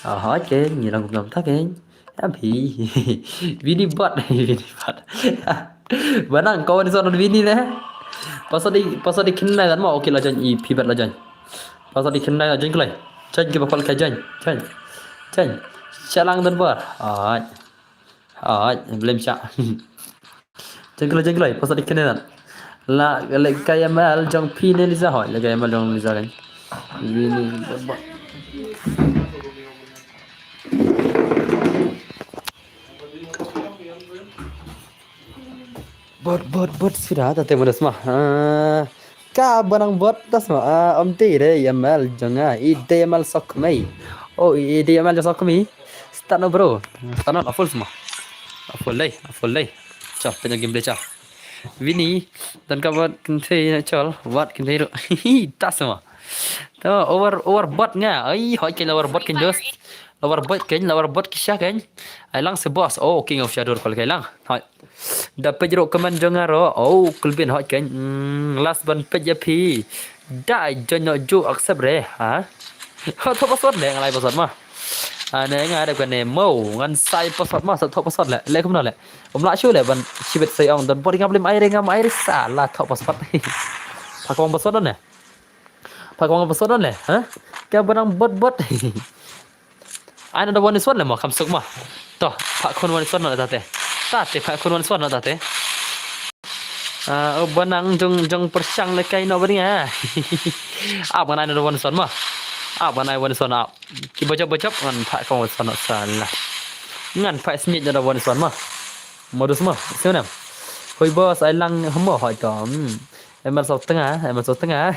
Ah, ha ke, ngi long kumno ta ke. Am phi. Vini bot, Vini bot. Banang ko ni son Vini ne. Pasan di, pasan di khyndai nan ma, okay la join i phi bot la join. Pasan di khyndai nan join kloi. Join ki ba kwal ka join. Join. Join. Shalang dan bar. Ai. Ai, blem sha. Jengkloi, jengkloi, pasan di khyndai nan. La, leh kai M L jong phi ne Liza hoi, leh kai M L jong Liza kan. Vini, bot, bot, bot, sira, ta te madas ma. Ah, ka banang bot, das ma. Ah, om te re M L jong nga, i de M L sok mei. Oh, i de M L jong sok mei. Start no bro. Start no, la full sma. La full dei, la full dei. Cha, pynjang gameplay cha. Vini, dan ka wat kynthei na chol, wat kynthei ru. Hi, tas sma. To, over, over bot nga. Ai, hoi ke la over bot kan dos. La over bot kan, la over bot kisha kan. Ai lang se boss. Oh, King of Shadow kol kai lang. Hoi. Da page ro comment jong nga ro. Oh, Kulbin hoi kan. Mm, last ban page ya phi. Da join no ju accept re. Ha? Ho, tho password le, ngalai password ma. Ane nga da kane mo, ngan sai password ma, sa tho password le. Le kumno le. Um la shu le ban shibit sai ong don bot ngam lim ai re, ngam ai re, sa la tho password. Phak ong password ne. Phak ong password ne. Ha? Ka banang bot bot. Ai na da wan suan le mo, kam suk mo. To, phak khun wan suan no tate. Tate phak khun wan suan no tate. Ah, oh, banang jong, jong pyrshang le kai no bani ah. Ap ngan ai na da wan suan mo. Ap ngan ai wan suan ap. Ki bajap bajap ngan phak khun wan suan no sala. Ngan phak smiet na da wan suan mo. Modus mo, siu nam. Hoi boss, ai lang hmo hoi to. Hmm. Em so tnga, em so tnga.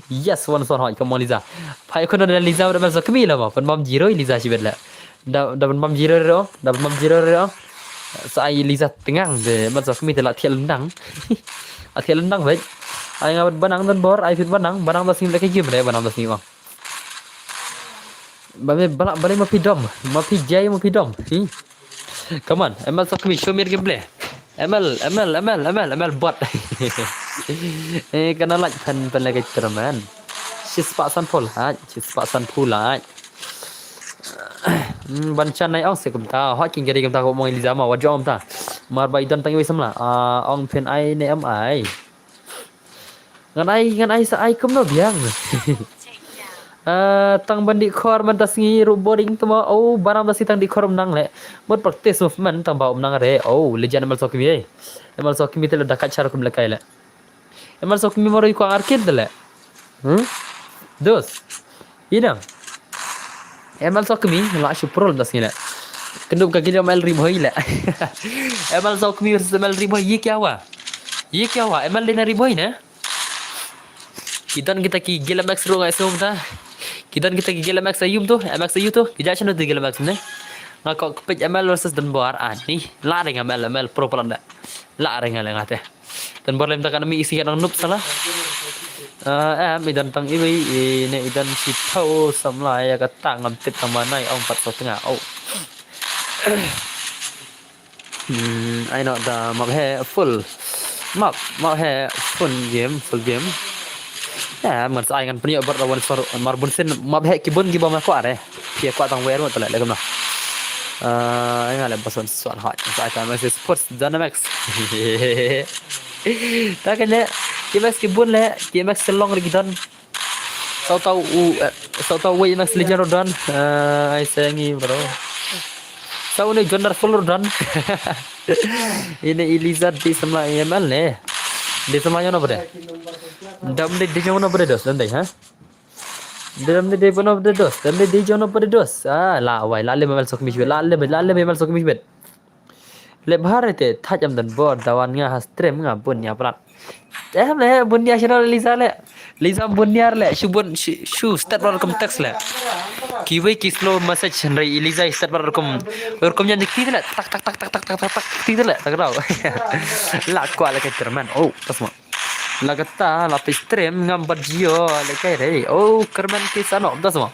Yes, wan suan hoi, come on Liza. Phai khun da Liza, da em so kmi la mo. Pynbam zero Liza shibet la. Da, da pynbam zero ro, da pynbam zero ro. Sa ai Liza tngang de, em so kmi te la thiel ndang. A thiel ndang vet. Ai nga banang don bor, ai fit banang, banang da sing le ka game re, banang da sing bang. Ba me bala, bala ma phi dom, ma phi jai, ma phi dom. Hi. Come on, M L sok mi, show me your gameplay. M L, M L, M L, M L, M L bot. Eh, kana laj pen, pen lagi termen. Shispah san pol, ha, shispah san pol, ha. Hmm, ban chan nai ong se kumta, hot king gari kumta ko mong Eliza ma, wa jong kumta. Mar bai don tang iwi samla. Ah, ong phin ai ne am ai. Ngan ai, ngan ai sa ai kumno biang. Ah, tang ban dih khor man ta sngi ruh boring tama. Oh, baram ta sngi tang dih khor um nang le. Mut practice movement tang ba um nang re. Oh, legend Emal Sokmi ei. Emal Sokmi te le dakat shar kum le kai le. Emal Sokmi maro i kwang arkin te le. Hmm? Dos. Inang. Emal Sokmi la shu prol ta sngi le. Kendum ka gila Emal Ri Bhoi le. Emal Sokmi versus Emal Ri Bhoi, ye kya hua? Ye kya hua? Emal dei na Ri Bhoi ne? Ki don kita ki gila Max ruh ngai sum ta. Ki don kita ki gila Max ayum tu, Max ayu tu. Ki ja shano tu gila Max ne. Nga ko kepit Emal versus Donbor. Ah, ni. La ring Emal, Emal pro plan da. La ring le nga te. Donbor lem ta kan mi isi kan nup sala. Ah, em, i don tang iwi, i ne i don si thau samla ya ka tang ngam tip tang manai ong pat so tengah. Oh. Hmm, ai no da map he full. Map, map he full game, full game. Ya, man sa ai ngan pynïoh bar da wan sor mar bun sin map he ki bun ki ba ma kwah re. Phi kwah tang wer mo tale le kumno. Ah, ai nga le ba son swan hot. Sa ai ta Max Sports Dynamics. Ta kan le ki Max ki bun le, ki Max long ri ki don. Sau tau u, eh, sau tau wei Max Legend ruh don. Eh, ai sengi bro. Sau ne Jonar full ruh don. Ine Eliza di sama Emal ne. Di sama yono bre. Dam di di yono bre dos dan dai ha. Dam di di yono bre dos. Dam di di yono bre dos. Ah, la wai la le Emal Sokmi shibet. La le la le Emal Sokmi shibet. Lep har te thaj am Donbor dawan nga ha stream nga bun ïa plat. Em le bun ïa channel Eliza le. Eliza bun ïa le shu bun shu, shu step bar kum text le. Kiwi ki slow message hynrei Eliza step bar kum kum nyan dikti le tak tak tak tak tak tak tak tak ti le tak rau. La kwah le ka terman. Oh, tasma. La kata la pe stream ngam bat jio le kai re. Oh, kerman ki sano tasma.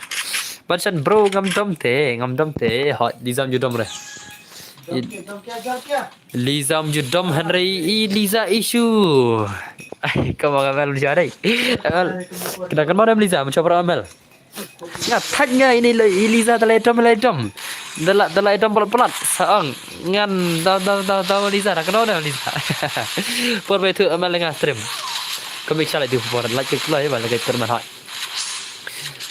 Ban shan bro ngam dom te, ngam dom te. Hot Eliza ju dom re. Eliza um ju dom hynrei Eliza issue. Ai, ka ma Emal ju dei. Emal. Kena kan ma Eliza, mun chopra Emal. Ya, thaj nga ini Eliza da lai dom, lai dom. Da la da lai dom pelat pelat. Saang ngan da da da da Eliza, da kena da Eliza. Por betu Emal nga stream. Kami chala di por like kloi ba lagi terman hot.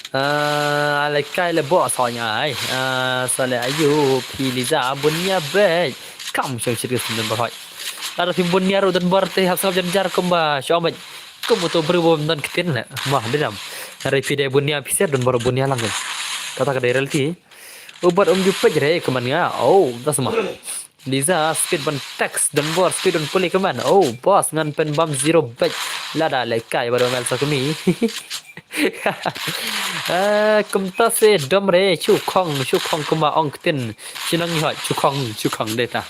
Ah, ale kai le boss hoi ngai. Ah, sale ayu phi Eliza bun ïa bej. Kam shong shit ke sendon bar hoi. Ada phi bun ïa ruh Donbor te hap sap jan jar kumba shong bej. Kum uto bru bom don ktin le. Mah dinam. Hari phi de bun ïa phi ser Donbor bun ïa lang. Kata ka de reality. Ubat um ju pej re kuman nga. Oh, das mah. Eliza speed ban text Donbor speed ban puli keman. Oh, boss ngan pen bam zero bet. Lada le kai baru Emal Sokmi. Ah, kumta se dom re chu khong chu khong kuma ong ktin. Chinang hoi chu khong chu khong deta.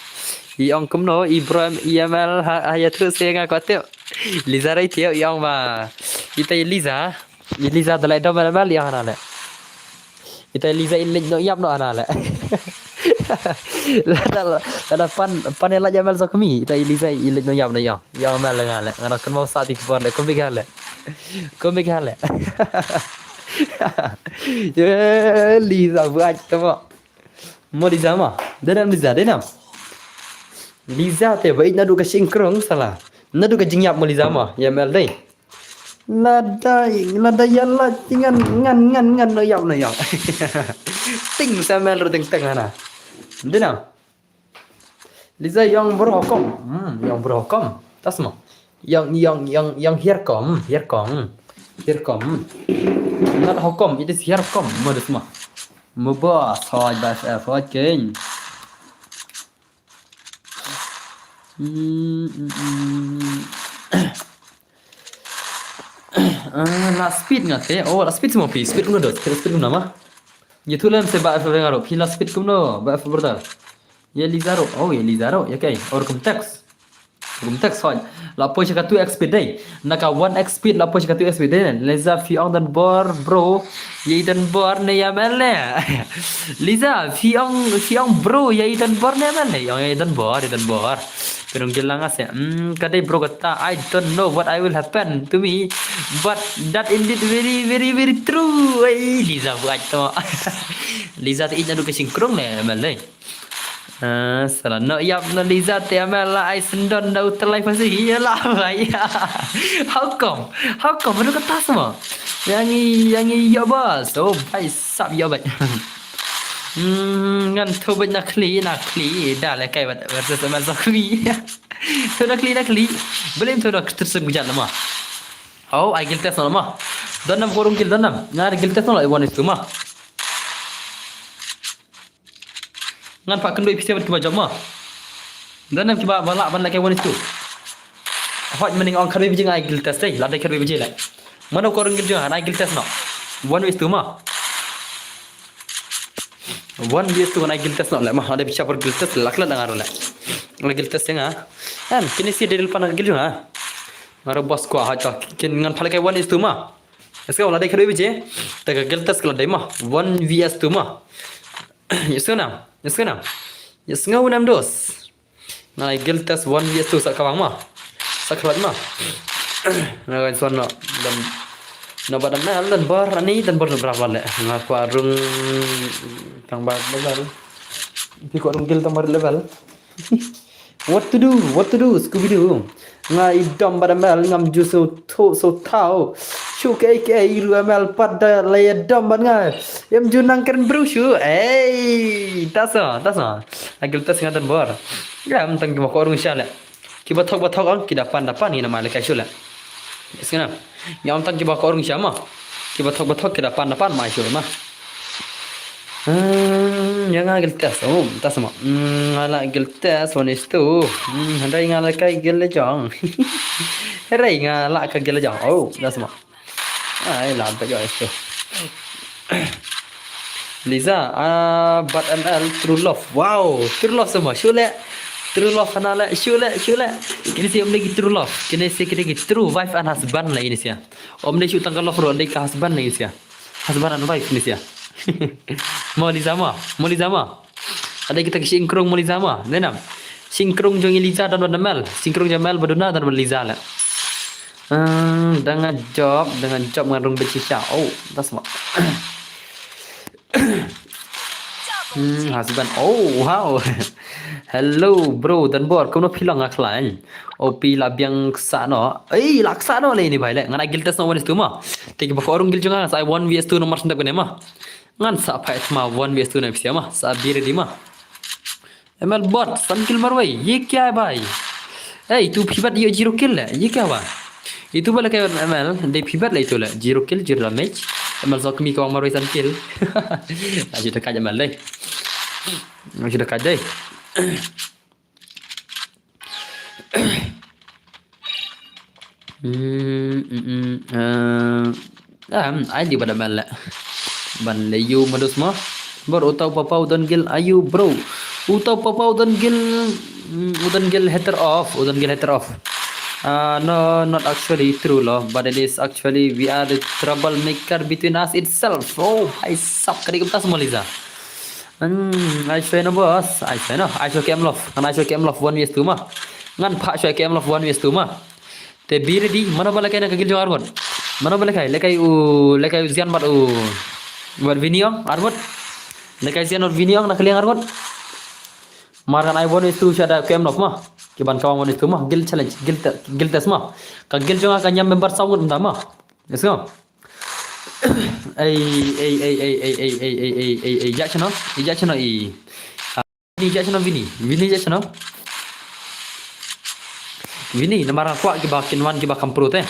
I ong kumno i bro i Emal ha ha ya thu se nga ko teo. Eliza re teo i ong ma. Ita Eliza. Eliza da lai dom Emal i ong na le. Ita Eliza i lej no yap no ana le. Lada lada pan pan laj Emal Sokmi ita Eliza i lej no yap no yap. Ya Emal nga le ngana kan mau sa ti kwan le komik le. Komik le. Eliza buat tama. Mo Eliza ma. Denam Eliza denam. Eliza te ba ina du ka singkrong sala. Na du ka jingyap mo Eliza ma. Ya Emal dei. Lada lada ïa la ngan ngan ngan ngan no yap no yap. Ting sa Emal ru ting teng ana. Dina. Eliza yang berhukum. Hmm, yang berhukum. Tasma. Yang yang yang yang hirkom, hirkom. Hirkom. Not hukum, it is hirkom. Modus ma. Mubas hoj bas eh hoj king. Hmm, hmm, hmm. Ah, la speed nga te. Oh, la speed semua pi. Speed kumno dot? Speed kumno mah? Ya tu lem se ba F F nga ro. Pi la speed kumno? Ba F F berta. Ya Eliza ro. Oh, ya Eliza ro. Ya kai. Or kum text. Kum text hoi. La poi ka tu X speed dai. Na ka one X speed la poi ka tu X speed dai. Eliza phi ong Donbor bro. Ye Donbor ne ya mel ne. Eliza phi ong phi ong bro ye Donbor ne mel ne. Ong ye Donbor, ye Donbor. Pero ngilang ase. Hmm, kadai bro kata I don't know what I will happen to me. But that indeed very very very true. Ai Eliza buat to. Eliza te inya du ka singkrong ne mel ne. Ah, salah no yap no Eliza te amel la ai sendon da utelai pasi ya la bai. How come? How come? Anu kata semua. Ïa ngi, ïa ngi ïoh bos. Oh, bhai sab ïoh bos. Hmm, ngan thoh bos na khlieh, na khlieh. Da lehkai bad versus Amal Zakri. Thoh na khlieh, na khlieh. Balei thoh na khlieh, sngewbha jat lama. Oh, ai guild test lama. Don nam ko rung guild, don nam. Nga guild test lama, one is two ma. Ngan pat kynduh phi sha bad kiba jop ma. Don nam kiba ba lah ban lehkai one is two. Hooid, mynne nga ong khatwei baje nga ai guild test, eh, lada khatwei baje leh. Mano ko rung guild jong nga, ai guild test noh. One is two ma. One is two, ai guild test noh leh ma. Lada phi sha por guild test, lak leh nga ruh leh. Ai guild test nga. Em, kine shi dei pan guild jong nga. Nga ruh bos kwah ha to. Kin ngan pat lehkai one is two ma. Ïa sngew lada khatwei baje. Te ka guild test ka la dei ma. One V S two ma. Ïa sngew nam. Ïa sngew nam. Ïa sngew nam dos. Nga ai guild test one V S two sa kawang ma. Sa kawang ma. Nga ai swan no. Dan no bad Amal, Donbor, ani Donbor no bra leh. Nga kwah rung tang ba level. Phi kwah rung guild tang ba level. What to do? What to do? Scooby Doo. Nga i dom bad Amal ngam ju so tho so thaw. Shu ke ke i ru Amal pat da la ïa dom bad nga. Em ju nang kren bru shu. Ei, ta so, ta so. Agil tas nga Donbor. Ïa, em tang kiba ko rung sha leh. Kiba thok ba thok ong, ki da pan da pan, ina ma lehkai shu leh. Ïa sngew nam. Ïa em tang kiba ko rung sha ma. Kiba thok ba thok, ki da pan da pan, ma shu ma. Hmm, ïa nga guild test. Oh, ta sama. Hmm, nga lah guild test one is two. Hmm, hynrei nga lehkai guild la jong. Hynrei nga lah ka guild la jong. Oh, ta sama. Ai, lah ba jong is two. Liza, ah, bad Amal, true love. Wow, true love sama. Shu leh. True love hana leh. Shu leh, shu leh. Kine shi ym dei ki true love. Kine shi kine ki true wife and husband leh kine shi. Ym dei shu tang ka love ruh, dei ka husband leh kine shi. Husband and wife kine shi. Mo Liza mo. Mo Liza mo. Ada kita ki shingkrung mo Liza mo. Dei nam. Shingkrung jong i Liza don bad Amal. Shingkrung jong Amal bad Duna don bad Liza leh. Hmm, da nga jop, da nga jop ngan rung bad shisha. Oh, ta sama. Hmm, husband. Oh, wow. Hello, bro, Donbor, kumno phi long nga khlaiñ. Oh, phi la biang ksa noh. Ei, la ksa noh leh ini bhai leh. Ngan ai guild test noh one is two ma. Te kiba ko rung guild jong nga, sa ai one V S two namar sngewdep kane ma. Ngan sa phai thma one V S two na phi sha ma. Sa be ready ma. Amal bot, Sankil marwei, ye kya hai bhai? Ei, itu phi bat ïoh zero kill leh, ye kya hua? Itu ba lehkai Amal, dei phi bat leh itu leh, zero kill, zero damage. Amal Zakri ka wang marwei Sankil. Aji da ka Amal dei. Aji da ka dei. Hmm, hmm, hmm, eh, ah, ai di bad Amal leh. Ban leh ïa u ma dos ma. Bor uta u papa u don guild aïu bro. Uta u papa u don guild, hmm, u don guild hater off, u don guild hater off. Ah, no, not actually true lo, but it is actually we are the troublemaker between us itself. Oh, bhai sab ka dei kumta sama Liza. Hmm, ai shuwa na boss, ai shuwa na, ai shuwa K M Love, ngan ai shuwa K M Love one V S two ma. Ngan phah shuwa K M Love one V S two ma. Te be ready, mano ba lehkai na ka guild jong nga arngut? Mano ba lehkai, lehkai u, lehkai u Zian bad u, bad Viniong arngut. Lehkai Zian bad Viniong na ka liang arngut. Mar ngan ai one V S two sha da K M Love ma. Ki ban kawang one V S two ma, guild challenge, guild te-, guild test ma. Ka guild jong nga ka ñiam member saw ngut mynta ma. Let's go. Ei, ei, ei, ïa shano, ïa shano i. Ah, Vini, ïa shano Vini, Vini ïa shano. Vini, namar nga kwah kiba kin wan kiba kam pro te.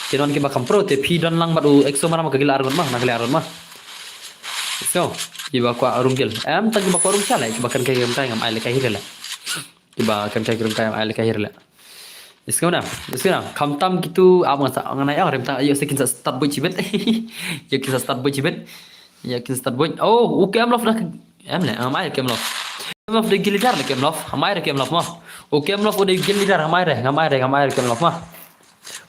Kin wan kiba kam pro te, phi don lang bad u Exo Maram ka guild arngut ma, na ka guild arngut ma. So, kiba kwah rung guild. Em, tang kiba kwah rung sha leh, kiba kan kai rung kai ngam ai lehkai hi leh. Kiba kan kai rung kai ngam ai lehkai hi leh. Isngew na, isngew na. Khamtam kitu, ap ngan sa, ngan ai ong, rem tang, ayo, sa kin sa start buit shibit. Ayo, kin sa start buit shibit. Ayo, kin sa start buit. Oh, u K M Love na, em leh, ngam ai K M Love. K M Love dei guild leader leh K M Love, ngam ai re K M Love ma. U K M Love u dei guild leader, ngam ai re, ngam ai re, ngam ai re K M Love ma.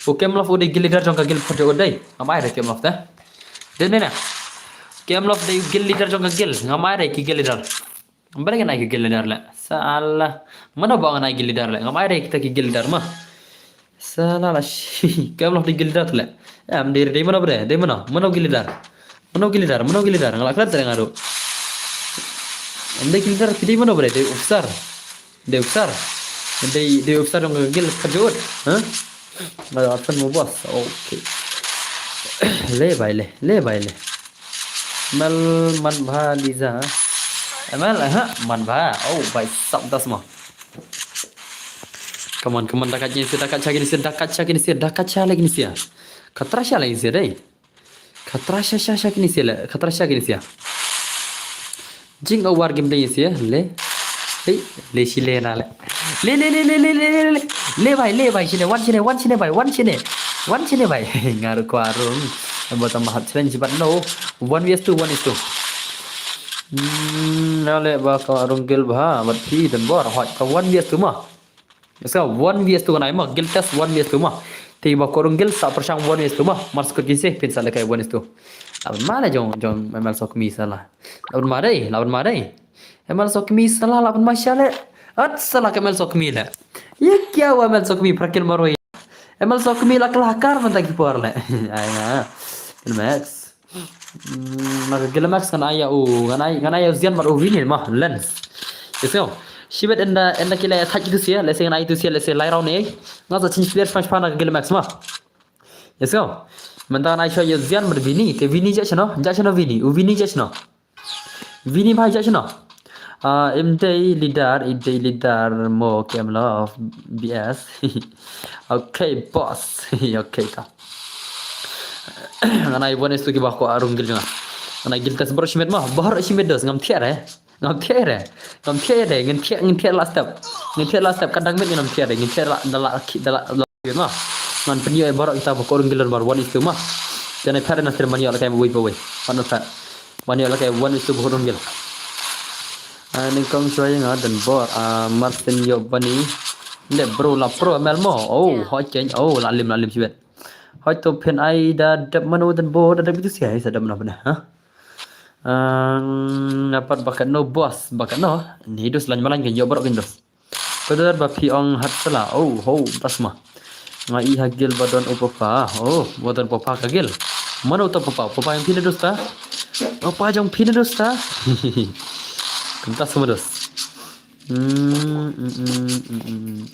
U K M Love u dei guild leader jong ka guild pyrthei u dei, ngam ai re K M Love te. Dei ne na. K M Love dei guild leader jong ka guild, ngam ai re ki guild leader. Balei ngan ai ki guild leader leh? Salah. Mano ba ngan ai guild leader leh? Ngam ai re kita ki guild leader ma. Salah la shi. K M Love dei guild leader leh. Em dei, dei mano bre? Dei mano? Mano guild leader? Mano guild leader? Mano guild leader? Nga la klet re nga ruh. Em dei guild leader phi dei mano bre? Dei officer. Dei officer. Dei, dei officer jong ka guild ka jut. Ha? Nga la klet mo boss. Okay. Le bhai le, le bhai le. Mel man bha Liza. Mel ha man bha. Oh bhai sab das ma. Come on, come on, dakat jin sia, dakat sha kini sia, dakat sha kini sia, dakat sha le kini sia. Khatra sha le kini sia dei. Khatra sha sha sha kini sia le, khatra sha kini sia. Jing awar game dei sia le. Hei, le shi le na le. Le le le le le le le le. Le bhai, le bhai, shine, wan shine, wan shine bhai, wan shine. Wan shine bhai. Ngar kwa rung. Ba ta mahat challenge bat no. One vs two, one vs two. Hmm, na le ba ka rung gil bha, bat phi dan bor. Hot ka one vs two ma. Let's go. One vs two kan ai ma. Gil test one vs two ma. Ti ba korong gil sa pershang one vs two ma. Mar skut gin sih pin sa lekai one vs two. Laban ma le jong jong Emel Sokmi salah. Laban ma dei, laban ma dei. Emel Sokmi salah laban ma sha le. At salah ka Emel Sokmi le. Ye kya hua Emel Sokmi prakil maroi. Emel Sokmi la kelakar mentang ki por le. Ai ma. Max. Hmm, na ka Gilamax ngan ai ïa u, ngan ai, ngan ai ïa u Zian bad u Vini ma, lens. Yes, go. Shibet ynda, ynda ki la thait itu sia, lehse ngan ai itu sia, lehse lai round ne. Nga sa change player smash pa na ka Gilamax ma. Yes, go. Mynta ngan ai shuwa ïa u Zian bad Vini, te Vini jia shano, jia shano Vini, u Vini jia shano. Vini bhai jia shano. Ah, im dei leader, im dei leader mo kem love B S. Okay, boss. Okay, ta. Ngan ai one vs two ki ba ko arung gil jong nga. Ngan ai gil test bro shimet ma, bro shimet dos ngam thiah re. Ngam thiah re. Ngam thiah re. Ngam thiah, ngam thiah last step. Ngam thiah last step kadang mit ngam thiah re. Ngam thiah la, da la, da la, la, ma. Ngan pynïoh bro kita ba ko arung gil bar one vs two ma. Janai phar na sir man ïoh la kai wei ba wei. Pan phar. Man ïoh la kai one vs two ba ko arung gil. Ah, nyngkong shuwa ïa nga don bor, ah, Martin ïoh bani. Nde bro la pro M L mo. Oh, hoi chen. Oh, la lim, la lim shibet. Hoi to phin ai da dep mano don bor, da dep itu sia ai sa dep mano bana, ha? Ah, nga pat ba katno boss, ba katno. Ni dus lan malan kan ïoh bro kan dus. Kodor ba phi ong hat sala. Oh, ho, tas ma. Nga i ha gil ba don u papa. Oh, ba don papa ka gil. Mano uta papa? Papa jong phi ne dosta? Papa jong phi ne dosta? Kumta semua dos. Hmm, hmm, hmm, hmm, hmm.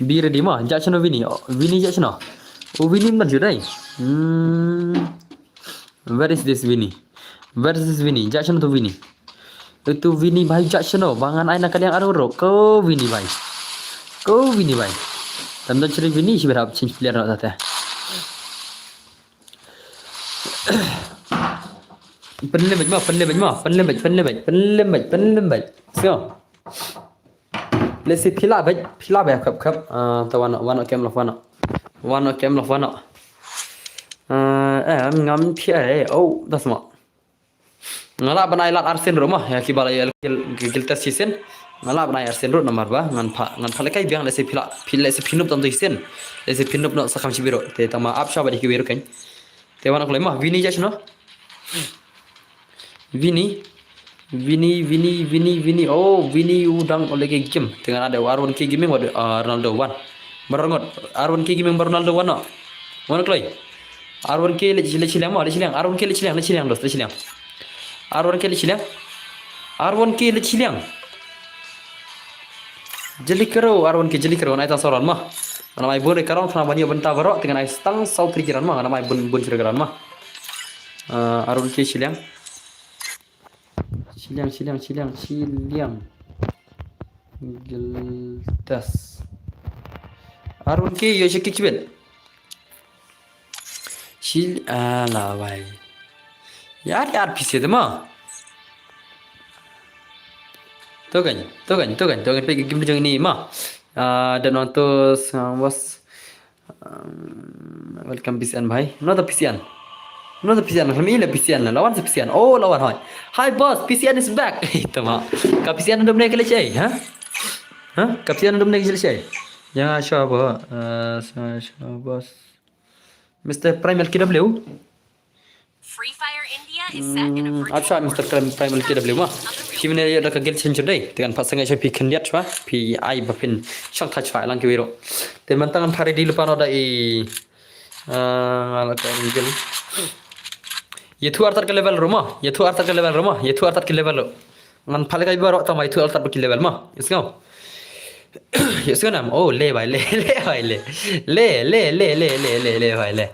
Be ready ma, jia shano Vini. Oh, Vini jia shano. Oh, Vini man judai. Hmm. Where is this Vini? Where is this Vini? Jia shano tu Vini. Itu Vini bhai jia shano. Ba ngan ai na ka liang arung ruh. Ko Vini bhai. Ko Vini bhai. Tam don chiri Vini shi berap change player na tata. Pynlem bad ma, pynlem bad ma, pynlem bad, pynlem bad, pynlem bad, pynlem bad. So. Let's see, phi lah bad, phi lah bad khap khap. Ah, ta wano, wano kem lof wano. Wano kem lof wano. Ah, eh, ngam phi eh. Oh, das ma. Nga lah ban ai lad arsien ruh ma. Ïa ki ba la ïa gil, gil test shisien. Nga lah ban ai arsien ruh namar ba ngan pha, ngan pha lekai biang lehse phi lah, phi lehse phi nup tam tu shisien. Lehse phi nup noh sa kham shibi ruh. Te tang ma ap sha bad ki wei ruh kan. Te wan kloi ma, Vini jia shano. Vini. Vini, Vini, Vini, Vini. Oh, Vini u dang ole ke game. Te ngan ai da R one K Gaming wad, ah, Ronaldo wan. Barongot. R one K Gaming ba Ronaldo wan noh. Wan kloi. R one K leit, leit shiliang mo, leit shiliang. R one K leit shiliang, leit shiliang, dos, leit shiliang. R one K leit shiliang. R one K leit shiliang. Jylliew kyrwoh, R one K jylliew kyrwoh, ngan ai tang saw round ma. Ngan ai bun re ka round, khnang ban ïoh bynta baroh, te ngan ai tang saw tri ki round ma, ngan ai bun, bun ki round ma. Ah, R one K shiliang. Shiliang, shiliang, shiliang, shiliang. Gildas. R one K ïoh shi kick bit. Shil, ala wai. Ïa, ïa, R P C te ma. To kan, to kan, to kan, to kan, peit game jong ini ma. Ah, dan nonton, ah, was, um, welcome P C N bhai. Nonton P C N. Nonton P C N, kami le P C N la, lawan si P C N. Oh, lawan hoi. Hi boss, P C N is back. Itu ma. Ka P C N dum ne kali cai, ha? Ha? Ka P C N dum ne kali cai. Ya, sure, bro. Uh, sure, sure, boss. Mister Primal K W. Free Fire India is set in a Hmm, virtual acha, Mister Prime, Primal K W ma. Phi mane ïa da ka guild changer dei. Te kan pat sangeh sha phi khyndiat shwa. Phi ai ba phin shang thach shwa lang ki wiro. Te mynta ngan pha ready lypa noh da i, ah, la ka guild. Ïathuh artat ka level ruh ma. Ïathuh artat ka level ruh ma. Ïathuh artat ka level ruh. Ngan pha lehkai baroh tang ma ïathuh artat ba ki level ma. Ïa sngew. Ïa sngew nam. Oh, le bhai, le, le bhai, le. Le, le, le bhai, le.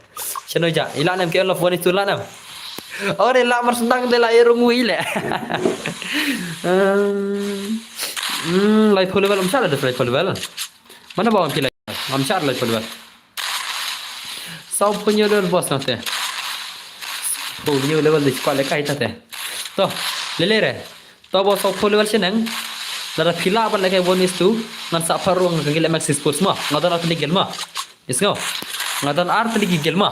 Shano ja, ila nem ke lof one is two la nem. Ore la mar sendang de la irung wi le. Hmm, lai pho level, um sha la de lai pho level. Mana ba wan phi lai, um sha lai pho level. Saw pho hynñiew level boss na te. Pho hynñiew level de kwa le kai ta te. To, le le re. To ba saw pho level sheneng. Lada phi lah ban lehkai one is two, ngan sa phah ruh nga ka guild M X Esports ma. Nga don ar tylli ki guild ma. Is ngo. Nga don ar tylli ki guild ma.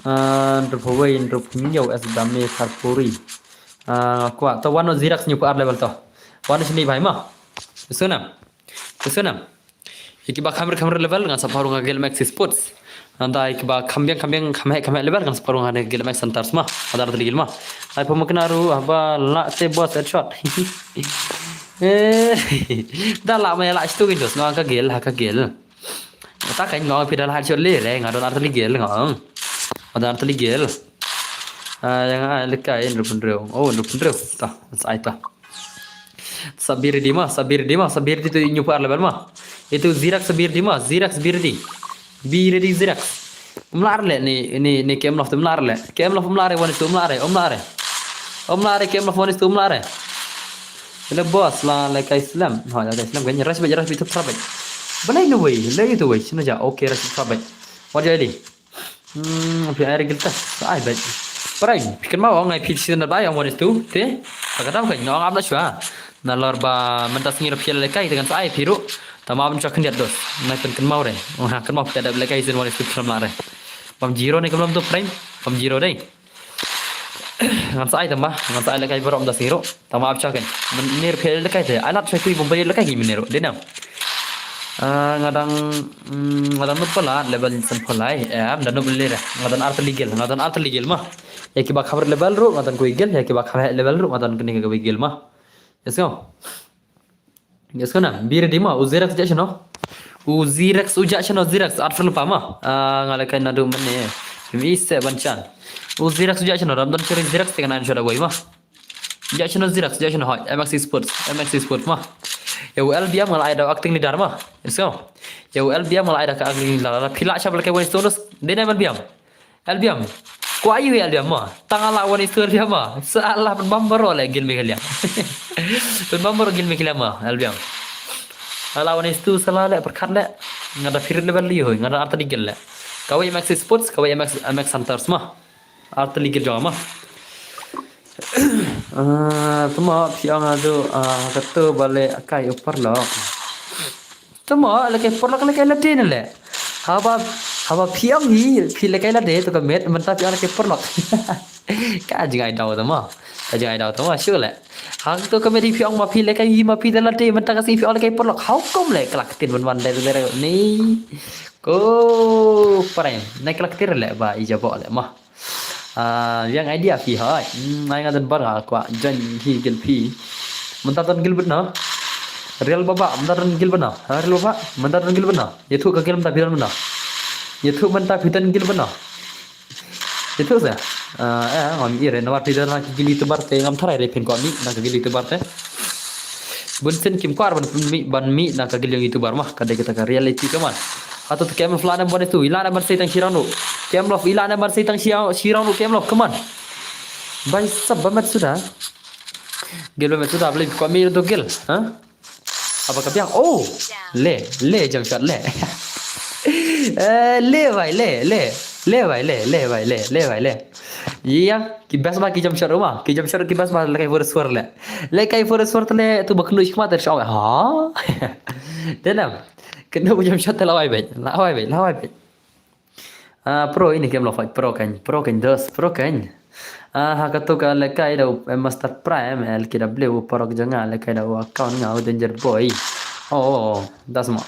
Ah, hynriew phew wei, hynriew phew hynñiew, S Dame Kharpuri. Ah, kwah to wan o Zirax hynñiew phew ar level to. Wan shini bhai ma. Is ngo nam. Is ngo nam. Ïa kiba kham rit kham rit level ngan sa phah ruh nga ka guild M X Esports. Nangta ïa kiba kham biang kham biang kham heh kham heh level ngan sa phah ruh nga ka guild M X Hunters ma. Nga don ar tylli ki guild ma. Lai pho ma kane ruh haba lah te boss headshot. Eh, da lah ma ïa lah shitu ki dos nga ka guild ha ka guild. Ta kan nga phi da lah headshot le re nga don ar tylli ki guild nga. Nga don ar tylli ki guild. Ah, ïa nga lehkai hynriew phew hynriew. Oh, hynriew phew hynriew. Ta, sa ai ta. Sa be ready ma, sa be ready ma, sa be ready to hynñiew phew ar level ma. Itu Zirax sa be ready ma, Zirax be ready. Be ready Zirax. Um lah re le ni, ni, ni K M Love um lah re le. K M Love um lah re, one is two um lah re, um lah re. Um lah re, K M Love one is two um lah re. Hello boss, la lehkai slam. Ha, lehkai slam kan rush bad, rush bad to trap bad. Balai no way, le itu way, shano ja. Okay, rush to trap bad. What do you Hmm, phi ai re guild ta. Ai bad. Prai, phi kynmaw ong ai phi season da bai ong one is two. Te. Ka dam ka ong ap na shwa. Nalor ba mynta sngi ruh phi lehkai te ngan sa ai phi ruh. Tang ma ban shwa khyndiat dos. Nai pyn kynmaw re. Ong ha kynmaw phi da lehkai season one is two phi lam lah re. Bam zero ne kynmaw to Prime. Bam zero dei. Ngan sa ai tang ma, ngan sa ai lehkai baroh mynta sngi ruh. Tang ma ap cha kan. Mynne ruh phi lehkai te. Ai lad shwa tui bym phi lehkai ki mynne ruh. Dei nam. Ah, nga dang, mm, nga dang nop palat level san phew lai. Em, dang nop le re. Nga don ar tylli ki guild, nga don ar tylli ki guild ma. Ïa kiba kham rit level ruh nga don kawei ki guild, ïa kiba kham heh level ruh nga don kane kawei ki guild ma. Yes, ngo. Yes, ngo nam. Be ready ma. U Zirax u jah shano? U Zirax u jah shano, Zirax ar tylli pa ma. Ah, nga lehkai naduh mynne. Phim ïohi se ban chan. U Zirax u jah shano, ram don cheri Zirax te kan ai shwa da wei ma. Jah shano Zirax, jah shano hoi, M X Esports, M X Esports ma. Ïa u L B M nga la ai da u acting leader ma. Yes, ngo. Ïa u L B M nga la ai da ka acting leader. Phi lah shap lehkai one is two dos. Dei nam L B M. L B M. Kwah ïa u L B M ma. Tang la one is two L B M ma. Sa la pynbam baroh le guild Meghalaya. Pynbam baroh guild Meghalaya ma, L B M. La one is two sa la le pyrkhat le. Nga da phi rit level le hoi, nga da ar tylli ki guild le. Kawei M X Esports, kawei M X, M X Hunters ma. Ar tylli ki guild jong ma. Ah, tuma phi ong adu, ah, katu ba lehkai u paralok. Tuma lehkai paralok lehkai lade ne le. Haba, haba phi ong hi, phi lehkai lade to ka met, mynta phi ong lehkai paralok. Ka jingai daw tuma. Ka jingai daw tuma, sure le. Hangto ka met hi phi ong ma phi lehkai hi ma phi da lade, mynta ka sngi phi ong lehkai paralok. How come le, ka la ktien ban wan dei dei ni. Ko, pare, nai ka la ktien le ba i jabok le ma. Ah, biang idea phi hoi. Hmm, ai nga don bar nga kwah join hi guild phi. Mynta don guild bad na. Real Baba, mynta don guild bad na. Ha, Real Baba, mynta don guild bad na. Ïathuh ka guild mynta phi don bad na. Ïathuh mynta phi don guild bad na. Ïathuh sa. Ah, eh, ngam ïohi re namar phi don na ka guild YouTuber te ngam tharai re phin kwah mih na ka guild YouTuber te. Bun sien kim kwah ban mih, ban mih na ka guild ïong YouTuber ma, ka dei kata ka reality, come on. Hato te K M Love lah ne ban tu, i lah ne ban sei tang shi round ruh. K M Love i lah ne ban sei tang shi, shi round ruh K M Love, come on. Bai sap ba met suda. Guild ba met suda, beli ko mi tu guild, ha? Apa ka biang? Oh, le, le jump shot le. Eh, le bai, le, le. Le bai, le, le bai, le, le bai, le. Ïa, ki best ba ki jump shot ruh ma. Ki jump shot ki best ba lehkai forest war le. Lehkai forest war le tu ba kynduh shi khmat ter shot. Ha? Dei nam. Kynduh jump shot te la wai beit. La wai beit, la wai beit. Ah, pro ini K M Love, pro kan, pro kan dos, pro kan. Ah, ha katu ka lehkai da u, eh, Master Prime, L K W, paralok jong nga, lehkai da u account nga u Danger Boy. Oh, das ma.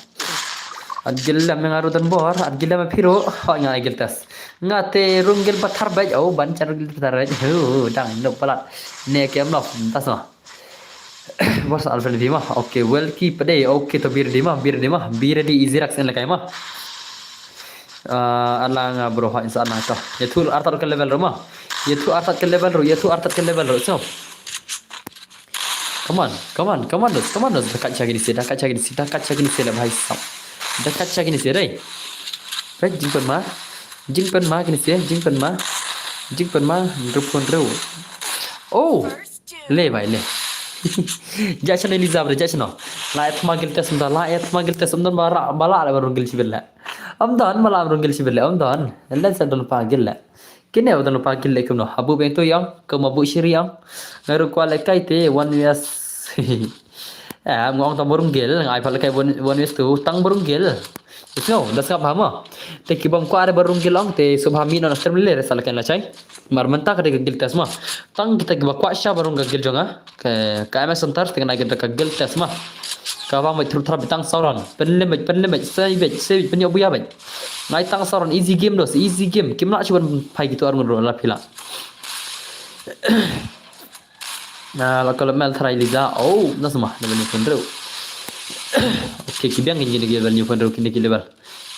At gilem nga ruh don bor, at gilem phi ruh, hoi nga ai guild test. Nga te rung guild pathar beit, oh, ban char guild pathar beit. Hu, dang nop palat. Ne K M Love, das ma. Bos Alfred Bima, okay, well ki pade, okay, to be ready ma, be ready ma, be ready, easy raks en lehkai ma. Ah, ala nga bro, ha, insa ala to. Ïathuh artat ka level ruh ma. Ïathuh artat ka level ruh, ïathuh artat ka level ruh. So. Come on, come on, come on, dos, come on, dos. Dekat chagi ni se, dekat chagi ni se, dekat chagi ni se le bhai sab. Dekat chagi ni se dei. Baik, jingpun ma. Jingpynma kine se, jingpynma. Jingpynma, hynriewphew hynriew. Oh! Le bhai, le. Ja shano Eliza, ja shano. La et ma guild test mynta, la et ma guild test, ym don ba la, ba la, la ba rung guild shibit le. Ym don, ba la rung guild shibit le, ym don. Len sa don pa guild le. Kine ba don pa guild le kumno. Habu beng tu yang, kum habu shiri yang. Ngaru kwa le kai te, one vs. Eh, ngong tang ba rung guild, ngai pha le kai one, one vs two, tang ba rung guild. Sngewbha, da sngap ha mo. Te ki bym kwah re ba rung guild ong, te sngewbha mih noh na stream lei re sa la ken la chai. Mar mynta ka dei ka guild test mo. Tang kita kiba kwah sha ba rung ka guild jong nga. Ka, ka M S Center te ngan ai kita ka guild test mo. Kaba mih thrup thrap tang saw ron. Pynlem beit, pynlem beit, sei beit, sei beit, pynïoh buya beit. Ngai tang saw ron, easy game dos, easy game. Kim lah shu ban phai kito ar ngut ruh la phi lah. Na la kolom mel try Eliza. Oh, na sma, na bani phone rew. Okay, ki biang kine ki level, new phone rew kine ki level.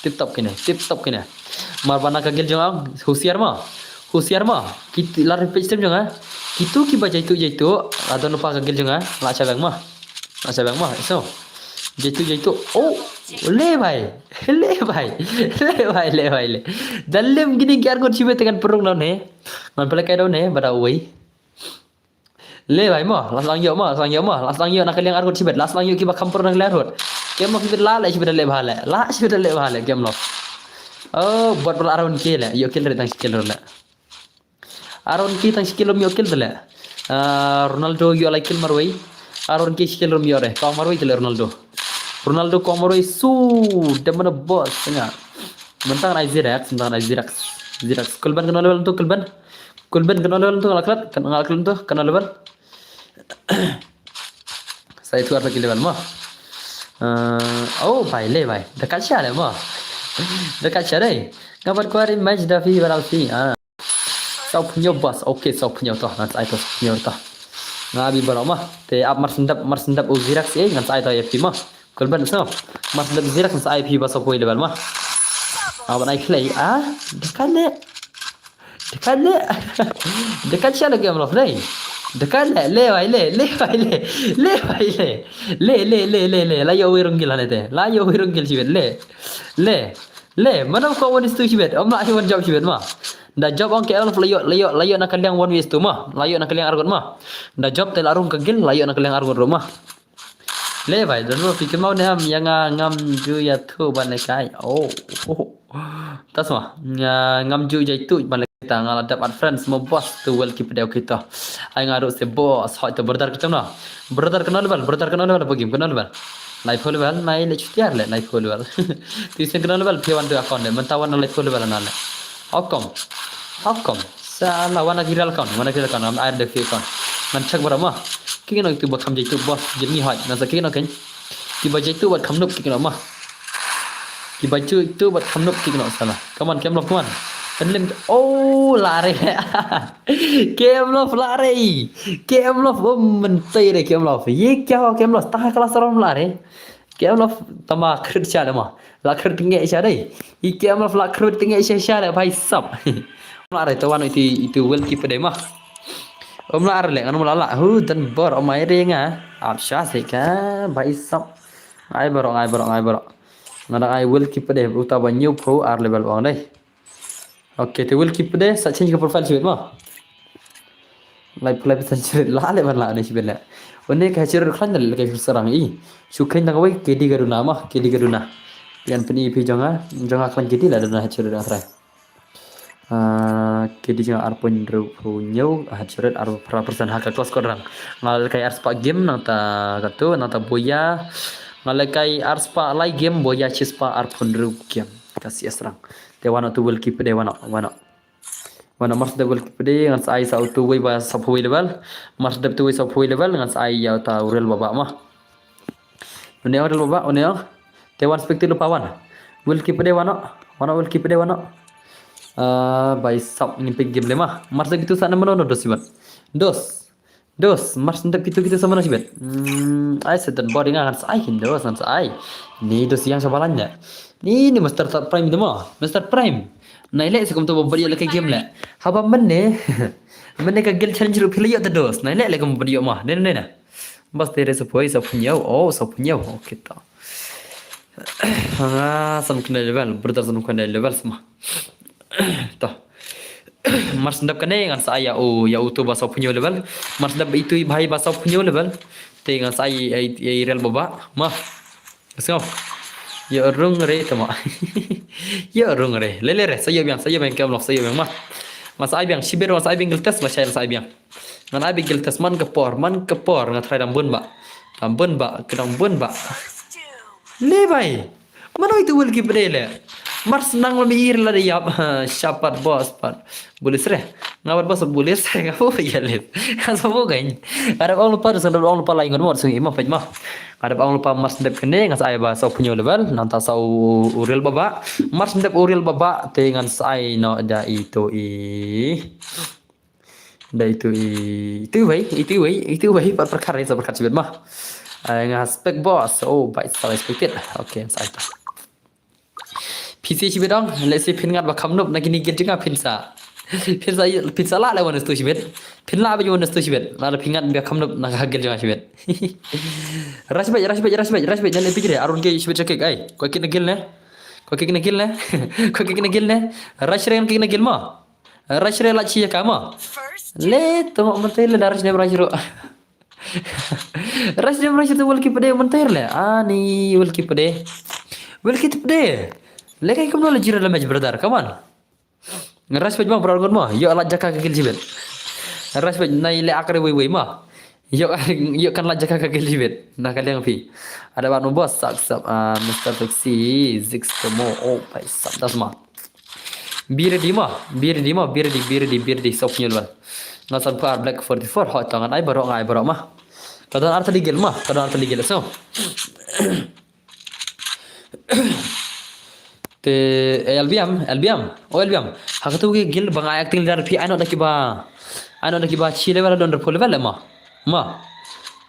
Tip top kine, tip top kine. Mar ba na ka guild jong nga, husiar ma. Husiar ma. Kit la repeat stem jong nga. Kitu kiba jaitu jaitu, la don pa ka guild jong nga, la cha beng ma. La cha beng ma. So. Jaitu jaitu. Oh, le bhai. Le bhai. Le bhai, le bhai le. Dalim kine ki ar ngut shibit te ngan pyrung daw ne. Ngan pynleh kai daw ne, ba da uwei. Le bhai mo, la sdang ïoh mo, la sdang ïoh mo, la sdang ïoh na ka liang ar ngut shibit, la sdang ïoh kiba kham pyrshah na ka liang ar ngut. Kem Love shibit la, la shibit la leh bha le, la shibit la leh bha le Kem Love. Oh, bot bot Aaron K le, ïoh kill re tang shi kill re le. Aaron K tang shi kill ym ïoh kill de le. Ah, Ronaldo ïoh lai kill marwei. Aaron K shi kill ym ïoh re, tang marwei de le Ronaldo. Ronaldo ko marwei su, dem mana boss nga. Mentang ai Zirax, mentang ai Zirax. Zirax, Kulban kano level tu Kulban? Kulban kano level tu nga la klet, kan nga la klet tu, kano level? Sa itu arta ki level mo. Eh, oh, bhai le bhai. Dekat sha le mo. Dekat sha dei. Nga bat kwari match da phi baral phi. Ah. Saw pynïoh boss. Okay, saw pynïoh to. Ngan sa ai to saw pynïoh to. Nga bi baroh mo. Te ap mar sendap, mar sendap u Zirax eh. Ngan sa ai to ïa phi mo. Kulban so. Mar sendap Zirax ngan sa ai phi ba saw pynïoh level mo. Aban ai khlei. Ah, dekat le. Dekat le. Dekat sha le Kem Love dei. Dekat le, le bhai le, le bhai le. Le bhai le. Le, le, le, le, le. La ïoh wei rung guild hangne te. La ïoh wei rung guild shibit le. Le. Le, mana ko wan istu shibit. Ym lah wan jop shibit ma. Da jop ong Kem Love la ïoh, la ïoh, la ïoh na ka liang wan istu ma. La ïoh na ka liang ar ngut ma. Da jop te la rung ka guild, la ïoh na ka liang ar ngut ruh ma. Le bhai, don mo phi kynmaw ne em ïa nga ngam ju ïathuh ban lehkai. Oh. Oh. Ta sma, nga ngam ju jaitu ban lehkai ta nga la dep add friends mo boss tu well keep deu kita. Ai nga ruh se boss, hoi to brother kita na. Brother kano level, brother kano level, bagi kano level. Laiphew level, nai le chutiar le, laiphew level. Tu isen kano level, phi wan tu account le, mynta wan laiphew level na le. How come? How come? Sa la wan agi real account, wan agi real account, ngam ai de fake account. Ngan check baroh ma. Ki kino kitu ba kham jaitu boss, jin ngi hoi, ngan sa ki kino ken. Kiba jaitu bad kham noob ki kino ma. Kiba jaitu bad kham noob ki kino sala. Come on, Kem Love, come on. Pynlem, oh, la re. Kem Love la re. Kem Love, oh, mentei re Kem Love. Ye kya hua Kem Love, tang ha class room la re. Kem Love tama khrit sha de ma. La khrit nge sha de. I Kem Love la khrit nge sha sha de bhai sab. La re to wan itu itu well keep de ma. Om la re le ngan la la hu dan bor om ai re nga. Ap sha se ka bhai sab. Ngai baroh ngai baroh ngai baroh. Nga dang ai well keep de uta ba hynñiew phew ar level ong de. Okay, te well keep de sa change ka profile shibit ma. Lai pulai pesan shibit la le ban la ne shibit le. One ka shibit klan le ka sarang i. Shu klan dang wei K D ka duna ma, K D ka duna. Yan pyn i phi jong nga, jong nga klan K D la duna shibit dang trai. Ah, K D jong nga ar point hynriew phew hynñiew, ah, shibit ar phra percent ha ka close squad rang. Nga lehkai ar spah game nangta katu, nangta boya. Nga lehkai ar spah lai game, boya shi spah ar phew hynriew game. Ka C S rang. Te wan tu well keep de wan, wan. Wan mar sdep well keep de ngan sa ai sa utu wei ba sa phew wei level. Mar sdep tu wei sa phew wei level ngan sa ai ïa uta u real baba ma. Une real baba, une. Te wan spectacle pa wan. Well keep de wan. Wan well keep de wan. Ah, bhai sab ngin pick game le ma. Mar sdep kitu sa na mano dos sibat. Dos. Dos, mar sdep kitu kitu sa mano sibat. Hmm, ai sa dan body ngan sa ai hin dos ngan sa ai. Ni dos yang sa balan ne. Ni ni Mister Prime de ma. Mister Prime. Nai le sa kum tu ba body le ka game le. Haba mane. Mane ka guild challenge ruh phi la ïoh te dos. Nai le le kum body ïoh ma. Ne ne ne. Bas te re sa poi sa phew hynñiew. Oh, sa phew hynñiew. Okay ta. Ah, sam kena level, brother sam kena level sma. To. Mar shu dep kane ngan sa ai ïa u, ïa utu ba sawphew hynñiew level. Mar shu dep itu i bhai ba sawphew hynñiew level. Te ngan sa ai ïa i, ïa i Real Baba. Ma. Let's go. Ïa rung re te ma. Ïa rung re. Le le re, sa ïa biang, sa ïa biang, kem lok, sa ïa biang ma. Ngan sa ai biang, shibit ngan sa ai biang Guild Test, lashai ngan sa ai biang. Ngan ai biang Guild Test, man ka por, man ka por, nga try dang bun ba. Dang bun ba, ka dang bun ba. Le bhai. Mano itu Wilky Pde le. Mar shu nang lem ir la de ïap. Shapat boss pat. Bulis re. Nga pat boss bulis re, nga pu ïa le. Nga sa pu gain. Nga dep ong lypa, sa dep ong lypa lai ngon mo, sung imo pej ma. Nga dep ong lypa mar shu dep kane, ngan sa ai ba sawphew hynñiew level, nangta sa u, u Real Baba. Mar shu dep u Real Baba, te ngan sa ai noh da itu i. Da itu i, itu i wei, itu i wei, itu i wei, pat pyrkhat re, sa pyrkhat shibit ma. Ai nga spec boss, oh, bhai sa respected. Okay, sa ai ta. Phi sa shibit dong, lehse phin ngat ba kham nup na kine guild jong nga phin sa. Phin sa, phin sa lah leh one is two shibit. Phin lah ba one is two shibit. Lada phi ngat ba kham nup na ka guild jong nga shibit. Rush beit, rush beit, rush beit, rush beit, jan epic re, arun ke shibit shakik, ai. Ko kit na guild ne. Ko kit na guild ne. Ko kit na guild ne. Rush re kit na guild ma. Rush re lah shi ïa ka ma. Le to ma mynta le da rush ne rush ro. Rush ne rush to Wilky Pde mynta le. Ani Wilky Pde. Wilky Pde. Le kai kumno le zero damage brother. Come on. Rush beit ma brother ngon ma. Ïoh lah jaka ka guild shibit. Rush beit nai le akre wei wei ma. Ïoh, ïoh kan lah jaka ka guild shibit. Na ka liang phi. Ada ban boss sak sap, ah, Mister Flexi, Zix Tomo. Oh, bhai sap das ma. Be ready ma, be ready ma, be ready, be ready, be ready, sawphew hynñiew level. Nga san pha black forty-four, hoi to ngan ai baroh, nga ai baroh ma. Ka don artylli guild ma, ka don artylli guild so. Te, eh, L B M, L B M, oh L B M. Ha katu ki guild ba nga ai acting leader phi ai noh da kiba, ai noh da kiba shi level haduh hynriewphew level ma. Ma.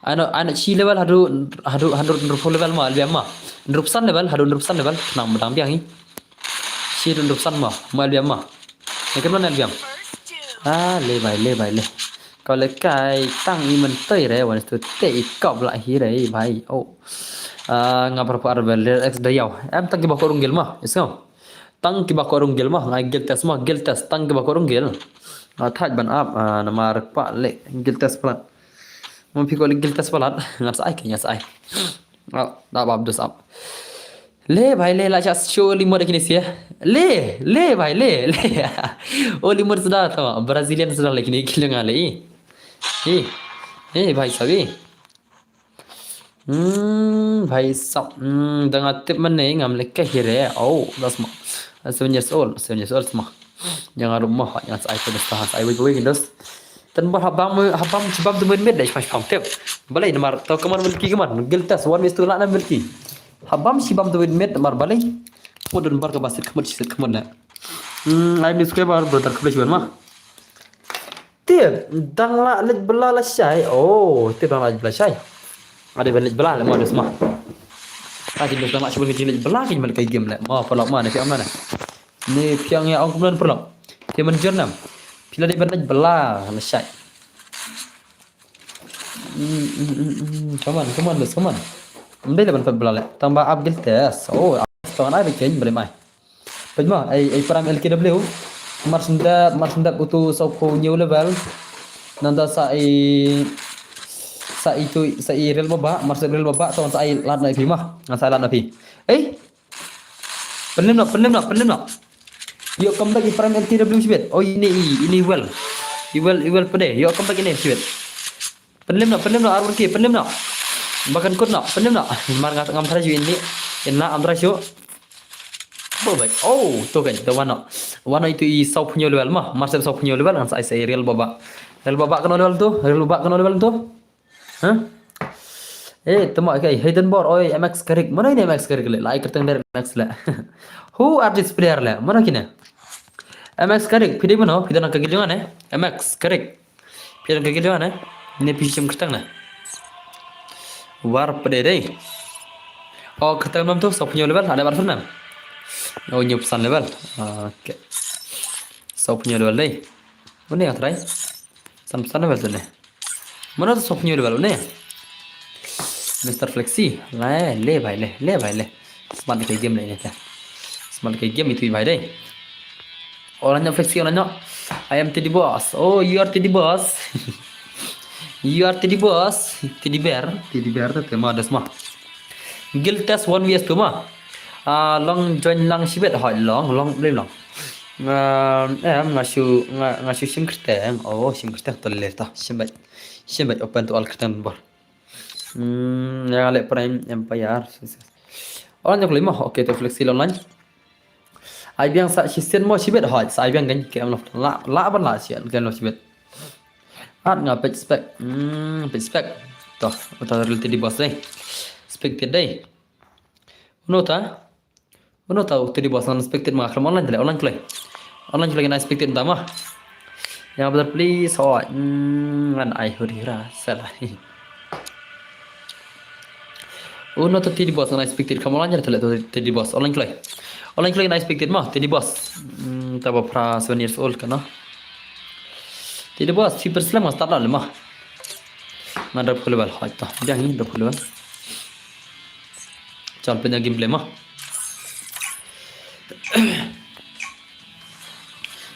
Ai noh, ai noh shi level haduh, haduh, haduh hynriewphew level ma, L B M ma. Hynriewphew san level, haduh hynriewphew san level, nang ba dang biang i. Shi dun rup san ma, ma L B M ma. Ngan kynmaw na L B M. Ah, le bhai, le bhai, le. Kau le kai tang i myntoi re, wan stu te i kop lah hi re, bhai. Oh. Ah, nga pyrpar bel X da yaw. Em tang kiba ko rung guild ma, is ngam. Tang kiba ko rung guild ma, nga guild test ma, guild test, tang kiba ko rung guild. Nga thaj ban ap, ah, namar pa le, guild test plat. Mam phi ko le guild test plat, nga sa ai ke, nga sa ai. Oh, da bab dus ap. Le bhai le la cha show early mode kine sia. Le, le bhai le, le. Early mode sudah tama. Brazilian sudah le kine kile nga le. Eh. Eh bhai sabi. Hmm, bhai sab. Hmm, da nga tip mane ngam le ka hire. Oh, das ma. Seven years old, seven years old ma. Yang arum ma, yang sa ai ko das ta, sa ai wei wei dos. Tan ba habam habam chibam tu men met dai pas pam tep. Balai namar tau kaman Wilky kaman. Guild test one is to la na Wilky. Habam chibam tu men met namar balai. Pudun bar ka basit kemut sit kemut na. Hmm, ai ni subscriber brother kebel chiban ma. Tip dang la lej bela la shai. Oh, tip dang la lej bela shai. Ada ben lej bela le ma dus ma. Ai ni dang la chiban lej bela ki men kai game le. Ma pelak ma ne ki amna ne. Ni phiang ïa ong kumno pyrlok. Te man jernam. Phi la dei ban leit bela la shai. Hmm, hmm, hmm, hmm. Come on, come on, come on. Ym dei la ban pat bela le. Tang ba ap guild test. Oh, ap tang ai beken bele mai. Peit ma, ai ai Prime L K W. Mar sendap, mar sendap utu sawphew hynñiew level. Nangta sa i sa i tu sa i Real Baba, mar sa Real Baba tang sa i lad na phi ma. Ngan sa lad na phi. Eh, Pynlem noh, pynlem noh, pynlem noh. Ïoh comeback i Prime L K W shibit. Oh, ini i, ini i well. I well, i well pede. Ïoh comeback ini shibit. Pynlem noh, pynlem noh, arwar ki, pynlem noh. Bakan kut noh, pynlem noh. Mar nga ngam try shu ini. In la am try shu. Bo bai. Oh, to kan, to wano. Wano itu i sawphew hynñiew level ma. Mar sep sawphew hynñiew level ngan sa ai sa i Real Baba. Real Baba kano level tu? Real Baba kano level tu? Hah? Eh, tama kai, Hayden Bor, oi, M X Karik. Mano ini M X Karik le? Lai kerteng der M X le. Who are this player le? Mano kine? M X Karik, phi dei mano? Phi dei nang ka guild jong nga ne? M X Karik. Phi dei nang ka guild jong nga ne? Ini phi shim kerteng ne? War pede dei. Oh, kerteng nam tu, sawphew hynñiew level, ada bar nam. Oh, hynñiewphew san level. Okay. Sawphew hynñiew level dei. Mano yang try? San phew san level tu ne. Mano tu sawphew hynñiew level ne? Mister Flexi. Le, le bhai le, le bhai le. Smart kai game le ne ta. Smart kai game itu bhai dei. Online noh, Flexi, online noh. I am Teddy Boss. Oh, you are Teddy Boss. You are Teddy Boss. Teddy Bear. Teddy Bear te te ma das ma. Guild test one v two ma. Ah, long join lang shibit, hoi, long, long, long, long. Nga, em, nga shu, nga, nga shu shim kyrteng. Oh, shim kyrteng to le ta. Shim bait. Shim bait, open to all kyrteng bor. Hmm, ïa leh Prime Empire. Online kloi mo. Okay, to Flexi online. Ai biang sa shisien mo shibit, hoi, sa ai biang kan ke am la, la ban la shisien kan lo shibit. At nga page spec. Hmm, page spec. To, uta real Teddy Boss dei. Spec Teddy dei. Uno ta. Uno ta Teddy Boss ngan spec Teddy ma khlem online te le, online kloi. Online kloi ngan spec Teddy ma. Yang betul please, hoi. Hmm, ngan ai huri hura. Salah. Uno to Teddy Boss, unexpected. Come on, lanjut telah to Teddy Boss. Online kloi. Online kloi unexpected ma, Teddy Boss. Hmm, taba pra seven years old kana. Teddy Boss, Super Slam nga start la lema. Nga drop level, hoi ta. Jangan drop level. Chal pynja gameplay ma.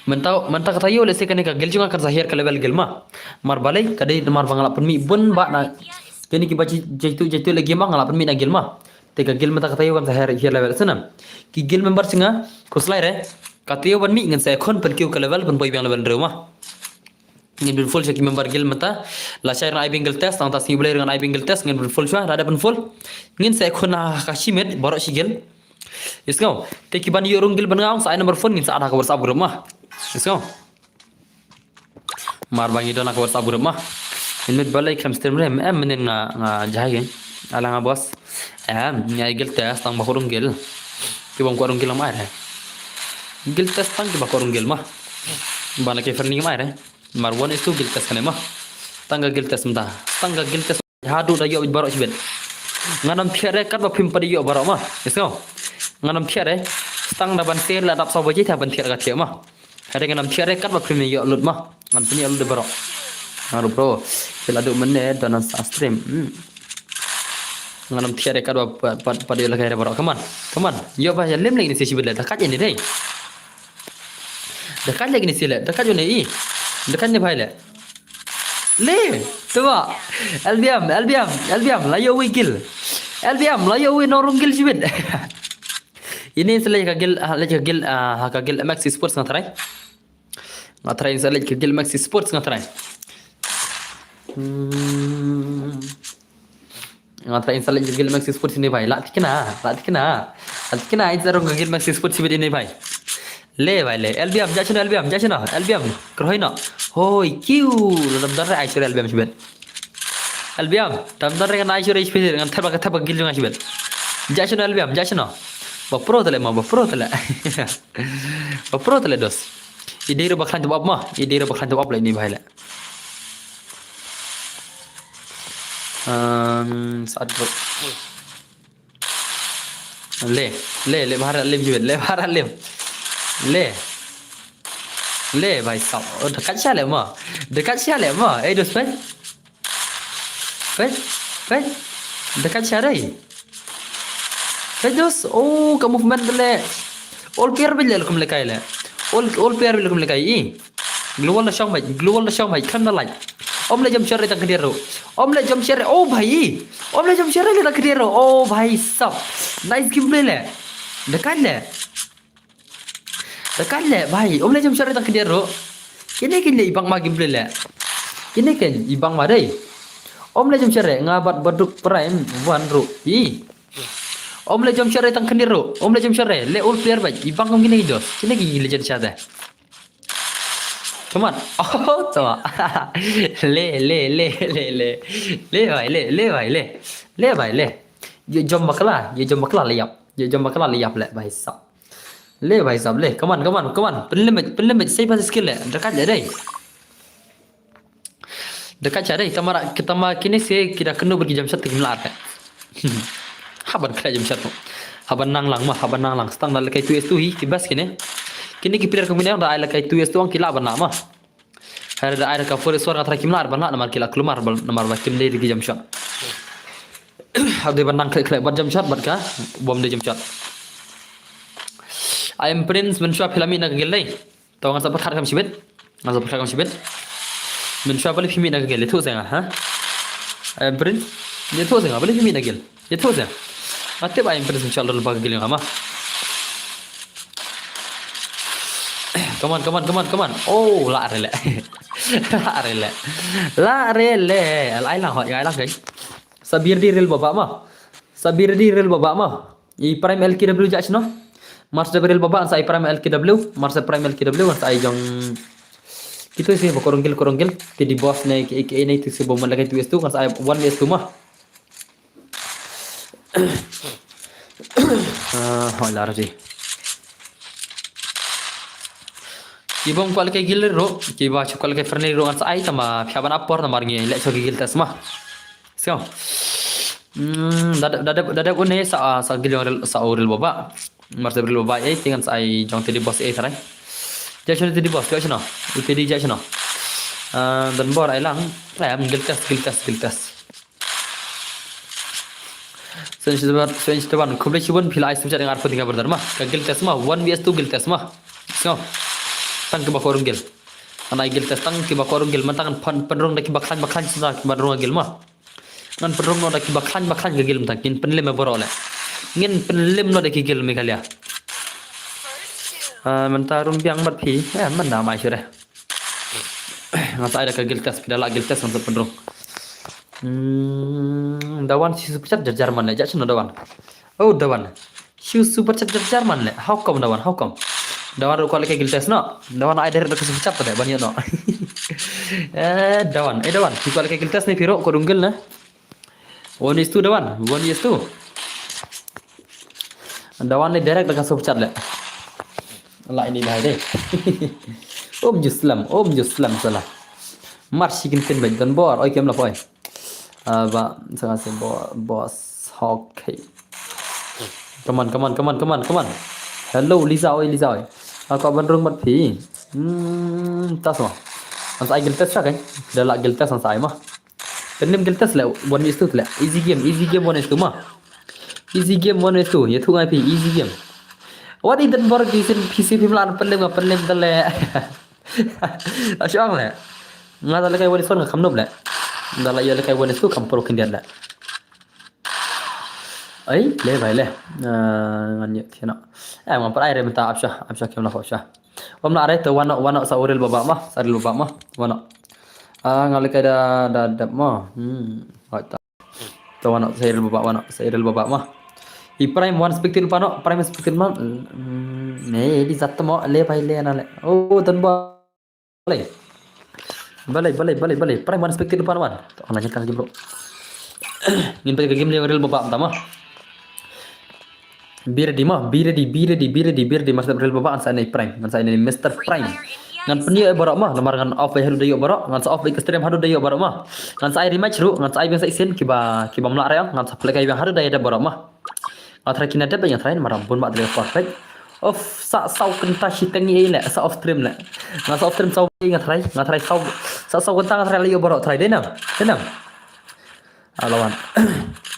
Mynta, mynta kata ïoh lehse kane ka guild jong nga kan sa hiar ka level guild ma. Mar balei, ka dei mar ba nga la pynmih bun ba na kine kiba jai-, jaitu, jaitu lagi ma nga la pynmih na guild ma. Te ka guild mynta kata ïoh kan sa hiar, hiar level sana. Ki guild member jong nga, khuslai re, kata ïoh ban mih ngan sa khun pynkiew ka level, pynpoi biang level hynriew ma. Ngin pynfull sha ki member guild mynta. Lashai ngan ai biang guild test, tang ta sngi Blei ngan ai biang guild test, ngin pynfull shuwa, lada pynfull. Ngin sa khun ha ka shi miet, baroh shi guild. Ïohsngew, te ki ban ïoh rung guild ban nga ong sa ai number phone ngin sa add ha ka WhatsApp group ma. Ïohsngew. Mar ba ngi don ha ka WhatsApp group ma. Ngin mut balei khlem stream re, em, mynnin nga, nga jahai ke. Ala nga boss. Em, nga ai guild test tang ba kwah rung guild. Ki bym kwah rung guild ngam ai re. Guild test tang kiba kwah rung guild ma. Ba na ki friendly ngam ai re. Mar one is to guild test kane ma. Tang ka guild test mynta. Tang ka guild test haduh da ïoh baroh shibit. Ngan ym thiah re katba phim pat ïoh baroh ma. Ïohsngew. Ngan ym thiah re. Tang da ban share la dap saw baje te ban thiah ka thiah ma. Hynrei ngan ym thiah re katba phim ïoh lut ma. Ngan pynïoh lut baroh. Nga ruh bro. Phi la duh mynne don sa stream. Hmm. Ngan ym thiah re katba pat, pat, pat ïoh lehkai re baroh. Come on. Come on. Ïoh ba ïa lem lei ne shibit le. Da kat ïa ne dei. Da kat lei kine sile, da kat ïoh ne i. Da kat ne bhai le. Le, teba. L B M, L B M, L B M, la ïoh wi guild. L B M, la ïoh wi nong rung guild shibit. Ine sa leit ka guild, ah, leit ka guild, ah, ha ka guild M X Sports nga try. Nga try sa leit ka guild M X Sports nga try. Hmm. Nga try install ka guild M X Sports ine bhai. La tikna, la tikna. La tikna install ka guild M X Sports ine bhai. Le bhai le. L B M, ja shano L B M, ja shano L B M. Kyrhoi no. Hoi, kiu. Dam dam re ai shano L B M shibit. L B M, dam dam re ngan ai shano shibit. Ngan thep ka thep ka guild jong nga shibit. Ja shano L B M, ja shano. Ba pro tale ma, ba pro tale. Ba pro tale dos. Ide ro ba khlaiñ tep up ma. Ide ro ba khlaiñ tep up le ine bhai le. Um, saat bro. Le, le, le, bharat lim jibet, le, bharat lim. Le. Le, bhai sab. Oh, dekat sha le ma. Dekat sha le ma. Eh, dos, peit. Peit, peit. Dekat sha re. Peit dos. Oh, ka movement le. All player bit le kum le kai le. All, all player bit le kum le kai. I. Global da shong bhai, global da shong bhai, khlem da like. Om le jump shot re tang khyndiat ruh. Om le jump shot re, oh bhai. Om le jump shot re le tang khyndiat ruh. Oh bhai sab. Nice gameplay le. Dekat le. Dekat le bhai. Om le jump shot re tang khyndiat ruh. Kine kin le ibang ma gameplay le. Kine kin ibang ma dei. Om le jump shot re nga bat baduk prime one ruh. I. Om le jump shot re tang khyndiat ruh. Om le jump shot re. Le all player bhai. Ibang kum kine ki dos. Kine ki legend shot de. Come on. Oh, to. Le, le, le, le, le. Le bhai, le, le bhai, le. Le bhai, le. Ye jump bakla, ye jump bakla le yap. Ye jump bakla le yap le bhai sab. Le bhai sab, le. Come on, come on, come on. Pynlimit, pynlimit. Sei pas skill le. Dekat le dei. Dekat sha dei. Tama ra, tama kine se kira kenu bad ki jump shot te kim lar le. Haban khleh jump shot mo. Haban nang lang ma, haban nang lang. Stang da lekai two S two hi, ki best kine. Kine ki player kum kine da ai lekai two S two ang ki lah ban lah ma. Hare da ai lekai four S four nga try kim lah ban lah namar ki lah klumar bal namar ba kim dei ki jump shot. Hare ban nang khleh khleh bad jump shot bad ka bom dei jump shot. I am Prince, mynshuwa phi la mih na ka guild dei. To ngan sa pyrkhat kham shibit. Ngan sa pyrkhat kham shibit. Mynshuwa balei phi mih na ka guild, ïathuh seh nga, ha? Eh, Prince, ïathuh seh nga balei phi mih na guild. Ïathuh seh. Nga tip ai Prince mynshuwa lor lypa ka guild jong nga ma. Come on, come on, come on, come on. Oh, lah re leh. Lah re leh. Lah re leh. Ai lang hoi, ai lang kai. Sa bir di rel baba ma. Sa bir di rel baba ma. I Prime L K W jah shano. Mars da rel baba sa i Prime L K W. Mars da Prime L K W sa i jong. Kito si ba korong guild, korong guild. Te di boss ne ke ke ne tu si ba man lakai tu S two kan sa i one S two ma. Ah, hoi lah re di. Ki bym kwah leh ka guild ruh, ki ba shu kwah leh ka friendly ruh ngan sa ai tang ba phi hap ban ap por namar ngi leh shuwa ki guild test ma. So. Hmm, da da da da une sa sa guild jong rel sa u rel baba. Mar sa rel baba ei te ngan sa ai jong te di boss ei tharai. Jah shano te di boss, jah shano. U te di jah shano. Ah, don bor ai lang. Em guild test, guild test, guild test. Swen Shteban, Swen Shteban, khublei shibun phi la ai super chat ïa nga arphew tyngka brother ma. Ka guild test ma, one V S two guild test ma. So. Tang kiba kwah rung guild. Ngan ai guild test tang kiba kwah rung guild, mynta ngan pyn, pynrung da kiba khlaiñ ba khlaiñ shisha kiba rung guild ma. Ngan pynrung noh da kiba khlaiñ ba khlaiñ ka guild mynta ngin pynlem ïa baroh leh. Ngin pynlem noh da ki guild Meghalaya. Ah, mynta rung biang bad phi. Eh, mynta mai shuh re. Ngan sa ai da ka guild test, phi da lah guild test ngan sa pynrung. Hmm, Dawan shi super chat jar jar man leh, jah shano Dawan. Oh, Dawan. Shi super chat jar jar man leh. How come Dawan? How come? Dawan ruh kwah leh ka guild test noh. Dawan ai direct da ka super chat leh ban ïoh noh. Eh, Dawan. Eh, Dawan. Phi kwah leh ka guild test ne phi ruh kwah rung guild ne. One is two Dawan. One is two. Dawan ne direct da ka super chat leh. Lah ini bahai deh. Om Juslam, Om Juslam salah. Mar shi kin pin bad don bor. Oi kem la poi. Ah, ba, sa nga si bo-, boss. Okay. Come on, come on, come on, come on, come on. Hello, Lisa, oi, Lisa, oi. Aku ban rung bad phi. Hmm, tas ma. Ngan sa ai guild test sa kan? Da lah guild test ngan sa ai ma. Pynlem guild test leh, one is two leh. Easy game, easy game, one is two ma. Easy game, one is two. Ïathuh ngai phi, easy game. What is that bor di sin P C phi mlan pynlem nga pynlem da leh. Ashang leh. Nga da leh kai one is one nga kham nop leh. Da lah ïa leh kai one is two kham pro khyndiat leh. Ai, le bai le. Ah, ngan ïa kena. Eh, ngan pat ai re mynta ap sha, ap sha kem la ap sha. Ym lah re te wan noh, wan noh sa u rel baba ma, sa rel baba ma. Wan noh. Ah, nga leh kai da, da dap ma. Hmm. Hoi ta. Te wan noh sa rel baba, wan noh sa rel baba ma. I Prime one spectacle pa noh, Prime spectacle ma. Hmm, ne di zat mo le bai le na le. Oh, tan ba. Balei? Balei, balei, balei, balei. Prime one spectacle pan wan. Online ka game bro. Ngin pynlem ka game leh rel baba tama. Be ready ma, be ready, be ready, be ready, be ready. Master rel baba ngan sa ne Prime, ngan sa ne Mister Prime. Ngan pynïoh baroh ma, namar ngan off bai haduh da ïoh baroh, ngan sa off bai ka stream haduh da ïoh baroh ma. Ngan sa ai rematch ruh, ngan sa ai biang sa isin kiba, kiba mlah rel, ngan sa play kai biang haduh da ïoh baroh ma. Nga try kine dep nga try namar bun ba dep perfect. Off sa saw kynta shiteng ei leh sa off stream leh. Nga sa off stream saw ei nga try, nga try saw sa saw kynta nga try leh ïoh baroh try dei nang. Dei nang. Alawan.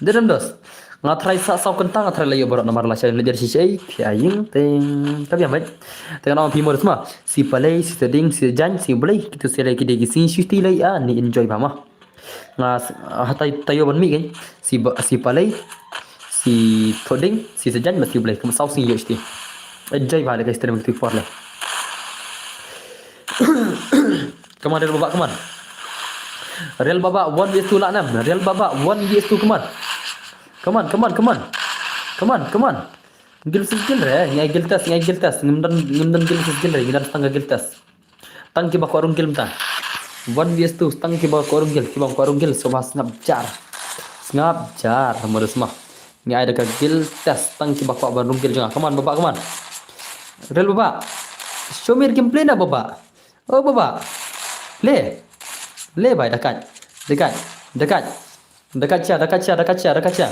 Dei nang dos. Nga try sa saw kynta nga try leh ïoh baroh namar la shai leh jer shi ei phi aying teng. Tapi amai. Teng nang phi mor sma. Si Palei, si Teding, si Jan, si Blei. Kitu si lei ki dei ki sing shuti lei ah ni enjoy ba ma. Nga s-, ah, tai, tayo ban mi kan. Si ba, si Palei, si Toding, si Sejan, ma si Blei. Kum saw sing yo shti. Enjoy ba le kai stream tu por le. Come on, rel baba, come on. Rel baba, one v two lah nam. Rel baba, one v two, come on. Come on, come on, come on. Come on, come on. Guild versus guild re, ngai guild test, ngai guild test. Ngam don, ngam don guild versus guild re, ngi don tang guild test. Tang kiba kwah rung guild mynta. One v two, tang kiba kwah rung guild, kiba kwah rung guild, sngap jar. Sngap jar, mare sma. Ngi ai da ka guild test, tang kiba kwah ban rung guild jong nga. Come on, baba, come on. Rel baba. Show me gameplay na baba. Oh, baba. Le. Le bai, da kat. Da kat. Da kat. Da kat cha, da kat cha, da kat cha, da kat cha.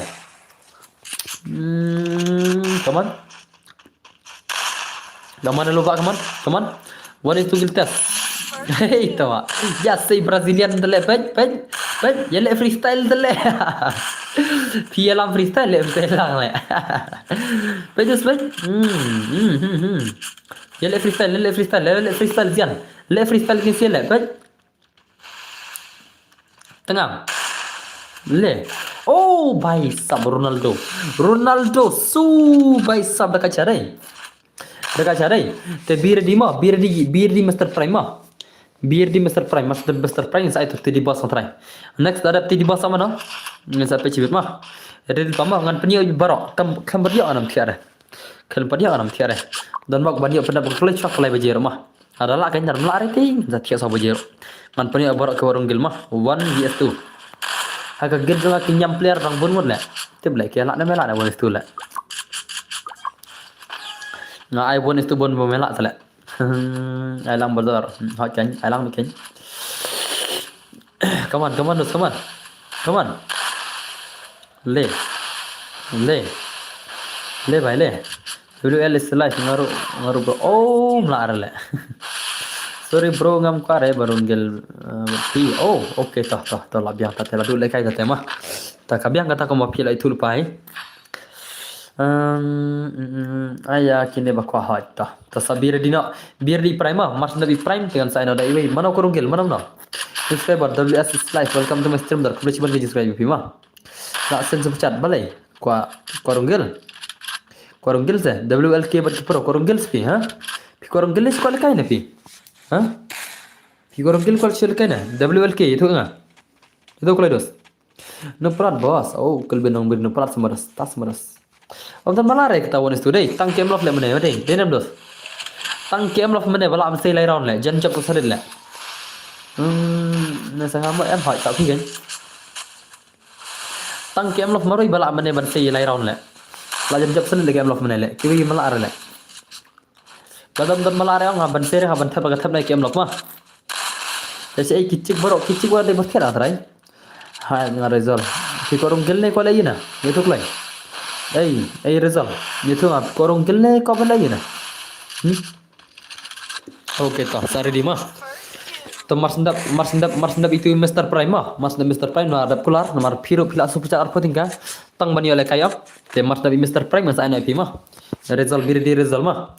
Hmm, come on. Come on, Lova, come on, come on. One is two guild test. Hey, tawa. Ya, sei Brazilian tele, pej, pej, pej. Ya le freestyle tele. Pia lam freestyle le, freestyle lang le. Pej, just pej. Hmm, hmm, hmm, hmm. Ïa leh freestyle, leh freestyle, leh freestyle zian. Leh freestyle kin sia leh, peit. Tengam. Leh. Oh, bhai sab Ronaldo. Ronaldo, su bhai sab da ka cha dei. Da ka cha dei. Te be ready mo, be ready, be ready Mister Prime mo. Be ready Mister Prime, Mister, Mister Prime, sa ai to T D Boss mo trai. Next da dep T D Boss mo no. Ngan sa peit shibit mo. Ready pa mo, ngan pynïoh baroh. Kam, kam baroh ngan ym thiah re. Khlem pat ïa ngan ym thiah re. Don bok ban ïa pynap bok play chok play baje ruh ma. Ada lah kan ym lah re ting. Za thiah sa baje ruh. Ngan pynïa baroh ki warung guild ma. One V S two. Ha ka guild jong nga ki ñiam player dang bun ngut leh. Tip leh ki lah ne me lah ne one is two leh. Nga ai one is two bun bun me lah sa leh. Ai lang bazaar. Hot kan, ai lang mi kan. Come on, come on, Nus, come on. Come on. Le. Le. Le, bhai, le. W L is live, nga ruh, nga ruh, bro. Oh, mla ar le. Sorry, bro, ngam kwah re, ba rung gel, uh, phi. Oh, okay, to, to, to, la biang, ta, te, la du le kai, ta, te, ma. Ta, ka biang, kata, ko ma phi, la itu, pai. Um, mm, mm, aya, kine ba kwah hot, ta. Ta, sa, be ready, no. Be ready, prime, ma. Must not be prime, te, ngan sa, no, da, iwei. Mano, ko rung gel, mano, no. Subscriber, W S is live. Welcome to my stream, dar. Khublei shibun ki subscribe phi ma. La send super chat balei. Kwa, kwa rung gel. Kwa rung gel se. W L K bad ki pro. Kwa rung gel se phi, ha? Phi kwa rung gel se kwa lehkai ne phi. Ha? Phi kwa rung gel kwa lehkai ne. W L K, itu nga. Itu kulai dos. No prat boss. Oh, kelbe nong bir no prat semaras. Tas semaras. Om tan malar eh, kata one is two dei. Tang kem lof le mene, dei. Dei nem dos. Tang kem lof mene, bala am sei lai round le. Jan jab ko sadit le. Hmm, ne sanga mo em hoi, tak phi kan. Tang kem lof marui bala mene ban sei lai round le. La jan jab sadit le kem lof mene le. Kiwi malar le. Badam dam malar eh, nga ban sei re, nga ban thep, nga thep na kem lof ma. Te si ei kichik baro, kichik wa dei berkhet atrai. Hai nga result. Ki korong gel ne ko le ina. Ngi tuk lai. Ei, ei result. Ngi tuk ap korong gel ne ko le ina. Hmm? Okay, to, sa ready ma. To mar sendap, mar sendap, mar sendap itu Mister Prime ma. Mar sendap Mister Prime na dap kular, namar phi ruh phi la super chat arphew tyngka. Tang ban ïoh lehkai ap. Te mar sendap Mister Prime ma sa ai na phi ma. Result be ready result ma.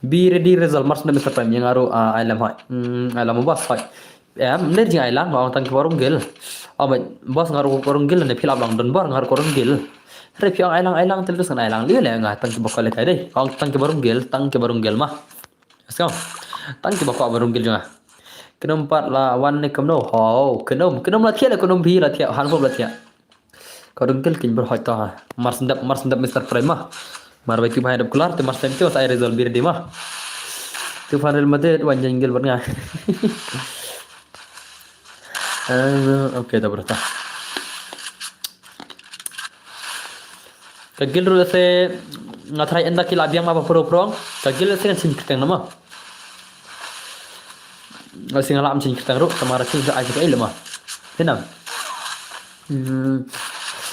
Be ready result, mar sendap Mister Prime, ïa nga ruh, ah, ai lem hoi. Hmm, ai lem boss hoi. Em, ne jing ai lang, ong tang ki warung gel. Oh, boss nga ruh warung gel ne phi la blang don bor nga ruh warung gel. Re phi ong ai lang, ai lang, tel dus ngan ai lang. Liu le nga tang ki bokol kai dei. Ong tang ki warung gel, tang ki warung gel ma. Let's go. Tang ki bokol warung gel jong nga. Khnum pat la wan ne kumno. Ho, khnum, khnum la thiah le khnum phi la thiah, han pop la thiah. Ka dong kel kin ber hoi ta. Mar sendap, mar sendap Mister Prime ma. Mar bai tu bai dap kular te mar sendap tu sa ai result be ready ma. Tu fan Real Madrid wan jeng gel bad nga. Eh, okay, ta berta. Ka gel ruh se nga try enda ki la biang ma ba pro pro. Ka gel se ngan sin kyrteng nama. Nga sing la am chin kyrteng ruh, tamar chin sa ai sa ai lama. Hinam. Hmm.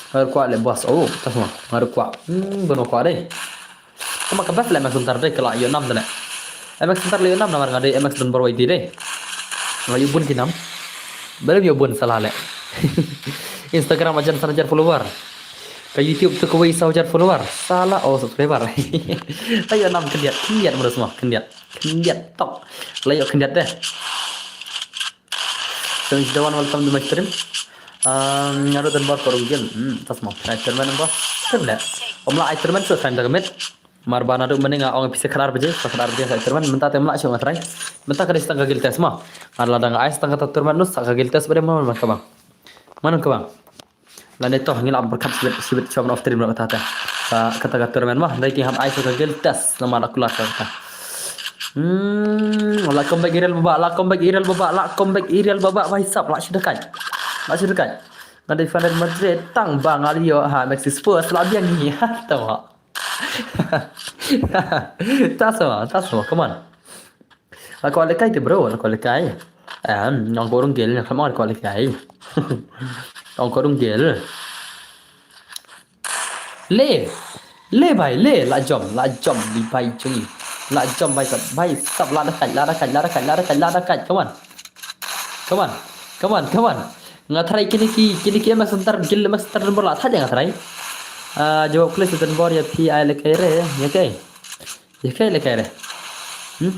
Ngar kwah le boss. Oh, tas ma. Ngar kwah. Hmm, bono kwah dei. Tama ka best le M X Hunter dei, ka la ïoh nam dei. M X Hunter la ïoh nam namar nga dei M X don bor wai dei. Nga ïoh bun ki nam. Belum ïoh bun salah le. Instagram ajan san hajar follower. Ka YouTube tu kawei saw hajar follower. Salah, oh, subscriber. Ta ïoh nam khyndiat, khyndiat mrus ma, khyndiat. Khyndiat tok. La ïoh khyndiat deh. Seven six one, welcome to my stream. Um, nga ruh don bor ko rung gel. Hmm, tas mo. Ai tournament bor. Tem le. Om la ai tournament so time da ka met. Mar ba naduh mynne nga ong pisa khadar baje, sa khadar baje sa tournament mynta tem la shu nga try. Mynta ka dei stang ka guild test mo. Nga la dang ai stang kata tournament nus sa ka guild test ba dei mo man ka bang. Man ka bang. Lane to ngi la berkat sibit sibit chom of stream lo kata ta. Sa kata ka tournament mah dei ki ham ai sa ka guild test nama la kular kata. Hmm, la comeback Irel baba, la comeback Irel baba, la comeback Irel baba, bhai sab la shu dekat. La shu dekat. Nga dei fan Real Madrid tang ba nga lio ha Maxi Spurs la biang ngi ha ta wa. Ta sa, ta sa, come on. Aku alai kai te bro, aku alai kai. Em, nong korong gel, nong korong gel. Nong korong gel. Le. Le bai, le, la jom, la jom, li bai jong. La jom bai sab, bai sab, la dekat, la dekat, la dekat, la dekat, la dekat. Come on. Come on. Come on, come on. Nga try kini ki, kini ki M X Hunter, gel M X Hunter nombor la, thaja nga try. Ah, jawab kles nombor ya pi ai le kai re, ya kai. Ye kai le kai re. Hmm?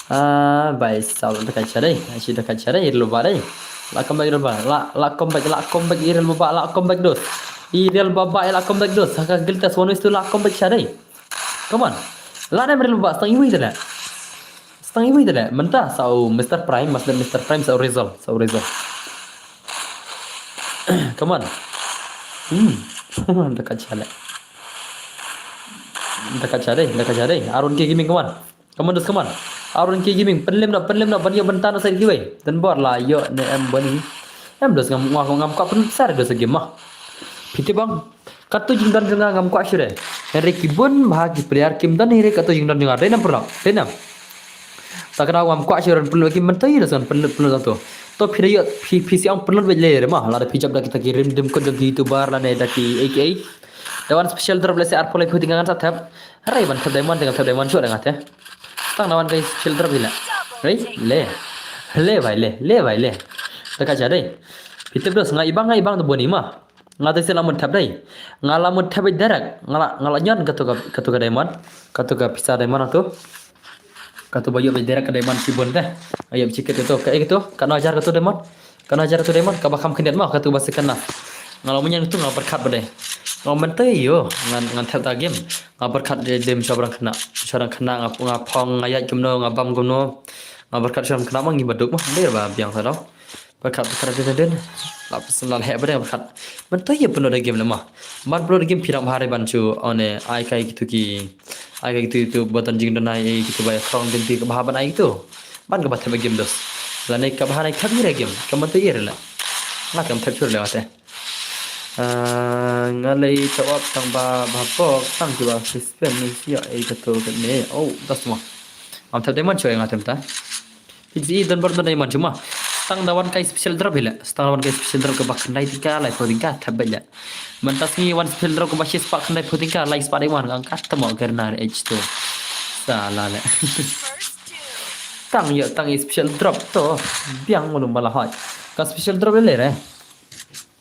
Ah, bai, sa la da ka cha dei. Shi da ka cha dei, Irel Baba dei. La comeback Irel Baba. La, la comeback, la comeback Irel Baba, la comeback dos. Irel Baba, la comeback dos. Ha ka guild test one versus two la comeback cha dei. Come on. La ne Irel Baba, stang iwi dei le. Stang iwi dei le. Mynta sa u Mister Prime, mas Mister Prime sa u Rizal, sa u Rizal. Come on. Hmm. Da ka cha le. Da ka cha dei, da ka cha dei. Arun K Gaming, come on. Come on, dos, come on. Arun K Gaming, pynlem noh, pynlem noh, ban ïoh bynta na side kiwei. Don bor la ïoh ne em bani. Em dos ngam, ngam, ngam kwah pynlem sar dos game ma. Phi tip bang. Katto jingdon jong nga ngam kwah shuh re. Hynrei ki bun bha ki player kim don hynrei katto jingdon jong nga. Dei nam pyrlok, dei nam. Ta ka daw ngam kwah shuh re pynlem ki mynta ïa dos ngan pynlem, pynlem to. To phi da ïoh, phi, phi shu ong pynlem beit le re ma. Lada phi jop da kita ki rim dim kot jong ki YouTuber lane da ki A K A. Da wan special drop lehse arphew laiphew tyngka ngan sa thep. Hynrei ban thep diamond, te ngan thep diamond shuh da nga te. Tang na wan kai special drop hi la. Hynrei le. Le bai le, le bai le. Da ka cha dei. Phi tip dos nga ibang, nga ibang to boni ma. Nga te shu la mut thep dei. Nga la mut thep beit direct. Nga la, nga la ñion kato ka, kato ka diamond. Kato ka pisa diamond to. Kato ba ïoh beit direct ka diamond ki bun te. Ïoh beit chiket kato, ka, eh, kato, katno hajar kato diamond. Katno hajar kato diamond, kaba kham khyndiat ma, kato ba second last. Nga la mynñiang kato nga pyrkhat ba dei. Nga mynta ïoh, ngan, ngan thep ta game. Nga pyrkhat dei, dei mynshwa ba dang khynnah. Mynshwa dang khynnah nga, nga phong, nga ïaid kumno, nga bam kumno. Nga pyrkhat mynshwa dang khynnah ma ngi baduk ma, dei ba biang sa daw. Pyrkhat, pyrkhat dei dei. La pyrkhat la heh ba dei pyrkhat. Mynta ïa pynlut da game le ma. Ban pynlut da game phi dang bha re ban shu, one, ai kai kitu ki, ai kai kitu, kitu ba don jingdon ai, kitu ba ïa throng dei ki bha ban ai kitu. Ban kaba thep game dos. Lane kaba ha nai thep ïa game. Ka mynta ïa re la. Nga kam thep shuh le wate. Ah, nga lei to up tang ba, ba pok, tang kiba spend ni sia ei kato kane. Oh, dos ma. Ngam thep diamond shuh nga thep ta. Phi ji don bor don diamond shuh ma. Tang da wan kai special drop hi le. Tang da wan kai special drop kaba khyndai tyngka, laiphew tyngka, thep beit le. Mynta sngi wan special drop kaba shispah khyndaiphew tyngka, lai spah diamond, nga kat tamo garnar H two. Sa la le. Tang ïa, tang ïa special drop to. Biang mulu ma la hoi. Ka special drop le re.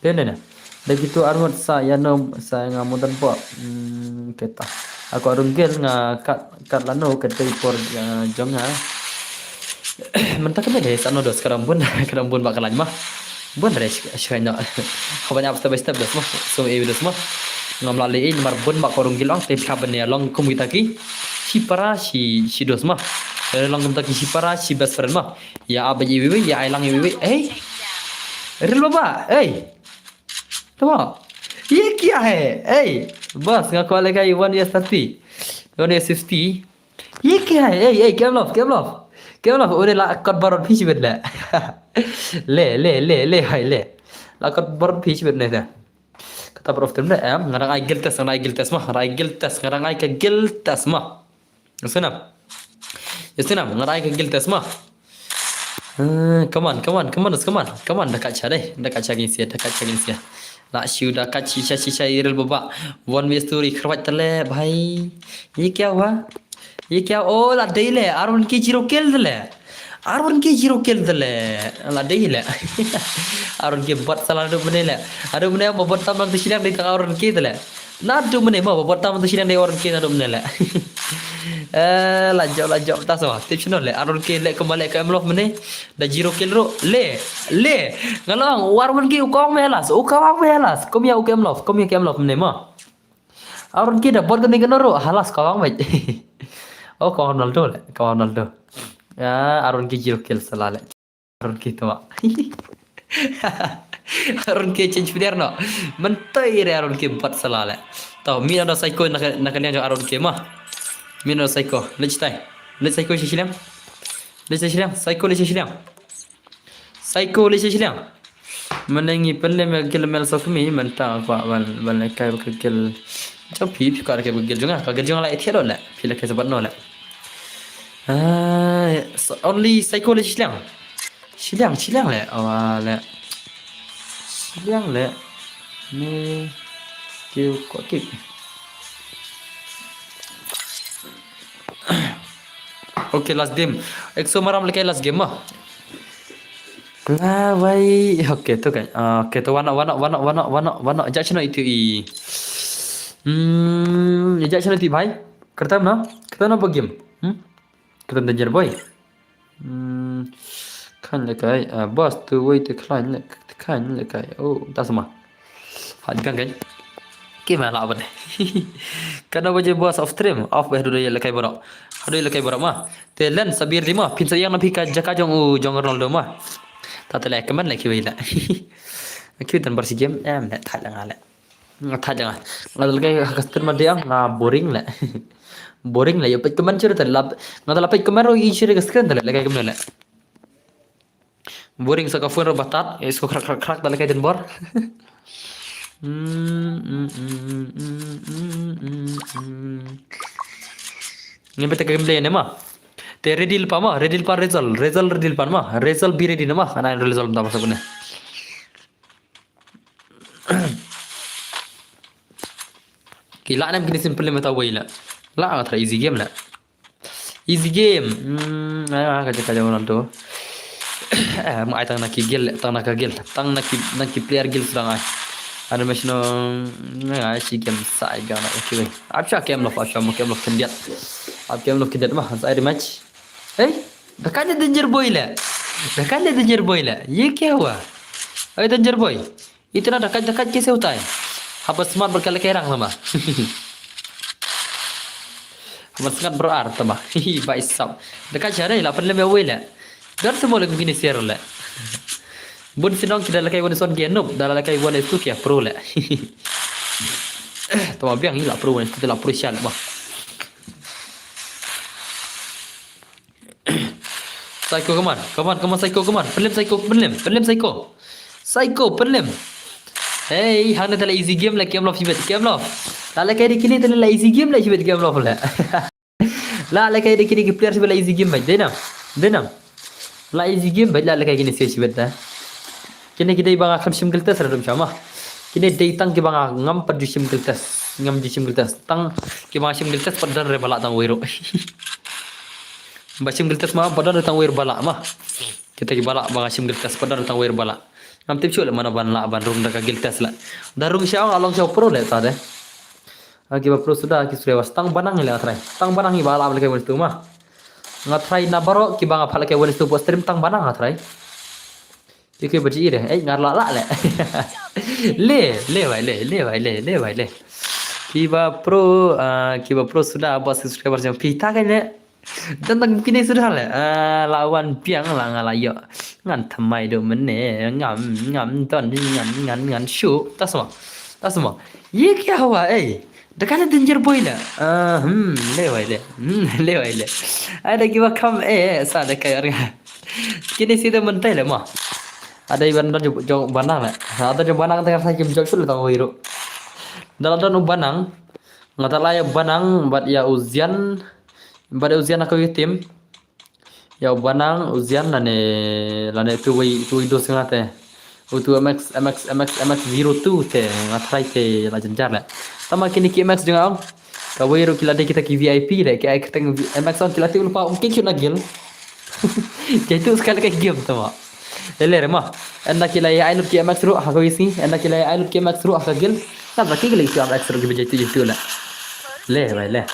Te ne ne. Da kitu armut sa ïa no sa nga mudan po. Hmm, keta. Aku arung gel nga kat, kat lano keta i por, eh, jong nga. Mynta kane dei sa no dos ka dang bun, ka dang bun ba ka lain ma. Bun re shkai no. Haba ap step by step dos ma. So e dos ma. Ngam la lei namar bun ba ka arung gel ong te pha ban ïa long kum kita ki. Shi para shi, shi dos ma. Eh, long kum kita ki shi para shi best friend ma. Ïa ap ïa iwi iwi, ïa ai lang ïa iwi iwi. Ei. Ril baba, ei. Tama. Ye kya hai? Ei. Bas, nga kwah lehkai one versus thirty. One versus fifty. Ye kya hai? Ei, ei, kem love, kem love. Kem love, ure la kot barot phi shibit le. Le, le, le, le, hai le. La kot barot phi shibit ne te. Kata barot tem le em, nga dang ai guild test, nga dang ai guild test ma, nga dang ai guild test, nga dang ai ka guild test ma. Yasinam. Yasinam, nga dang ai ka guild test ma. Eh, come on, come on, come on, come on. Come on, da kat sha dei, da kat sha kin sia, da kat sha kin sia. La shu da kat shisha shisha iril baba. One way story kharwat tale, bhai. Ye kya hua? Ye kya? Oh, la dei le, Arun ki zero kill tale. Arun ki zero kill tale. La dei le. Arun ki bot sala du mene le. Adu mene mo bot tam lang tu silang dei tang Arun ki tale. Nadu mene mo bot tam tu silang dei Arun ki nadu mene le. Eh, la jop, la jop ta sama. Tip sino le. Arun ki le kembali ke emlof mene. Da zero kill ro. Le. Le. Ngalong. Arun ki ukong me halas. Ukawang me halas. Kom ya uke emlof. Kom ya ke emlof mene mo. Arun ki da bot kene kene ro. Halas kawang me. Oh, kawang nal tu le. Kawang nal tu. Ya, Arun ki zero kill sala le. Arun ki tama. Arun ki change player no. Mentai re Arun ki bat sala le. Tau, mi ada psycho na ka, na ka liang jong Arun ki ma. Mi ada psycho. Let's tai. Let's psycho si silang. Let's si silang. Psycho let's si silang. Psycho let's si silang. Menengi pen le me gil mel sok mi mentang kwa ban, ban le kai ke gil. Jong pi pi ka ke gil jong ka gil jong la ethiat le. Pi le ke sebat no le. Ah, so only psycho let's si silang. Shiliang, shiliang le. Awa le. Shiliang le. Ni kiu ko kik. Okay, last game. Exo maram le kai last game ma. La wai. Okay, to kai. Ah, okay, to wana wana wana wana wana wana. Ja chino itu i. Hmm, ja chino itu bhai. Kertam na? Kertam na ba game. Hmm? Danger boy. Hmm. Khan le kai, ah, boss tu wei te khan le, khan le kai. Oh, ta sama. Ha, kan kan. Ki ma la ban. Kano baje boss off stream, off ba hadu le kai borok. Hadu le kai borok ma. Te len sabir di ma, phin sa yang na phi ka jaka jong u jong Ronaldo ma. Ta te le kaman le ki wei le. Ki tan bar si game, em le thaj la nga le. Nga thaj la nga. Nga le kai ka stream ma diang, nga boring le. Boring le, yo peit kaman chur te lap. Nga te la peit kaman ro i chur ka screen te le, le kai kaman le. Boring sa ka phone ro batat, isko khrak khrak khrak da le kai den bor. Ngin peta ka gameplay ne ma. Te ready pa ma, ready pa result, result ready pa ma, result be ready ne ma, ana result da masa bune. Ki la nem kini simple meta wei la. La nga try easy game la. Easy game. Hmm, ah, kaja kaja orang tu. Eh, ma ai tang na ki gil, tang na ka gil, tang na ki na ki player gil sedang ai. Animation ai si game sai gana okay. Apsha game lo, apsha mo game lo kendiat. Ap game lo kendiat ma, sai rematch. Hey, da kan danger boy la. Da kan danger boy la. Ye kya hua? Hey danger boy. Itna dakat dakat kaise hota hai? Haba smat berkala kerang sama. Haba smat berar sama. Hi bai sap. Dakat chare la pen leme wei le. Dar semua lagi kini share le. Bun sinong kita lakai wan son ke noob, dala lakai wan itu kia pro le. Tama biang ila pro wan itu la pro sial bah. Psycho, come on, come on, come on, Psycho, come on. Pelim Psycho, pelim, pelim Psycho. Psycho, pelim. Hey, hang na tala easy game la, game love sibet, game love. Tala kai dikini tala la easy game la sibet, game love la. La la kai dikini ki player sibet la easy game bai. Denam, denam. La easy game bai la la kai kini sibet da. Kini kita ibang akan shim geltes radum sama. Kini dei tang ki bang ngam pat ju shim geltes, ngam ju shim geltes. Tang ki bang shim geltes pat dan re bala tang wiro. Ba shim geltes ma, ba don tang wir bala ma. Kita ki bala ba shim geltes, ba don tang wir bala. Ngam tip shu le mana ban la ban rung da ka geltes la. Da rung sha ong along sha pro le ta de. Aki ba pro suda ki sure was tang banang le atrai. Tang banang i bala le kai wis tu ma. Nga try na baro ki ba nga pha le kai wis tu po stream tang banang atrai. Ki ki baji ire, eh, ngar la la le. Le, le bai le, le bai le, le bai le. Ki ba pro, ah, ki ba pro suda ba subscriber jong phi ta kai le. Dan tang kini suda le. Ah, lawan piang la nga la yo. Ngan thamai do mene, ngam, ngam ton ni ngan, ngan, ngan shu. Ta sama. Ta sama. Ye kya hua, eh? Da kan danger boy la. Ah, hmm, le bai le. Hmm, le bai le. Ai da ki ba kam, eh, sa da kai arga. Kini sida mentai le ma. Ada iban don jong banang le. Ada jong banang tengah sa kim jok sul tang wiro. Dalam don banang. Ngata la ya banang bat ya uzian. Bat ya uzian aku tim. Ya banang uzian lane lane tu wei tu wei dos ngate. Utu M X M X M X M X zero two te ngatrai te la jenjar le. Tama kini ki M X jong ong. Ka wei ru kila de kita ki V I P le ki ai keteng M X on kila te lupa um kik na gil. Jaitu sekali ka game tama. Ele re ma. Enda kila ya ainut ki M X ru ha ka wisi. Enda kila ya ainut ki M X ru ha ka gil. Na ba ki gil ki M X ru ki jaitu jaitu la. Le bai le.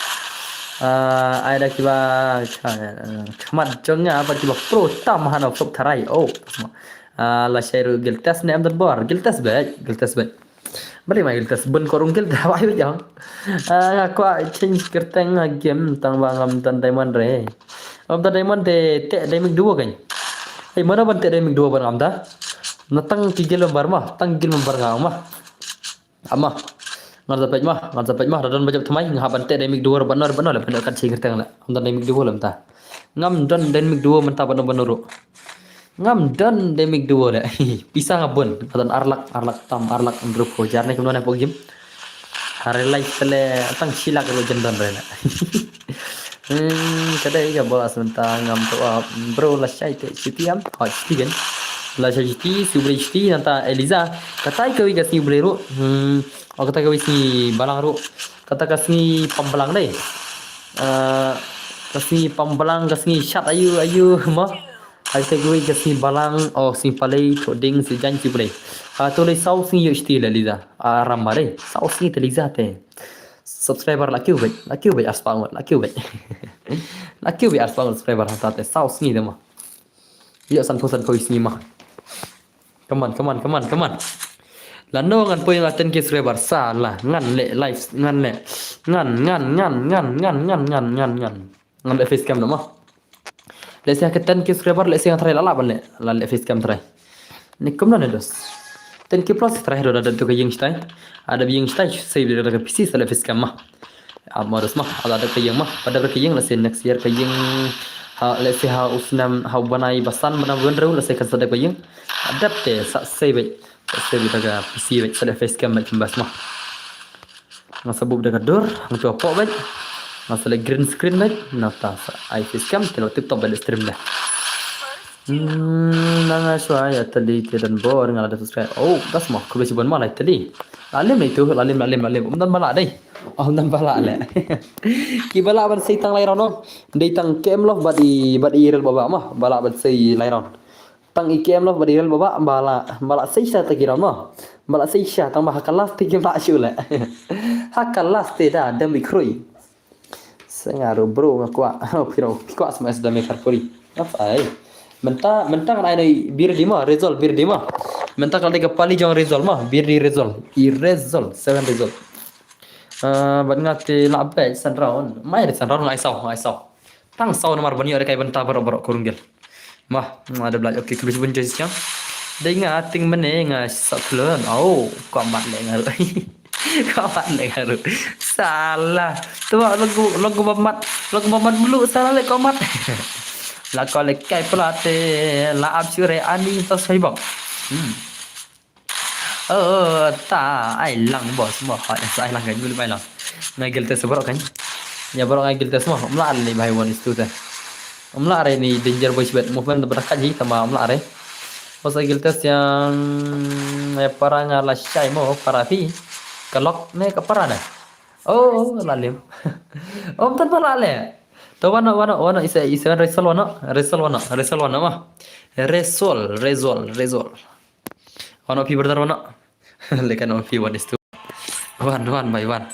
Ah, ai da kiba khamat jong nga ba kiba pro tam hano prop tharai. Oh. Ah, la shai ru gil test ne am dan bor. Gil test be, gil test be. Bali ma gil test bun korung gil da bai be jong. Ah, nga kwa change kerteng ha game tang ba ngam dan diamond re. Ngam dan diamond de te diamond duo kan. Ai mana ban te diamond duo ban ngam da. Na tang ki gil bar ma, tang gil bar nga ma. Ama. Ngan sa peit ma, ngan sa peit ma, da don ba jop thamai, nga hap ban te dynamic duo ban nor ban nor le ban nor kan ching teng le. Ngam don dynamic duo mynta. Ngam don dynamic duo mynta ban nor ban nor. Ngam don dynamic duo le. Pisa nga bun, nga don ar lak, ar lak tam, ar lak hynriew phew hajar ne kumno ne pok gim. Hare lai tele tang shi lak ro jen don re le. Hmm, kadei ka bola sebentar ngam tu ah, bro la shai te cuti am. Oh, cuti kan. La shai cuti, subre cuti nanta Eliza. Katai kawi ka sini boleh ru. Hmm, oh katai kawi sini balang ru. Kata ka sini pambalang dei. Ah, ka sini pambalang, ka sini shat ayu ayu ma. Katai kawi ka sini balang, oh sini palei, thoding, si jan si boleh. Ah, tu lei sau sini yuk cuti la Eliza. Ah, ram ma dei. Sau sini te Eliza te. Subscriber la kiu bej, la kiu bej aspa ngot, la kiu bej. La kiew beit arspah ngut subscriber hangta te saw sngi te ma. Ïoh sanphew sanphew sngi ma. Come on, come on, come on, come on. Lano ngan poi ïa nga ten K subscriber sa la ngan leh live ngan leh. Ngan ngan ngan ngan ngan ngan ngan ngan ngan. Ngan leh facecam da ma. Lehse ha ka ten K subscriber lehse ngan try lah lah ban leh. La leh facecam try. Ni kumno ne dos. Ten K plus try do da tu ka ïing shatai. Ada ïing shatai sei da ka P C sa leh facecam ma. Ap ma dos ma, ada ka ïing ma. Pada ka ïing lehse next year ka ïing. Ha lehse ha u snem ha u bnai ba san bnai ba hynriew lehse kan sa da ka ïing. Adep te sa sei beit. Sa sei beit da ka P C beit sa leh facecam beit bas ma. Nga sa buh da ka dur, nga tu pok beit. Nga sa leh green screen beit. Nata sa ai facecam te lo tip top beit leh stream deh. Hmm, nang aswa ya tali te dan bor nga la da subscribe. Oh, das ma, khublei shibun ma lai tali. Lalim lai tu, lalim lalim lalim. Um dan bala dei. Um dan bala le. Ki bala ban sei tang lai round no. Dei tang K M Love bad i bad i rel baba ma. Bala ban sei lai round. Tang i K M Love bad i rel baba bala bala sei sha ta ki round ma. Bala sei sha tang ba ha ka last te ki bala shu le. Ha ka last te da dem i khrui. Sengaru bro nga kwah. Piro ki kwah sma es dame karpuri. Apa ai. Menta menta kan ai noi bir di ma result bir di ma. Menta kal de ka pali jong result ma bir di result. I result seven result. Ah, bad nga te la bet san round. Mai de san round ngai saw ngai saw. Tang saw namar ban ïoh de kai benta barok barok kurung gel. Ma, ma da blaj okay khublei shibun jai siang. Dei nga ting mene nga sa thlon. Au, ko mat le nga. Ko mat le nga. Sala. Tu lagu lagu mamat, lagu mamat bulu sala le ko mat. La ko le kai pelate la ap sure ani tas hai bang. Hmm. Oh, ta ai lang bos mo ha sa ai lang kan gul mai lang. Ngai gel tes bro kan. Ya bro ngai gel tes mo. Mla le bai wan istu te. Mla re ni danger boys bet movement da berakat ji tama mla re. Bos ai gel tes yang ya para nga la shai mo para phi. Kalok ne ka para ne. Oh, la lim. Om tan pala le. To wano wano wano isa isa resol wano resol wano resol wano ma. Resol resol resol. One of you brother one. Lekan one of you one is two. One, one by one.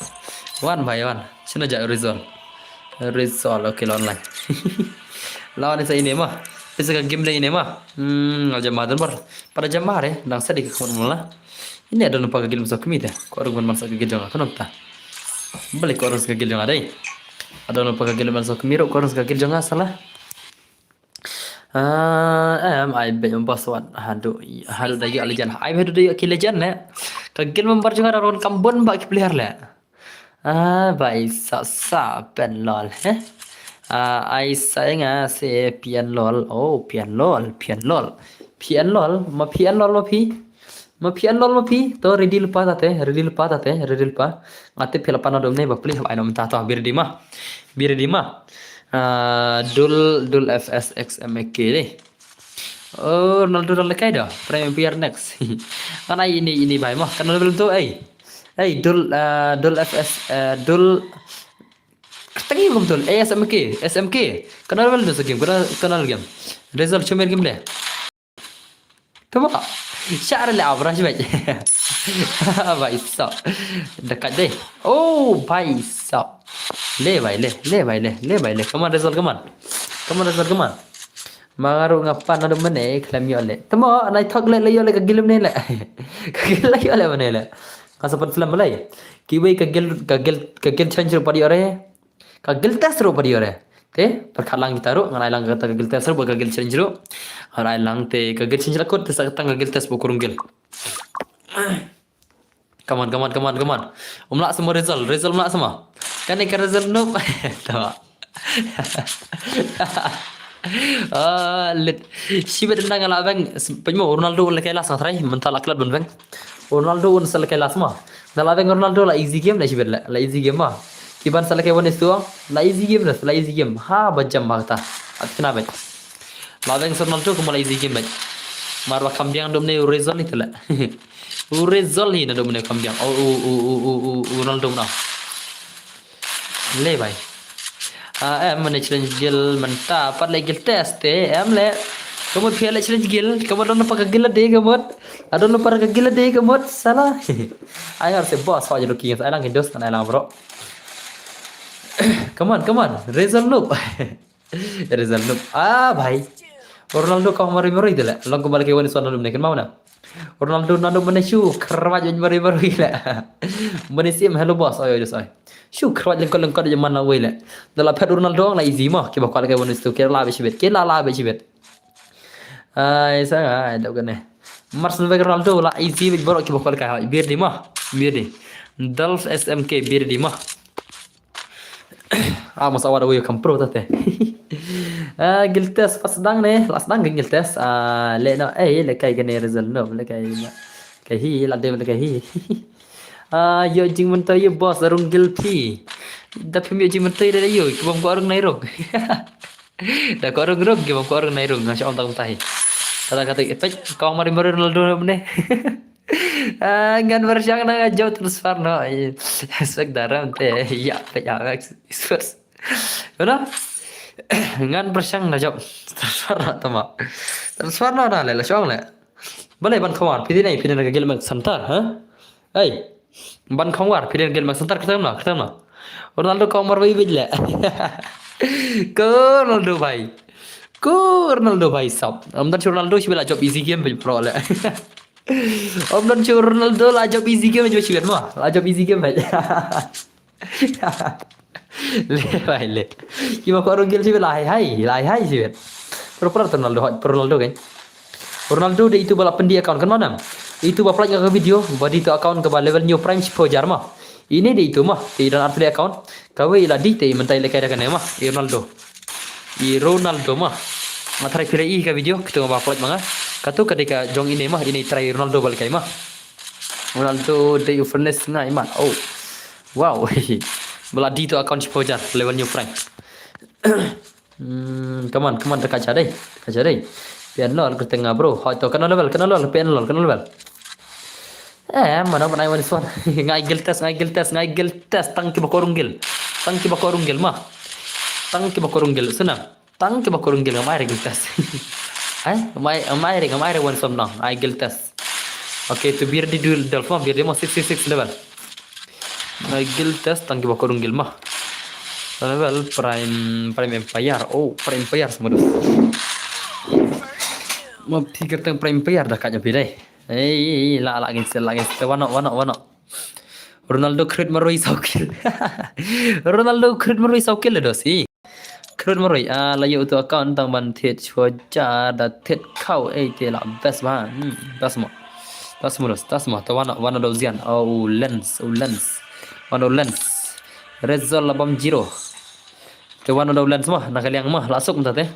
One by one. Sino ja result. Result, okay, la online. Lawan isa ini mah. Bisa ka game deh ini mah. Hmm, aja madan bar. Pada jam mare, nang sedih ke kamu mula. Ini ada lupa ka gil masa kami deh. Ko orang man sa ka gil jong ka nonta. Balik ko orang sa ka gil jong deh. Ada lupa ka gil masa kami ro ko orang sa ka gil jong salah. Ah, em, ai bej bos wan hadu hadu da yu legend. Ai hadu da yu ki legend ne. Ka gil member jong da ron kambon ba ki player le. Ah, bai sa sa pen lol he. Ah, ai sa nga se pian lol. Oh, pian lol, pian lol. Pian lol, ma pian lol ma pi. Ma phi an lol ma phi. To ready lypa tate, ready lypa tate, ready lypa. Ngate phi lypa na dom ne ba pli hab ai nom ta to be ready ma. Be ready ma. Ah, dul dul F S X M A K deh. Oh, Ronaldo dal lekai dah. Prime P R next. Kan ai ini ini bai ma. Kan level tu ai. Ai dul ah, dul F S eh, dul Tangi bum dul A S M K, S M K. Kan level tu game, kan kan game. Result chumir game deh. Tama. Share le abra shi bai. Bai so. Dekat deh. Oh, bai so. Le bai le, le bai le, le bai le. Come on result, come on. Come on result, come on. Mangaru ngapa na dum mene klem yo le. Tama, nai thok le le yo le ka gilum ne le. Ka gil le yo le mene le. Ka sapan film le. Kiwei ka gil ka gil ka gil change rupa di ore. Ka gil test ruh padi ore. Te, perkhat lang kita ruh, ngan ai lang kata ka gil test ruh, ka gil challenge ruh. Ngan ai lang te ka gil challenge lakut, te sa kata ka gil test bukurung gil. Come on, come on, come on, come on. Umla semua result, result umla semua. Kan ka result noob. Tawa. Ah, lit. Shibet dendang ala bang, pajmo Ronaldo le kelas ngatrai, mental aklat ben bang. Ronaldo un sa lehkai last ma. Na la veng Ronaldo la easy game la shibet la, la easy game ma. Kiban sa lehkai one is two la easy game la, la easy game. Ha ba jam ma kata. At kena bet. La veng sa Ronaldo kuma la easy game bet. Mar ba kambiang dum ne u result ni tela. U result ni na dum ne kambiang. Oh, u u u u u u Ronaldo na. Le bai. Ah, em mane challenge gil menta pat le gil test te em le. Kamu phi le challenge gil, kamu don pa ka gil de kamu. Adon pa ka gil de kamu sala. Ai har se boss ho jadu king ai lang dos ai lang bro. Come on, come on. Result noob. Rizal Noob. Ah, bhai. Ronaldo ka marwei marwei de leh. Long kumba la ki wan i swan Ronaldo mynne kynmaw na. Ronaldo, Ronaldo mynne shu kyrwat wan marwei marwei leh. Mynne sim hello boss. Oi, oi, oi. Shu kyrwat lyngkot lyngkot wan marwei leh. Da la phet Ronaldo la easy mo. Kiba kwah la ki wan i stu ki la bad shibit. Ki la la bad shibit. Ai, sa ai, dok kane. Marcel Wenger, Ronaldo la easy bad baroh kiba kwah la ki. Birdi mo. Birdi. Dolph S M K Birdi mo. Ah, masa awat away kam pro tate. Ah, Giltes pas dang ne, las dang Giltes. Ah, le no, eh, le kai kane Rizal Noob, le kai ma. Kai hi, la dem le kai hi. Ah, yo jingmyntoi yo boss, arung gil phi. Da phim yo jingmyntoi da yo, kibam ko arung nai rung. Da ko arung rung, kibam ko arung nai rung, nga shong tang tai. Kata kata, pet, kau mari mari Ronaldo ne. Ah, ngan pyrshang na nga jop transfer noh. Spek daram te. Ya, pet ya, Max Spurs. Mana? Ngan pyrshang na jop transfer noh tama. Transfer noh na le, la shong le. Balei ban khawar, pidin ai, pidin ka gil mak santar, ha? Ai. Ban khawar, pidin gil mak santar, kata na, kata na. Ronaldo ka marwei bit le. Ko Ronaldo bhai. Ko Ronaldo bhai sab. Am dan Ronaldo shi la jop easy game bit pro le. Om don chu Ronaldo la jop easy game jo shiwet mo. La jop easy game hai. Le bhai le. Kiba ko Ronaldo shiwet la hai hai, la hai hai shiwet. Pro pro Ronaldo hai, pro Ronaldo kan. Ronaldo de itu ba la pendi account kan mana. Itu ba plaj ka video, ba di tu account ka ba level new prime shiphew hajar mo. Ine de itu mo, te i don arphew account. Kawei i la dih te i mynta i lehkai da kane ma, i Ronaldo. I Ronaldo ma. Nga tharai phi la i ka video, kito nga ba plaj ma nga. Kato ka dei ka jong ine ma, ine i trai Ronaldo ba lehkai ma. Ronaldo dei u furnace nga i ma. Oh. Wow. Ba la dih to account shiphew hajar, level new prime. Hmm, come on, come on, ka cha dei. Ka cha dei. Pian lol, ka teng nga bro. Hoi to, kano level, kano level, pian lol, kano level. Eh, mana mana wan suan. Ngai gil test, ngai gil test, ngai gil test. Tang kiba ko rung gil. Tang kiba ko rung gil ma. Tang kiba ko rung gil. Sana. Tang kiba ko rung gil, ngai re gil test. Ai, ngai, ngai re, ngai re wan som nang. Ai gil test. Okay, to bir di dul delf ma, bir di mo six six six level. Ngai gil test, tang kiba ko rung gil ma. Level prime, prime empire. Oh, prime empire semua tu. Ma phi kyrteng prime empire da ka nyapi dei. Ei, ei, ei, la, la, gin sel, la, gin sel. Wano, wano, wano. Ronaldo create marui saw kill. Ronaldo create marui saw kill le dos, i. Create marui, ah, la yu tu account tang ban thied shwa jar da thied kau, ei, te la best ba. Hmm, best mo. Best mo dos, best mo. Te wano, wano do zian. Oh, lens, oh, lens. Wano lens. Result la bam zero. Te wan da u lens ma, na ka liang ma, la suk mynta te.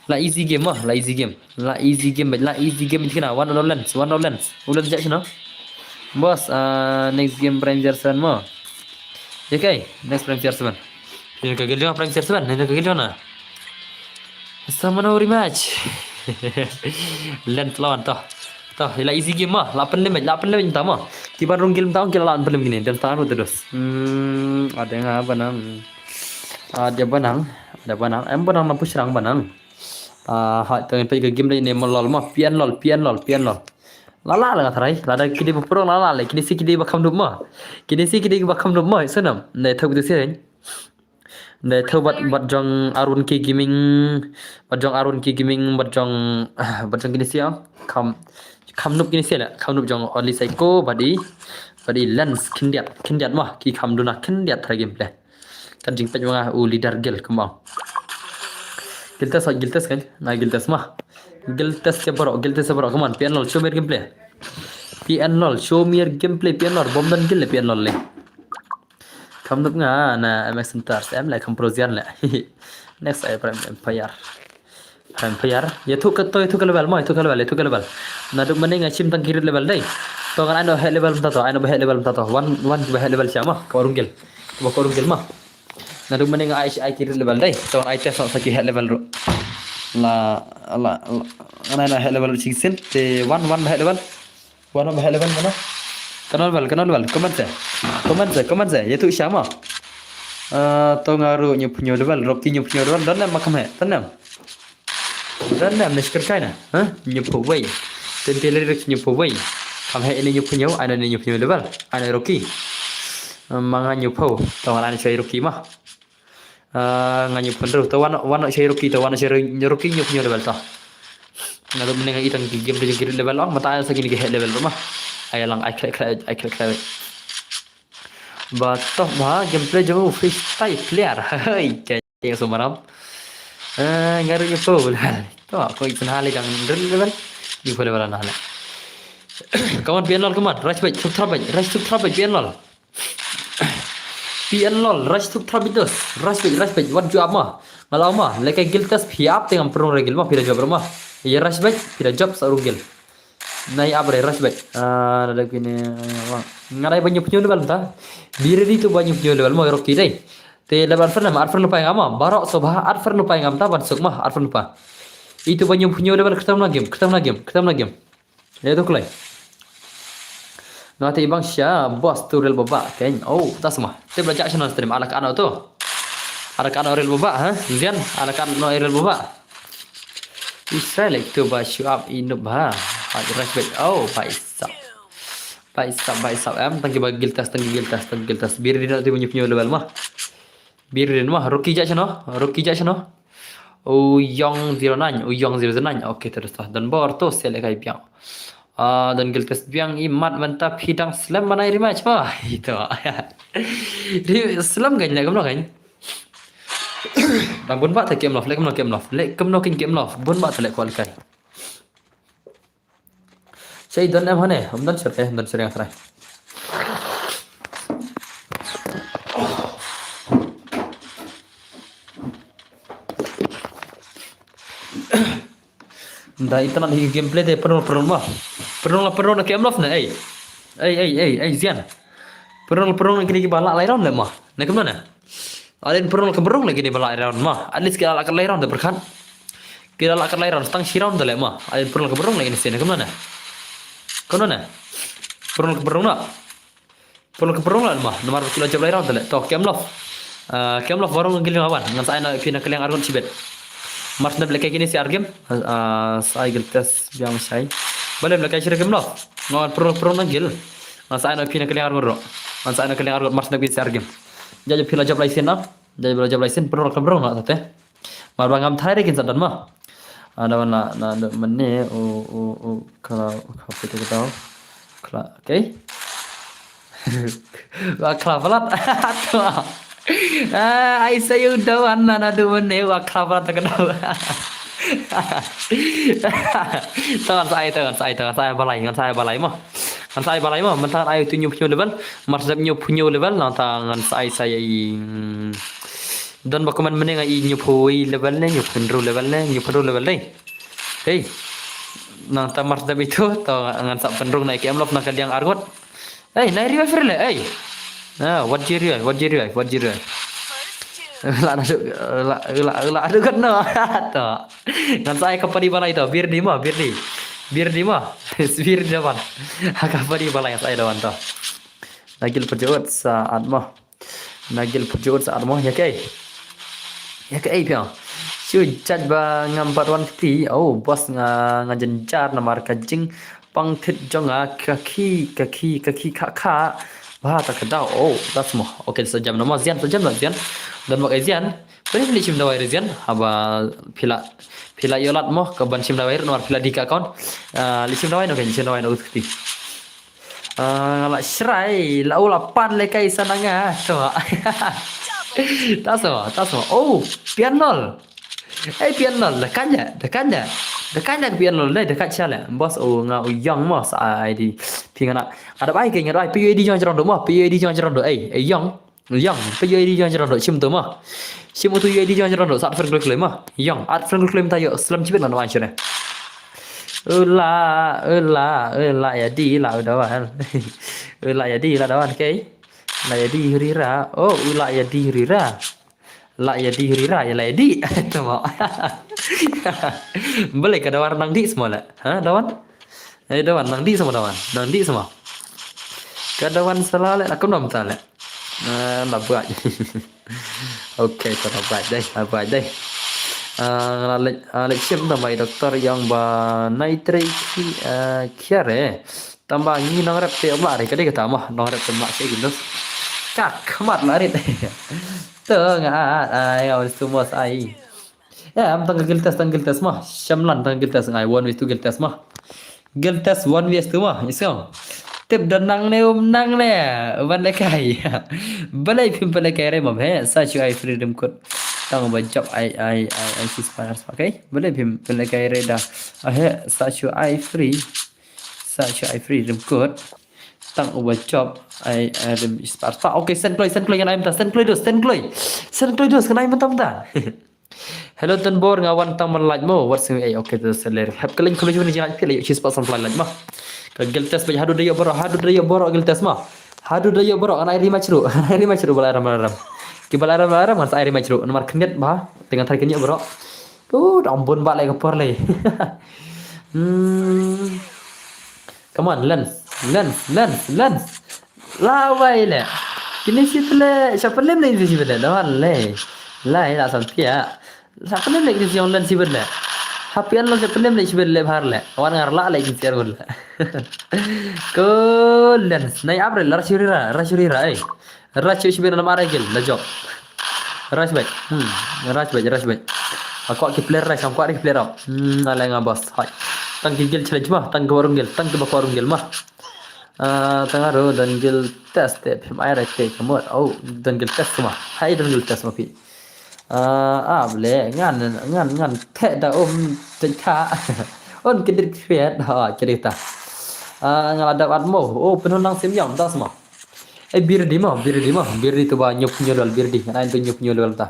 La easy game ma, la easy game. La easy game, la easy game kina, wan da u lens, wan da u lens. U lens jak kina. Boss, ah, next game Prime C R seven ma. Ya kai, next Prime C R seven. Ni ka giljo Prime C R seven, ni ka giljo na. Sama na rematch. Lens lawan to. To, ila easy game ma, la pynlem, la pynlem mynta ma. Kiban rung gil mynta ki la pynlem kine, dan ta ru terus. Hmm, ada nga banang. Ada banang, ada banang. Em banang na pusrang banang. Ah, ha, tang pe game dei ne ma lol ma, pian lol, pian lol, pian lol. La la la tharai, la da kidi ba pro la la le, kidi si kidi ba kham dup ma. Kidi si kidi ba kham dup ma, sanam. Ne thok tu si. Dei tho bad, bad jong Arun K Gaming, bad jong Arun K Gaming, bad jong, bad jong kine sia. Kham, kham nup kine sia la, kham nup jong Only Psycho, bad i, bad i Lens khyndiat, khyndiat ma, ki kham duna khyndiat ha gameplay. Kan jingpeit ma nga u leader guild kumba. Guild test, guild test kan, na guild test ma. Guild test ke bro, guild test bro, come on, P N lol, show me your gameplay. P N lol, show me your gameplay, P N lol, bom dan guild P N lol le. Kham nup nga na M X Center, em le kham pro zian le. Next ai Prime Empire. Prime Empire. Ya thu ka to, ya thu ka level mo, ya thu ka level, ya thu ka level. Na duk mane nga shim tang kirit level dei. To ngan ai no high level mynta to, ai no ba high level mynta to. Wan, wan ba high level sha ma, ka warung gil. Ba ka warung gil ma. Na duk mane nga ai, ai kirit level dei. To ngan ai test sa ki high level ru. La, la, la. Ngan ai no high level sing sin. Te wan, wan ba high level. Wan ba high level mana? Kano level, kano level? Comment se. Comment se, comment se. Ya tu sha ma. Ah, to nga ru nyupnyo level, Rocky nyupnyo level. Don nem ma kham he. Don nem. Don nem ne shkar kai na. Ha? Nyupnyo wei. Ten tele rek nyupnyo wei. Kham he ini nyupnyo, ai na ni nyupnyo level. Ai na Rocky. Ah, ma nga nyupnyo. To nga la ni choi Rocky ma. Ah, nga ñiew pynriew. To wan, wan noh shai rookie, to wan noh shai rookie, ñiew pynriew level to. Nga to mynne nga i tang ki game de jong ki level ong, mynta sa kine ki heh level ruh ma. Ai lang, ai khreh khreh, ai khreh khreh. Ba toh ba gameplay jong u freestyle player. Hei, kaei ïa sumar am. Eh, nga ruh ñiew pynriew level. To, ko i pynha le dang riew level. Ñiew pynriew level na le. Come on, P N lol, come on. Rush beit, suk trap beit, rush suk trap beit, P N lol. P N lol, rush suk trap beit dos. Rush beit, rush beit, wat ju ap ma. Nga la ong ma, lehkai guild test phi ap te ngam pynrung re guild ma, phi da jop re ma. Ïa rush beit, phi da jop sa rung guild. Nai ap re, rush beit. Ah, da kine, ah, nga dei ba ñiew pynriew level ta. Biri di tu ba ñiew pynriew level ma, rookie dei. Te level ar phew, ar phew lypa ïa nga ma. Baroh sngewbha ar phew lypa ïa nga mynta ban suk ma, ar phew lypa. Itu ba ñiew pynriew level, khlem na game, khlem na game, khlem na game. Ïa to kloi. Nga te i bang sha boss tu rel baba kein. Oh, ta sma. Te ba la jah shano stream, ala ka ano to. Ala ka ano rel baba, ha? Zian, ala ka ano rel baba. Israel itu ba show up i noob ha. Ai, respect. Oh, baisap. Baisap, baisap em. Tang ki ba guild test, tang ki guild test, tang ki guild test. Bir di na tu ba ñiew pynriew level ma. Bir di ma. Rookie jah shano? Rookie jah shano? U Yong zero nine, u Yong zero nine. Okay, terus lah. Don bor tu, select kai biang. Ah, don guild test biang, i mat mynta phi dang slem, mana i rematch ma. Itu. Di slem kan, leh kumno kan? Dang bun ba te game love, leh kumno game love. Leh kumno kan game love. Bun ba te leh qualify. Shei don em hane, um don sure, eh, don sure nga try. Da internet hi gameplay te pynrung pynrung ma. Pynrung la pynrung na game love na, ei. Ei, ei, ei, ei, Zian. Pynrung pynrung na kini ki ba lah lai round le ma. Na kumno na? Aden pynrung ka pynrung lagi ni ba lai round ma. At least ki la lah ka lai round da pyrkhat. Ki la lah ka lai round, tang shi round da le ma. Aden pynrung ka pynrung lagi ni sien, kumno na? Kumno na? Pynrung ka pynrung na. Pynrung ka pynrung la ma. Namar ki la jop lai round da le. To, Kem Love. Ah, Kem Love warung giling awan. Ngan sa ai na phi na kaliang arngut shibit. Mar snem lehkai kini shi ar game. Ah, sa ai gil test biang shai. Balem lehkai shi Kem Love. Ngan pynrung pynrung na gil. Ngan sa ai na phi na kaliang arngut ro. Ngan sa ai na kaliang arngut mar snem kini shi ar game. Jaja phi la jop lai sien na. Dei bro jop lai sien, pynrung ka pynrung na te. Mar ba ngam thai re kin sa don ma. Ada wan na, na da mane u, u, u kala u ka pito ka tau. Kala, okay. Wa kala palat. Tu. Ah, ai sa yu da wan na, na da mane wa kala palat ka tau. Tu ngan sa ai, tu ngan sa ai, tu ngan sa ai balai, ngan sa ai balai ma. Ngan sa ai balai ma, mynta ngan ai tu ñiew pynñiew level, mar sdep ñiew pynñiew level, nangta ngan sa ai sa ai, mm, don ba comment mynne nga i ñiew pynwei level ne, ñiew pynru level ne, ñiew pynru level dei. Hei. Nangta mar sdep itu, to ngan sa pynrung na i Kem Love na ka liang arngut. Hei, nai revive le, hei. Ah, wat ji revive, wat ji revive, wat ji revive. La na du, la, la, la du kat no. To. Ngan sa ai ka pari balai to, bir di ma, bir di. Bir di ma. Bir di dawan. Ka pari balai ngan sa ai dawan to. Nagil pejot sa atma. Nagil pejot sa atma, ya kai. Ya kai pia. Shu jat ba ngam pat wan kti. Oh, boss nga, nga jynjar namar ka jing pang thit jong nga ka khi, ka khi, ka khi kha kha. Ba ta ka daw. Oh, that's mo. Okay, sa jam nama Zian, sa jam na Zian. Dan mak ai Zian. Pynlip shim dawai re Zian, haba phi la, phi la ïoh lad mo, ka ban shim dawai ruh namar phi la di ka account. Ah, lip shim dawai no kan, shim dawai no kti. Ah, la shrai, la u la pan le kai sana nga. To. Ta so, ta so. Oh, Pian Lol. Ei, Pian Lol, da kanya, da kanya. Da kanya Pian Lol, da kanya le. Boss, oh, nga u Yong mo sa ai di. Phi nga na. Ada bai ke nga dai, phi di jong jrong do mo, phi di jong jrong do. Ei, ei Yong. Yong, phi ïoh i di jong jrong do, shim tu ma. Shim tu ïoh i di jong jrong do, sat friend klik klik ma. Yong, at friend klik klik ta ïoh, slem chibit lan wan shire. Ula, ula, ula ya di la dawan. Ula ya di la dawan, okay. La ya di rira. Oh, ula ya di rira. La ya di rira, ya la ya di. Tu ma. Boleh ka dawan nang di semua la. Ha, dawan? Eh, dawan, nang di sama dawan. Nang di sama. Ka dawan sala le, la kumno mynta le. Ah, la buat. Okay, to la buat dei, la buat dei. Ah, la le, ah, le shim da mai doktor yang ba nai trei ki, ah, kiare. Tamba ngi nong rep te mla re, ka dei kata ma, nong rep te mla se gindus. Ka khmat la rit. To nga at ai nga wan stu mos ai. Ya, am tang guild test, tang guild test ma. Shamlan tang guild test ngai, one vs two guild test ma. Guild test one vs two ma. Iso. Tip da nang ne um nang ne. Ban le kai. Balei phim ban le kai re ma he. Sa shu ai free rim kut. Tang ba job ai ai ai ai si spar spa kai. Balei phim ban le kai re da. Ah he sa shu ai free. Sa shu ai free rim kut. Tang uba job ai ai rim spar spa. Okay, send kloi, send kloi ngan ai mynta, send kloi dus, send kloi. Send kloi dus ngan ai mynta mynta. Hello Tanbor, nga wan tang man lait mo. Wat sing ai, okay, to seler. Hep kelen kelen jun jin ai pil ai shi spot sam fly lait mo. Ka guild test baj hadu dayo boro, hadu dayo boro guild test mo. Hadu dayo boro ngan ai rematch ru. Ngan ai rematch ru bala ram ram. Ki bala ram ram ngan sa ai rematch ru. Namar khnget ba. Tengah thar kenya boro. Tu dong bun ba lai ka por lai. Hmm. Come on, Lens. Lens, Lens, Lens. La wai le. Kini si tle, siapa lem le si benda dah le. Lai la sampai ya. Siapa lem le kini si Lens si benda. Happy an lo siapa lem le si benda har le. Wan ngar la le kini si ar le. Ko Lens. Nai abre la shurira, la shurira eh. Rush shi bena namar ai gil la jop. Rush back. Hmm. Rush back, rush back. Aku ki player rush, aku ki player up. Hmm, ala nga boss. Hai. Tang ki gil challenge ma, tang ki warung gil, tang ki bak warung gil ma. Ah, tang aro dan gil test te phim ai rai te kamot. Oh, dan gil test ma. Hai dan gil test ma pi. Ah, ah, ble ngan ngan ngan te da um te ka. On ke dir kriat ha cerita. Ah, ngala da at mo. Oh, penuh nang sim yam das ma. Eh, Birdi ma, Birdi ma, Birdi tu ba nyup nyup dal Birdi. Ngan ai tu nyup nyup dal ta.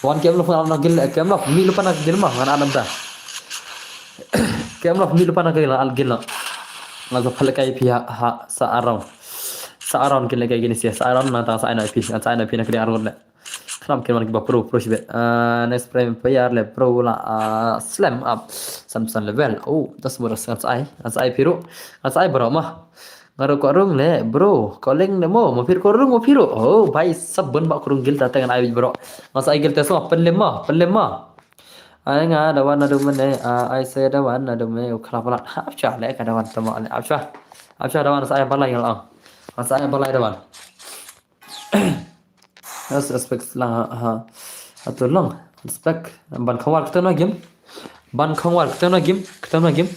Wan kem lo ngan gil, kem lo mi lupa nak gil ma ngan adam ta. Kem lo mi lupa nak gil al gil lo. Ngan so phalkai pia ha sa around. Sa around gil kai gini sia, sa around nang tang sa ai na pi, sa ai na pi nak dia around le. Khnam kin wan kiba pro pro shibe. Ah, next frame player le pro la, ah, slam up. Samson level. Oh, das mo das ngan sa ai, ngan sa ai piru. Ngan sa ai bro ma. Nga ru ko rung le, bro. Ko leng le mo, mo pir ko rung, mo piru. Oh, bai sab bun ba ko rung gil ta tengan ai bro. Nga sa ai gil ta so, pen le ma, pen le ma. Ai nga da wan na du mene, ah, ai se da wan na du me, u khala pala. Hap cha le ka da wan tama le, hap cha. Hap cha da wan sa ai balai ngal ang. Nga sa ai balai da wan. As aspect la ha, ha. Atu long, aspect. Ban khawar kita na game. Ban khawar kita na game, kita na game.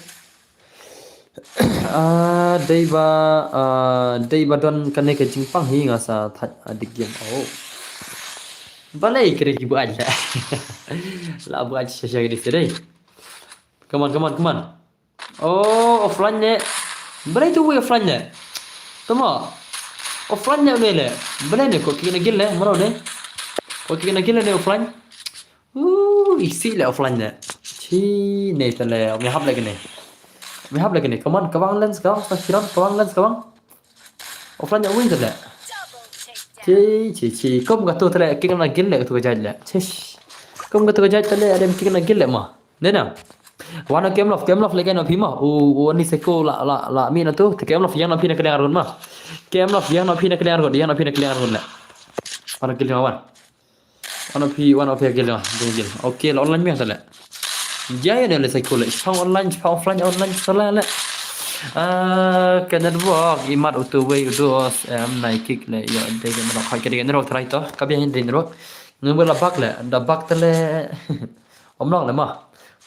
Ah, dei ba, ah, dei ba don kane ka jingpang hi nga sa that adik game. Oh. Balei kre ki buat la. La buat sha sha di sedai. Come on, come on, come on. Oh, offline ne. Balei tu wei offline ne. Tama. Offline ne ne le. Balei ne ko kina gil ne, mano ne. Ko kina gil ne offline. Uh, isi le offline ne. Chi ne tale, me hap lagi ne. Me hap lagi ne. Come on, kawang Lens, kawang sa kiran, kawang Lens, kawang. Offline ne win tale. Chi, chi, chi. Kom ka tu tale, kina gil le tu ka jai le. Chi. Kom ka tu ka jai tale, adem kina gil le ma. Ne na. Wan kem lof, kem lof lagi na pima. U, u ni seko la, la, la, mi na tu. Kem lof yang na pina kaliang arun ma. Kem lof yang na pina kaliang arun, yang na pina kaliang arun le. Wan kem lof wan. One of you, one of you gil, gil. Okay, la online mi tale. Ya ya ne le sai kule. Spang online, spang offline, online sala le. Ah, ka network imat utu wei udu em nai kick le yo de de network khai ke de network try to. Ka bia hin de network. Ngi bela bak le, da bak tale. Om long le ma.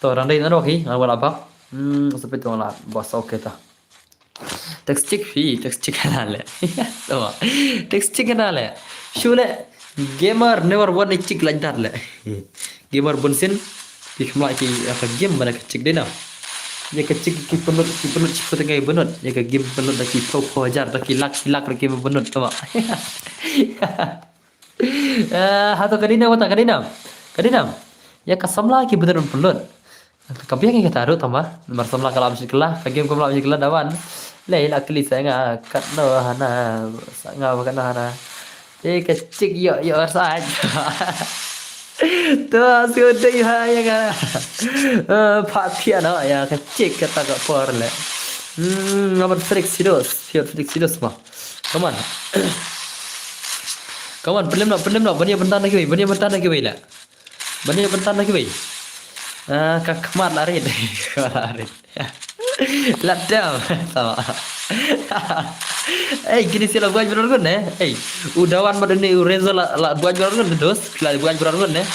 To rang de network hi, ngi bela bak. Hmm, sepi tu la. Bos okay ta. Text chick phi, text chick na le. To. Text chick na le. Shu le. Gamer never want a chick like that le. Gamer bunsin. Ki khmla ki ka game bana ka chick de na. Ya ka chick ki penut, ki penut chick penut ngai penut. Ya ka game penut da ki pau pau hajar da ki lak ki lak da ki penut to. Ah, hato kadina wata kadina. Kadina. Ya ka samla ki bener pelut. Ka biang ka taru tama. Mar samla ka lam sikla, ka game ka lam sikla dawan. Lei la kli sa nga kat no hana. Sa nga kat no hana. Eh ka chick yo yo sa. Tu asu dei ha ya ka. Eh, pa pia no ya ka chick kata ka por le. Hmm, ngabar freak sidos, pure freak sidos ma. Come on. Come on, pelim no, pelim no, bani bentan lagi wei, bani bentan lagi wei la. Bani bentan lagi wei. Ah, ka khmat la rit. Khmat la rit. Lat dam. Sama. Ei, kine sila buat benar kan, eh? Ei, udawan pada ni ureza la, la buat benar kan, dos? La buat benar kan, eh?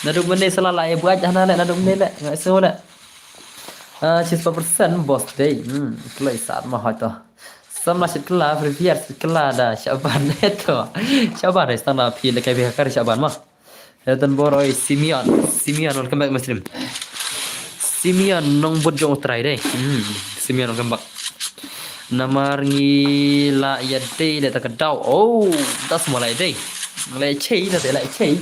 Naduk mene sila la buat hana le, naduk mene le. Ngai so le. Ah, six percent boss day. Hmm, kloi sat ma hoito. Samla sit kla, prepare sit kla da, Shaban eto. Shaban, eh, stang da phi le kai phi kar Shaban ma. Ratan Boroi, Simeon. Simeon, welcome back, Muslim. Simeon, nong bud jong trai dei. Hmm, Simeon, welcome back. Namar ngi la ïa dei le ta ka daw. Oh, das mo la ïa dei. La ïa chei, la ïa chei.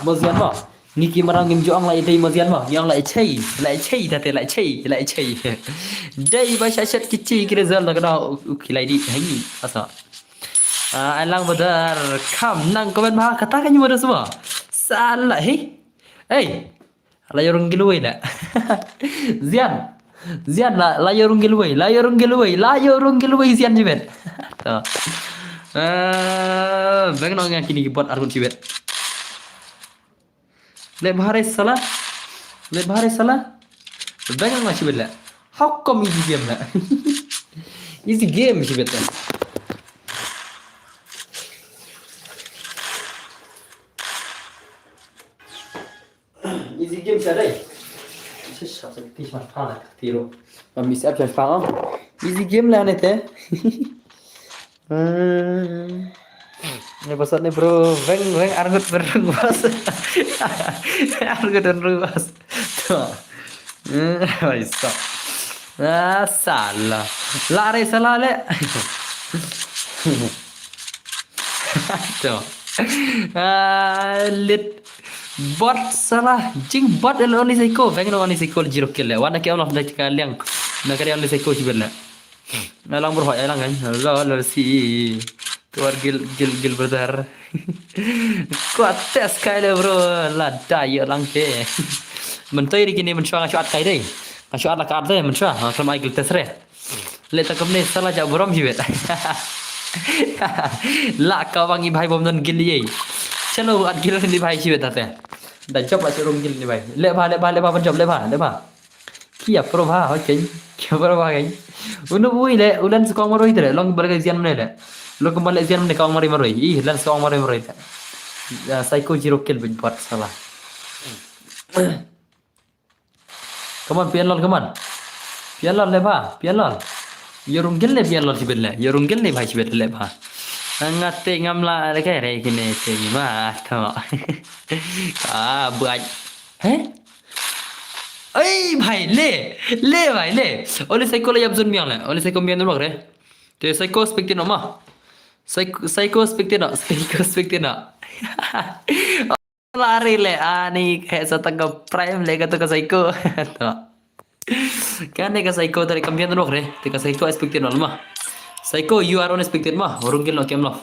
Mo zian mo. Ngi ki marang ngim ju ong la ïa dei mo zian mo. Ngi ong la ïa chei. La ïa chei, ta te la ïa chei, la ïa chei. Dei ba sha shet ki chei ki result ta ka daw. U ki la ïa di. Hei, asa. Ah, alang badar kam nang komen bha kata ka nyu badar semua. Salah, hei. Hei. La ïa rung gilwei la. Zian. Zian la, la ïa rung gilwei, la ïa rung gilwei, la ïa rung gilwei zian jibet. To. Eh, beng no nga kini ki bot arun jibet. Le bahare sala. Le bahare sala. Beng no jibet la. How come easy game la? Easy game jibet la. Easy game sa dai. Shisha sa ti ma pha la ti ro. Ma mi sa pha pha. Easy game la ne te. Hmm. Ne bosot ne bro, veng veng argut berung bos. Argut berung bos. To. Hmm, ai sa. Ah, salah. La re salah le. To. Ah, lit. Bot salah. Jing bot el oni seiko. Veng no oni seiko zero kill le. Wan na ke off da ka liang. Na ka oni seiko jibet le. Alang bro, alang kan. Lo, lo si. Tuar gil, gil, gil brother. Ko tes kai le bro. La da ïa lang ke. Mentoi ri kini menchua nga shuat kai dei. Nga shuat la ka dei menchua. Nga klam ai gil tes re. Le ta kumne salah ja burom jibet. La ka bang i bhai bom don gil ye. Chalo at gil ni bhai jibet tate. Da job la churum gil ni bhai. Le bha, le bha, le bha, ban job, le bha, le bha. Kia pro bha, hoi kein. Kia pro bha kein. Unu bui le, ulan sukong maroi tere. Long bal ka zian mene le. Long kembal le zian mene kong maroi maroi. Ih, lan sukong maroi maroi le. Ya, psycho zero kill bin bot salah. Come on, P N lol, come on. P N lol le bha, P N lol. Yorung gil le P N lol sibet le. Yorung gil le bha sibet le bha. Ngate ngam la le kai re kine te ni ma to. Ah, buat. He? Ei, bhai, le. Le, bhai, le. Ole psycho le yap zun miang le. Ole psycho miang dulu re. Te psycho spectate no ma. Psycho, psycho spectate no. Psycho spectate no. Lari le, ani he sa tang ka prime le ka to ka psycho. To. Kane ka psycho tadi kambian dulu re. Te ka psycho expected no ma. Psycho, you are unexpected ma. Rung gil no kem lof.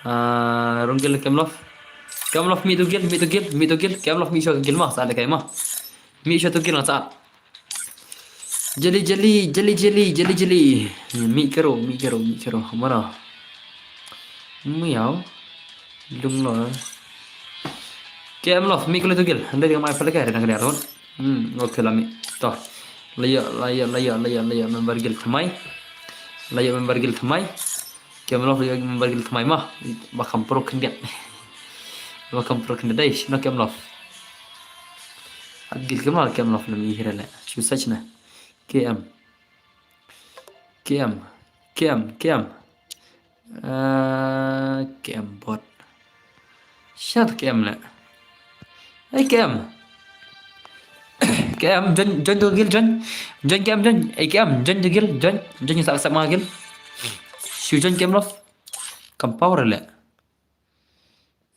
Ah, rung gil kem lof. Kem lof mi tu gil, mi tu gil, mi tu gil. Kem lof mi sho gil ma. Sa le kai ma. Mi sho tu gil na sa. Jali, jali, jali, jali, jali, jali. Mi kero, mi kero, mi kero. Mana? Miau. Lung lo. Kem lof, mi kelo tu gil. Anda dia mai pala kai, dah kena arun. Hmm, okay lah mi. To. Layo, layo, layo, layo, layo member gil thamai. Layo member gil thamai. Kem lof layo member gil thamai ma. Ba kam pro khyndiat. Ba kam pro khyndiat dai, shino kem lof. At gil kem lof, kem lof na mi hira le. Shu search na. K M. K M. K M, K M. Ah, K M bot. Shat K M le. Hey, K M. K M, join, join tu gil, join. Join K M, join. Hey, K M, join tu gil, join. Join sak sak ma gil. Shu join K M lof. Kam power le.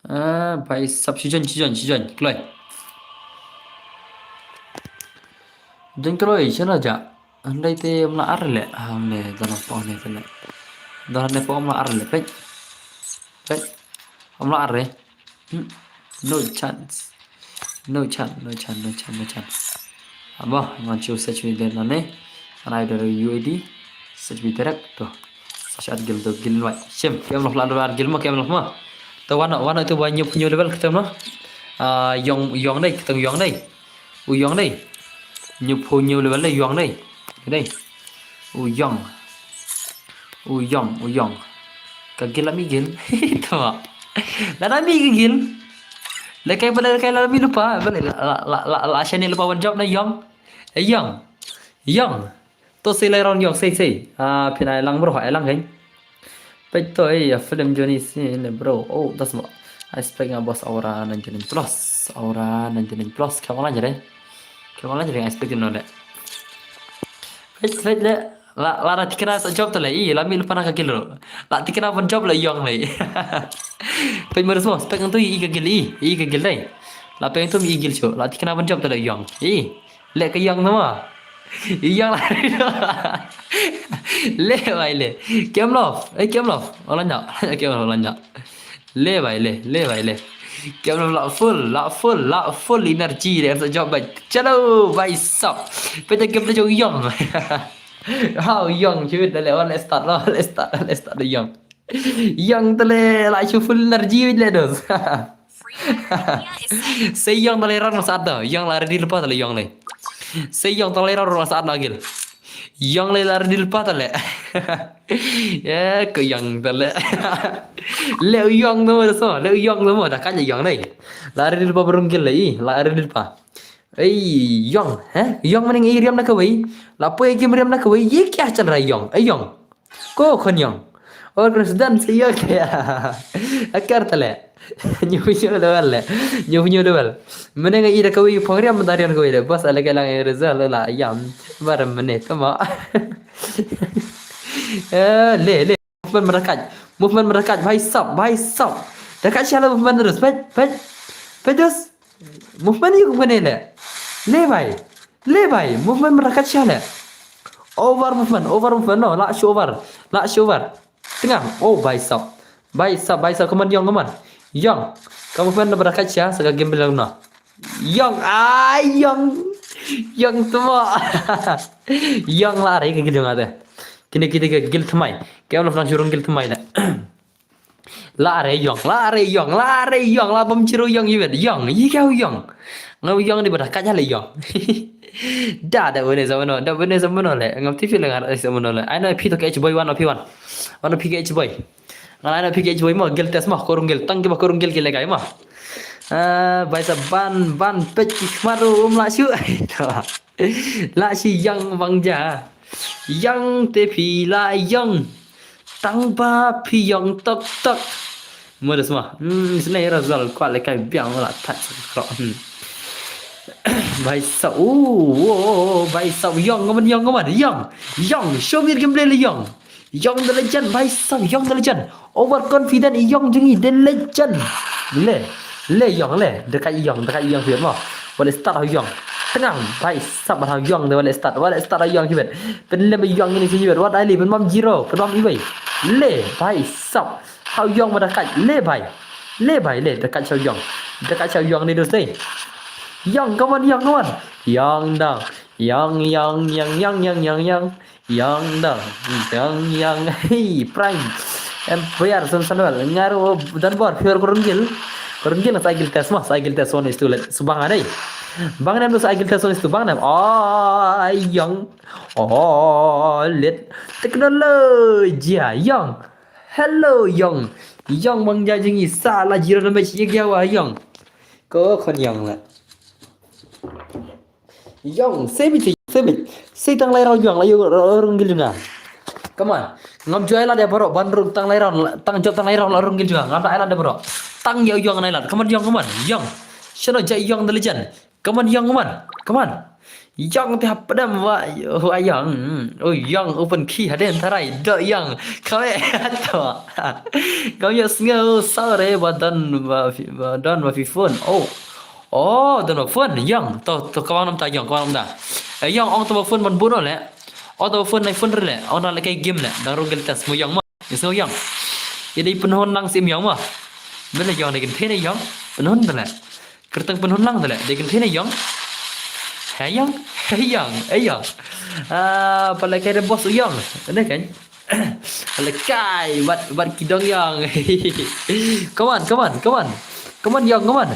Ah, bhai sab shu join, shu join, shu join. Kloi. Join kloi, shana ja. Andai te mla ar le. Ah, ne, dana po ne te le. Dana ne po mla ar le, pek. Pek. Mla ar le. Hmm. No chance. No chance, no chance, no chance, no chance. Amo, ngan chu search mi der na ne. Anai der U A D. Search mi direct to. Search at gil to gil wai. Shem, kem lof la ar gil mo, kem lof mo. To wan, wan tu ba nyup nyu level kita mo. Ah, yong, yong dai, kita yong dai. U yong dai. Hynñiewphew hynñiew level le Yong dei. Dei. U Yong. U Yong, u Yong. Ka guild la mih guild. Tama. La da mih ka guild. Le kai bale kai la mih lypa. Bale la la la la la shane lypa ban jop na Yong. Eh, Yong. Yong. To sei lai round Yong sei sei. Ah, phin ai lang bro, ai lang kan. Peit to, eh, a film Johnny Sins le bro. Oh, das mo. I expect nga boss aura ninety-nine plus. Aura ninety-nine plus. Kamu lang jare. Kamu lang jare, I expect him no le. Peit, peit le. La, la da tikna sa jop to le. I, la mih lypa na ka guild. La tikna ban jop le Yong le. Peit mo das mo. Expect ngan to i ka guild i. I ka guild dei. La peit to i guild shu. La tikna ban jop to le Yong. I. Le ka Yong nama. Yong la. Le bai le. Kem love. Eh, kem love. Ola nya. Kem love ola nya. Le bai le. Le bai le. Kem love la full, la full, la full energy de sa jop bai. Chalo bai sap. Peit kem le jong Yong. Hau Yong chut le wan start lo, wan start, wan start de Yong. Yong tale la shu full energy le dos. Sei Yong tale ran sa da. Yong la ready lypa tale Yong le. Sei Yong tale ran sa da gil. Yong le la ready lypa tale. Ya ko Yong tale. Le Yong no so, le Yong no da kan Yong le. La ready lypa burung gil le. La ready lypa. Ei Yong, he? Yong mane ngi riam na kawei. La poi kim riam na kawei. Ye kya chal raha hai Yong? Ei Yong. Ko khon Yong. Or kena sedan se Yong kya. Akar tale. Nyu nyu level le. Nyu nyu level. Mane ngi ida kawei phong riam da riam kawei le. Bas ale kelang result la yam. Bar mane tama. Eh, le le. Movement merakat. Movement merakat. Bhai sab, bhai sab. Dekat siapa movement terus. Pet, pet. Pet terus. Movement yuk kene le. Le bai. Le bai. Movement merakat siapa le. Over movement, over movement. No, la show over. La show over. Tengah. Oh, bhai sab. Bhai sab, bhai sab. Come on, Yong, come on. Yong. Ka movement merakat siapa. Saka game bilang no. Yong, ai Yong. Yong tama. Yong la re ka guild nga te. Kine kine ka guild thymmai. Ka em la nang jurung guild thymmai la. La re Yong, la re Yong, la re Yong, la bam chiru Yong yibet. Yong, yi ka Yong. Nga Yong ni bada ka jale Yong. Da da bune sa mano, da bune sa mano le. Ngam tipi le ngar sa mano le. Ai na phi to H boy one of one. One of H boy. Ngan ai na P K H boy mo, guild test mo, korung guild, tang kiba korung guild ki legai mo. Ah, bai sa ban, ban pet ki khmaru um la shu. La shi Yong bang ja. Yong te phi la Yong. Tang ba phi Yong tok tok. Mo das mo. Hmm, sne ra zal kwa le kai biang la tat kro. Hmm. Bai sa, oh, oh, bai sa Yong, come on, Yong, come on, Yong. Yong, show me your gameplay le Yong. Yong the legend, bhai sab, Yong the legend. Overconfident, Yong jong ngi the legend. Le, le Yong le, dekat Yong, dekat Yong sibet mo. Wale start ha Yong. Tengah, bhai sab ha Yong de wale start, wale start ha Yong sibet. Pen lem Yong ini sibet, wat ali, pen mam zero, pen mam iwei. Le, bhai sab, ha Yong ma dekat, le bhai. Le bhai, le dekat ha Yong. Dekat ha Yong ni dos dei. Yong, come on, Yong, come on. Yong dang. Yong, Yong, Yong, Yong, Yong, Yong, Yong. Yong dang, Yong, Yong, hey, Prime. Empire, Sun Sunwell, ngaru dan bor, pure kurungil. Kurungil sa guild test mo, sa guild test one is too late. Subang adai. Bang nem tu sa guild test one is too, bang nem. Oh, Yong. Oh, lit. Teknologi, Yong. Hello, Yong. Yong bang ja jing i sa la zero damage ye gya wa Yong. Ko khon Yong la. Yong, save it, save it. Save tang lai round Yong, la Yong rung gil jong nga. Come on. Ngam ju ai lad ïa baroh, ban rung tang lai round, tang jop tang lai round la rung gil jong nga. Ngam da ai lad ïa baroh. Tang ïa u Yong nai lad. Come on Yong, come on. Yong. Shano ja Yong the legend. Come on Yong, come on. Come on. Yong te hap padam wa, wa Yong. Oh Yong open key hadien tharai. Do Yong. Kawei to. Kau ïa sngew sorry ba don ba fi, ba don ba fi phone. Oh. Oh, don ba phone Yong. To, to, kawang namta Yong, kawang namta. Eh, Yong, ong to ba phone ban buno le. Ong to ba phone nai phone re le. Ong na le kai game le. Dang rung gel test mo Yong mo. Ïa sngew Yong. Ïa dei pynhun lang sim Yong mo. Mele Yong dei kynthei ne Yong. Pynhun te le. Kyrteng pynhun lang te le. Dei kynthei ne Yong. He Yong. He Yong. He Yong. Ah, pale kai de boss u Yong. Ane kan. Pale kai. Bat, bat kidong Yong. Come on, come on, come on. Come on Yong, come on.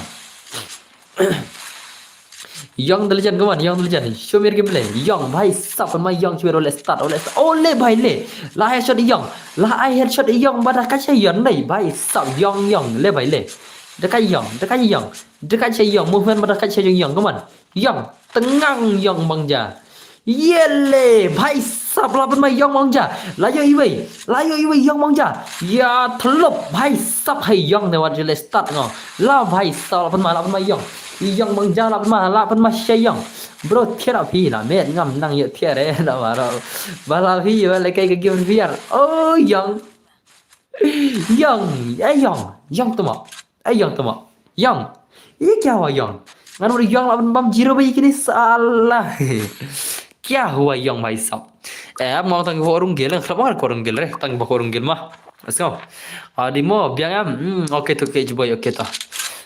Yong the legend, come on, Yong the legend. Show me your gameplay. Yong, bhai sab, pynma Yong, show me your start, your start. Oh, le, bhai, le. La headshot Yong. La ai headshot Yong, ba da kat sha Yong, nei, bhai sab, Yong, Yong, le, bhai, le. Da kat Yong, da kat Yong. Da kat sha Yong, movement ba da kat sha Yong, Yong, come on. Yong, tyngang Yong Mangja. Ye le, bhai sab, la pynma Yong Mangja. La ïoh iwei, la ïoh iwei Yong Mangja. Ya, thlup, bhai sab, hai Yong ne wat jule start ngo. La bhai sab, la pynma, la pynma Yong. Yong Mangja, la pynma, la pynma sha Yong. Bro, thied phi la met ngam nang ïoh thied re, la maro. Ba la phi, ba le kai ka game fiar. Oh, Yong. Yong, eh Yong, Yong tama. Eh Yong tama. Yong. Ye kya hua Yong? Ngan ur Yong la ban bam zero ba ye kini salah. Kya hua Yong bhai sab? Eh, ap ngong tang ko rung gel, khlap ngar ko rung gel re, tang ba ko rung gel ma. Let's go. Adi mo, biang am. Hmm, okay to K H boy, okay to.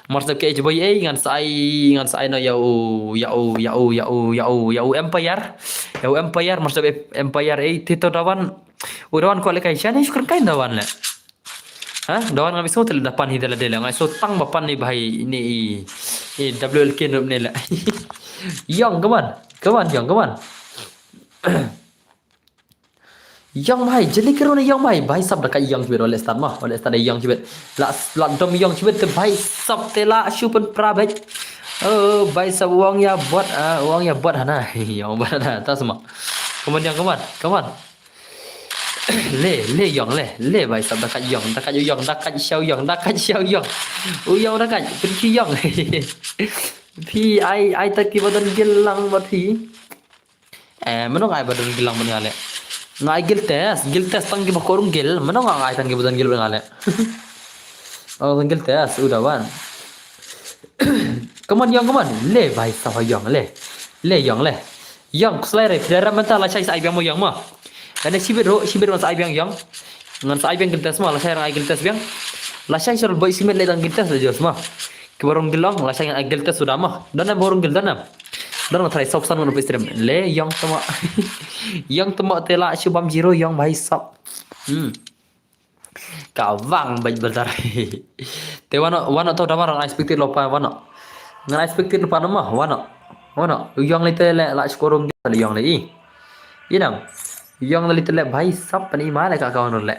Mar sab K H boy, eh, ngan sai, ngan sai no ya u, ya u, ya u, ya u, ya u, ya u Empire. Ya u Empire, mar sab Empire, eh, tito dawan. U dawan ko le kai shane, shukran kai dawan le. Ha? Dawan ngam iso tel da pan hi dela dela. Ngai so tang ba pan ni bhai ni i, i W L K nup ni le. Yong, come on. Come on, Yong, come on. Yong bhai, jeli kero ni Yong bhai. Bhai sab da kai Yong chibet, ole start ma. Ole start da Yong chibet. La, la dom Yong chibet te bhai sab te la shu pynpra bhai. Oh, bhai sab wang ya bot, ah, wang ya bot hana. Yong bot hana, ta sama. Come on, Yong, come on. Come on. Le, le Yong, le, le bhai sab da kat Yong, da kat Yong, da kat shaw Yong, da kat shaw Yong. U Yong da kat, pynki Yong. Phi ai, ai ta ki ba don gel lang bad phi. Eh, mano ngai ba don gel lang bad nga le. Ngai gel test, gel test tang ki ba korung gel, mano ngai tang ki ba don gel bad nga le. Oh, don gel test, u dawan. Come on Yong, come on. Le bhai sab Yong, le. Le Yong, le. Yong, kuslai re, phi dara mynta lashai sa ai biang mo Yong mo. Kane shibit ro, shibit wan sa ai biang Yong. Ngan sa ai biang gel test mo, lashai rang ai gel test biang. Lashai shol boy shimit le dang gel test le jos mo. Ki barong gel long, lashai ngan ai gel test suda mo. Don em barong gel, don em. Don ngan try sop san ngan upi stream. Le Yong tama. Yong tama te la shu bam zero Yong bhai sab. Hmm. Ka wang bait berdar. Te wano, wano to da wano, ngan expected lo pa wano. Ngan expected lo pa nama, wano. Wano, Yong le te le la skorong le Yong le i. Inam. Yong le te le bhai sab pani ma le ka kaun le.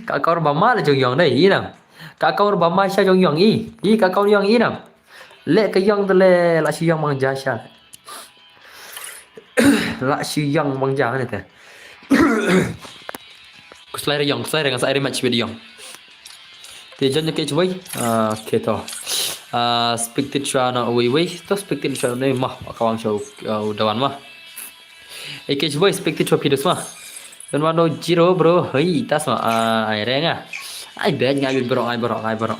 Ka kaun ba ma le jong Yong le inam. Ka kaun ba ma sha jong Yong i. I ka kaun Yong inam. Le ka Yong te le la shi Yong mang ja sha. La shi Yong mang ja ne te. Kuslai re Yong, kuslai re ngan sa ai rematch with Yong. Te jon ke chwai. Ah, okay to. Ah, spectate chwa na wei wei. To spectate chwa ne ma ka wang show, ah, u dawan ma. Eke chwai spectate chwa pidus ma. Don ma no zero bro. Hei, tas ma. Ah, ai renga. Ai bad ngai bro, ngai bro, ngai bro.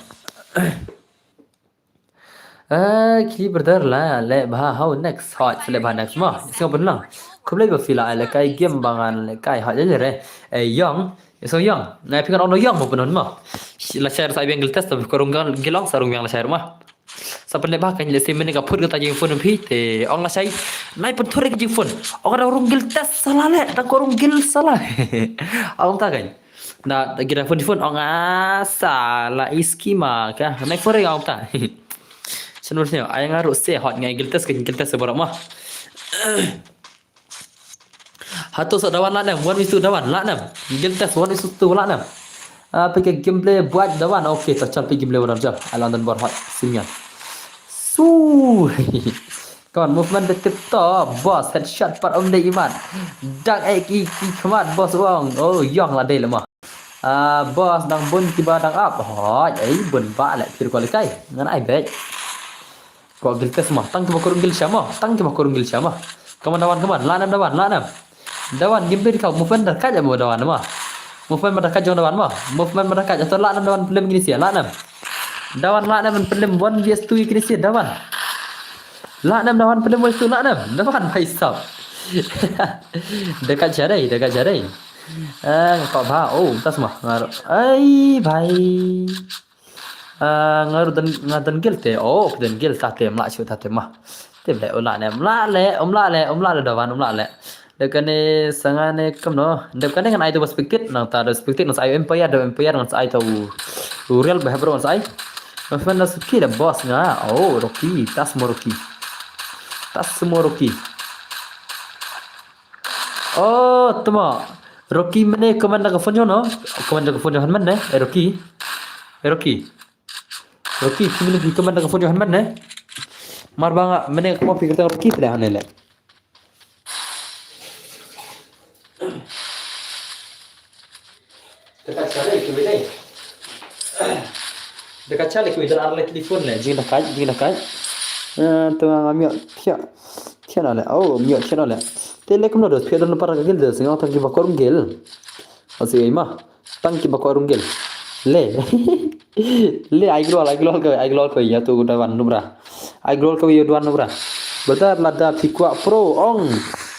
Eh, ki brother la le bha how next hot le bha next ma. Sing pun lang. Khublei ba phi la le kai game ba ngan le kai hot le re. Eh, Yong. So Yong. Ngai phi ngan ono Yong mo pun ma. La share sa biang gel test ba korong gel long sa rung biang la share ma. Sa pun le bha kan le sim ne ka phut ka ta jing phone phi te ong la shai. Nai pun thore ka jing phone. Ong da rung gel test sala le, da korong gel sala. Ong ta kan. Na gira phone phone ong a sala iskima ka. Nai phone ong ta. Channel sini ai nga ru se hot ngai gel test ka gel test borok ma. Hato sa dawan la nem, one is two dawan la nem. Gel test one is two la nem. Ah, pike gameplay buat dawan. Okay, ta chal pike gameplay one jam. Alan dan bor hot simian. Su. Come on, movement de tip top, boss, headshot pat um de imat. Dak ek i ki khmat, boss wang. Oh, Yong la de lama. Ah, boss dang bun kiba dang up. Hoi, ai bun ba le pir ko le kai. Ngan ai bek. Ko gil test ma, tang kiba korung gil shama, tang kiba korung gil shama. Come on, dawan, come on, la nem dawan, la nem. Dawan, game beri kau, movement da kaj mo dawan ma. Movement ma da kaj jong dawan ma. Movement ma da kaj, atau la nem dawan pelim gini sia, la nem. Dawan la nem pelim one vs two gini sia, dawan. La nem dawan pelim one vs two, la nem. Dawan bhai sab. Dekat jadai, dekat jadai. Eh, kau ba, oh, tas ma. Ngar, ai bhai. Ah, nga ruh don, nga don gil te. Oh, don gil ta te, mla shu ta te ma. Te ble, um la ne, mla le, um la le, um la le dawan, um la le. De kane sanga ne kam no. De kane ngan ai tu ba spectate, nang ta da spectate, nang sa ai empire, da empire, nang sa ai tu real ba hebro nang sa ai. Nang fan da suki da boss nga. Oh, Rocky, tas mo Rocky. Tas mo Rocky. Oh, tama. Rocky mane commander ka phone jong no. Commander ka phone jong han mane. Eh, Rocky. Eh, Rocky. Rocky, phi mane phi commander ka phone jong han mane. Mar ba nga mane ka mo phi kata Rocky phi dah han le. Dekat cale kiwi dai. Dekat cale kiwi dan arle telefon le jing dekat jing dekat. Eh, tu nga miok tiak tiak na le. Oh, miok tiak na le. Te le kumno dos pia don para gil dos ngau tang kiba korung gil. Asi ai ma tang kiba korung gil. Le. Le ai glol ai glol ka ai glol ko ya tu da wan nubra. Ai glol ka wi duan bra. Bata lada phi kwah pro ong.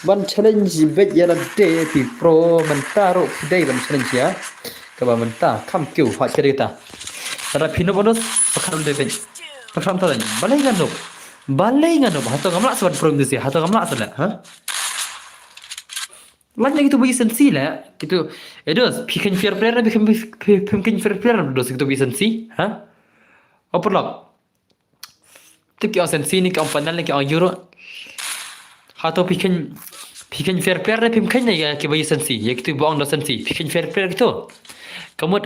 Ban challenge bet ya lade phi pro mynta ro phi dei ban challenge ya. Kaba mynta kam kiew ha cheri ta. Lada phi no bonus pakar de bet. Pakar ta. Balei nga no. Balei nga no. Hato ngamla sa ban pro mesti. Hato ngamla sa la. Ha? Lan ya gitu bagi sensi la. Gitu. Edos, phi kan fair player, phi kan phi kan fair player dos gitu bagi sensi. Ha? Operlock. Tu ki ong sensi ni ki ong panel ni ki ong euro. Hato phi kan phi kan fair player ne phi kan ne ya ki ba sensi. Ya kitu ba ong do sensi. Phi kan fair player kitu. Kamu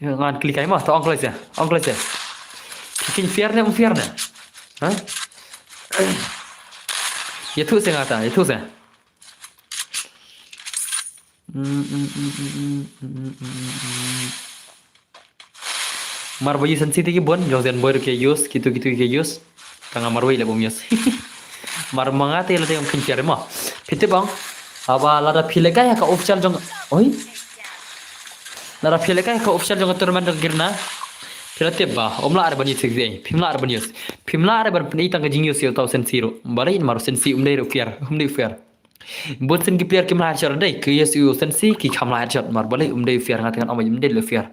ngan klik ai ma to ong klik ya. Ong klik ya. Phi kan fair ne ong fair ne. Ha? Ya tu se ngata, ya tu se. Mar ba use sensi tiki bon, jong zen boy ke use, kitu kitu ke use. Tanga mar wei le bom use. Mar manga te la te kan share mo. Phi tip bang. Aba lada phi le kai ka official jong. Oi. Lada phi le kai ka official jong tournament jong Girna. Phi la tip ba, om la ar ban use. Phi la ar ban use. Phi la ar ban pni tang ka jing use tau sensi ro. Balei mar sensi um dei ro fair, um dei fair. Bun sien ki player kim la headshot dei, ki use u sensi ki kham la headshot mar balei um dei fair nga tang ong um dei le fair.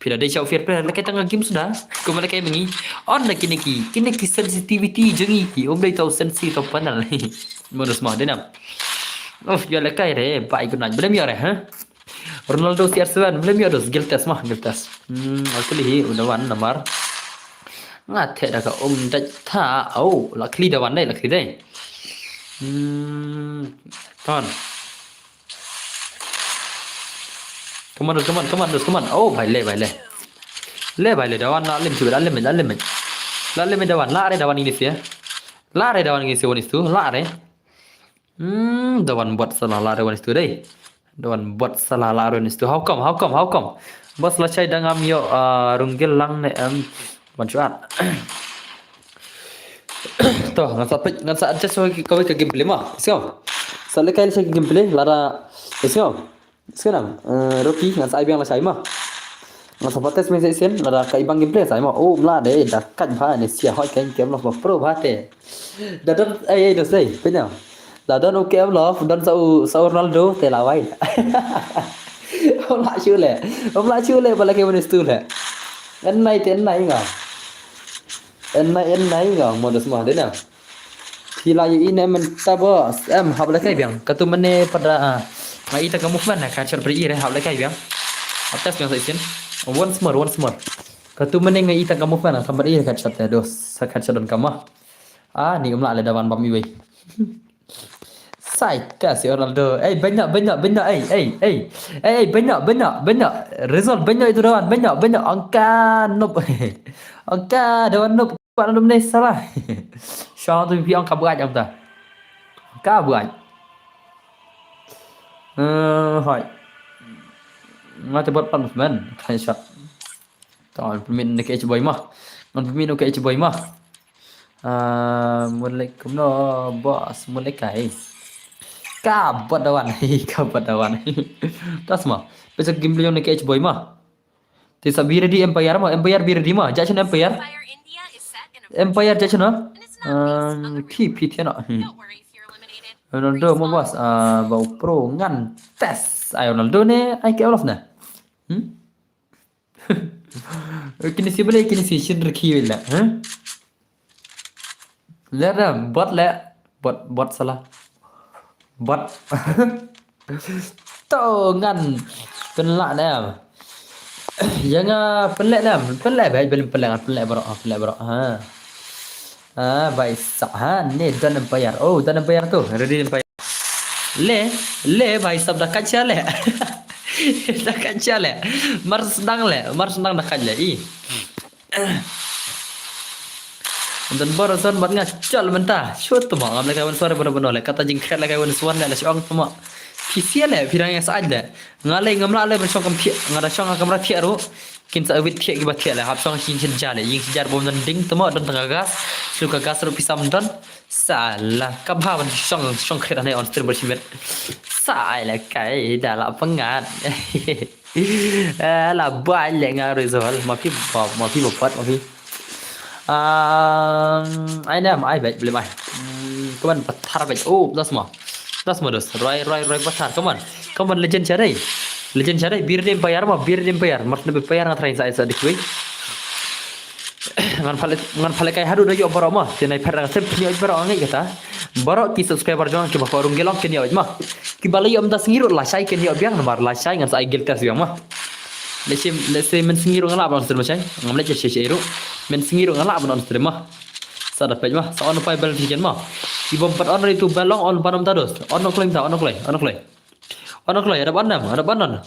Phi la dei shau fair player la kai tang game suda. Kum la kai mengi. On la kine ki, kine ki sensitivity jong ngi ki um dei tau sensi tau panel. Modus ma dei nam. Of ya la kai re, bai good night. Blame ya re, ha? Ronaldo C R seven, blame ya dos, guilt test ma, guilt test. Hmm, actually hi udah wan namar. Nga the da ka um da tha, au, la kli da wan dei, la kli dei. Hmm, ton. Come on, come on, come on, come on. Oh, bhai le, bhai le. Le bhai le, da wan la lim tu, la lim, la lim. La lim da wan, la re da wan ini sia. La re da wan ini sia wan itu, la re. Hmm, da wan bot salah la re wan itu dei. Da wan bot salah la re wan itu. How come? How come? How come? Bos la chai dang am yo, ah, runggil lang ne em. Ban chuat. To, ngan sa pek, ngan sa adjust kawei ka gameplay ma. Sio. Sa le kai le gameplay lada. Sio. Sio nang. Eh, Rocky ngan sa ai biang la chai ma. Ngan sa pates me sen lada kai bang gameplay sa ma. Oh, mla de da kan pha ne sia hoi kan kem lo pro pha te. Da don, ei, ei, dos, ei, pynyaw. Da don u K M Love, don sa u, sa u Ronaldo, te lawai. Om la shu le. Om la shu le, bala ke manis tu le. En nai, te en nai nga. En nai, en nai nga, modus mah, dena. Phi la ïohi ne mynta bos. Em, hap la kai biang. Katu mane pada, ah. Nga ita ka movement na, ka chot bri ire, hap la kai biang. Atas biang sa isin. Once more, once more. Katu mane nga ita ka movement na, ka bri ire ka chot te dos. Sa ka chot don kama. Ah, ni um la le dawan bam iwei. Sai ta si Ronaldo. Ei, banyak, banyak, banyak. Ei, ei, ei. Ei, ei, banyak, banyak, banyak. Result banyak itu dawan. Banyak, banyak. Angka nop. Angka dawan nop. Kuat nop ni salah. Shang tu pi angka berat yang ta. Angka berat. Eh, hai. Ngata buat pan man. Kan shot. Tang pemit ni ke boy mah. Ngan pemit ni ke boy mah. Ah, mulai kumno bos, mulai kai. Ka bot dawan, ka bot dawan. Tas mah. Pesa game beli ni ke boy mah. Tisa biri di Empire mah, Empire biri di mah. Jackson Empire. Empire Jackson ah. Um, ki pitiana. Hmm. Ronaldo mah bos, ah, bau pro ngan tes. Ai Ronaldo ni, ai ke Olaf na. Hmm? Kini si beli, kini si shin riki la, ha? Le da, bot le, bot, bot salah. Bot. To ngan pynlah ne. Ya nga pynleh ne, pynleh ba, beli pynleh, pynleh bro, pynleh bro. Ha. Ah, bhai sab ha, ne don Empire. Oh, don Empire tu, ready Empire. Le, le bhai sab da kat sha le. Da kat sha le. Mar sdang le, mar sdang da kat le. I. Don bor son bat nga chol mynta. Shut tu mo, ngam le kai wan suara bono bono le. Kata jingkhet le kai wan suara le, le shong tu mo. Phi sia le, phi dang ïa sa le. Nga le ngam lah le ban shong kam thiah, nga da shong ha kamra thiah ruh. Kin sa wit thiah kiba thiah le, hap shong shin shin ja le, ïing shin jar bom don ding tu mo, don tang ka gas. Shu ka gas ruh phi sam don. Sa la, ka bha ban shong, shong khet ne on stream ba shimet. Sa ai le kai, da la pyngat. Eh, la bai le nga result, ma phi ba, ma phi ba pat, ma phi. Um, ai nam, ai bek, boleh mai. Hmm, kaman pathar bek. Oh, das mo. Das mo, das. Roi, roi, roi pathar. Kaman. Kaman legend sha dei. Legend sha dei. Bir dem bayar mo, bir dem bayar. Mar ne bayar nga try sa, sa dik wei. Ngan pale, ngan pale kai haduh da ïoh baroh mo. Te nai pher nga sem pynïoh baroh ngi kata. Baroh ki subscriber jong ki ba ko rung gelong kin ïoh mo. Ki ba la ïoh mynta sngi ruh lashai kin ïoh biang namar lashai ngan sa ai guild test biang mo. Lehse, lehse men sngi ruh nga lah ban on stream mo shai. Ngam leh shisha ruh. Men sngi ruh nga lah ban on stream mo. Sa da peit mo. Sa on pai bel tiken mo. Ki bom pat on ri tu bel long on pan mynta dos. On kloi mynta, on kloi, on kloi. On kloi, ada ban nam, ada ban on.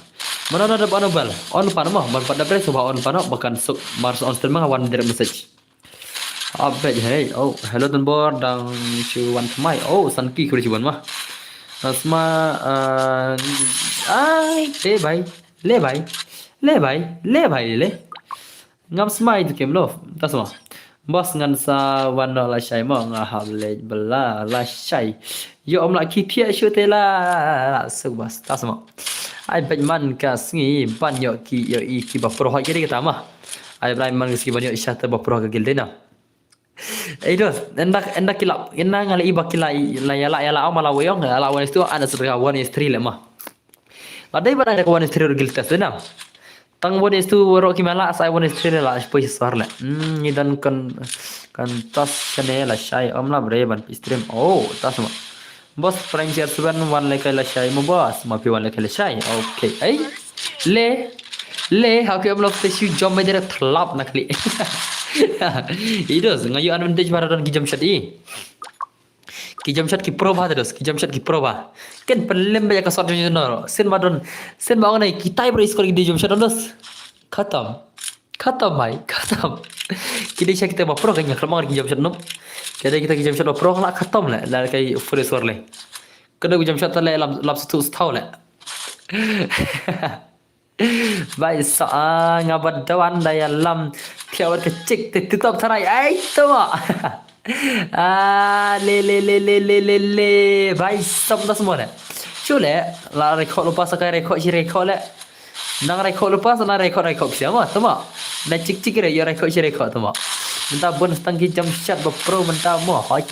Mana ada ban bel. On pan mo, ban pat da pres ba on pan ba kan suk mar on stream mo wan direct message. Abet hey, oh, hello Tunbor, dang shu wan tmai. Oh, Sanki kuri shu wan ma. Asma, uh, ai, le bai, le bai, le bai, le bai, le. Ngam smai tu kem lo, ta sma. Bos ngan sa wan no lashai mo, nga hap le bela lashai. Yo om la ki pia shu te la, suk bos, ta sma. Ai bet man ka sngi, ban yo ki, yo i ki ba pro hoi ki de kita ma. Ai brai man ki ba yo i shata ba pro ka gil de na. Ei dos, enda, enda kila, enda ngali iba kila, la ya la, ya la, ama la wayong, la wan is tu, ana sedra wan is three le ma. La dei ba da ka wan is three guild test na. Tang wan is tu ro ki mala, sai wan is three la, poi sar le. Hmm, ni dan kan, kan tas kane la shai, om la bre ban pi stream. Oh, tas ma. Bos prank share seven wan le kai la shai mo bos, ma pi wan le kai la shai. Okay. Ei. Le. Le, ha ki amlop te shu jom me direct thlap na kli. Idos, nga yu advantage bara don ki jump shot i. Ki jump shot ki pro ba dos, ki jump shot ki pro ba. Ken pelem ba ya ka shot jump shot no. Sen ba don, sen ba ngai ki tie break score ki jump shot dos. Khatam. Khatam bhai, khatam. Ki dei sha kita ba pro kan ya klamang ki jump shot no. Kita kita ki jump shot ba pro la khatam le, la kai full score le. Kada ki jump shot ta le lam lap satu setau le. Bai sa nga ba dawan da ya lam. Tiawar ke cik te tutop tharai ai to. Ah, le le le le le le le. Bai sam da semua le. Chu le la rekod lupa sakai rekod si rekod le. Nang rekod lupa sana rekod rekod siapa tu ma. Na cik cik re ya rekod si rekod tu ma. Minta bun setang ki jump shot ba pro minta mo. Hoi.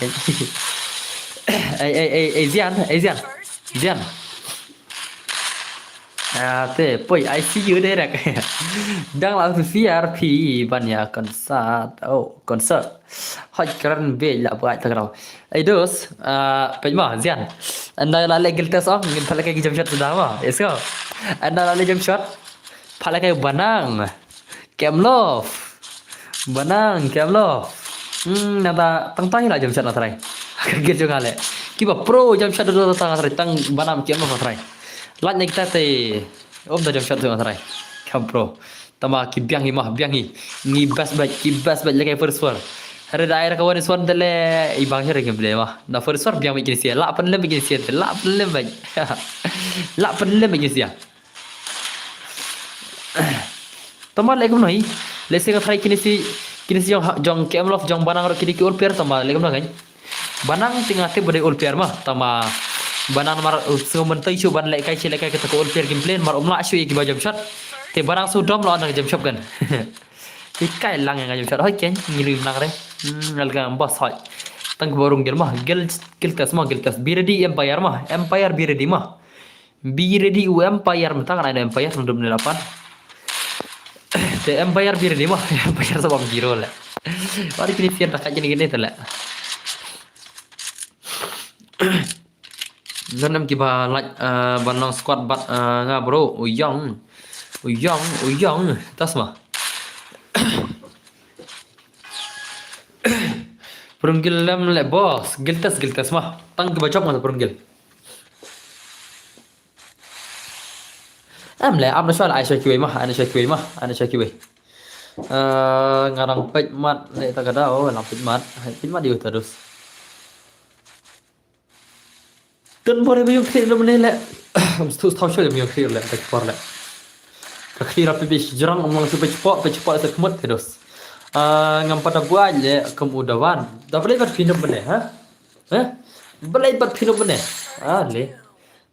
Ei ei ei ei Zian, ei Zian. Zian. Ah, te poi I C U direct. Dang la V R P ban ya concert. Oh, concert. Hot keren be la buat tak rau. Ei dos, ah, poi ma Zian. Anda la le guild test ong, ngin pala kai jump shot sudah ma. Let's go. Anda la le jump shot. Pala kai banang. Kem love. Banang, kem love. Hmm, nata tang tai la jump shot na trai. Ka gir jong ale. Kiba pro jump shot do tang trai tang banang kem love trai. Lat ne kita te. Om da jump shot tu trai. Kam pro. Tama ki biang hi mah, biang hi. Ngi best bet, ki best bet lekai first war. Hare da ai ra ka wan is one tele i bang hare game play mah. Na first war biang bet kin sia. La pen lem bet kin sia. La pen lem bet. La pen lem bet kin sia. Tama le kumno hi. Let's say nga try kini si, kini si jong jong K M Love jong banang ro kini ki ol player tama le kumno kan. Banang tinga te bade ol player ma tama banang mar so mentai shu ban le kai che le kai kita ko ol player game play mar umla shu ki ba jump shot. Te banang su dom lo ana jump shot kan. Ti kai lang nga jump shot hoi ken ngi lu lang re. Hmm, ngal ga boss hoi. Tang ko rung gel ma gel gel tas ma gel tas. Be ready Empire ma. Empire be ready ma. Be ready u Empire mynta kan ai Empire nang dum ne lapan. Te Empire be ready ma Empire sa bom zero le. Wari kini fian takat jeni kini tele. Don em kiba like ban long squad bat nga bro u Yong u Yong u Yong tas ma. Pyrung gil lem le boss. Gil test, gil test ma. Tang kiba jop nga pyrung gil. Em le, am na shwa ai shwa kiwei ma, ai na shwa kiwei ma, ai na shwa kiwei. Eh, nga dang peit mat le ta ka daw, oh, lang peit mat, hai peit mat ïa u ta dus. Tun bore ba yung khri rum ne le. Am stu thaw shwa yung khri le, ta ki por le. Ka khri ra peit jrang, am lang shu peit spot, peit spot sa kmut te dus. Eh, ngam pat da buaid le, kum u Dawan. Da balei pat phi rum ne, ha? Eh? Balei pat phi rum ne? Ah, le.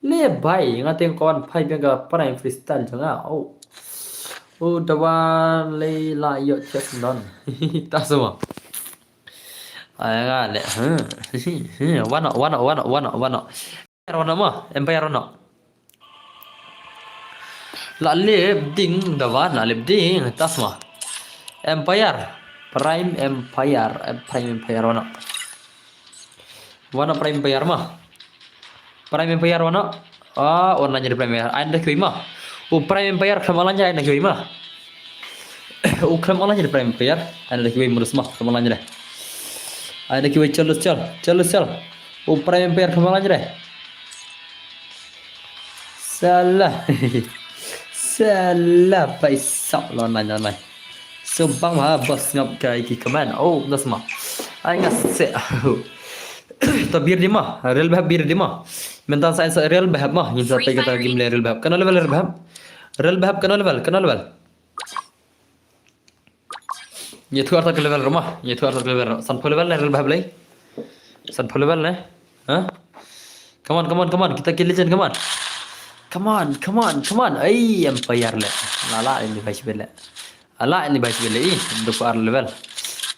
Le bai, nga teng kawan phai biang ka Prime Freestyle jong nga. Oh. Oh, Dawan lei la ïoh chest don. Ta sama. Ai nga le. Huh. Wano, wano, wano, wano, wano. Wano ma, Empire wano. La lip ding Dawan, la lip ding. Ta sama. Empire. Prime Empire, eh, Prime Empire wano. Wano Prime Empire ma. Prime Empire wano. Ah, online jreh Prime Empire. Ai na kiwei ma. U Prime Empire khlem online jreh ai na kiwei ma. U khlem online jreh Prime Empire. Ai na kiwei murus ma. Khlem online jreh. Ai na kiwei chal, chal, chal, chal. U Prime Empire khlem online jreh. Salah. Salah paisa lo online online. So bang ha bos ngap kai ki comment. Oh, das ma. Ai nga se. Ta bir di ma, real behab bir di ma. Mentan sa sa real behab ma. Ngin sa pei kata game le real behab. Kano level real behab? Real behab kano level? Kano level? Ïa thuar ta ka level rama, ïa thuar ta ka level rama. Sanphew level ne real behab lei. Sanphew level ne. Ha? Come on, come on, come on. Kita ki legend, come on. Come on, come on, come on. Ai, Empire le. Lala ini bai sibel le. Ala ini bai sibel le. Ih, dua puluh level.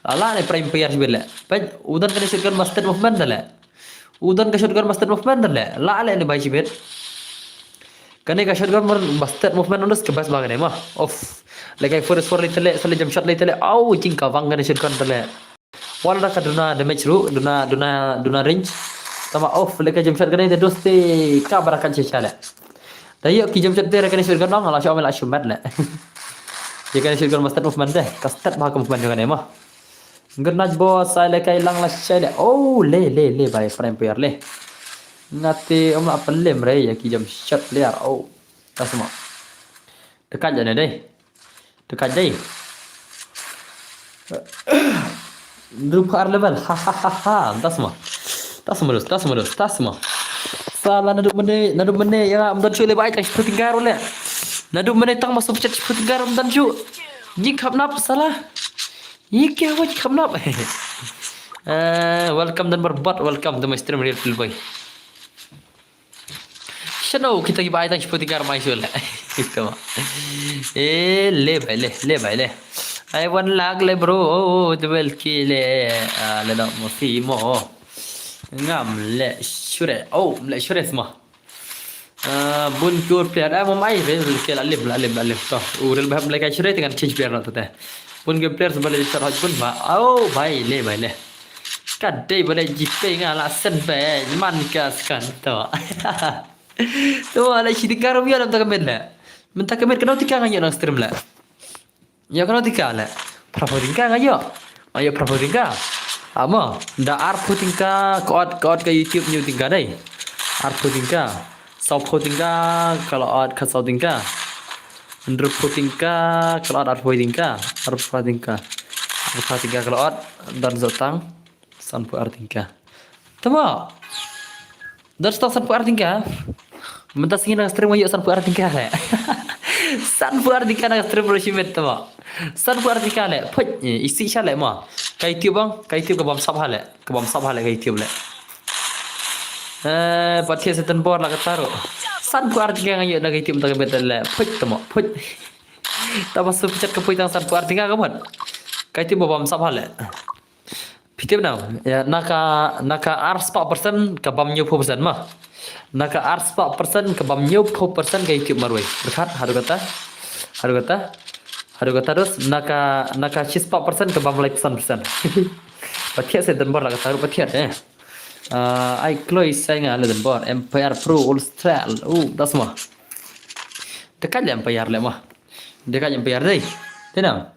Ala ni Prime Empire sibel le. Pai, udan kane shotgun busted movement da le. Udan ka shotgun busted movement da le. La le ni bai sibel. Kane ka shotgun mar-, busted movement udan ka bas ba kane ma. Of. Le kai force four le tele, sale jump shot le tele. Au, jing ka bang kane shotgun tele. Wala da ka duna damage ru, duna, duna, duna range. Tama off, leka jump shot kane te doste ka barakat shisha le. Da ïoh ki jump shot te kane shotgun nong, la shot la shumat le. Ïa kane shotgun mustard movement te, ka start ba ka movement jong kane ma. Grenade boss, ai leka ilang la shai le. Oh, le, le, le, bai, Prime Empire le. Ngate, um la pelem re, ïa ki jump shot player, oh. Ka semua. Dekat je ne dei. Dekat dei. Dua puluh level. Ha ha ha ha. Tasma. Tasma dus, tasma dus, tasma. Sala naduh mynne, naduh mynne ïa nga ym don shuh le ba ai tang shiphew tyngka ruh le. Naduh mynne tang ma super chat shiphew tyngka ruh ym don shuh. Ngi khap nap sala. Ngi ke waj khap nap. Eh, welcome dan berbot, welcome to my stream, Real Pillboy. Shano kita ki bai tang shiphew tyngka mai shul. Ito. Eh, le bai le, le bai le. Ai one lakh le bro, oh, oh, double kill le. Ah, le dok mo si mo. Ngam le shure. Oh, le shure sma. Ah, bun kur player. Ah, mo mai re, ke la lim, la lim, la lim. To, urel bah le kai shure dengan change player na to te. Bun kur player sebab le shot hot bun ba. Oh, bai le, bai le. Ka dei ba dei jipe nga la sen be man ka skan to. To la shi tyngka ruh ïa lam ta ka met le. Mynta ka met kano tyngka nga ïoh na stream le. Ïoh kano tyngka le. Phraphew tyngka nga ïoh. Nga ïoh phraphew tyngka. Amo da arphew tyngka ka ot, ka ot ka YouTube ñiew tyngka dei. Arphew tyngka. Sawphew tyngka ka la ot ka saw tyngka. Hynriewphew tyngka ka la ot arphew tyngka. Arphew tyngka. Arphew tyngka ka la ot dan zotang. Sanphew ar tyngka. Tama. Don stock sanphew ar tyngka. Mynta sngi nang stream nga ïoh sanphew ar tyngka le. Sanphew ar tyngka nang stream ruh shimet tama. Sanphew ar tyngka le. Phet, eh, isi sha le ma. Ka YouTube bang, ka YouTube ka bam sap ha le. Ka bam sap ha le ka YouTube le. Eh, pat thiah setan bor la kata ruh. Sanphew ar tyngka nga ïoh na ka YouTube ta ka bet le. Phet tama, phet. Tama super chat ka pui tang sanphew ar tyngka ka bot. Ka YouTube ba bam sap ha le. Phi tip nang, ïa, na ka, na ka arspah percent ka bam hynñiewphew percent ma. Na ka arspah percent ka bam hynñiewphew percent ka YouTube marwei. Pyrkhat, haduh kata. Haduh kata. Haduh kata dus, na ka, na ka shispah percent ka bam laiphew san percent. Ba thiah se Denbor la kata ruh ba thiah, eh. Ah, ai kloi sai nga le Denbor. Empire Pro All Style. Uh, das ma. Dekat le Empire le ma. Dekat Empire dei. Tenang.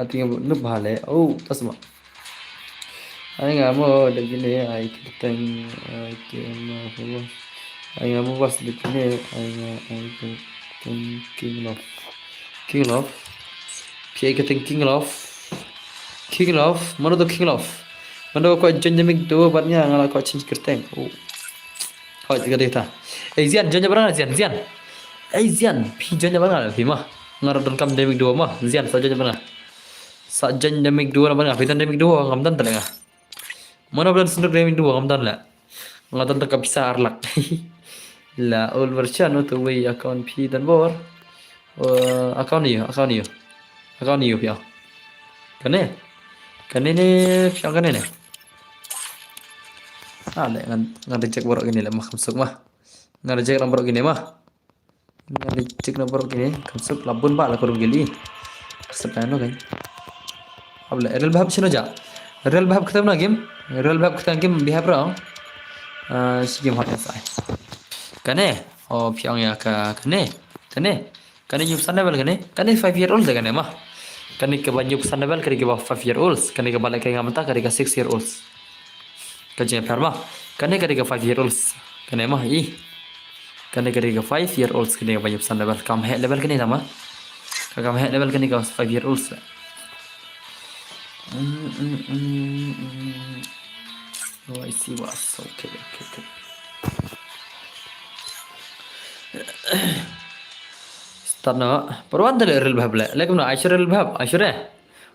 Ati nga noob bha le. Oh, tasma. Ai nga mo da kine, ai kyrteng, ai kyrteng mo. Ai nga mo bas da kine, ai nga, ai kyrteng King Love. King Love. Phi ai kyrteng King Love. King Love. Mano to King Love? Mano ko join da mik do bat nga nga ko change kyrteng. Oh. Hoi, ka dei ta. Ei, Zian, join da barang, Zian, Zian. Ei, Zian, phi join da barang, phi ma. Nga ra donkam da mik do ma. Zian, sa join da barang. Sa join da mik do na barang, phi don da mik do, ngam don ta le nga. Mano ba don senduk da mik do, ngam don le. Nga don ta ka pisa ar lak. La, old version, uto wei account phi don bor. Uh, account ïa, account ïa. Account ïa phi. Kane. Kane ne, phi kane ne. Ah, le, ngan, ngan reject baroh kine le, ma kham suk ma. Ngan reject lang baroh kine ma. Ngan reject lang baroh kine, kham suk la bun ba la ko rung gili. Sep ano kan. Able, Real Behab shino ja. Real Behab kata na game. Real Behab kata game bihab rong. Ah, shi game hot S I. Kane, oh, phi ong ïa ka, kane, kane. Kane nyngkong san level kane. Kane five year old kane ma. Kane kaba nyngkong san level, kane kaba five year olds. Kane kaba leh kane nga mynta, kane ka six year olds. Ka jingpher ma. Kane kane ka five year olds. Kane ma, i. Kane kane ka five year olds, kane kaba nyngkong san level. Kam heh level kane ma. Ka kam heh level kane ka five year olds. Mm, mm, mm, mm. Oh, I see was. Okay, okay, okay. Start na. Parwan tale Real Behab le. Lekum na Aishur Real Behab. Aishur eh.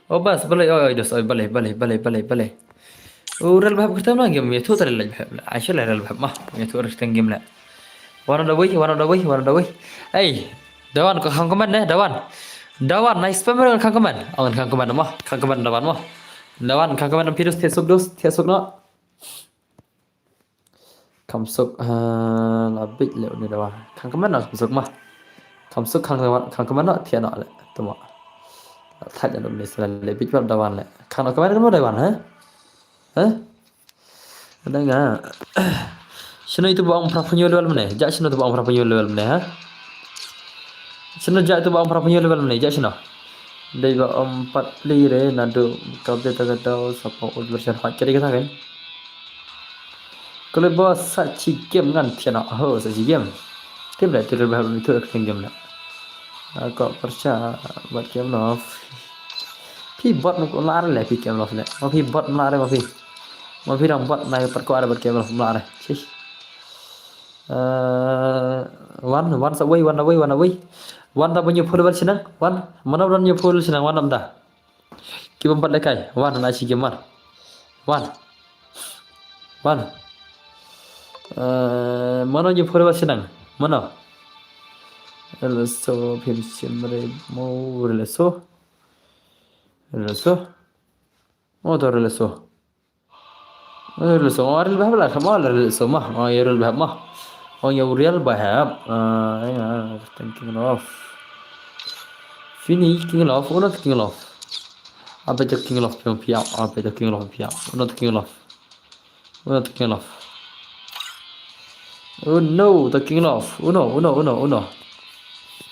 Oh, bas, balai, oh, oh, dos, oh, balai, balai, balai, balai, balai. Oh, Real Behab kata na game, ïathuh tale Real Behab le. Aishur le Real Behab ma. Ïathuh kyrteng game le. One of the way, one of the way, one of the way. Ei, Dawan, ko khang comment ne, Dawan. Dawan, nice spam kan khang comment. Oh, khang comment ma. Khang comment Dawan ma. Dawan, khang comment phi dos, thiah suk dos, thiah suk no. Kham suk, ah, la bit le une Dawan. Khang comment no, kham suk ma. Kham suk khang Dawan, khang comment no, thiah no le. Tuma. Thait le une sala le bit Dawan le. Khang no comment no Dawan, ha? Ha? Ada nga. Shino itu ba ong phra phew hynñiew level mane? Ja shino itu ba ong phra phew hynñiew level mane, ha? Shino ja itu ba ong phra phew hynñiew level mane? Ja shino. Dei ba ong pat pli re nadu ka update ka daw sapa old version hot kiri kata kan. Kole ba sa chi game ngan thiah na ho sa chi game. Tim da tu ba itu acting game na. Ko pyrshah bad Game Loft. Phi bot mo lar le phi Game Loft le. Ma phi bot mo lar ma phi. Ma phi dang bot na pat ko ada bad Game Loft mo lar. Chish. Eh, wan, wan sa wei, wan away, wan away. Wan ta ba hynñiew phew level shnang, wan. Mano ba don hynñiew phew level shnang, wan namta. Ki bym pat lehkai, wan na shi game wan. Wan. Wan. Eh, mano hynñiew phew level shnang, mano. Releso, phim shim re mo, releso. Releso. Mo to releso. Real Behab, oh, Real Behab la, come on, Real Behab ma. Oh, yeah, Real Behab ma. Oh, yeah, Real Behab. Ah, yeah, thank you, King Loft. Fini King Loft, uno King Loft. Apa je King Loft piang piang, apa je King Loft piang. Uno King Loft. Uno King Loft. Oh no, the King Loft. Uno, uno, uno, uno.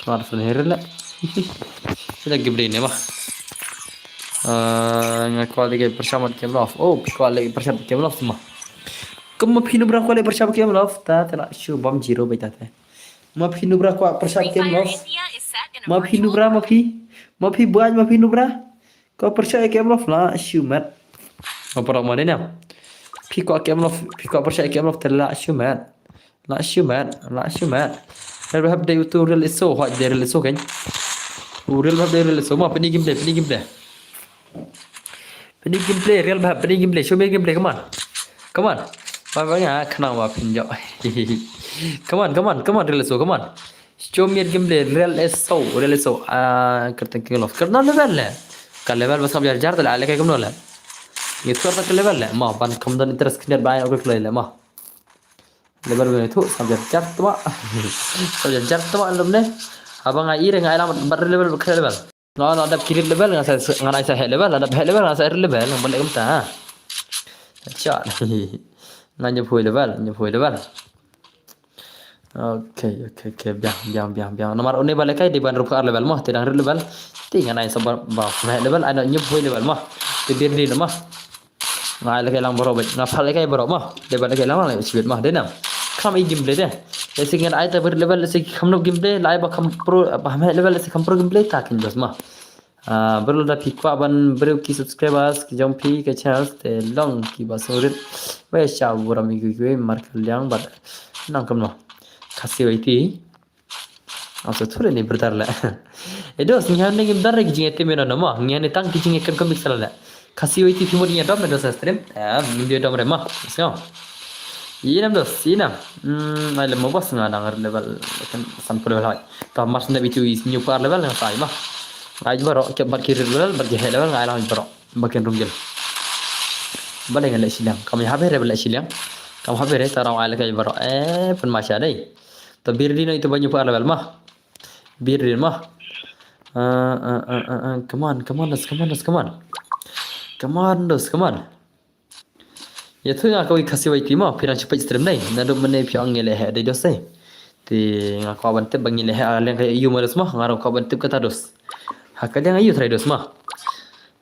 Smartphone here le. Sila game ne ma. Ah, nga kwah lagi pyrshah mat Game Loft. Oh, kwah lagi pyrshah mat Game Loft ma. Kum ma phi nubra kwah lagi pyrshah mat Game Loft. Ta, ta la shu bam zero bai ta te. Ma phi nubra kwah pyrshah mat Game Loft. Ma phi nubra, ma phi. Ma phi buat, ma phi nubra. Kwah pyrshah Game Loft la shu mat. Apa rak ma dei ne? Phi kwah Game Loft, phi kwah pyrshah Game Loft te la shu mat. La shu mat, la shu mat. Real Behab dei utu Real Iso, hoi dei Real Iso kan. U Real Behab dei Real Iso, ma pynïa gameplay, pynïa gameplay. Pynïa gameplay, Real Behab, pynïa gameplay, show me gameplay, come on. Come on. Ba ba nga khnang ba pynjok. Come on, come on, come on, Real Iso, come on. Show me gameplay, Real Iso, Real Iso. Ah, kyrteng King Loft. Kyrteng level le. Ka level ba sngap jar jar te le, ale kai kumno le. Ngi thuh ta ka level le. Ma ban kam don interest khyndiat ba ai ok kloi le ma. Level ba ngi thuh sngap jar jar te ma. Sngap jar jar te ma lum ne. Haba nga i re nga ai lam bat level ba khlem level. No, no, dap kirit level nga sa, nga ai sa heh level, dap heh level nga sa level, nga ban le kumta. Acha. Nga hynñiew phew level, hynñiew phew level. Okay, okay, okay, biang, biang, biang, biang. Namar une ba lehkai dei ban arphew ar level mo, te dang rit level. Te ngan ai sa ba, ba, ba level, ai noh hynñiewphew level mo. Te birdie noh mo. Nga ai lehkai lang baroh bad, nga phah lehkai baroh mo. Dei ba lehkai lang lang shibit mo, dei nam. Kham i gameplay te. Lehse ngan ai ta ba rit level, lehse kham nooh gameplay, la ai ba kham pro, ba hynñiew level, lehse kham pro gameplay, ta kin dos mo. Ah, bad lada phi kwah ban briew ki subscribers ki jong phi ka channel te long kiba sngewrit. Wei sha burom ïa kiwei mar ka liang bad nang kumno. Khasi wei ti. Asa thule ni berdar le. Edo, ngi hane ngim dar ki jingïatim ïa no mo. Ngi hane tang ki jingïatim ka mix la le. Khasi wei ti phi mut ïa dom edo sa stream. Ah, ngim ïa dom re mo. Sngew. Ïa nam dos, ïa nam. Hmm, ai le mo bos nga dang level kan sanphew level hoi. Ta mas ne bitu is hynñiewphew ar level nga sa ai mo. Ai baroh, ki bad ki rit level, bad ki heh level, nga ai lang baroh. Ba kin rung gel. Balei nga leh shiliang. Kam ïa hap re ba leh shiliang. Kam hap re ta rong ai lehkai baroh. Eh, pynmasha dei. Ta birdie noh ito ba hynñiewphew ar level mo. Birdie mo. Ah, ah, ah, ah, ah. Come on, come on, dos, come on, dos, come on. Come on, dos, come on. Ïathuh nga kawei Khasi wei ti mo, phi dang shu peit stream dei. Naduh mynne phi ong ngi leh heh dei dos dei. Te nga kwah ban tip ba ngi leh heh, ah, leng ka ïa u mo dos mo, nga ruh kwah ban tip kata dos. Ha ka liang aïu trai dos mo.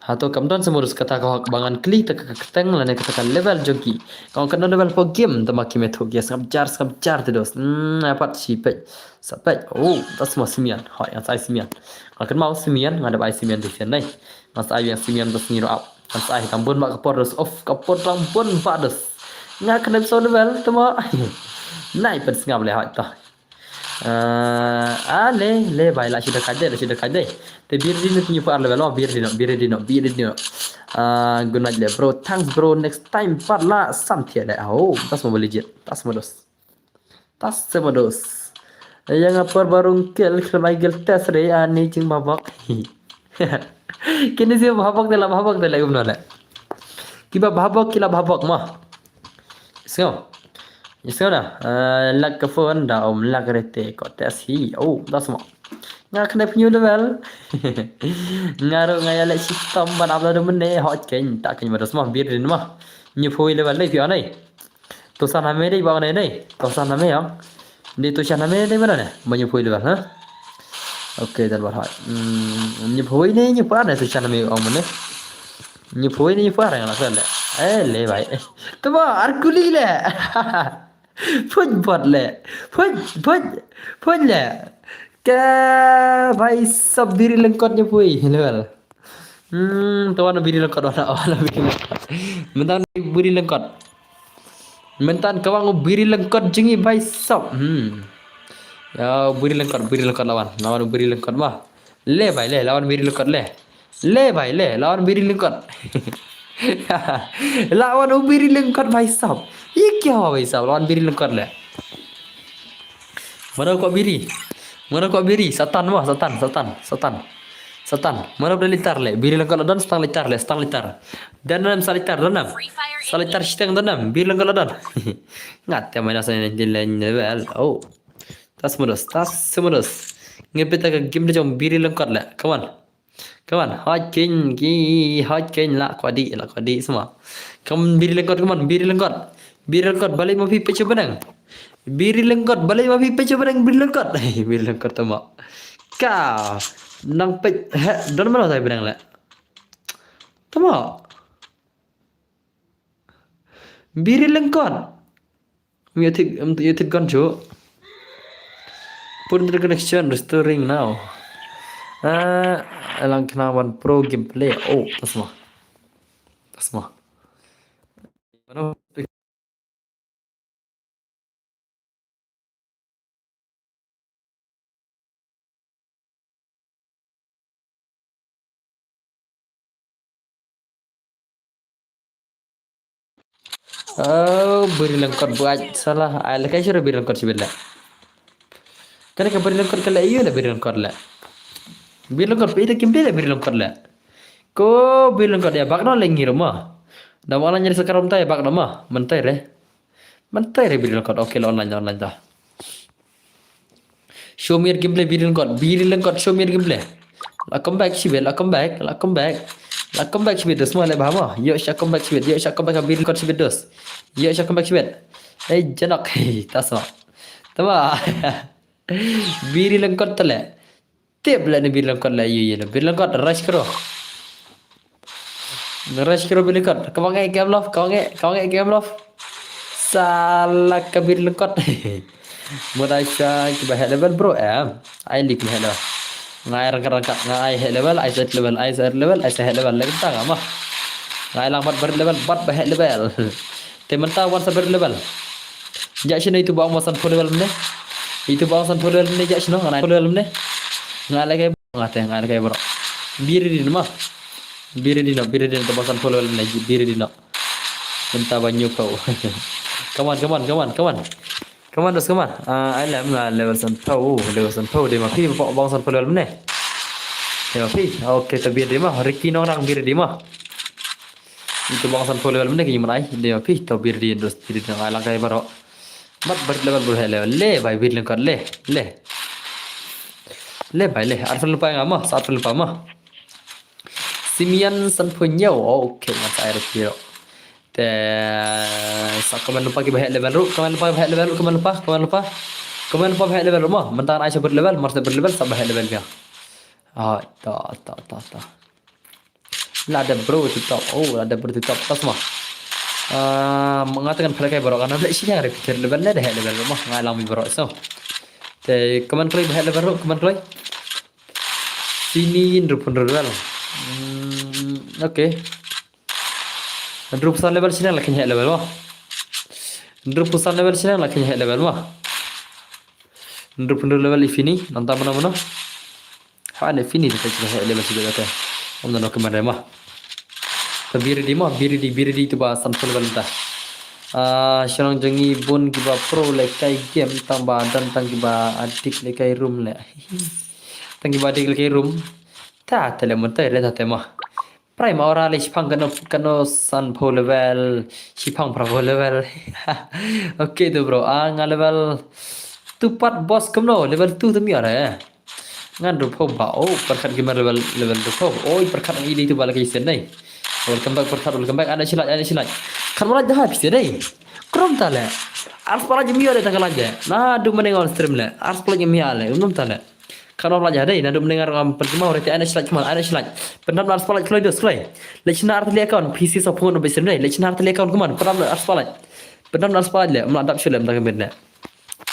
Hato kam don sa mo dos kata ka hok ba ngan kylli ta ka kyrteng lane kata ka level jong ki. Ka ong ka don level four game, te ma kim ïathuh ki, sngap jar, sngap jar te dos. Hmm, apat shi peit. Sa peit. Oh, ta sa mo Simian. Hoi, ngan sa ai Simian. Nga kynmaw Simian, nga dep ai Simian te sien dei. Nga sa ai ïa Simian ta sngi ruh ap. Kan sa ai tang bun ba ka por dos of, ka por tang bun ba dos. Nga kena so level tama. Nai pen sngap le hoi ta. Ah, ah, le, le bai la sida kaje, la sida kaje. Te birdie noh hynñiewphew ar level, oh, birdie noh, birdie noh, birdie noh. Ah, good night le bro. Thanks bro. Next time pat la sam thia le. Oh, tas mo legit. Tas mo dos. Tas sa mo dos. Ïa nga por ba rung kel khlem ai gel test re ani jingbhabok. Kine si bhabok de la bhabok de la kumno le. Kiba bhabok ki la bhabok mo. Sngew. Sngew na. Eh, lak ka phone da um lak rete ko test hi. Oh, tas mo. Nga kena hynñiew level. Nga ruh nga ïa leh shitom ban upload mynne hot ken ta ken mo dos mo birdie mo. Hynñiewphew level dei phi on ei. To san ha me dei ba ne dei. To san ha me ong. Dei to san ha me dei ba ne. Ba hynñiewphew level ha. Okay, dan ba hoi. Hmm, hynñiewphew ne hynñiewphew ar ne to san ha me ong ne. Hynñiewphew ne hynñiewphew ar nga la kren le. Eh, le bai. To ba ar kuli le. Phuj bot le. Phuj, phuj, phuj le. Ka bai sab birdie lyngkot hynñiewphew level. Hmm, to wan birdie lyngkot, wan, wan birdie lyngkot. Mynta birdie lyngkot. Mynta ka wan birdie lyngkot jong ngi bai sop. Hmm. Ïa, birdie lyngkot, birdie lyngkot la wan. La wan birdie lyngkot mo. Le bai le, la wan birdie lyngkot le. Le bai le, la wan birdie lyngkot. La wan birdie lyngkot bai sop. Ïa kya bai sop, la wan birdie lyngkot le. Mano kwah birdie? Mano kwah birdie? Satan mo, satan, satan, satan. Satan. Mano ba leit tar le? Birdie lyngkot la don, satan leit tar le, satan leit tar. Don nam, satan leit tar, don nam. Satan leit tar shiteng, don nam. Birdie lyngkot la don. Ngat te minus nineteen level. Oh. Tas mo dos, tas mo dos. Ngi pynta ka game da jong birdie lyngkot le. Come on. Come on, hot king, ki, hot king, la kwah dih, la kwah dih semua. Come on, birdie lyngkot, come on, birdie lyngkot. Birdie lyngkot, balei ma phi peit sha bneng. Birdie lyngkot, balei ma phi peit sha bneng, birdie lyngkot. Birdie lyngkot tama. Ka, nang peit, he, don mano tai bneng le. Tama. Birdie lyngkot. Ym ïa thik, ym ïa thik gun shuh. Poor internet connection, restoring now. Ah, lang kena wan pro gameplay. Oh, tas mo. Tas mo. Mano? Oh, birdie lyngkot buat salah. Ai, lehkai shuh birdie lyngkot shibit le. Kane ka birdie lyngkot ka le ïa le birdie lyngkot le. Birdie lyngkot phi ita kim le birdie lyngkot le. Ko birdie lyngkot ïa bak no le ngi ruh mo. Da ma la nyari sa karom ta ïa bak no mo. Mynta re. Mynta re birdie lyngkot. Okay, la online, la online ta. Show me your gameplay, birdie lyngkot, birdie lyngkot, show me your gameplay. La come back shibit, la come back, la come back. La come back shibit dos mo le bha mo. Ïoh sha come back shibit, ïoh sha come back birdie lyngkot shibit dos. Ïoh sha come back shibit. Hey, janok, hey, tas mo. Tama. Biri lyngkot tale. Tip la ne biri lyngkot la yu yu la. Biri lyngkot rush kro. Rush kro biri lyngkot. Kawang e game love, kawang e, kawang e game love. Sala ka biri lyngkot. Mut ai sa kiba heh level bro em. Ai lik heh level. Ngai rangkat rangkat, ngai heh level, ai sa level, ai sa level, ai sa heh level. Lek tang ama. Ngai lang bat ber level, bat ba heh level. Te mynta wan sa ber level. Ja sino itu ba ong ba san pho level mne. Itu ba ong san pho level mne ja sino ngai pho level mne. Ngai lagi ngai te ngai lagi bro. Biri di nama. Biri di no, biri di no ba san pho level mne, biri di no. Mynta ba nyu kau. Come on, come on, come on, come on. Come on, dos, come on. Ah, ai lem nga level san pho, level san pho di ma phi ba ong san pho level mne. Di ma phi. Okay, ta biri di ma. Ricky Nongrang biri di ma. Itu ba ong san pho level mne ki man ai. Di ma phi to biri di dos biri di ngai lang kai baro. Mat ber level ber heh level. Le bai biri lyngkot le. Le. Le bai le. Arfel pa nga ma, sa arfel pa ma. Simian san pho nyaw. Okay, nga sa ai rek piro. Te sa comment lypa kiba heh level ruh, comment lypa kiba heh level ruh, comment lypa, comment lypa. Comment lypa ba heh level ruh ma. Mynta ai sa ber level, mar sa ber level sa ba heh level pia. Ah, ta ta ta ta. Lada bro TikTok. Oh, lada bro TikTok. Tas ma. Ah, nga tang phalai kai bro kan. Leh sini ada pikir level ne dah level ma. Nga lang mi bro so. Te comment kloi bah level, comment kloi. Sini indru pun level. Hmm, okay. Indru pusan level sini lah kenya level ma. Indru pusan level sini lah kenya level ma. Indru pun level ifini nanta mana mana. Ha ne fini ta kira hele ba sibet ta. Om na no kemare ma. Ta biri di ma, biri di, biri di tu ba san pun level ta. Ah, shalong jangi bun kiba pro le kai game tang ba dan tang kiba adik le kai room le. Tang kiba adik le kai room. Ta tele mun ta re ta tema. Prime ora le shipang kano kano san pho level, shipang pra pho level. Okay tu bro, ah nga level tu pat boss kumno, level two tu mi ora eh. Ngan rup ho ba, oh, perkat gamer level, level rup ho. Oh, perkat ang ini tu bala kaisen dai. Welcome back, perkat, welcome back. Ana shilaj, ana shilaj. Kan wala jahat pisi dai. Krom tale. Ars pala jemi ore tanggal aja. Nah, du meneng on stream le. Ars pala jemi ale, umum tale. Kan wala jahat dai. Nah, du meneng ngam pergi mau rete ana shilaj cuma, ana shilaj. Pendam ars pala kloi dos kloi. Lechna arte le account, P C sa phone no besen dai. Lechna arte le account kuman, pendam ars pala. Pendam ars pala le, mla dap shulem tanggal bedne.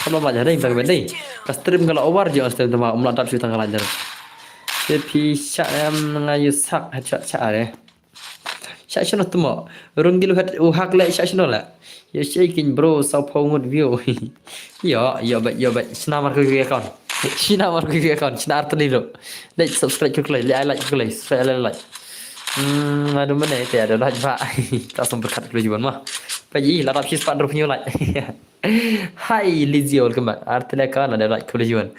Kam la blah dei, tang dei. Ka stream ka la over je stream tama um la dap shu tang ka la jar. Te phi sha em nga yu sak ha cha cha re. Sha shano tuma. Rung gilu hat u hak le sha shano la. Yo shei kin bro sa pho ngut view. Yo, yo ba, yo ba. Shna mar ku account. Shna mar ku account. Shna artani lo. Like subscribe ku like. Like like ku like. Subscribe like like. Hmm, aduh mana te ada like ba. Tak sempat kat ku juan mah. Paji la dap shi spat ruh nyu like. Hi Lizzie, welcome back. Artile kan ada like kuli juan.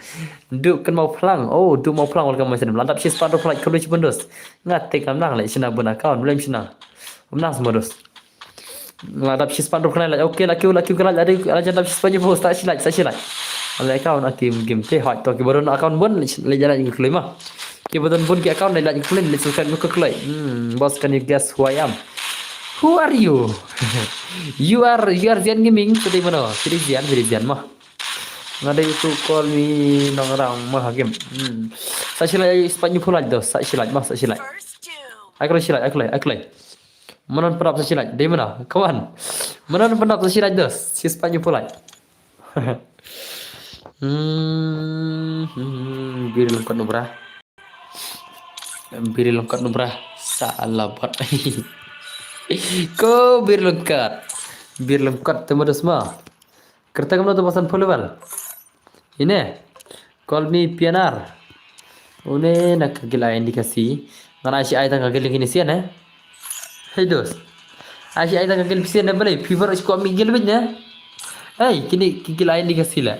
Duk kan mau pelang. Oh, duk mau pelang welcome back. Ladap shi span ruh like kuli juan dos. Ngat te kam nang like sina bun account belum sina. Menang semua dos. Ladap shi span ruh like. Okay, laki laki kan like ada ada jadap shi span post tak shi like, tak shi like. Ada account akim game te hot to ki baru account bun le jalan ke kelima. Ki badan bun ki account le like kuli le subscribe ke kelai. Hmm, boss, can you guess who I am? Who are you? You are, you are Zian Gaming today mano. Jadi Zian, jadi Zian mah. Ngada itu call me nongrang mah game. Hmm. Sa shilai spat nyu pulai dos, sa shilai mah, sa shilai. Aku lai shilai, aku lai, aku lai. Manan penap sa shilai, dei mana? Kawan. Manan penap sa shilai dos, si spat nyu pulai. Hmm, hmm, biri lengkot nubra. Biri lengkot nubra. Salah bot. Ko biri lengkot. Biri lengkot tu modus ma. Kereta kamu tu pasan puluh bal. Ini. Call me P N R. Une na kagil ai indi kasi. Ngana si ai tang kagil kini sian eh. Hey dos. Ai si ai tang kagil sian eh balai. Fever si ko mi gil bit ne. Hey, kini kagil ai indi kasi la.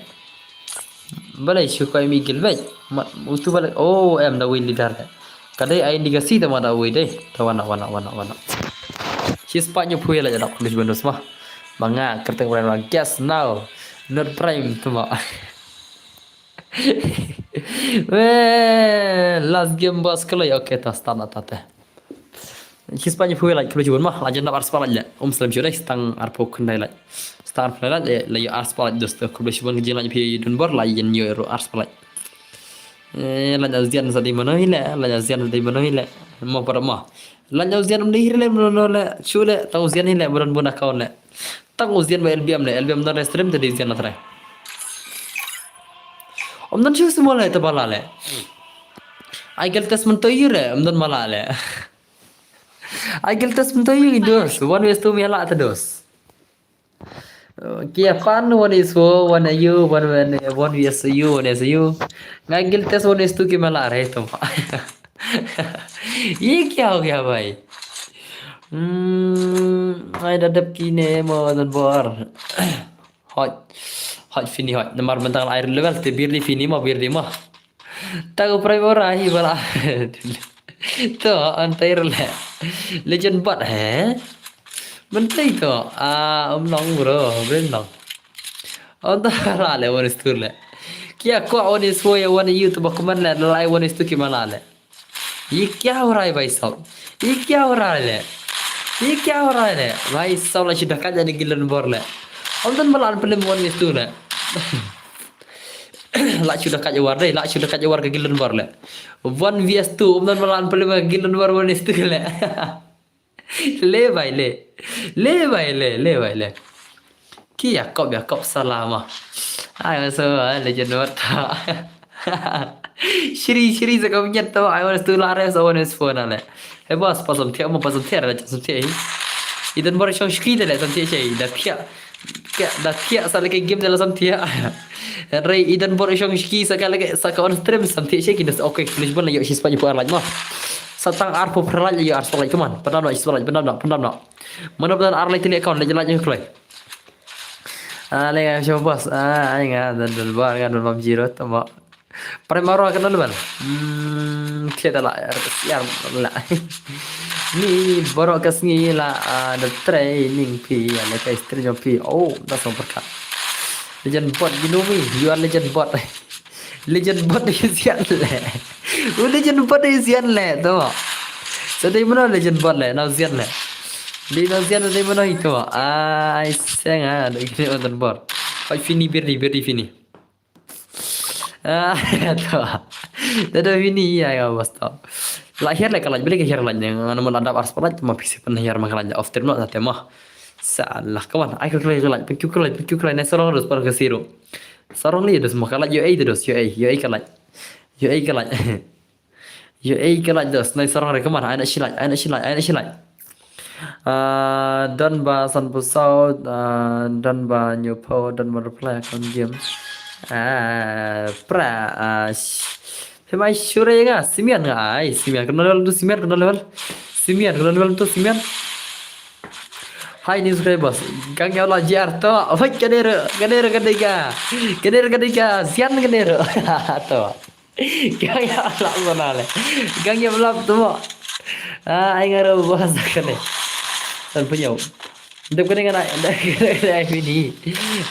Balai shu ko mi gil bit. Ma utu balai. Oh, em da win leader. Kadai ai indi kasi ta ma da win deh. Ta wana wana wana wana. Si spat nyu pui la jadak kulis bonus mah. Manga kerteng brand ma guess now. Not prime tu ma. Weh, last game boss kelai. Okay, ta start na ta te. Shi span phu like kelo jibun mah, la jan dap ar span like. Um slam jure stang ar phu khyndai like. Ar phew lai lait, eh, la ïoh ar spah lait dos te. Khublei shibun ka jinglait phi Don Bor, la ïoh ïoh ruh ar spah lait. Eh, lait na zian sa dei mano hi leh, lait na zian sa dei mano hi leh. Mo para mo. Lait na zian um dei hi leh, mano leh, shu leh, tang zian hi leh, mano bun account leh. Tang zian ba L B M leh, L B M na stream te dei zian na trai. Om nan shu simo leh, te bala leh. Ai gel test man to yu leh, om nan mala leh. Ai gel test man to yu dos, one vs two me la te dos. Ki apan one is four, one A U, one, one, one V S U, one S U. Nga gil test one is two ki mala re tum. Ye kya ho gaya bhai? Hmm, ai da dep ki ne mo Don Bor. Hot. Hot fini hot. Namar bentang air level te birdi fini mo birdi mo. Tahu primera hi bala. To, antai rele. Legend bot, he? Mentai to. Ah, um nong bro, bring nong. Antai rele, one is two le. Kia ko one is four ya one U to bakuman le, lai one is two ki mana le. Ye kya ho raha hai bhai sab? Ye kya ho raha hai le? Ye kya ho raha hai le? Bhai sab la shu dakat jani gilan bor le. Antan bala an pelim one is two le. La shu dakat jawar dei, la shu dakat jawar ka gilan bor le. One V S two, um nan malan pele ma gilan bor one is two le. Le bhai le. Le bhai le, le bhai le. Ki Yakob, Yakob salama. Ai so, ai le janwar ta. Shri, Shri sa ka nyet to, ai one is two la re, so one is four na le. He boss, pasam thia, mo pasam thia, le pasam thia. Idan bor shong shki de le, sam thia shai, da thia. Ka, da thiah sa leh ka game da la sam thiah. Hynrei i don bor i shong shki sa ka leh ka, sa ka on stream sam thiah shai ki da sa, okay, please bon la ïoh shi spah ïoh ar like mo. Sa tang arphew phra like la ïoh ar spah like, come on. Pyndam noh shi spah like, pyndam noh, pyndam noh. Mano ba don ar like tylli account leh like ïoh kloi. Ah, leh nga shu bos. Ah, ai nga don don bor nga don bam zero to mo. Pare maro ka don ban. Hmm, thiah da la, siar la. Ni boro ka sngi la, ah, da training phi, ah, la ka stream phi. Oh, da song perkat. Legend bot, you know me. You are legend bot. Legend bot is yan le. U legend bot is yan le, to. So dei mano legend bot le, na yan le. Dei na yan dei mano itu. Ai, senga, dei kini on bot. Pai fini birdi, birdi fini. Ah, to. Da da fini ya ya basta. La hiar la ka like, beli ka hiar like ne. Ngano mo la dap ar spah like, ma pisi pen hiar ma ka like off term no, ta tema. Salah, come on. Ai ka like, like, thank you ka like, thank you ka like. Ne sarong dos par ka zero. Sarong li dos ma ka like, yo ai dos, yo ai, yo ai ka like. Yo ai ka like. Yo ai ka like dos, nai sarong re, come on, ai na shi like, ai na shi like, ai na shi like. Ah, don ba san phew saw, ah, don ba hynñiew phew, don ba reply kon game. Ah, pra, ah, sh-, phi mai sure nga, Simian nga, ai, Simian, kano level tu Simian, kano level? Simian, kano level tu Simian? Hai, ni subscribers, gang yaw la J R to, wait, kadero, kadero, kadega, kadero, kadega, sian kadero, to. Gang ya lap sana le. Gang ya lap tu mo. Ah, ai nga ro bos kane. Tan penyau. Dep kane nga nai, dep kane ngai fini.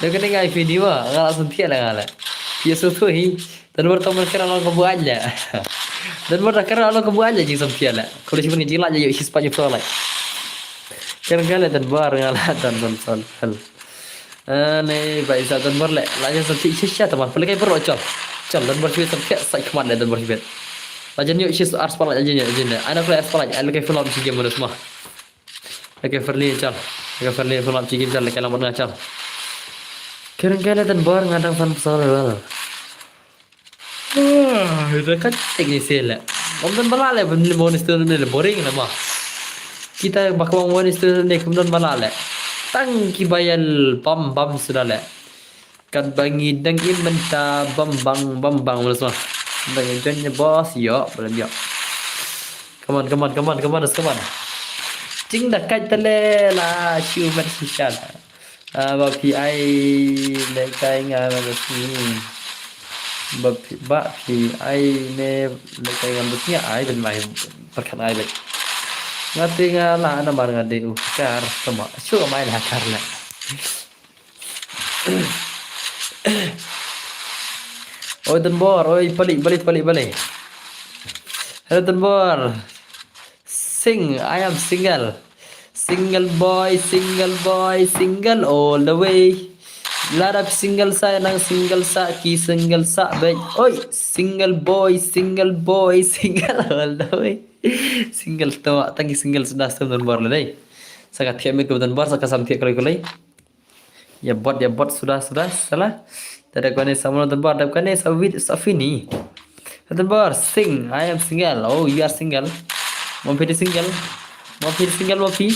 Dep kane ngai fini mo. Nga la sam thiah la nga la. Pia su tu hi. Tan ber taman kena long kebu aja. Tan ber kena long kebu aja jing sam thiah la. Kalau cuma ngejing la aja yuk sis paju tu la. Kena kena tan ber nga la tan tan sol. Ah, ne, ba isa don bor le. La jan santi shisha teman. Pele kai bor chol. Chol don bor chibet santi sa khmat le don bor chibet. La jan yo shis ar spala jan yo jan. Ana kle ar spala. Ana kai full up chi game mo. Kai ferli chol. Kai ferli full up chi game chol. Kai lambat nga chol. Keren kai le don bor ngadang san pesal le. Ah, dah kan teknik sih le. Om dan bala le, ben le bonus tu le boring le ma. Kita bak wang bonus tu le kum dan bala le. Tang ki bayal bam bam sudah le. Kat bangi dang im menta bam bang bam bang bonus ma. Dang jan nya bos yo, belum yo. Come on, come on, come on, come on, come on. Jing da kat tele la shu mat shisha. Ah, ba phi ai ne kai nga na ba sni. Ba phi, ba phi ai ne ne kai nga ba sni ai ben mai perkan ai ben. Nga te nga la na mar nga de u kar sama. Shu mai la kar la. Oi, Don Bor, oi, pali, pali, pali, pali. Hello, Don Bor. Sing, I am single. Single boy, single boy, single all the way. Lada single sa nang single sa ki single sa bek. Oi, single boy, single boy, single all the way. Single to, tang ki single suda stem don bor le dei. Sa ka thiah mit ko don bor, sa ka sam thiah kalai kalai. Ïa bot, ïa bot suda suda sala. Tada kone sa mo don bor, tada kone sa wit sa Fini. Don bor, sing, I am single. Oh, you are single. Mo phi single. Mo phi single, mo phi.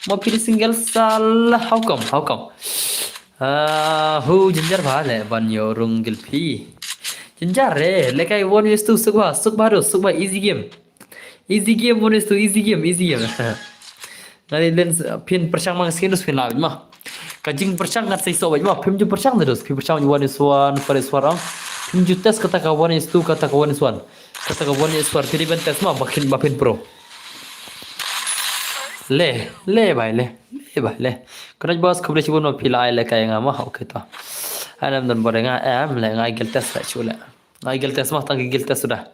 Mo phi single sala. How come? How come? Ah, hu jinjar ba le ban yo rung gil phi. Jinjar re, le kai one is two suk ba, suk ba do, suk ba easy game. Easy game, one is two, easy game, easy game. Ngani len phin perchang mang skin dus phin lawit ma. Ka jing perchang ngat sai so wait ma, phim ju perchang dus, phim perchang one is one, four is four ang. Phim ju test kata ka one is two, kata ka one is one. Kata ka one is one, phi di ben test ma, bakin bapin pro. Le, le bai le, le bai le. Kena bos khublei shibun ma phi la ai le kai nga ma, okay to. Anam don bore nga, em le nga gel test la chu le. Nga gel test ma, tang ki gel test suda.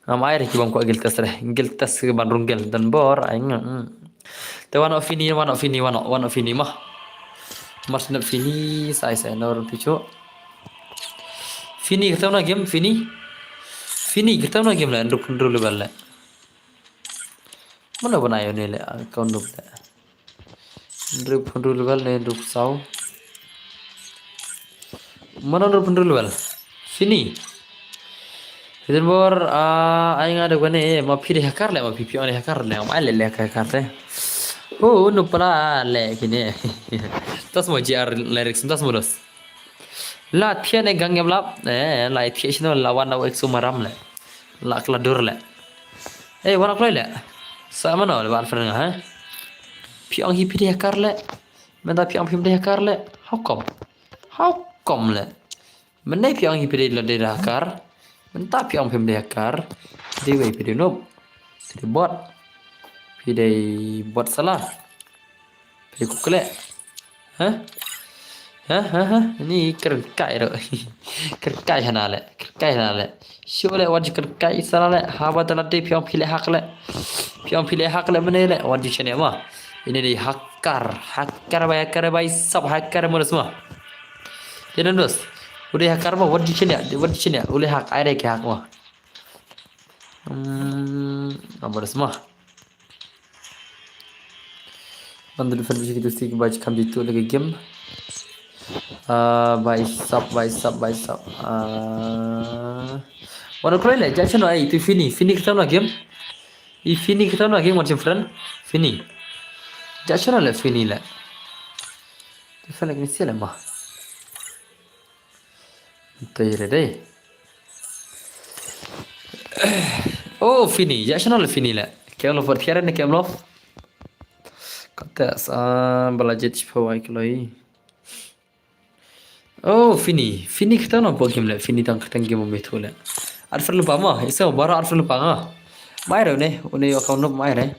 Ngam ai re ki bang ko gel test re. Gel test ki ban rung gel don bor ai nga. Hmm. Te one of Fini, one of Fini, one of, one of Fini ma. Mas na Fini, sai sai no rung picho. Fini kita na game Fini. Fini kita na game le, ruk ruk level le. Mana bana yo ne le, account ruk le. Ruk ruk level ne ruk sau. Mana ruk ruk level. Fini. Hidin bor, ah, ai nga de gwane, ma phi de hakar le, ma phi phi on hakar le, ma le le hakar te. Oh, no pala le kine. Tas mo G R lyrics, tas mo dos. La thiah ne gang yam lap, eh, la thiah shino la wan na wek sumaram le. La kla dur le. Eh, wan kloi le. Sa mano le ban fren ha. Phi ong hi phi de hakar le. Menta phi ong phi de hakar le. How come? How come le? Mene phi ong hi phi de la de hakar. Menta phi ong phi de hakar. De wei phi de nop. Phi de bot. Phi de bot sala. Phi de kukle. Ha? Ha, ha, ha. Ni kerkai ro. Kerkai hana le. Kerkai hana le. Shu le wan kerkai sala le. Haba tala de phi ong phi le hak le. Phi ong phi le hak le mene le. Wan chene ma. Ini de hakar. Hakar bai, hakar bai, sab hakar mo dos ma. Jangan dos. Udah hakar ma, wan chene, wan chene. Ule hak, ai re ke hak ma. Hmm, apa dos ma. Bandu defend bisi ki dosti ki baj kam jitu lagi game. Ah, bai sap, bai sap, bai sap. Ah, wana kloi le, ja chano ai tu Fini, Fini kita na game. I Fini kita na game, wan friend. Fini. Ja chano le Fini le. Defend lagi ni sila ma. Te re dei. Oh, Fini. Ja chano le Fini le. Kem lo for thiare ne kem lo. Kata sa bala jet chipawai kloi. Oh, Fini. Fini kita na po game le. Fini tang kita game me thu le. Arfer lupa ma. Isa bara arfer lupa nga. Mai re ne. Une account no mai re.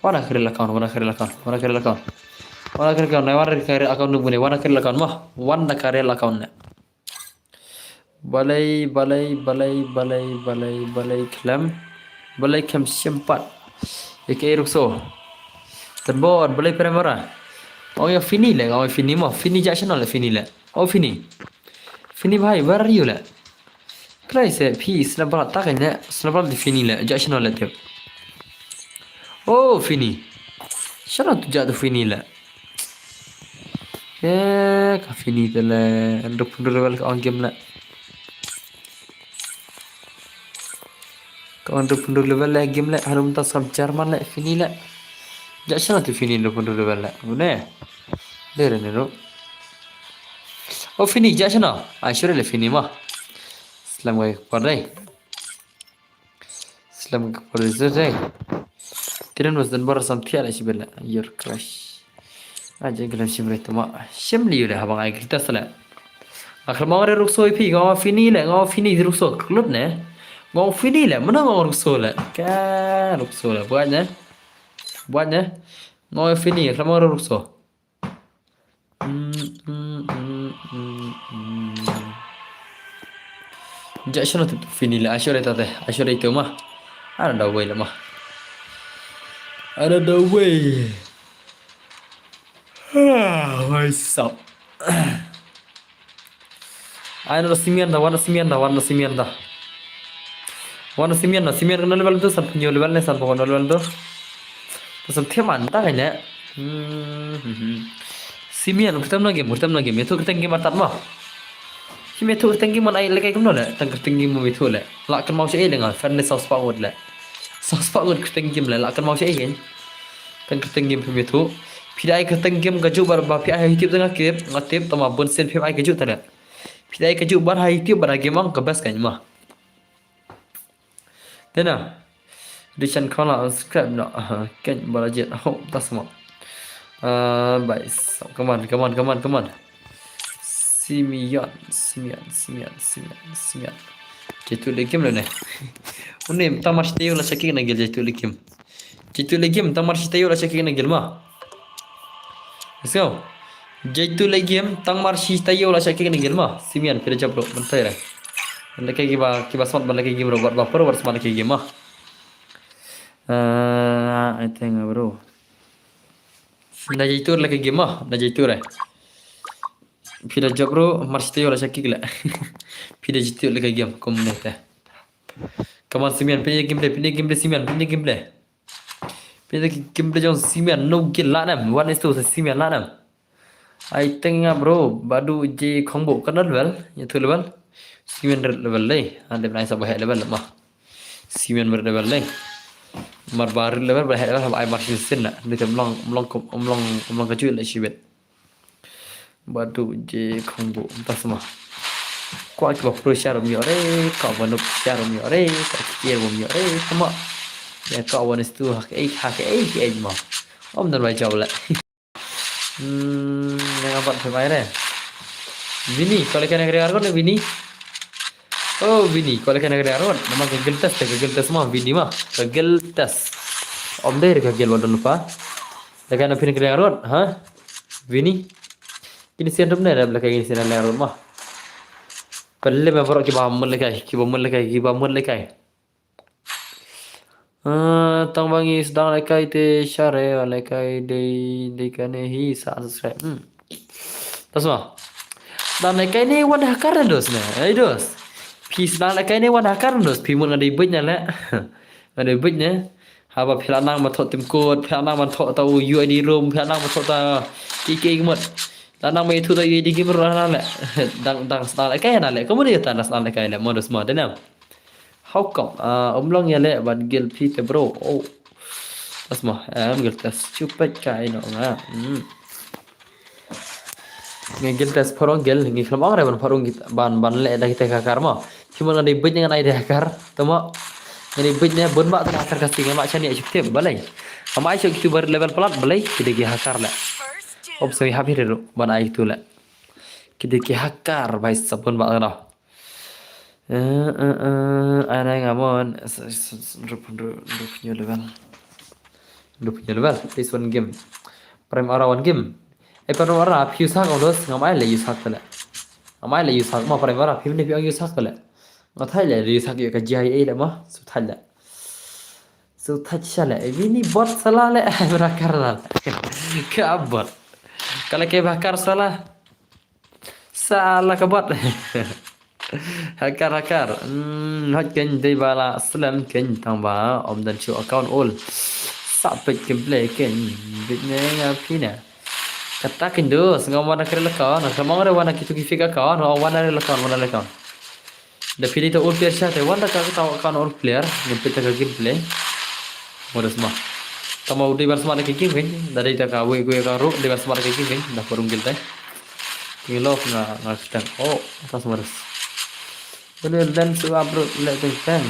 Wana kare account, wana kare account, wana kare account. Wana kare account, wana kare account no bune, wana kare account ma. Wana kare account ne. Balai, balai, balai, balai, balai, balai khlem. Balai khlem sempat. Eke rukso. Terbor, balai peremora. Oh ya Fini le, oh Fini mo, Fini ja channel le Fini le. Oh Fini. Fini bhai, where are you le? Klai se phi snapper tak ne, snapper di Fini le, ja channel le tip. Oh Fini. Channel tu ja tu Fini le. Eh, ka Fini te le, nduk pun level ka ong game le. Ka ong nduk pun level le game le, harum ta sam German le Fini le. Ja channel tu Fini nduk pun level le. Une. Dere ne ro. Oh Fini ja channel. Ai sure le Fini ma. Slam ga kwadai. Slam ka pore zai. Tiran was dan bar sam thiara shi bela. Your crush. Aja ngilam shim re tama. Shim li yure habang ai giltas le. Akhir ma re rukso phi, nga Fini le, nga Fini rukso klut ne. Nga Fini le, mana nga rukso le. Ka rukso le. Buat ne. Buat ne. Nga Fini, akhir ma re rukso. Ja shano tu Fini le, asho re tate, asho re tu ma. Ada da wei le ma. Ada da wei. Ah, what's up? Ai no simian da, wan simian da, wan simian da. Wan simian da, simian ka no level tu, san pynyo level ne, san pynyo level tu. Tu san thiam an ta ne. Hmm, hmm, hmm. Simian, kyrtem na game, kyrtem na game. Itu kyrtem game atat ma. Shi me thu kyrteng game man ai le kai kumno le, tang kyrteng game me thu le. La kan mau shi ai le nga, fan le saus pa ngut le. Saus pa ngut kyrteng game le, la kan mau shi ai. Tang kyrteng game me thu. Phi da ai kyrteng game ka ju bar ba phi ai ha YouTube tang kip, nga tip tama bun sen phi ai ka ju tale. Phi da ai ka ju bar ha YouTube bar ha game ang ka best kan ma. Tena. Di chan khala subscribe na. Aha, ken bala jet. Ho, tas mo. Ah, bai. So, come on, come on, come on, come on. Simeon, Simeon, Simeon, Simeon, Simeon. Jaitu le game le ne. Une, tang mar shi taïew la shakik na gel jaitu le game. Jaitu le game, tang mar shi taïew la shakik na gel ma. Let's go. Jaitu le game, tang mar shi taïew la shakik na gel ma. Simian, pira jab bro, bentar ya. Ban lehkai kiba, kiba smart ban lehkai game bro, wat ba pro, wat smart lehkai game ma. Uh, I think bro. Na jaitu lehkai game ma, na jaitu re. Pira jab bro, mar shi taïew la shakik le. Pira jaitu lehkai game, kum ne te. Come on, Simian, pira game play, pira game play, Simian, pira game play. Pynda ki game play jong Simian, no gel la nam. One is two, Simian la nam. Ai teng nga bro, badu je khongbo kan level, ya tu level. Simian red level dei. Ande bnai sa bahek level ma. Simian red level dei. Mar ba red level, bahek level, ba ai mar shin sin na. Ni te mlong, mlong, mlong, mlong ka ju le shibet. Badu je khongbo, tas ma. Kwa kiba pro share um yore, kwa ba nuk share um yore, kwa kier um yore, tama. Ya kwa one is two hak eight, hak eight, eight ma. Om dan bai jawab le. Hmm, yang apa tu mai re? Vini, kalau kena kena argon Vini. Oh, Vini, kalau kena kena argon. Nama ke geltas, ke geltas ma, Vini ma. Ke geltas. Om deh ke gel wadon lupa. Lekai na phin kena argon, ha? Vini. Kini sian rum ne, lekai kini sian le argon ma. Pelle me borok kiba mun lekai, kiba mun lekai, kiba mun lekai. Ah, tang ba ngi sdang lekai te share, lekai dei, dei kane hi sa subscribe. Hmm. Tas ma. Sdang lekai ne wan hakar dos ne. Ai dos. Phi sdang lekai ne wan hakar dos. Phi mun nga dei bej ne le. Nga dei bej ne. Haba phi la nang ma thot tim code, phi la nang ma thot ta U I D room, phi la nang ma thot ta ki ki mut. La nang ma itu ta U I D game ro na le. Dang, dang sdang lekai na le. Kamu ni ta sdang lekai le. Modus ma denam. How come? Ah, um long ya le ban gel phi te bro. Oh. Tas ma, em gel tas chupet kai no nga. Hmm. Ngi gel tas phorong gel, ngi khlem ong re ban phorong git, ban, ban le da kita ka kar ma. Cuma ngan dei bej ngan ai da kar, tama. Ngan dei bej ne bun ba ta kar kasi ngan ma chani ai chuk tem balai. Ama ai chuk tu bar level plat balai, kita ki hakar le. Op sami happy re ru, ban ai tu le. Kita ki hakar bai sabun ba ta. Eh, eh, eh, anai ngamon. Rup, rup, rup new level. Rup new level. This one game. Prime Aura one game. Eh, Prime Aura, phi use hack dos, ngam ai le use hack le. Ngam ai le use hack, ma Prime Aura, phi ne phi use hack le. Nga thai le use hack ya ka G I A le ma, su thai le. Su thai sha le, eh, Vini bot sala le, ai bra kar la. Ka bot. Kala ke ba kar sala. Sala ka bot. Hakar, hakar. Hmm, hot ken dei bala slem ken tang ba. Om dan chu account all. Sa pet ken play ken. Bit ne nga phi ne. Kata ken dos. Nga wan kre la account. Nga mong re wan ki tu ki fake account. Nga wan re la account, wan re la account. Da phi dei ta all player sha te wan da ka ta account all player. Nga pit ta ka gameplay. Modus ma. Tama u dei ban smart da ka game kan. Da dei ta ka wei wei ka ru dei ban smart da ka game kan. Da parung gil tai. Ngi lok nga, nga kitang. Oh, tas modus. Bener dan su upload le teng teng.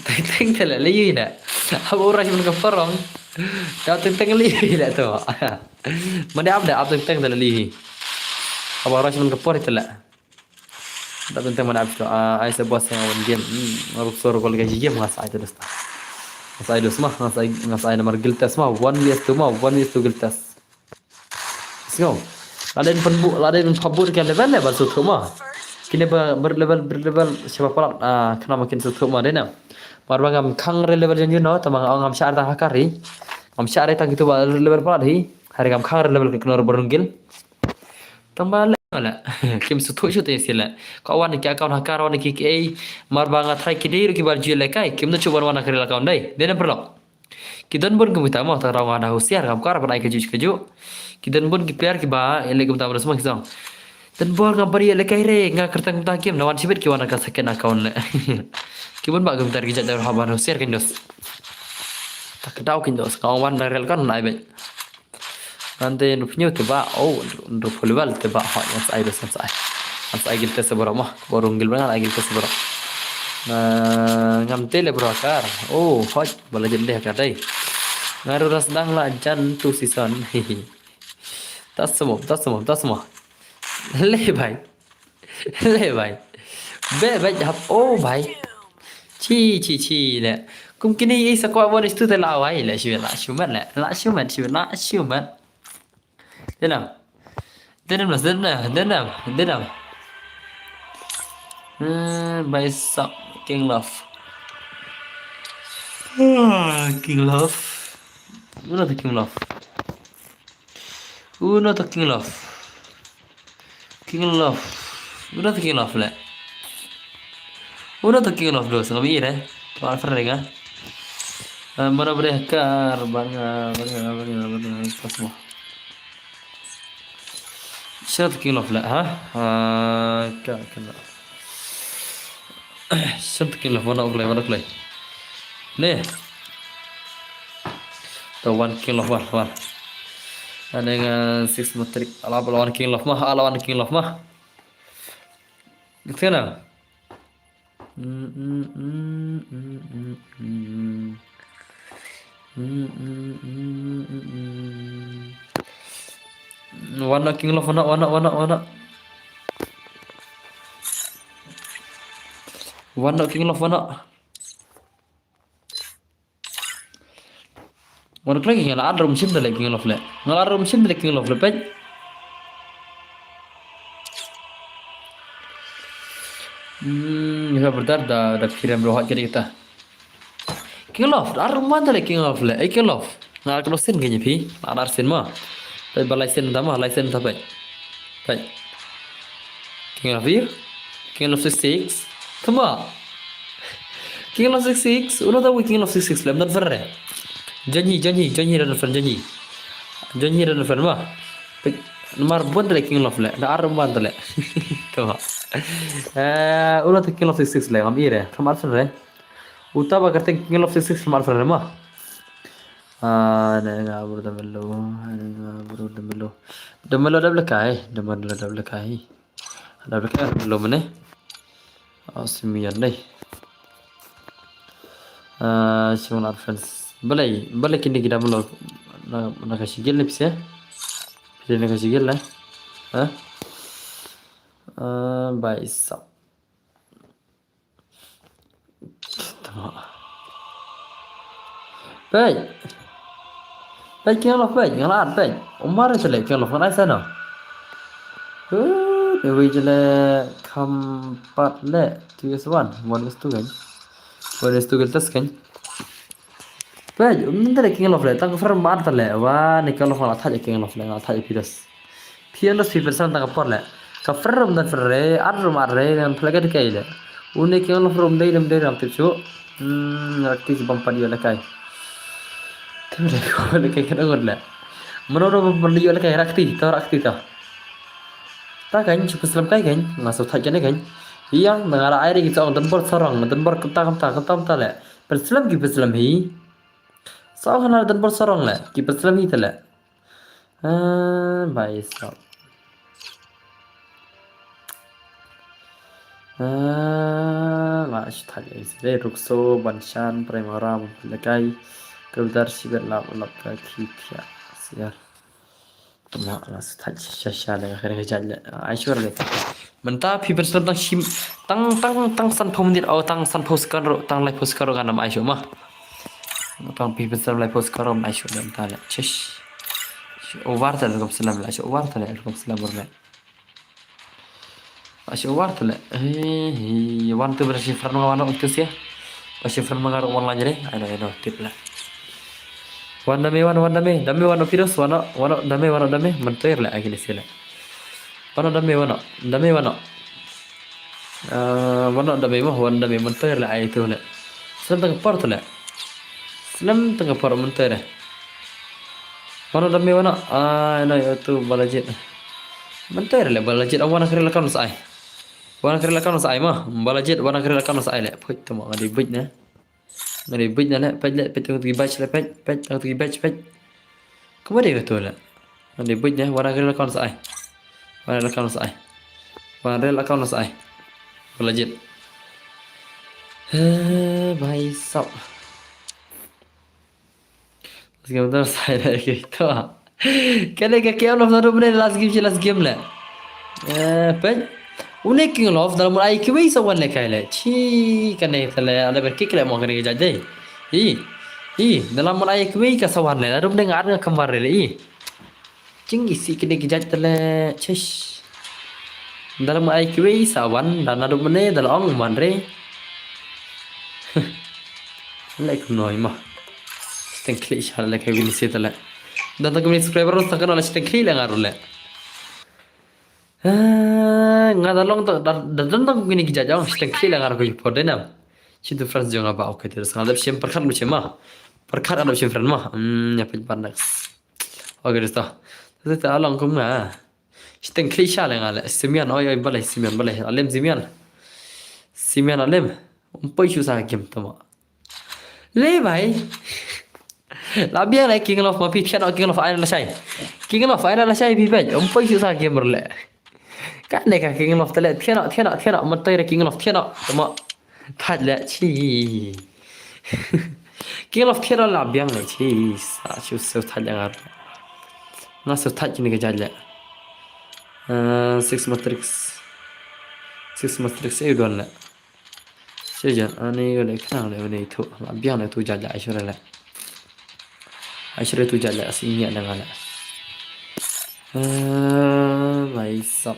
Teng teng te le le yui na. Ap ura cuman ka parung. Da teng teng le yui le tu. Mane ap da ap teng teng te le yui. Ap ura cuman ka por te le. Da teng teng mane ap tu. Ah, ai se boss yang one game. Hmm, rup sor gol ga game ngas ai tu dos ta. Ngas ai dos ma, ngas ai, ngas ai namar guild test ma. One vs two ma, one vs two guild test. Sngew. Lada in pynbud, lada in pynbud ka level le ban suthu ma. Kine ba ber level, ber level, shaba palat, ah, kena ma kin suthu ma dena. Mar ba ngam khang re level jan yuno, tama ngam shah ta hakari. Ngam shah re tang kito ba level palat hi. Hare ngam khang re level ki kynnoh ruh ba rung guild. Tang ba le le. Kim sngewthuh shuh te sila. Ka wan ki account hacker wan ki ki ei. Mar ba nga try ki dei ruh ki ba ju ïalehkai. Kim da shu wan wan ha ka real account dei. Dei na paralok. Ki don bun kumta mo tang rong nga da husiar kam kar ban ai kajuh kajuh. Ki don bun ki player ki ba ele kumta mo sma ki song. Don bun ngam pari ele kai re nga kyrteng kumta kim na wan shibit ki wan ka second account le. Ki bun ba kumta ki jat da haba husiar kin dos. Tak daw kin dos ka wan da rel kan na ai bet. Ngan te ndu pnyu te ba oh ndu pulwal te ba hot ngan sai dos ngan sai. Ngan sai gil te seboro mo. Borung gil ba ngan ai gil te seboro. Na ngam te le bro kar. Oh hot. Bala jin deh ka dai. Nga ruh ras dang la jan tu season. Hihi. Ta semua, ta semua, ta semua. Le bai. Le bai. Be bai hap oh bai. Chi chi chi le. Kum kini i sa kwa bon istu te la wai le shu la shu mat le. La shu mat shu la shu mat. Denam. Denam lah, denam, denam, denam. Hmm, bai sap King Love. Ah, King Love. Uno to King Love. Uno to King Love. King Love. Uno to King Love le. Uno to King Love dos ngam i re. Tuan ferdega. Mana boleh kar banga banga banga banga pas mo. Sino to King Love le ha? Ah, ka kena. Sino to King Love wana uklai wana uklai. Ne. To one King Love wan wan. Ane nga six matrik ala bala one King Love ma ala one King Love ma. Kena. Wana King Love wana wana wana wana. Wana King Love wana. Wana kleng nga la adrum sim dale King Love le. Nga la adrum sim dale King Love le pej. Hmm, ya berdar da da kirim rohat jadi kita. King Love, adrum wan dale King Love le. Eh King Love. Nga kena sin kenya phi. Adar sin ma. Pej balai sin da ma, lai sin da pej. Pej. King Love here. King Love six six. Tama. King Love six six. Uno da wi King Love six six lem dan ferre. Janji janji janji dan fer janji. Janji dan fer ma. Pej. Nomor bun dale King Love le. Da adrum wan dale. Tama. Eh, uno da King Love six six le ngam ire. Tama ferre. Uta ba kyrteng King Love six six mar fren ma. Ah, ne nga bro da melo, ne nga bro da melo. Da melo da blekai, da melo da blekai. Da blekai da melo mene. Ah, simian dai. Ah, simian friends. Balai, balai kini kita melo na na ka sigil ni pise. Pise na ka sigil la. Ha? Ah, bai sap. Pej. Pej King Love pej, nga la at pej. Umar jale King Love ngan ai sa no. Huh, dewi jale kam pat le two is one, one is two kan. One is two kan tas kan. Pej, um dale King Love le, tang fer ma at le. Wa ni King Love nga la thaj King Love le, nga la thaj pidas. Pianos pi persan tang ka por le. Ka fer rum dan fer re, ar rum ar re, dan pelaga de kai le. Une ki ngam fer rum dei dei dei ram tip chu. Hmm, rakti chu bam pat ïoh le kai. Tim le ko le kai ka dang le. Mano ro bam pat ïoh le kai rakti, to rakti to. Ta kan chu peslem kai kan, nga so thai kan kan. Ïa, nga ra ai re ki tong dan bor sarong, dan bor kata kata kata kata le. Peslem ki peslem hi. Sa khana dan bor sarong le, ki peslem hi te le. Ah, bai sap. Ah, la shi thai ai sire rukso ban shan premara lekai. Kudar shibet lap lap ka khi khia siar. Tama la shi thai sha sha le ka kare ka jai le. Ai shur le. Mynta phi pynslem tang shim, tang, tang, tang sanphew minit, oh, tang sanphew second ruh, tang laiphew second ruh ngan ym ai shuh ma. Tang phi pynslem laiphew second ruh ym ai shuh de mynta le. Shish. Shi over te rukom slem le, shi over te le rukom slem ruh le. Shi over te le. Hei, hei, wan tu ba shi friend ma nga wan tu sia. Ba shi friend ma nga ruh wan la jere. Ai no, ai no, tip le. Wan da me, wan, wan da me, da me wan o Piros, wan o, wan o da me, wan o da me, mynta le ai kine sila. Wan o da me, wan o, da me wan o. Ah, wan o da me mo, wan da me mynta le ai tu le. Slem tang por tu le. Slem tang por mynta le. Wan o da me wan o. Ah, na yo tu Balajit. Mynta le Balajit, wan kri la kan sa ai. Wan kri la kan sa ai mo. Balajit, wan kri la kan sa ai le. Phuit tu mo, nga dei buit ne. Nga dei buit na le, peit le, peit tang tu ki badge le, peit, peit tang tu ki badge, peit. Kumba dei ka tu le. Nga dei buit na, wan rel account sa ai. Wan rel account sa ai. Wan rel account sa ai. Balajit. He, bhai sab. Last game tu sa ai le ki tu. Kane ka King of Narup ne last game shi last game le. Eh, peit. Une King of Narup da la mut ai kiwei sa wan le kai le. Chi kane ta le, ale ber kik le mo kane ka jait dei. I. I, da la mut ai kiwei ka sa wan le. Narup ne ngat nga kamar le i. Jing isi kine ki jait ta le. Chish. Da la mut ai kiwei sa wan, da Narup ne, da la ong man re. Le kumno i ma. Shiteng khlieh sha le kai win si ta le. Da ta kumni subscriber sa kan le shiteng khlieh le nga ru le. Ah, nga da long da, da, da don tang kine ki jait jong, shiteng khlieh le nga ru ko por de nam. Shi tu friends jong nga ba, okay, terus nga da shim perkat mu shim ma. Perkat ada shim friend ma. Hmm, ya peit ban next. Okay, terus ta. Terus ta long kum nga. Shiteng khlieh sha le nga le. Simian, oi, oi, balai, Simian, balai. Alem Simian. Simian alem. Um poi shu sa game tu ma. Le bhai. La biang le King of ma phi thian o King of ai la shai. King of ai la shai phi bhai. Um poi shu sa game le. Kane ka King of ta le thian o, thian o, thian o. Mynta re King of thian o. Tu ma. Thait le chi. King of thian o la biang le chi. Sa shu shu thait le ngar. Nga shu thait kine ka jait le. Eh, six matrix. Six matrix e don le. Sejan ani ga le khnang le ne tu. La biang le tu jait le ai shu le. Ai shu tu jait le asi ngi le nga le. Eh, bhai sab.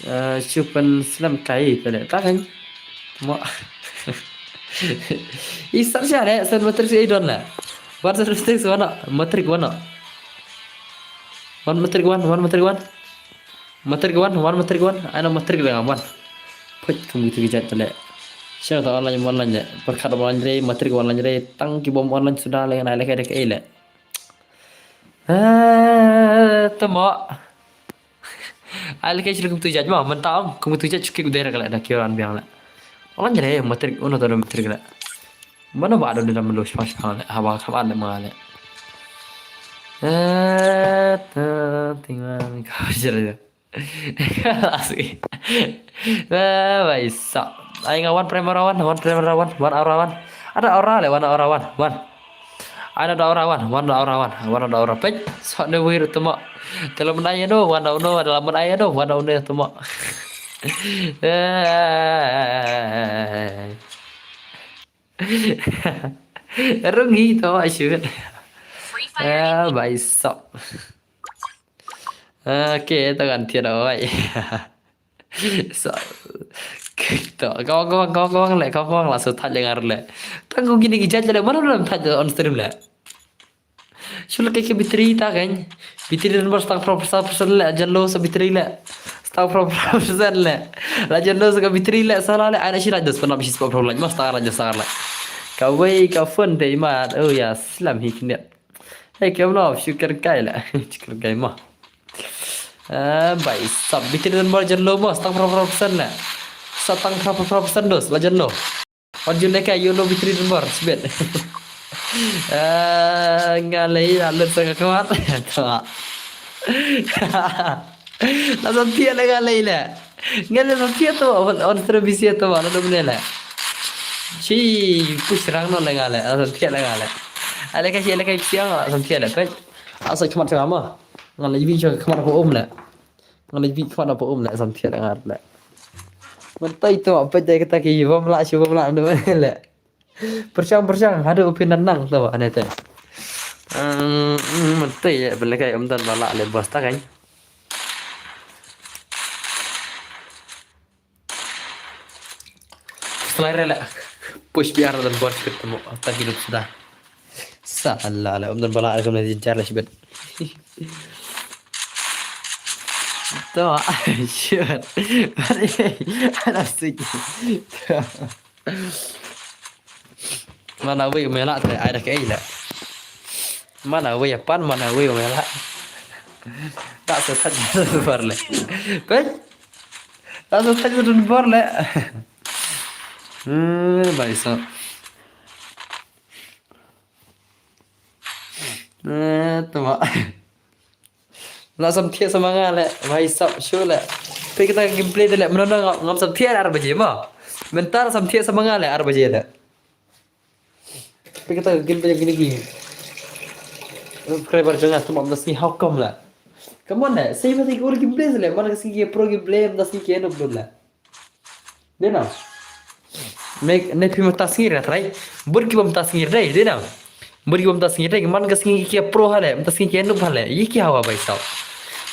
Eh, shu pan slem kai pele. Ta kan. Mo. I sab sha le, san matrix e don le. Wan san matrix wan. Matrix wan. Wan matrix wan, wan matrix wan. Matrix wan, wan matrix wan. Ai na matrix le nga wan. Phuit kum kitu ki jait pele. Sha ta online online le. Perkat online re, matrix online re. Tang ki bom online suda le ngai le kai de kai le. Eh, tu mo. Ai le kai shu kum tu jait mo, mynta ong kum tu jait shu ki udah ka le da ki ran biang le. Online re matrix uno ta matrix le. Mana ba da da melu spa spa le. Haba kham le ma le. Eh, ta tingan ka jere. Asli. Eh, bhai sab. Ai nga wan primer wan, wan primer wan, wan aura wan. Ada aura le, wan aura wan, wan. Ada aura wan, wan aura wan, wan ada aura pej. Sok ne wir tu ma. Telo menai no, wan ada no, ada lamun ai no, wan ada tu ma. Eh. Rungi tu ma shoot. Eh, bhai sab. Okay, ta kan thied oi. So, to, kawang, kawang, kawang, kawang le, kawang, kawang la shu thait le ngar le. Tang kum kine ki jait le, mano lam thait on stream le. Shu le ke ke battery ta kan. Battery number stang pro percent le, jan lo sa battery le. Stang pro percent le. La jan lo sa ka battery le, sa la le, ai na shi la just pernah bisi spot pro le, mas ta la just sa le. Kawei ka phone dei mat, oh ya, slam hi knet. Hey, kem lo, shu ker kai le. Shu ker kai ma. Eh, bhai sab, battery number jan lo mo, stang pro pro percent le. Sa tang pro pro pro percent dos, la jan lo. Wan jun ne ka, yo lo battery number, sbet. Eh, nga lei, la lut sa ka khmat. Ta. La san thied le nga lei le. Nga le san thied to, on, on stream bisi to, la dum ne le. Chi, push rang no le nga le, la san thied le nga le. Ale ka chi, ale ka chi, la san thied le, pej. Asa khmat sa ma. Nga le bi cho khmat ko um le. Nga le bi khmat na po um le, san thied nga le. Mynta ito, apa dei kata ki bom la, shu bom la, ndu le. Pershang, pershang, hadu phin nang to, ane te. Em, mynta ya, bela kai um dan bala le bos ta kan. Selain rela, push biar dan bos ketemu, ta ki lup sudah. Sa Allah la, um don ba lah, kum na jin jar la shibet. To, shit. Ada sik. Mana wei mela te ai da ke ai la. Mana wei pan, mana wei mela. Tak setat bor le. Koi? Tak setat bor le. Hmm, baisa. Eh, tama. Lah sam thiah sama nga le, bhai sab shu le. Pe kita gameplay de le, mano ngam, ngam sam thiah ar baje ma. Mentar sam thiah sama nga le ar baje le. Pe kita gameplay gini gini. Subscriber jong nga tama mesti how come le. Come on le, sei mesti gameplay le, mana ka sngi pro gameplay, mesti ki eno le. Dei na. Mek ne phi mynta sngi re trai. Bun ki bym mynta sngi re dei, dei na. Bun ki bym mynta sngi re dei, man ka sngi ki pro hale, mynta sngi ki noob hale. Yi ki hawa bai sau.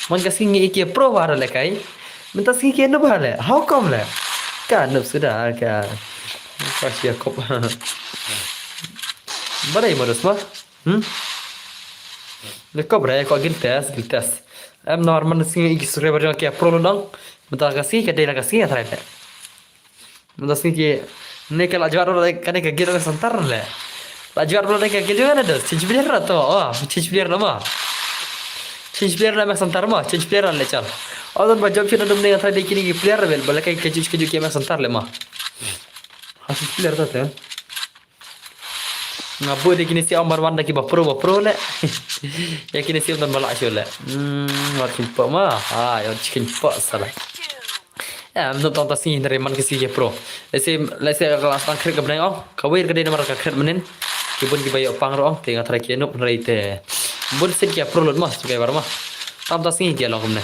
Man ka sngi ki pro hale kai. Mynta sngi ki noob hale. How come le? Ka noob suda ka. Ka sia kop. Ba dei modus ma. Hmm? Le kop re, ko gil test, gil test. Em normal sngi ki subscriber jong ki pro lo dong. Mynta ka sngi ka dei la ka sngi trai le. Mynta sngi ki ne ka la jwat ro ka ne ka gil ka santar le. La jwat ro ka gil jong na dos. Change player na to. Oh, change player na ma. Change player na ma santar ma. Change player le chal. Oh, don ba job chuna dum ne trai de kini ki player bel. Bala kai ka juj ka juj ki ma santar le ma. Ha change player ta te. Nga bud de kini si ong ban wan da ki ba pro ba pro le. Ya kini si ong don ba lah shu le. Hmm, wat kin pa ma. Ha, ya kin pa sala. Ya, am tong ta sngi hynrei man ki si ki pro. Let's say, let's say ka la stang kret ka bneng ong. Ka wir ka dei namar ka kret mynnin. Ki bun ki ba ïoh pang ro ong te nga trai ki noob hynrei te. Bun sit ki pro lut ma, ki bar ma. Tam ta sngi ki long kumne.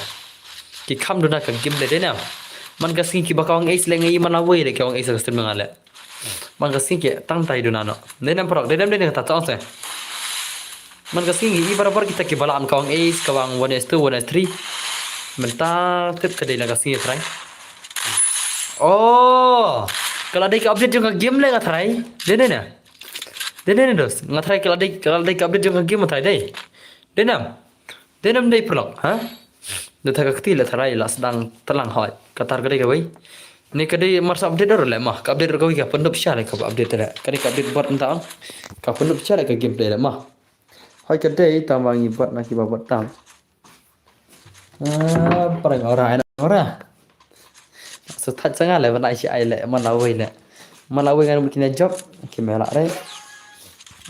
Ki kham duna ka game le dei na. Man ka sngi ki ba ka ong ace le ngi man la wei le ki ong ace ka stream nga le. Man ka sngi ki tang tai duna no. Dei nam prok, dei nam dei nam ta tong se. Man ka sngi i barabar kita ki ba la an ka ong ace, ka ong one S two, one S three. Mynta tip ka dei la ka sngi trai. Oh, ka la dei ka update jong ka game le nga trai. Dei ne na. Dei ne na dos. Nga trai ka la dei, ka la dei ka update jong ka game trai dei. Dei nam. Dei nam dei prok, ha? Da ta ka kti le trai la sdang tlang hoi. Ka tar ka dei ka wei. Ni ka dei mar sa update ro le ma. Ka update ro ka wei ka pyndup sha le ka update le. Ka dei ka update bot nta. Ka pyndup sha le ka gameplay le ma. Hoi ka dei tam ba ngi bot na ki ba bot tam. Ah, parang ora, ora. Sa thach sa nga le ban ai shi ai le man la wei le. Man la wei ngan mut kine job ki me la re.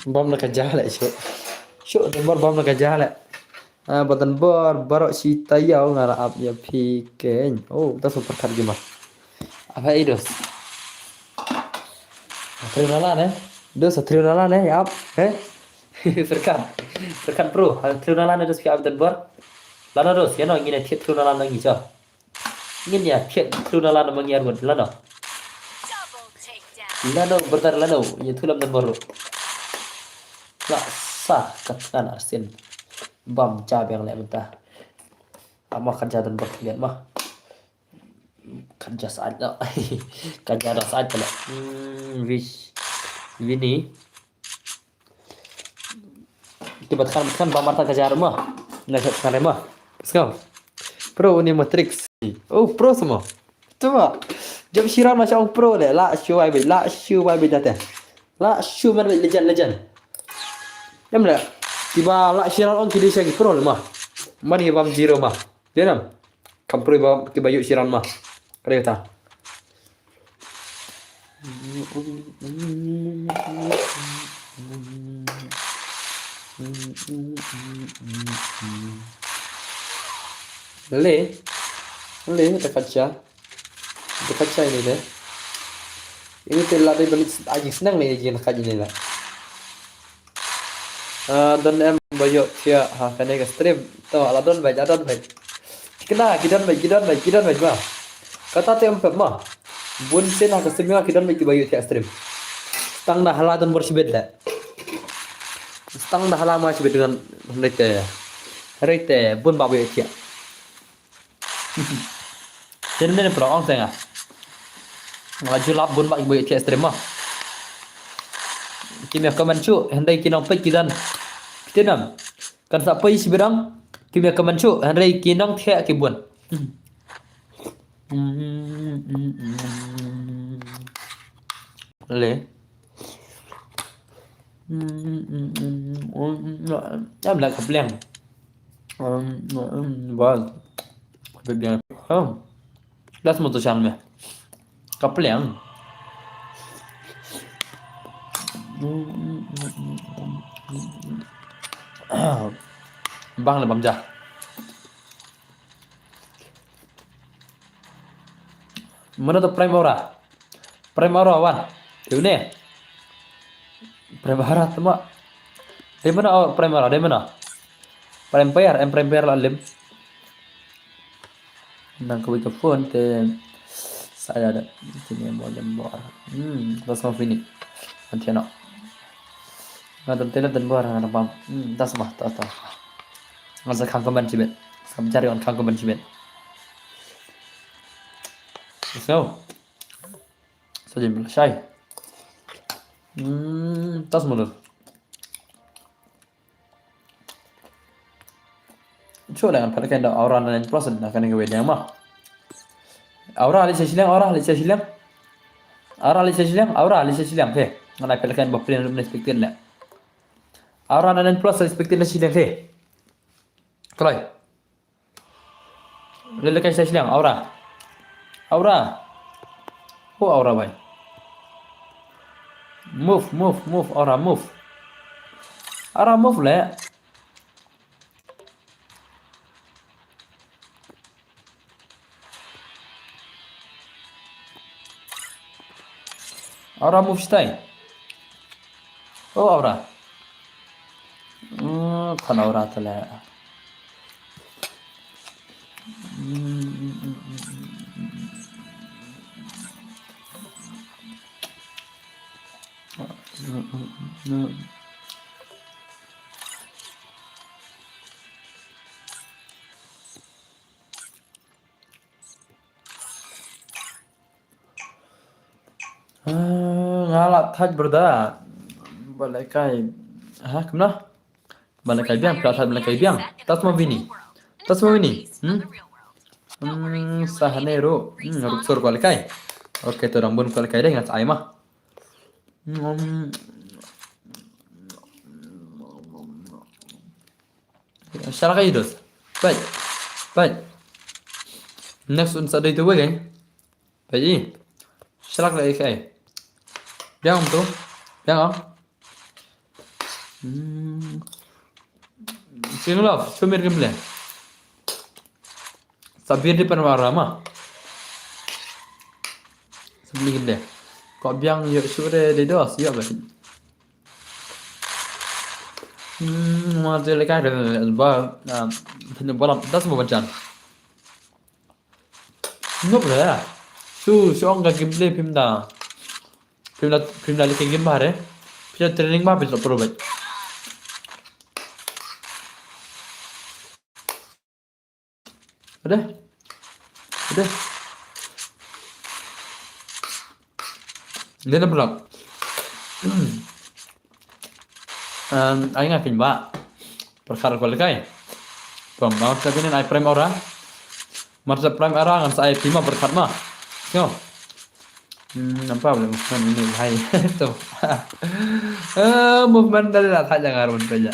Bom la ka ja le shu. Shu de bor bom la ka ja le. Ah, batan bor barok shi tayaw nga la ap ya phi keny. Oh, ta super khat gima. Apa idos? Trio nala ne. Dos trio nala ne ya ap. Eh? Serkan. Serkan pro. Trio nala ne dos phi ap batan bor. Lano dos ya no ngine thiet trio nala ne ngi cha. Ngin ya thiet tru na lano mangiar ngut lano. Lano bertar lano ya tulam dan baru. La sa kat kan arsin. Bam jab yang lek mentah. Ama kerja dan berkeliat mah. Kerja saat dah. Kerja dah saat kalau. Hmm, wish. Wini. Ki bat khan bat khan ba marta ka jar ma. Na ka khan ma. Skam. Pro ni matrix. Oh, pro sama. Tuma. Jam shiram ma shong pro le. La shu wai bit. La shu wai bit date. La shu man bit legend legend. Em le. Ki ba la shiram ong ki di sha ki pro le ma. Man ki bam zero ma. Dia nam. Kam pro ba ki ba yuk shiram ma. Kare kata. Le, le, ta kacha, ta kacha ini le. Ini te la dei balik aji senang le aji nak aji ni la. Ah, don em ba ïoh thiah ha kane ka stream. To, la don beit, la don beit. Kina, ki don beit, ki don beit, ki don beit ma. Kata te em pep ma. Bun sien ha ka stream ki don beit ki ba ïoh thiah stream. Tang da hala don bor shibit le. Tang da hala ma shibit don rete. Rete bun ba ba ïoh thiah. Chen ne pro ong tenga. Nga julap bun bak ibu ïoh thiah stream ma. Kim ïa comment shuh, hynrei ki nongpeit ki don. Phi tip ne em? Kan sa poi shibit ong. Kim ïa comment shuh, hynrei ki nongthiah ki bun. Le. Em la ka pliang. Ba. Ka pliang. Das mo to shang me. Ka pliang. Bang le bam ja. Mano to Prime Aura? Prime Aura wan. Te une. Prime Aura tama. Dei mano Prime Aura, dei mano? Prime Pair, em Prime Pair la lim. Nang kawei ka phone te sa ïa da. Sini mo lem bor. Hmm, bas mo fini. Antiano. Nga dam tela dan bor nga dam pam. Hmm, tas bah, tas, tas. Nga sa khang kaman chibet. Sa jari on khang kaman chibet. So. So jim shai. Hmm, tas mo. Shuh leh ngan phet lehkai da Aura nine Plus na kane ka video ma. Aura leit sha shiliang, Aura leit sha shiliang. Aura leit sha shiliang, Aura leit sha shiliang. Te ngan ai phet lehkai ba prin unexpected leh. Aura nine Plus unexpected na shiliang te. Kloi. Leit lehkai sha shiliang, Aura. Aura. Oh, Aura bai. Move, move, move, Aura, move. Aura, move leh. Aura move shatai. Oh, Aura. Hmm, khana Aura tale. Ah, nga la thait brother. Ba lehkai. Ha, kumno? Ba lehkai biang, pla thait ba lehkai biang. Tas mo bini. Tas mo bini. Hmm? Hmm, sahane ro. Hmm, rup sur ko lehkai. Okay, to dang bun ko lehkai deh, ngat ai ma. Hmm. Shala kai dos. Baik. Baik. Next un sa dei tu bagai. Baik. Shala kai kai. Biang tu. Biang ah. Hmm. Sing love, sumir gimle. Sabir di panwara ma. Sabir gimle. Ko biang yo sure de dos yo ba. Hmm, ma te le ka de ba, ah, phin bolam das mo ban chan. Nope re. Shu, shu ong ka gameplay phim da. Phim da, phim da leke game bare. Phim da training ba phim da pro bet. Udah. Udah. Dia dah pula. Em, ai nga kin ba. Perkara ko lekai. Pom, mau sa kinin ai prime ora. Mar sa prime ora ngan sa ai pima perkat ma. Yo. Hmm, nampak boleh movement ini hai. Tu. Eh, movement dari lah tak jangan run kerja.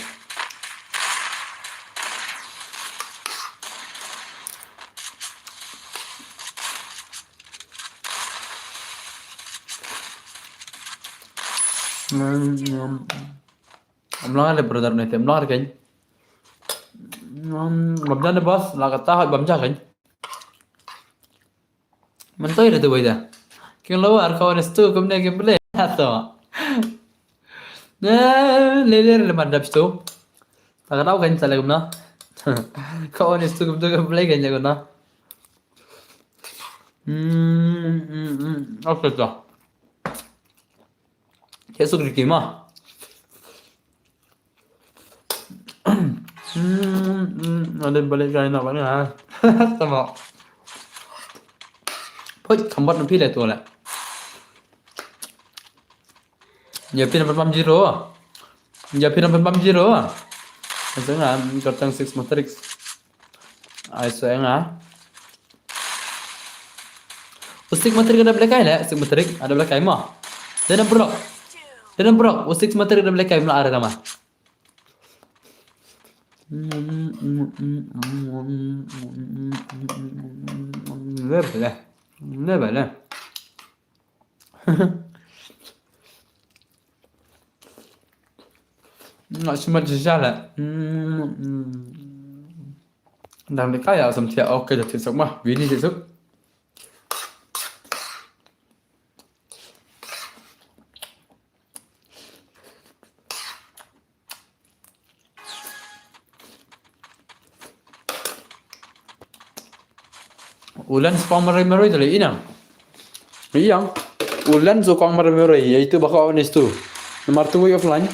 Hmm, hmm. Am lang le brother ne te, am lang kan. Hmm, bam jan boss, la kata hoi bam jan kan. Mentoi re tu bai da. King lo ar kawan stu kum ne game play. Ato. Ne, le le le man dap stu. Ta ka dau kan sa le kum na. Kawan stu kum tu game play kan jago na. Hmm, hmm, hmm. Okay to. Ke suk riki ma. Hmm, hmm, ada balik kai nak balik ha. Sama. Poi, kambat na phi le tu le. Ïa phi namar pam zero. Ïa phi namar pam zero. Sa nga kyrteng Six Matrix. Ai sa nga. U Six Matrix ada black eye le, Six Matrix ada black eye ma. Dana brok. Dana brok. U Six Matrix ada black eye ma ara kama. Lebale. Lebale. Nga sima jala. Dang de kaya sam tia, okay, da tisuk ma. Wini tisuk. U Lens kong maroi maroi tale inang. Iyang. U Lens u kong maroi maroi, ïa itu baka onis tu. Namar tu offline.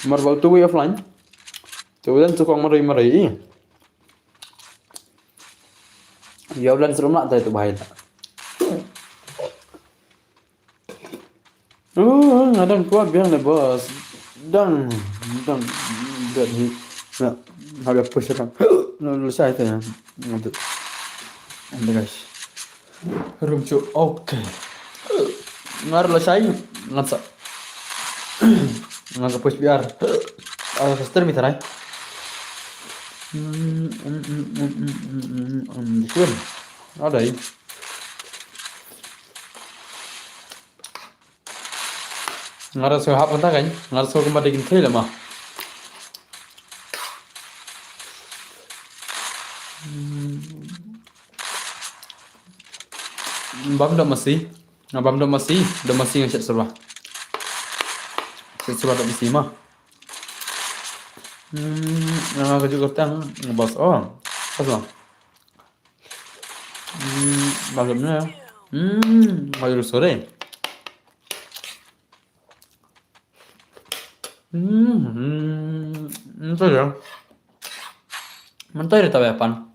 Namar bau tu offline. Tu u Lens u kong maroi maroi. Ïa u Lens rum la tai tu bahai la. Oh, nga dang kwah biang le boss. Dang, dang, dang hi. Na, habis push kan. No, no, saya tu ya. Nanti. Nanti guys. Rum cu, okay. Ngar lo sai, ngan sa. Ngan ka push biar. Ah, sister mi tarai. Hmm, hmm, hmm, hmm, hmm, hmm, hmm, hmm, hmm, hmm. Ada, eh. Nga rasa hap kata kan? Nga rasa kembali kin thei lama. Hmm. Bam da masi. Nga bam da masi, da masi nga shet serba. Shet serba da masi ma. Hmm, nga kaju kertang, nga bas. Oh, pas lah. Hmm, malamnya. Hmm, ayo sore. Hmm, hmm, hmm, tu ya. Menteri tahu apa?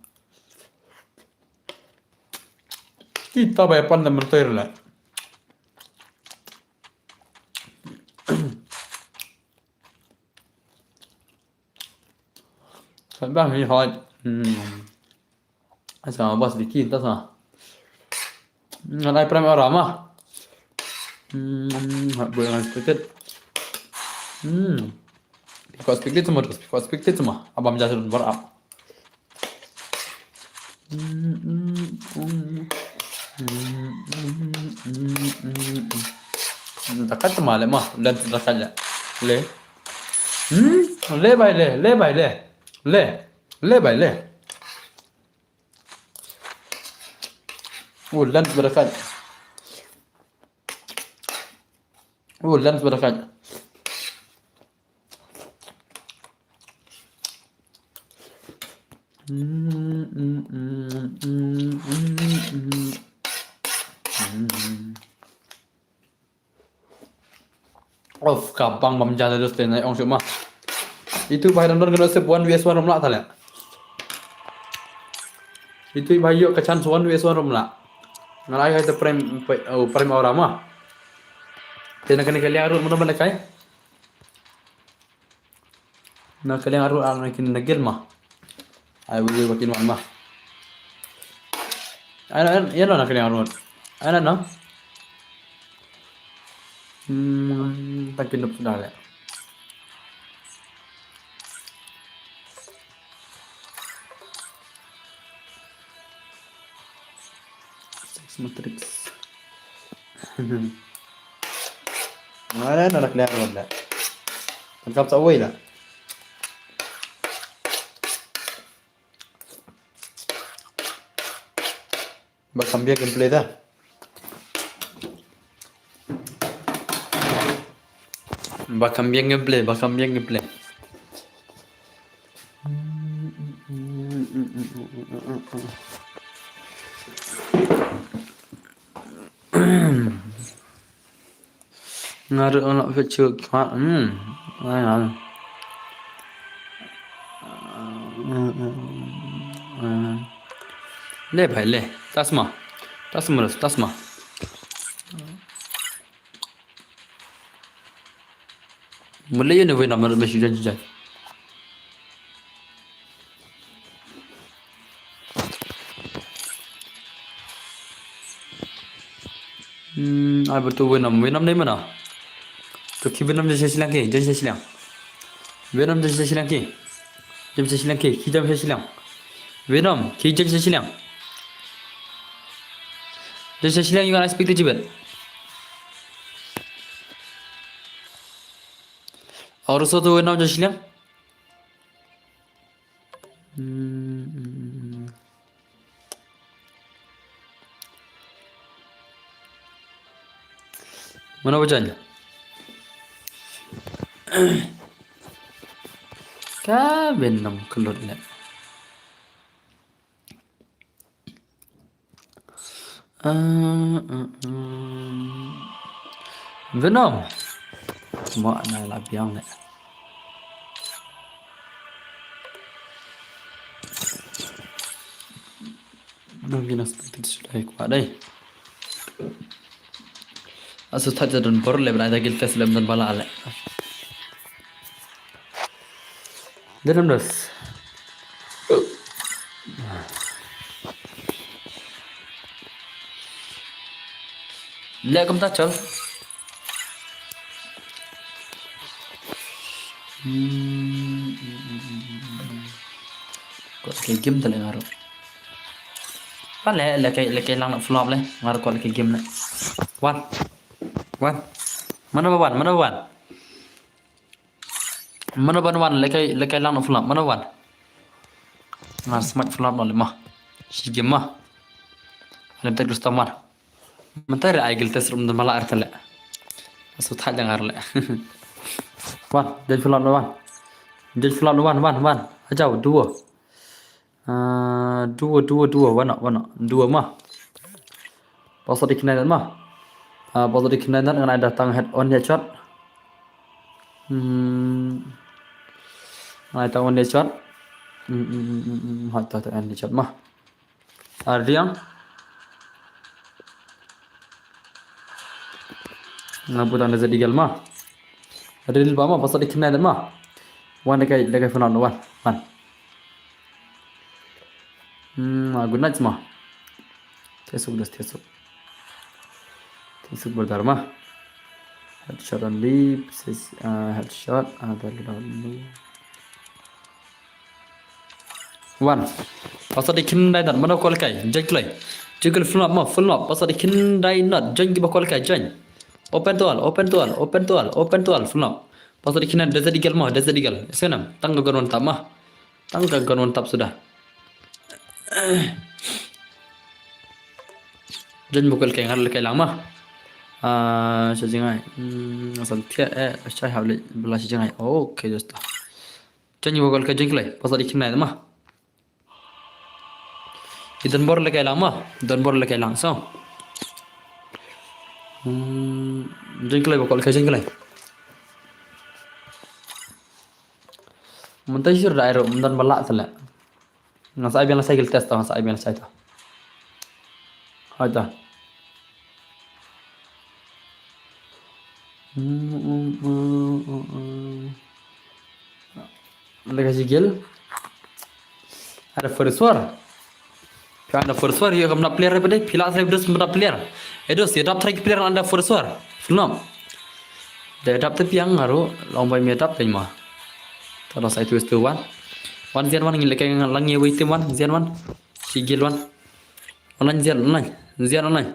Kita bayar pan dan menteri lah. Kan bang ni hot. Hmm. Asa bas dikit tas ah. Ngan ai prem arama. Hmm, hot boy ngan speaker. Hmm. Piko speaker semua terus, piko speaker semua. Abang jalan bar up. Takat ma le ma, dan takat ya. Le. Hmm, le bai le, le bai le. Le. Le bai le. Oh, lens berakat. Oh, lens berakat. Of, ka bang bam jala dus te na ong shu ma. Itu bai don don kena sep one vs one rum la tale. Itu bai yo ka chance one vs one rum la. Ngan ai hai te prime, oh, prime aura ma. Te na kane ka liang rut mudah mana kai. Na ka liang arut ar na kin na gel ma. Ai wi wi ba kin wan ma. Ai na, ai na, na ka liang arut. Ai na na. Hmm, ta kin dup sudah le. Sex Matrix. Mana na dak liar wala. Tangkap sa wei la. Ba kam biang gameplay da. Ba kam biang gameplay, ba kam biang gameplay. Nga ruh nga la phet shuh khmat. Hmm. Ai nga. Le bhai le. Tasma. Tasma ras, tasma. Mula ïa ne Venom, mula ba shi jan shi jan. Hmm, ai betul Venom, Venom dei mana? Tu ki Venom jan shi shiliang ki, jan shi shiliang. Venom jan shi shiliang ki. Jan shi shiliang ki, ki jan shi shiliang. Venom, ki jan shi shiliang. Jan shi shiliang, you gonna speak the Tibet. Aur so tu Venom jan shi shiliang. Hmm, hmm, hmm, hmm. Mano ba jan? Ka Venom ka lut leh. Ah, ah, ah. Venom. Mo na la biang leh. Nang gina speak to this like what day? Asu thait da don bor leh, bra da guild test leh don bala leh. Dei nam das. Leh kumta chal. Hmm, hmm, hmm, hmm, hmm, hmm. Kot ke game ta leh ngaru. Pa leh, leh ke, leh ke lang nak flop leh. Ngaru kot leh ke game leh. Wan. Wan. Mana ba wan? Mana ba wan? Mano ban wan, leh kai, leh kai lang na flop, mano wan? Nga smack flop no leh ma. Shi game ma. Lem tek dustam wan. Mynta re ai guild test room dan mala ar tele. Asu thait da ngar leh. Wan, jan flop no wan. Jan flop no wan, wan, wan. Ajaw, duo. Ah, duo, duo, duo, wan no, wan no. Duo ma. Pasal di kena ma. Ah, pasal di kena ngan ai da tang head on headshot. Hmm. Ngan ai tang on headshot. Hmm, hmm, hmm, hmm, hmm. Hai ta ta on headshot ma. Ardiang. Nga putang da jadi gal ma. Ada di ba ma, pasal di kena ma. Wan dekai, dekai phone wan, wan. Hmm, ah, good night ma. Tesuk das tesuk. Tesuk berdar ma. Headshot on lip, ses, ah, headshot, ah, dari dalam ni. Wan. Pasal di khyndai not, mano call kai, join kloi. Join kloi full knob mo, full knob. Pasal di khyndai not, join kiba call kai, join. Open to all, open to all, open to all, open to all, full knob. Pasal di khyndai, Desert Eagle mo, Desert Eagle. Senam, tang ka gon wan tap ma. Tang ka gon wan tap suda. Join ba call kai, ngar leh kai lang ma. Ah, sha jingai. Hmm, asal tiat eh, sha hawle bla sha jingai. Okay, just. Join ba call kai, join kloi. Pasal di khyndai ma. I don bor leh kai lang ma, don bor leh kai lang so. Hmm, join kloi ba call kai, join kloi. Mynta sure da ai ruh, mynta ba lah tele. Nga sa ai biang lashai guild test to, nga sa ai biang lashai to. Hai to. Hmm, hmm, hmm, hmm, hmm. Leh ka shi guild. Ada first war. Phi ada first war, ïa kam na player phi dei, phi la save dos mena player. Eh dos, ïa dap trai player ada first war. Film. Da dap te piang ngaru, long bai me dap te ma. Tara sai tu stu wan. Wan zian wan, ngi leh kai lang ngi wei tim wan, zian wan. Shi guild wan. Online zian, online. Zian online.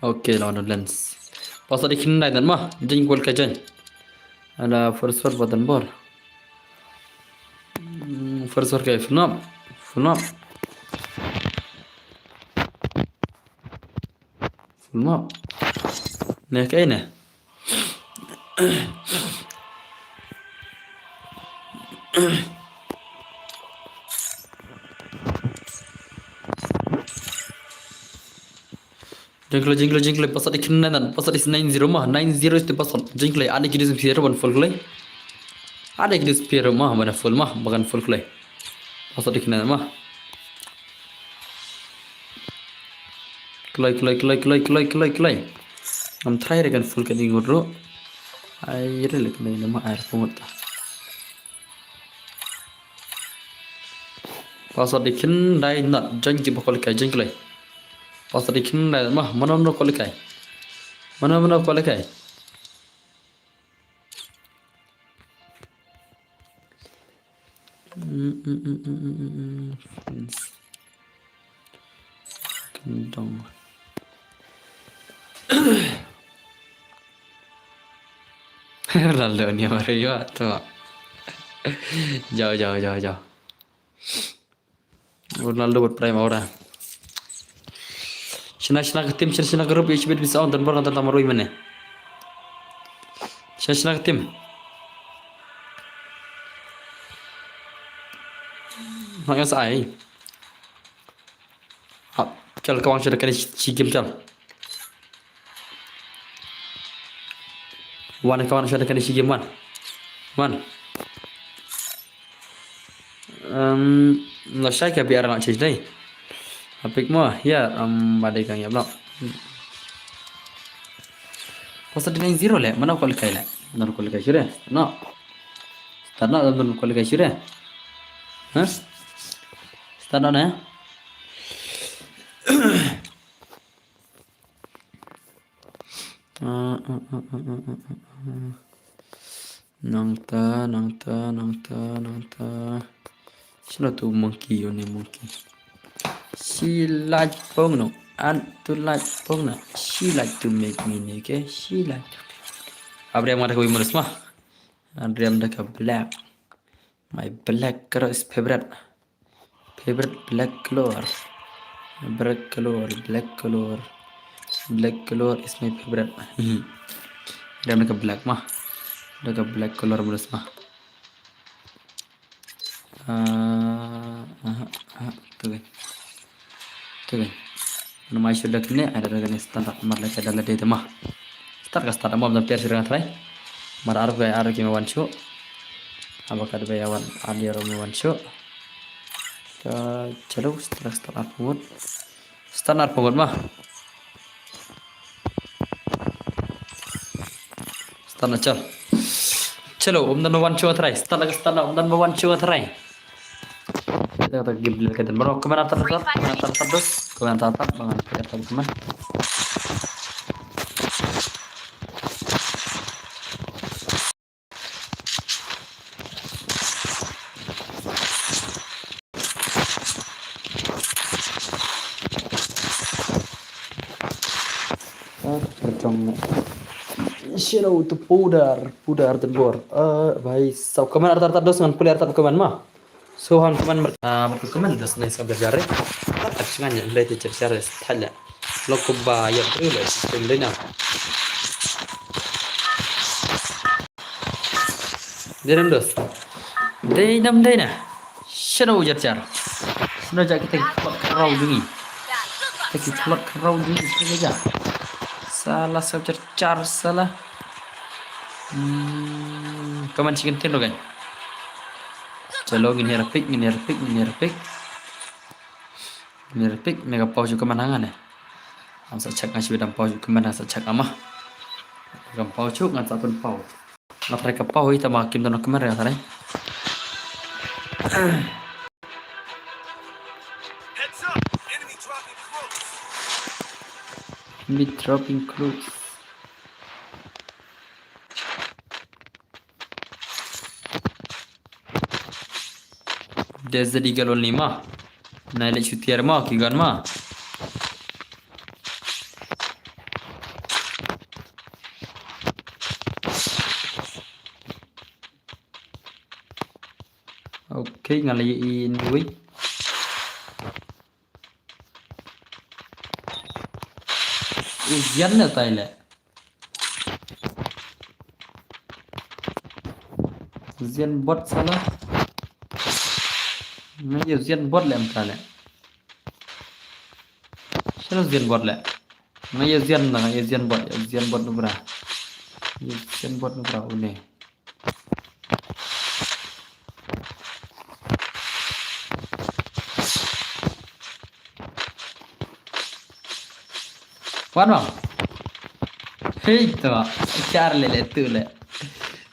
Okay, la wan lens. Pasal di khyndai dan ma, jeng gol ka jeng. Ada first war ba don bor. Hmm, first war kai funap. Funap. Funap. Ne kai ne. Jeng kloi, jeng kloi, jeng kloi, pasal di khyndai dan, pasal di nine zero ma, nine zero is the pasal. Jeng kloi, ada kidis pier ban full kloi. Ada kidis pier ma, mana full ma, bagan full kloi. Pasal di khyndai ma. Kloi, kloi, kloi, kloi, kloi, kloi, kloi. Ngam try re kan full kan ingut ro. Ai re le kan ina ma ai ro ngut. Password di khin dai not join ki ba qualify join klai. Password di khin dai ma mano mano qualify. Mano mano qualify. Friends. Kendong. Ronaldo ni Mario tu. Jauh jauh jauh jauh. Ronaldo wat prime ora. Shna shna ka team shna shna ka rup ish bit bisa on dan bor kan tama rui mane. Shna shna ka team. Nak ngas ai. Hap, chal kawang shna kani shi game chal. Wan ka wan shot kani shi game wan. Wan. Um, no shai ka biar nak change dai. Apik mo ya um badai kang ya blok. Pasal di nine zero le, mana qualify le? Mana qualify sure? No. Start no mana qualify sure? Hah? Start no na? Nangta, nangta, nangta, nangta. Shino tu monkey, yone monkey. She like pong no, and to like pong no. She like to make me naked. She like to. Abraham ada kau imut semua. Abraham ada ke black. My black color is favorite. Favorite black color. Black color, black color. Black color is my favorite. Dia mereka black mah. Dia ke black color mulus mah. Ah, ah, ah, tu kan. Tu kan. Namai shu dak ne, ada dak ne standard mar la kada la de ma. Start ka start mo da per shu ring try. Mar ar ga ar ki me wan shu. Aba kad ba ya wan ar ya me wan shu. Ka chalo start start ar pungut. Start ar pungut ma. Start na chal. Chalo, um dan wan shu try. Start la start na um dan wan shu try. Kita kata game bila kata baru kemana tatap, kemana tatap terus, kemana tatap, kemana tatap kemana. Shino tu pudar, pudar dan bor. Eh, bhai, so kemana tatap terus ngan pulih tatap kemana ma? So han kemana mer-, ah, mer-, kemana das nai sabar jare. Tak chingan ya, lei te cer jare, thala. Loko ba ya bri le, sistem dena. Denam dos. Denam dena. Shino ujar jar. Shino ja kita ki plot karau dungi. Kita ki plot karau dungi, shino ja. Salah sa ujar jar, salah. Hmm, kemana chicken tin lo kan? Chalo, ngin her pick, ngin her pick, ngin her pick. Ngin her pick, me ka pau chu kemana ngan eh. Am sa chak ngan chu dam pau chu kemana sa chak ama. Kam pau chu ngan sa pun pau. Ngan try ka pau ita ma kim don kemana ngan try. Heads up, enemy dropping close. Enemy dropping close. Desert Eagle only ma. Nai le shooter ma, ki gun ma. Okay, ngan le in wei. U zian ne tai le. Zian bot sala. Nga ye zian bot le em ta le. Sala zian bot le. Nga ye zian na, nga ye zian bot, ye zian bot nu bra. Ye zian bot nu bra une. Wan bang. Hei, to. Char le le tu le.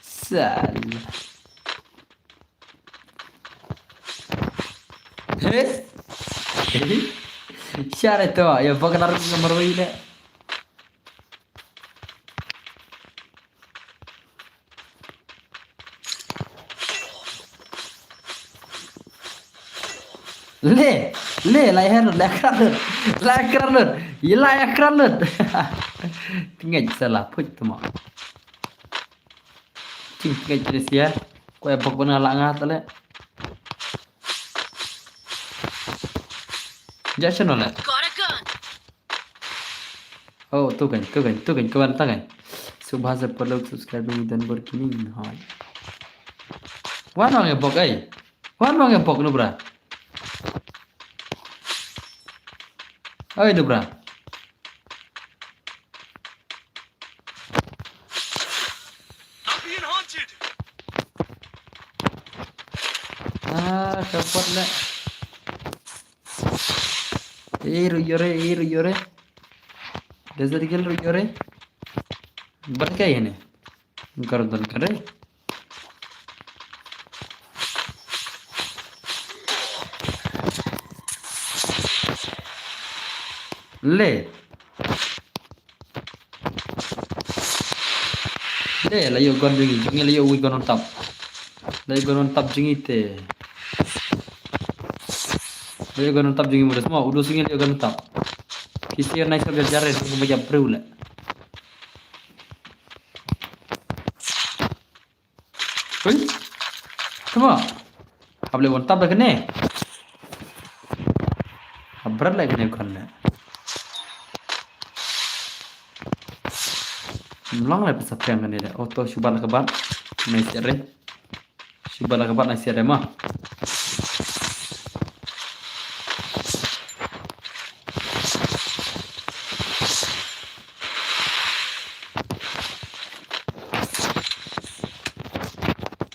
Sal. Hei. Hei. Char to. Ya, bak nar nomor wei le. Le, le, la her, la kran, la kran, la kran. Tingej sala, put tuma. Ting tingej jenis ya. Ko ya bok bana la ngat le. Ja channel le. Got a gun. Oh, tu kan, tu kan, tu kan, kawan ta kan. Subha se perlu subscribe ni dan berkini. Hai. Wan wang ya bok ai. Wan wang ya bok nu bra. Ai nu bra. I'm being hunted. Ah, support le. Eh, ru yore, eh, ru yore. Desert Eagle ru yore. Bat kai ne. Gordon kare. Le. Le, la ïoh gun jong ngi, jong ngi la ïoh wi gun on top. La ïoh gun on top jong ngi te. La ïoh gun on top jong ngi muda semua, udu sing la ïoh gun on top. Kisi nice of the jare, sing ba jap breu le. Hui. Tuma. Hap le wan tap da kane. Hap berat le kane kan le. Mlong le pasa peng kane le. Auto shubat le kabat. Nai siat re. Shubat le kabat nai siat re ma.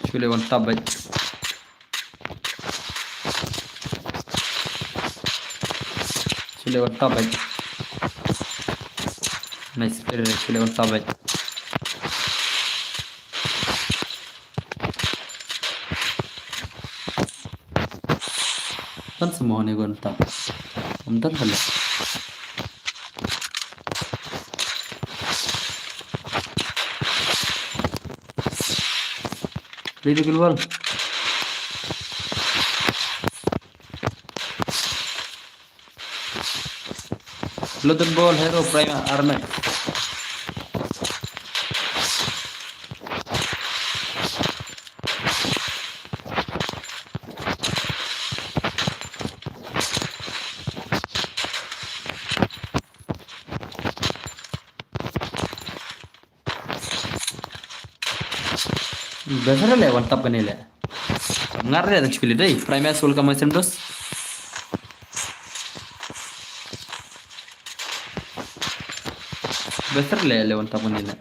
Shu leh wan tap bad. Shu leh wan tap bad. Nice player, shu leh wan tap bad. Tan semua ni wan tap. Ym tan pala. Lady Global. Loden Ball Hero Prime Armor. Best re le wan tap kane le. Ngar re da chukli dei. Prime Soul ka mai sem dos. Best re le le wan tap kane le.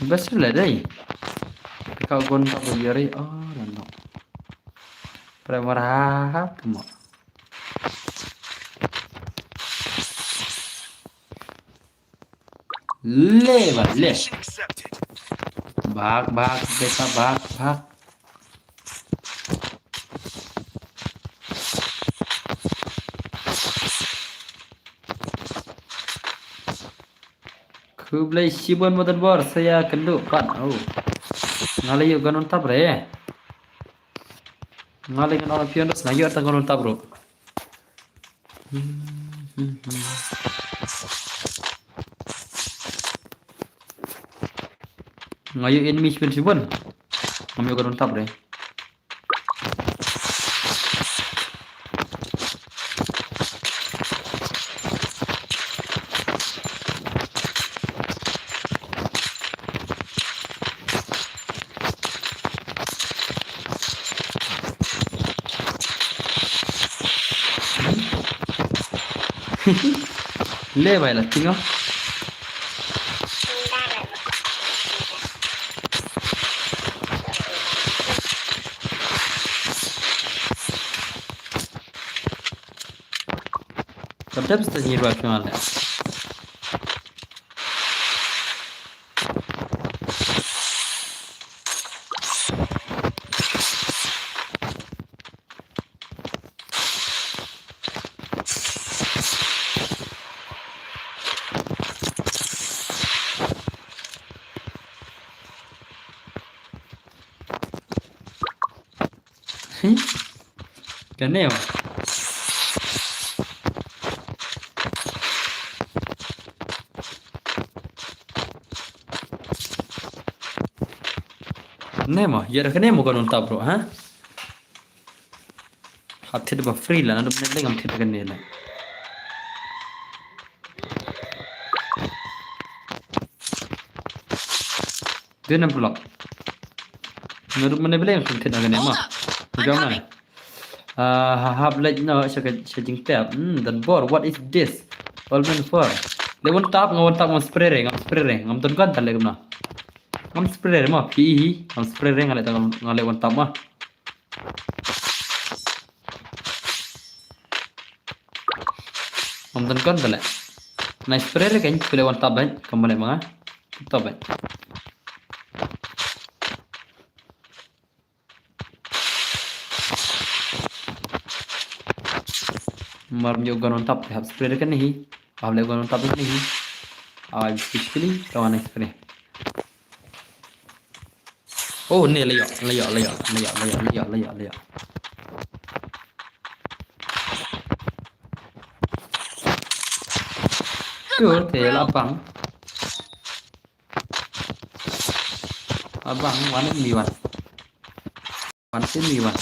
Best le dei. Ka gon ka bo yari oh no. Premar ha ha mo. Le ba le. Bak bak beta bak bak. Khublei shibun Mother Bor, saya kendu kan. Oh. Ngali yuk ganun tap re. Ngali ganun pion dos na yuk ta ganun tap ro. Nga ïoh enemy shibun shibun. Ngam ïoh ka don tap re. Le bai la tingo. Tep sa ngi rwa phi ma le. Kane mo. Ne mo, ïa kane mo ka don tap bro, ha? Hap thied ba free la, naduh mynne ngam thied kane la. Dei na block. Naduh mynne balei ngam thied kane mo. Jom na. Ah, ha, hap leit noh sha ka, sha jingtep. Hmm, dan bor, what is this? All men for. Le one tap, nga one tap, ngam spray re, ngam spray re, ngam don gun ta le kumno. Ngam spray re mo, phi hi, ngam spray re, nga le, nga le one tap mo. Ngam don gun ta le. Nai spray re kan, phi le one tap ban, kam le manga. Tap ban. Mar nyo gun on top, hap spray kan ni hi. Hap le gun on top ni hi. Ai, specially, kawan spray. Oh, ne le yo, le yo, le yo, le yo, le yo, le yo, le yo, le yo. Tu, te la pang. Abang, one in me one. One in me one.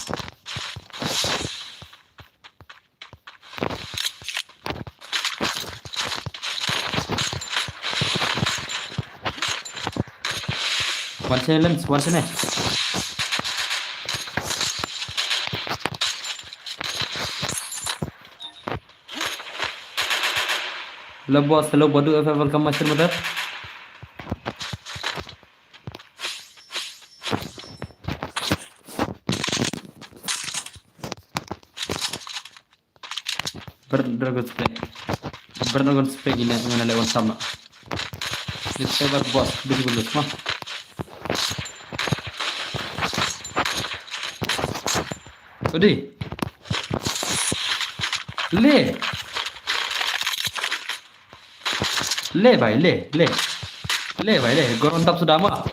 One challenge, one challenge. Hello boss, hello Badu F F, welcome my mother. Ber-, bernagon spray. Bernagon spray ngin, ngin leh wan sam noh. Let's say ber boss, bisi bulu semua. Udi. Le. Le bai, le, le. Le bai, le. Goron tap sudah mah.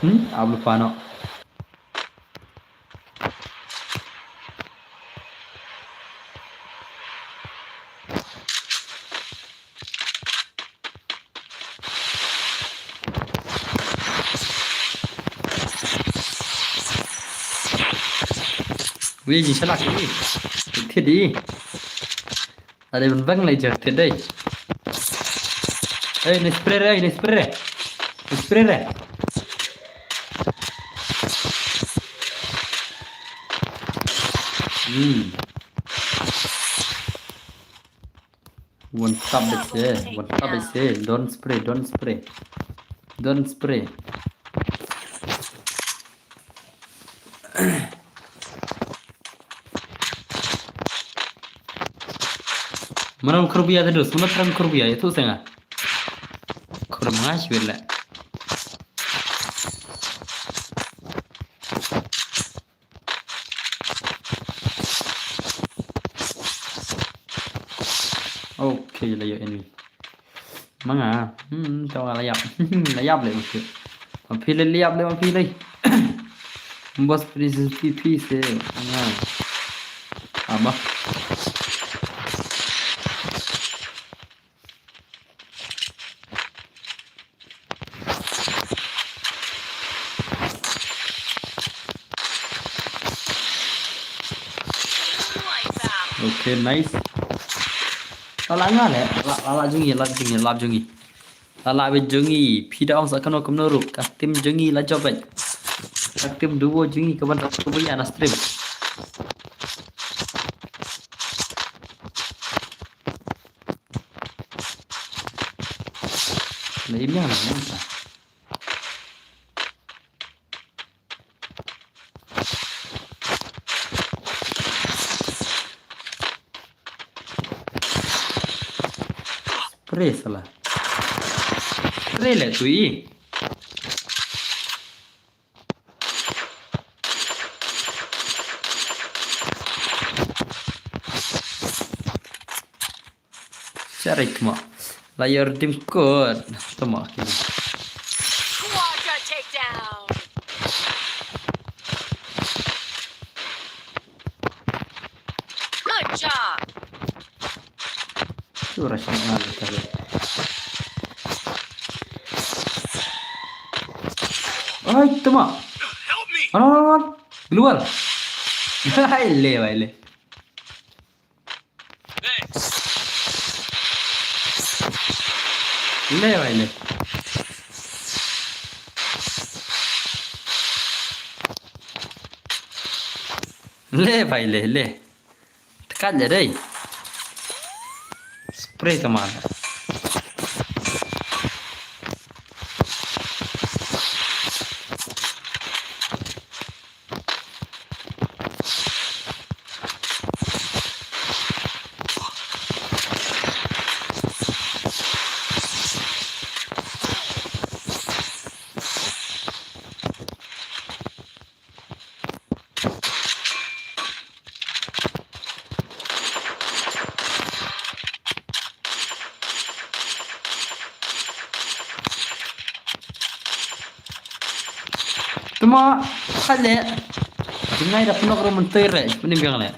Hmm, ablu pano. Wi, ji shalak ni. Thied di. Are ban bang lai jer thied dei. Ei, ni spray re, ei, ni spray re. Ni spray re. Hmm. One tap bese, one tap bese. Don't spray, don't spray. Don't spray. Mano khrubiya de dus, mano thrang khrubiya, itu senga. Khrum ngas wile. Okay, la ïoh enemy. Manga, hmm, tawa la ïap. La ïap le, okay. Ma phi le, la ïap le, ma phi le. Boss, please, P P se. Manga. Ama. Okay, nice. La la nga le, la la la jong ngi, la jong ngi, la jong ngi. La la wei jong ngi, phi da ong sa kano kumno ruh, ka team jong ngi la jop wei. Ka team duo jong ngi ka ban dap ka bui ana stream. Na im ïa na im ta. Spray sala. Spray le tu i. Sharik ma. La yor dim kot. Tama kini. Quadra takedown. Good job. Tu rush na ngal kali. Ai, tama. Help me. Ano, ano, ano. Global. Hai, le, bai, le. Thanks. Le, bai, le. Le, bai, le, le. Tekan je dei. Spray teman. Tuma, khat leh. Jingai da pynlok ruh mynta leh, pynlok biang leh.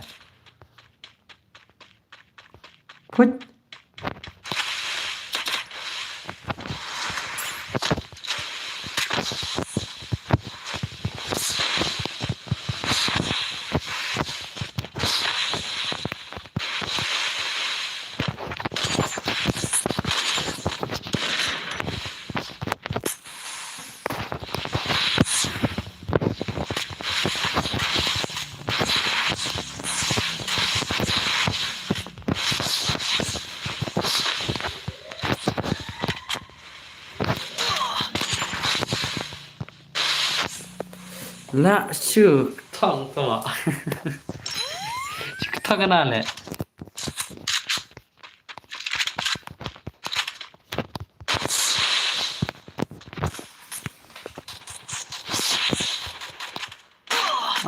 Put. La shu thong to. Shu thong na le.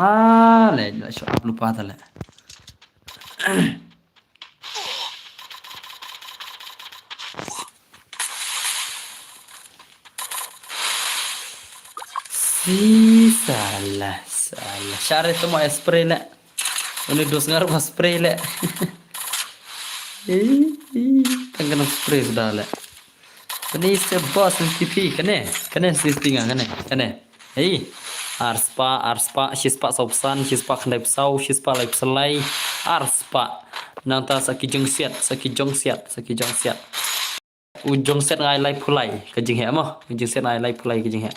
Ah, le, le, shu ap lupa ta le. Si salah, salah. Share tu mau spray le. Ini dos ngar mau spray le. Eh, eh, kan kena spray sudah le. Kane se boss M V P, kane, kane se tinga, kane, kane. Hei, ar spah, ar spah, shi spah saw phew san, shi spah khyndai phew saw, shi spah lai phew lai, ar spah. Nangta sa ki jong siat, sa ki jong siat, sa ki jong siat. U jong siat nga ai lai phew lai, ka jingheh mo, u jong siat nga ai lai phew lai ka jingheh.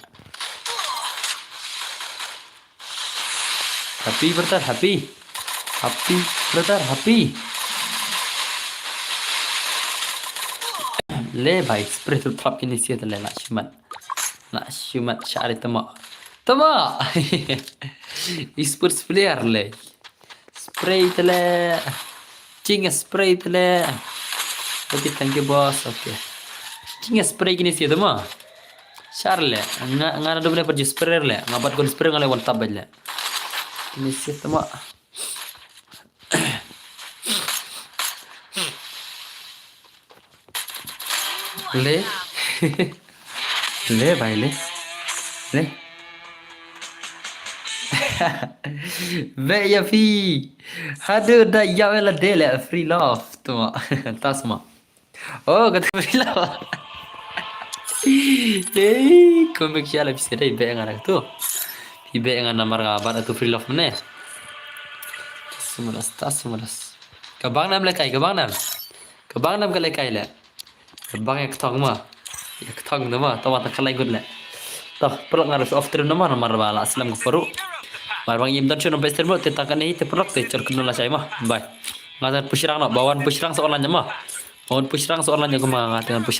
Happy, brother, happy. Happy, brother, happy. Le bhai, spray tu thlap kine siat le, la shimet. La shimet share tama. Tama. Esports player le. Spray te le. Jing spray te le. Okay, thank you, boss. Okay. Jing spray kine siat tama. Share le. Nga, nga na dum le per spray le. Nga bat gun spray nga le one tap bad le. Kine siat tama. Le. Le bhai le. Le. Be ya phi. Hadu da ya wela de le free love tu ma. Tas ma. Oh, kata free love. Hey, komik siya la pisa dai be ngana tu. Phi be ngana mar nga bat tu free love mane. Tas ma das, tas ma das. Ka bang nam le kai, ka bang nam. Ka bang nam ka le kai le. Ka bang ya ktong ma. Ya ktong na ma, tama ta kalai gut le. Toh, paralok nga ruh off stream noh mo, namar ba la slem ka por ruh. Bad ba ngim don shuh ban peit stream ruh, te tang kane hi te paralok te share kynnoh lashai mo. Bye. Nga te ngan pyrshang noh, ba wan pyrshang sa online mo. Ba wan pyrshang sa online kumba nga te ngan pyrshang.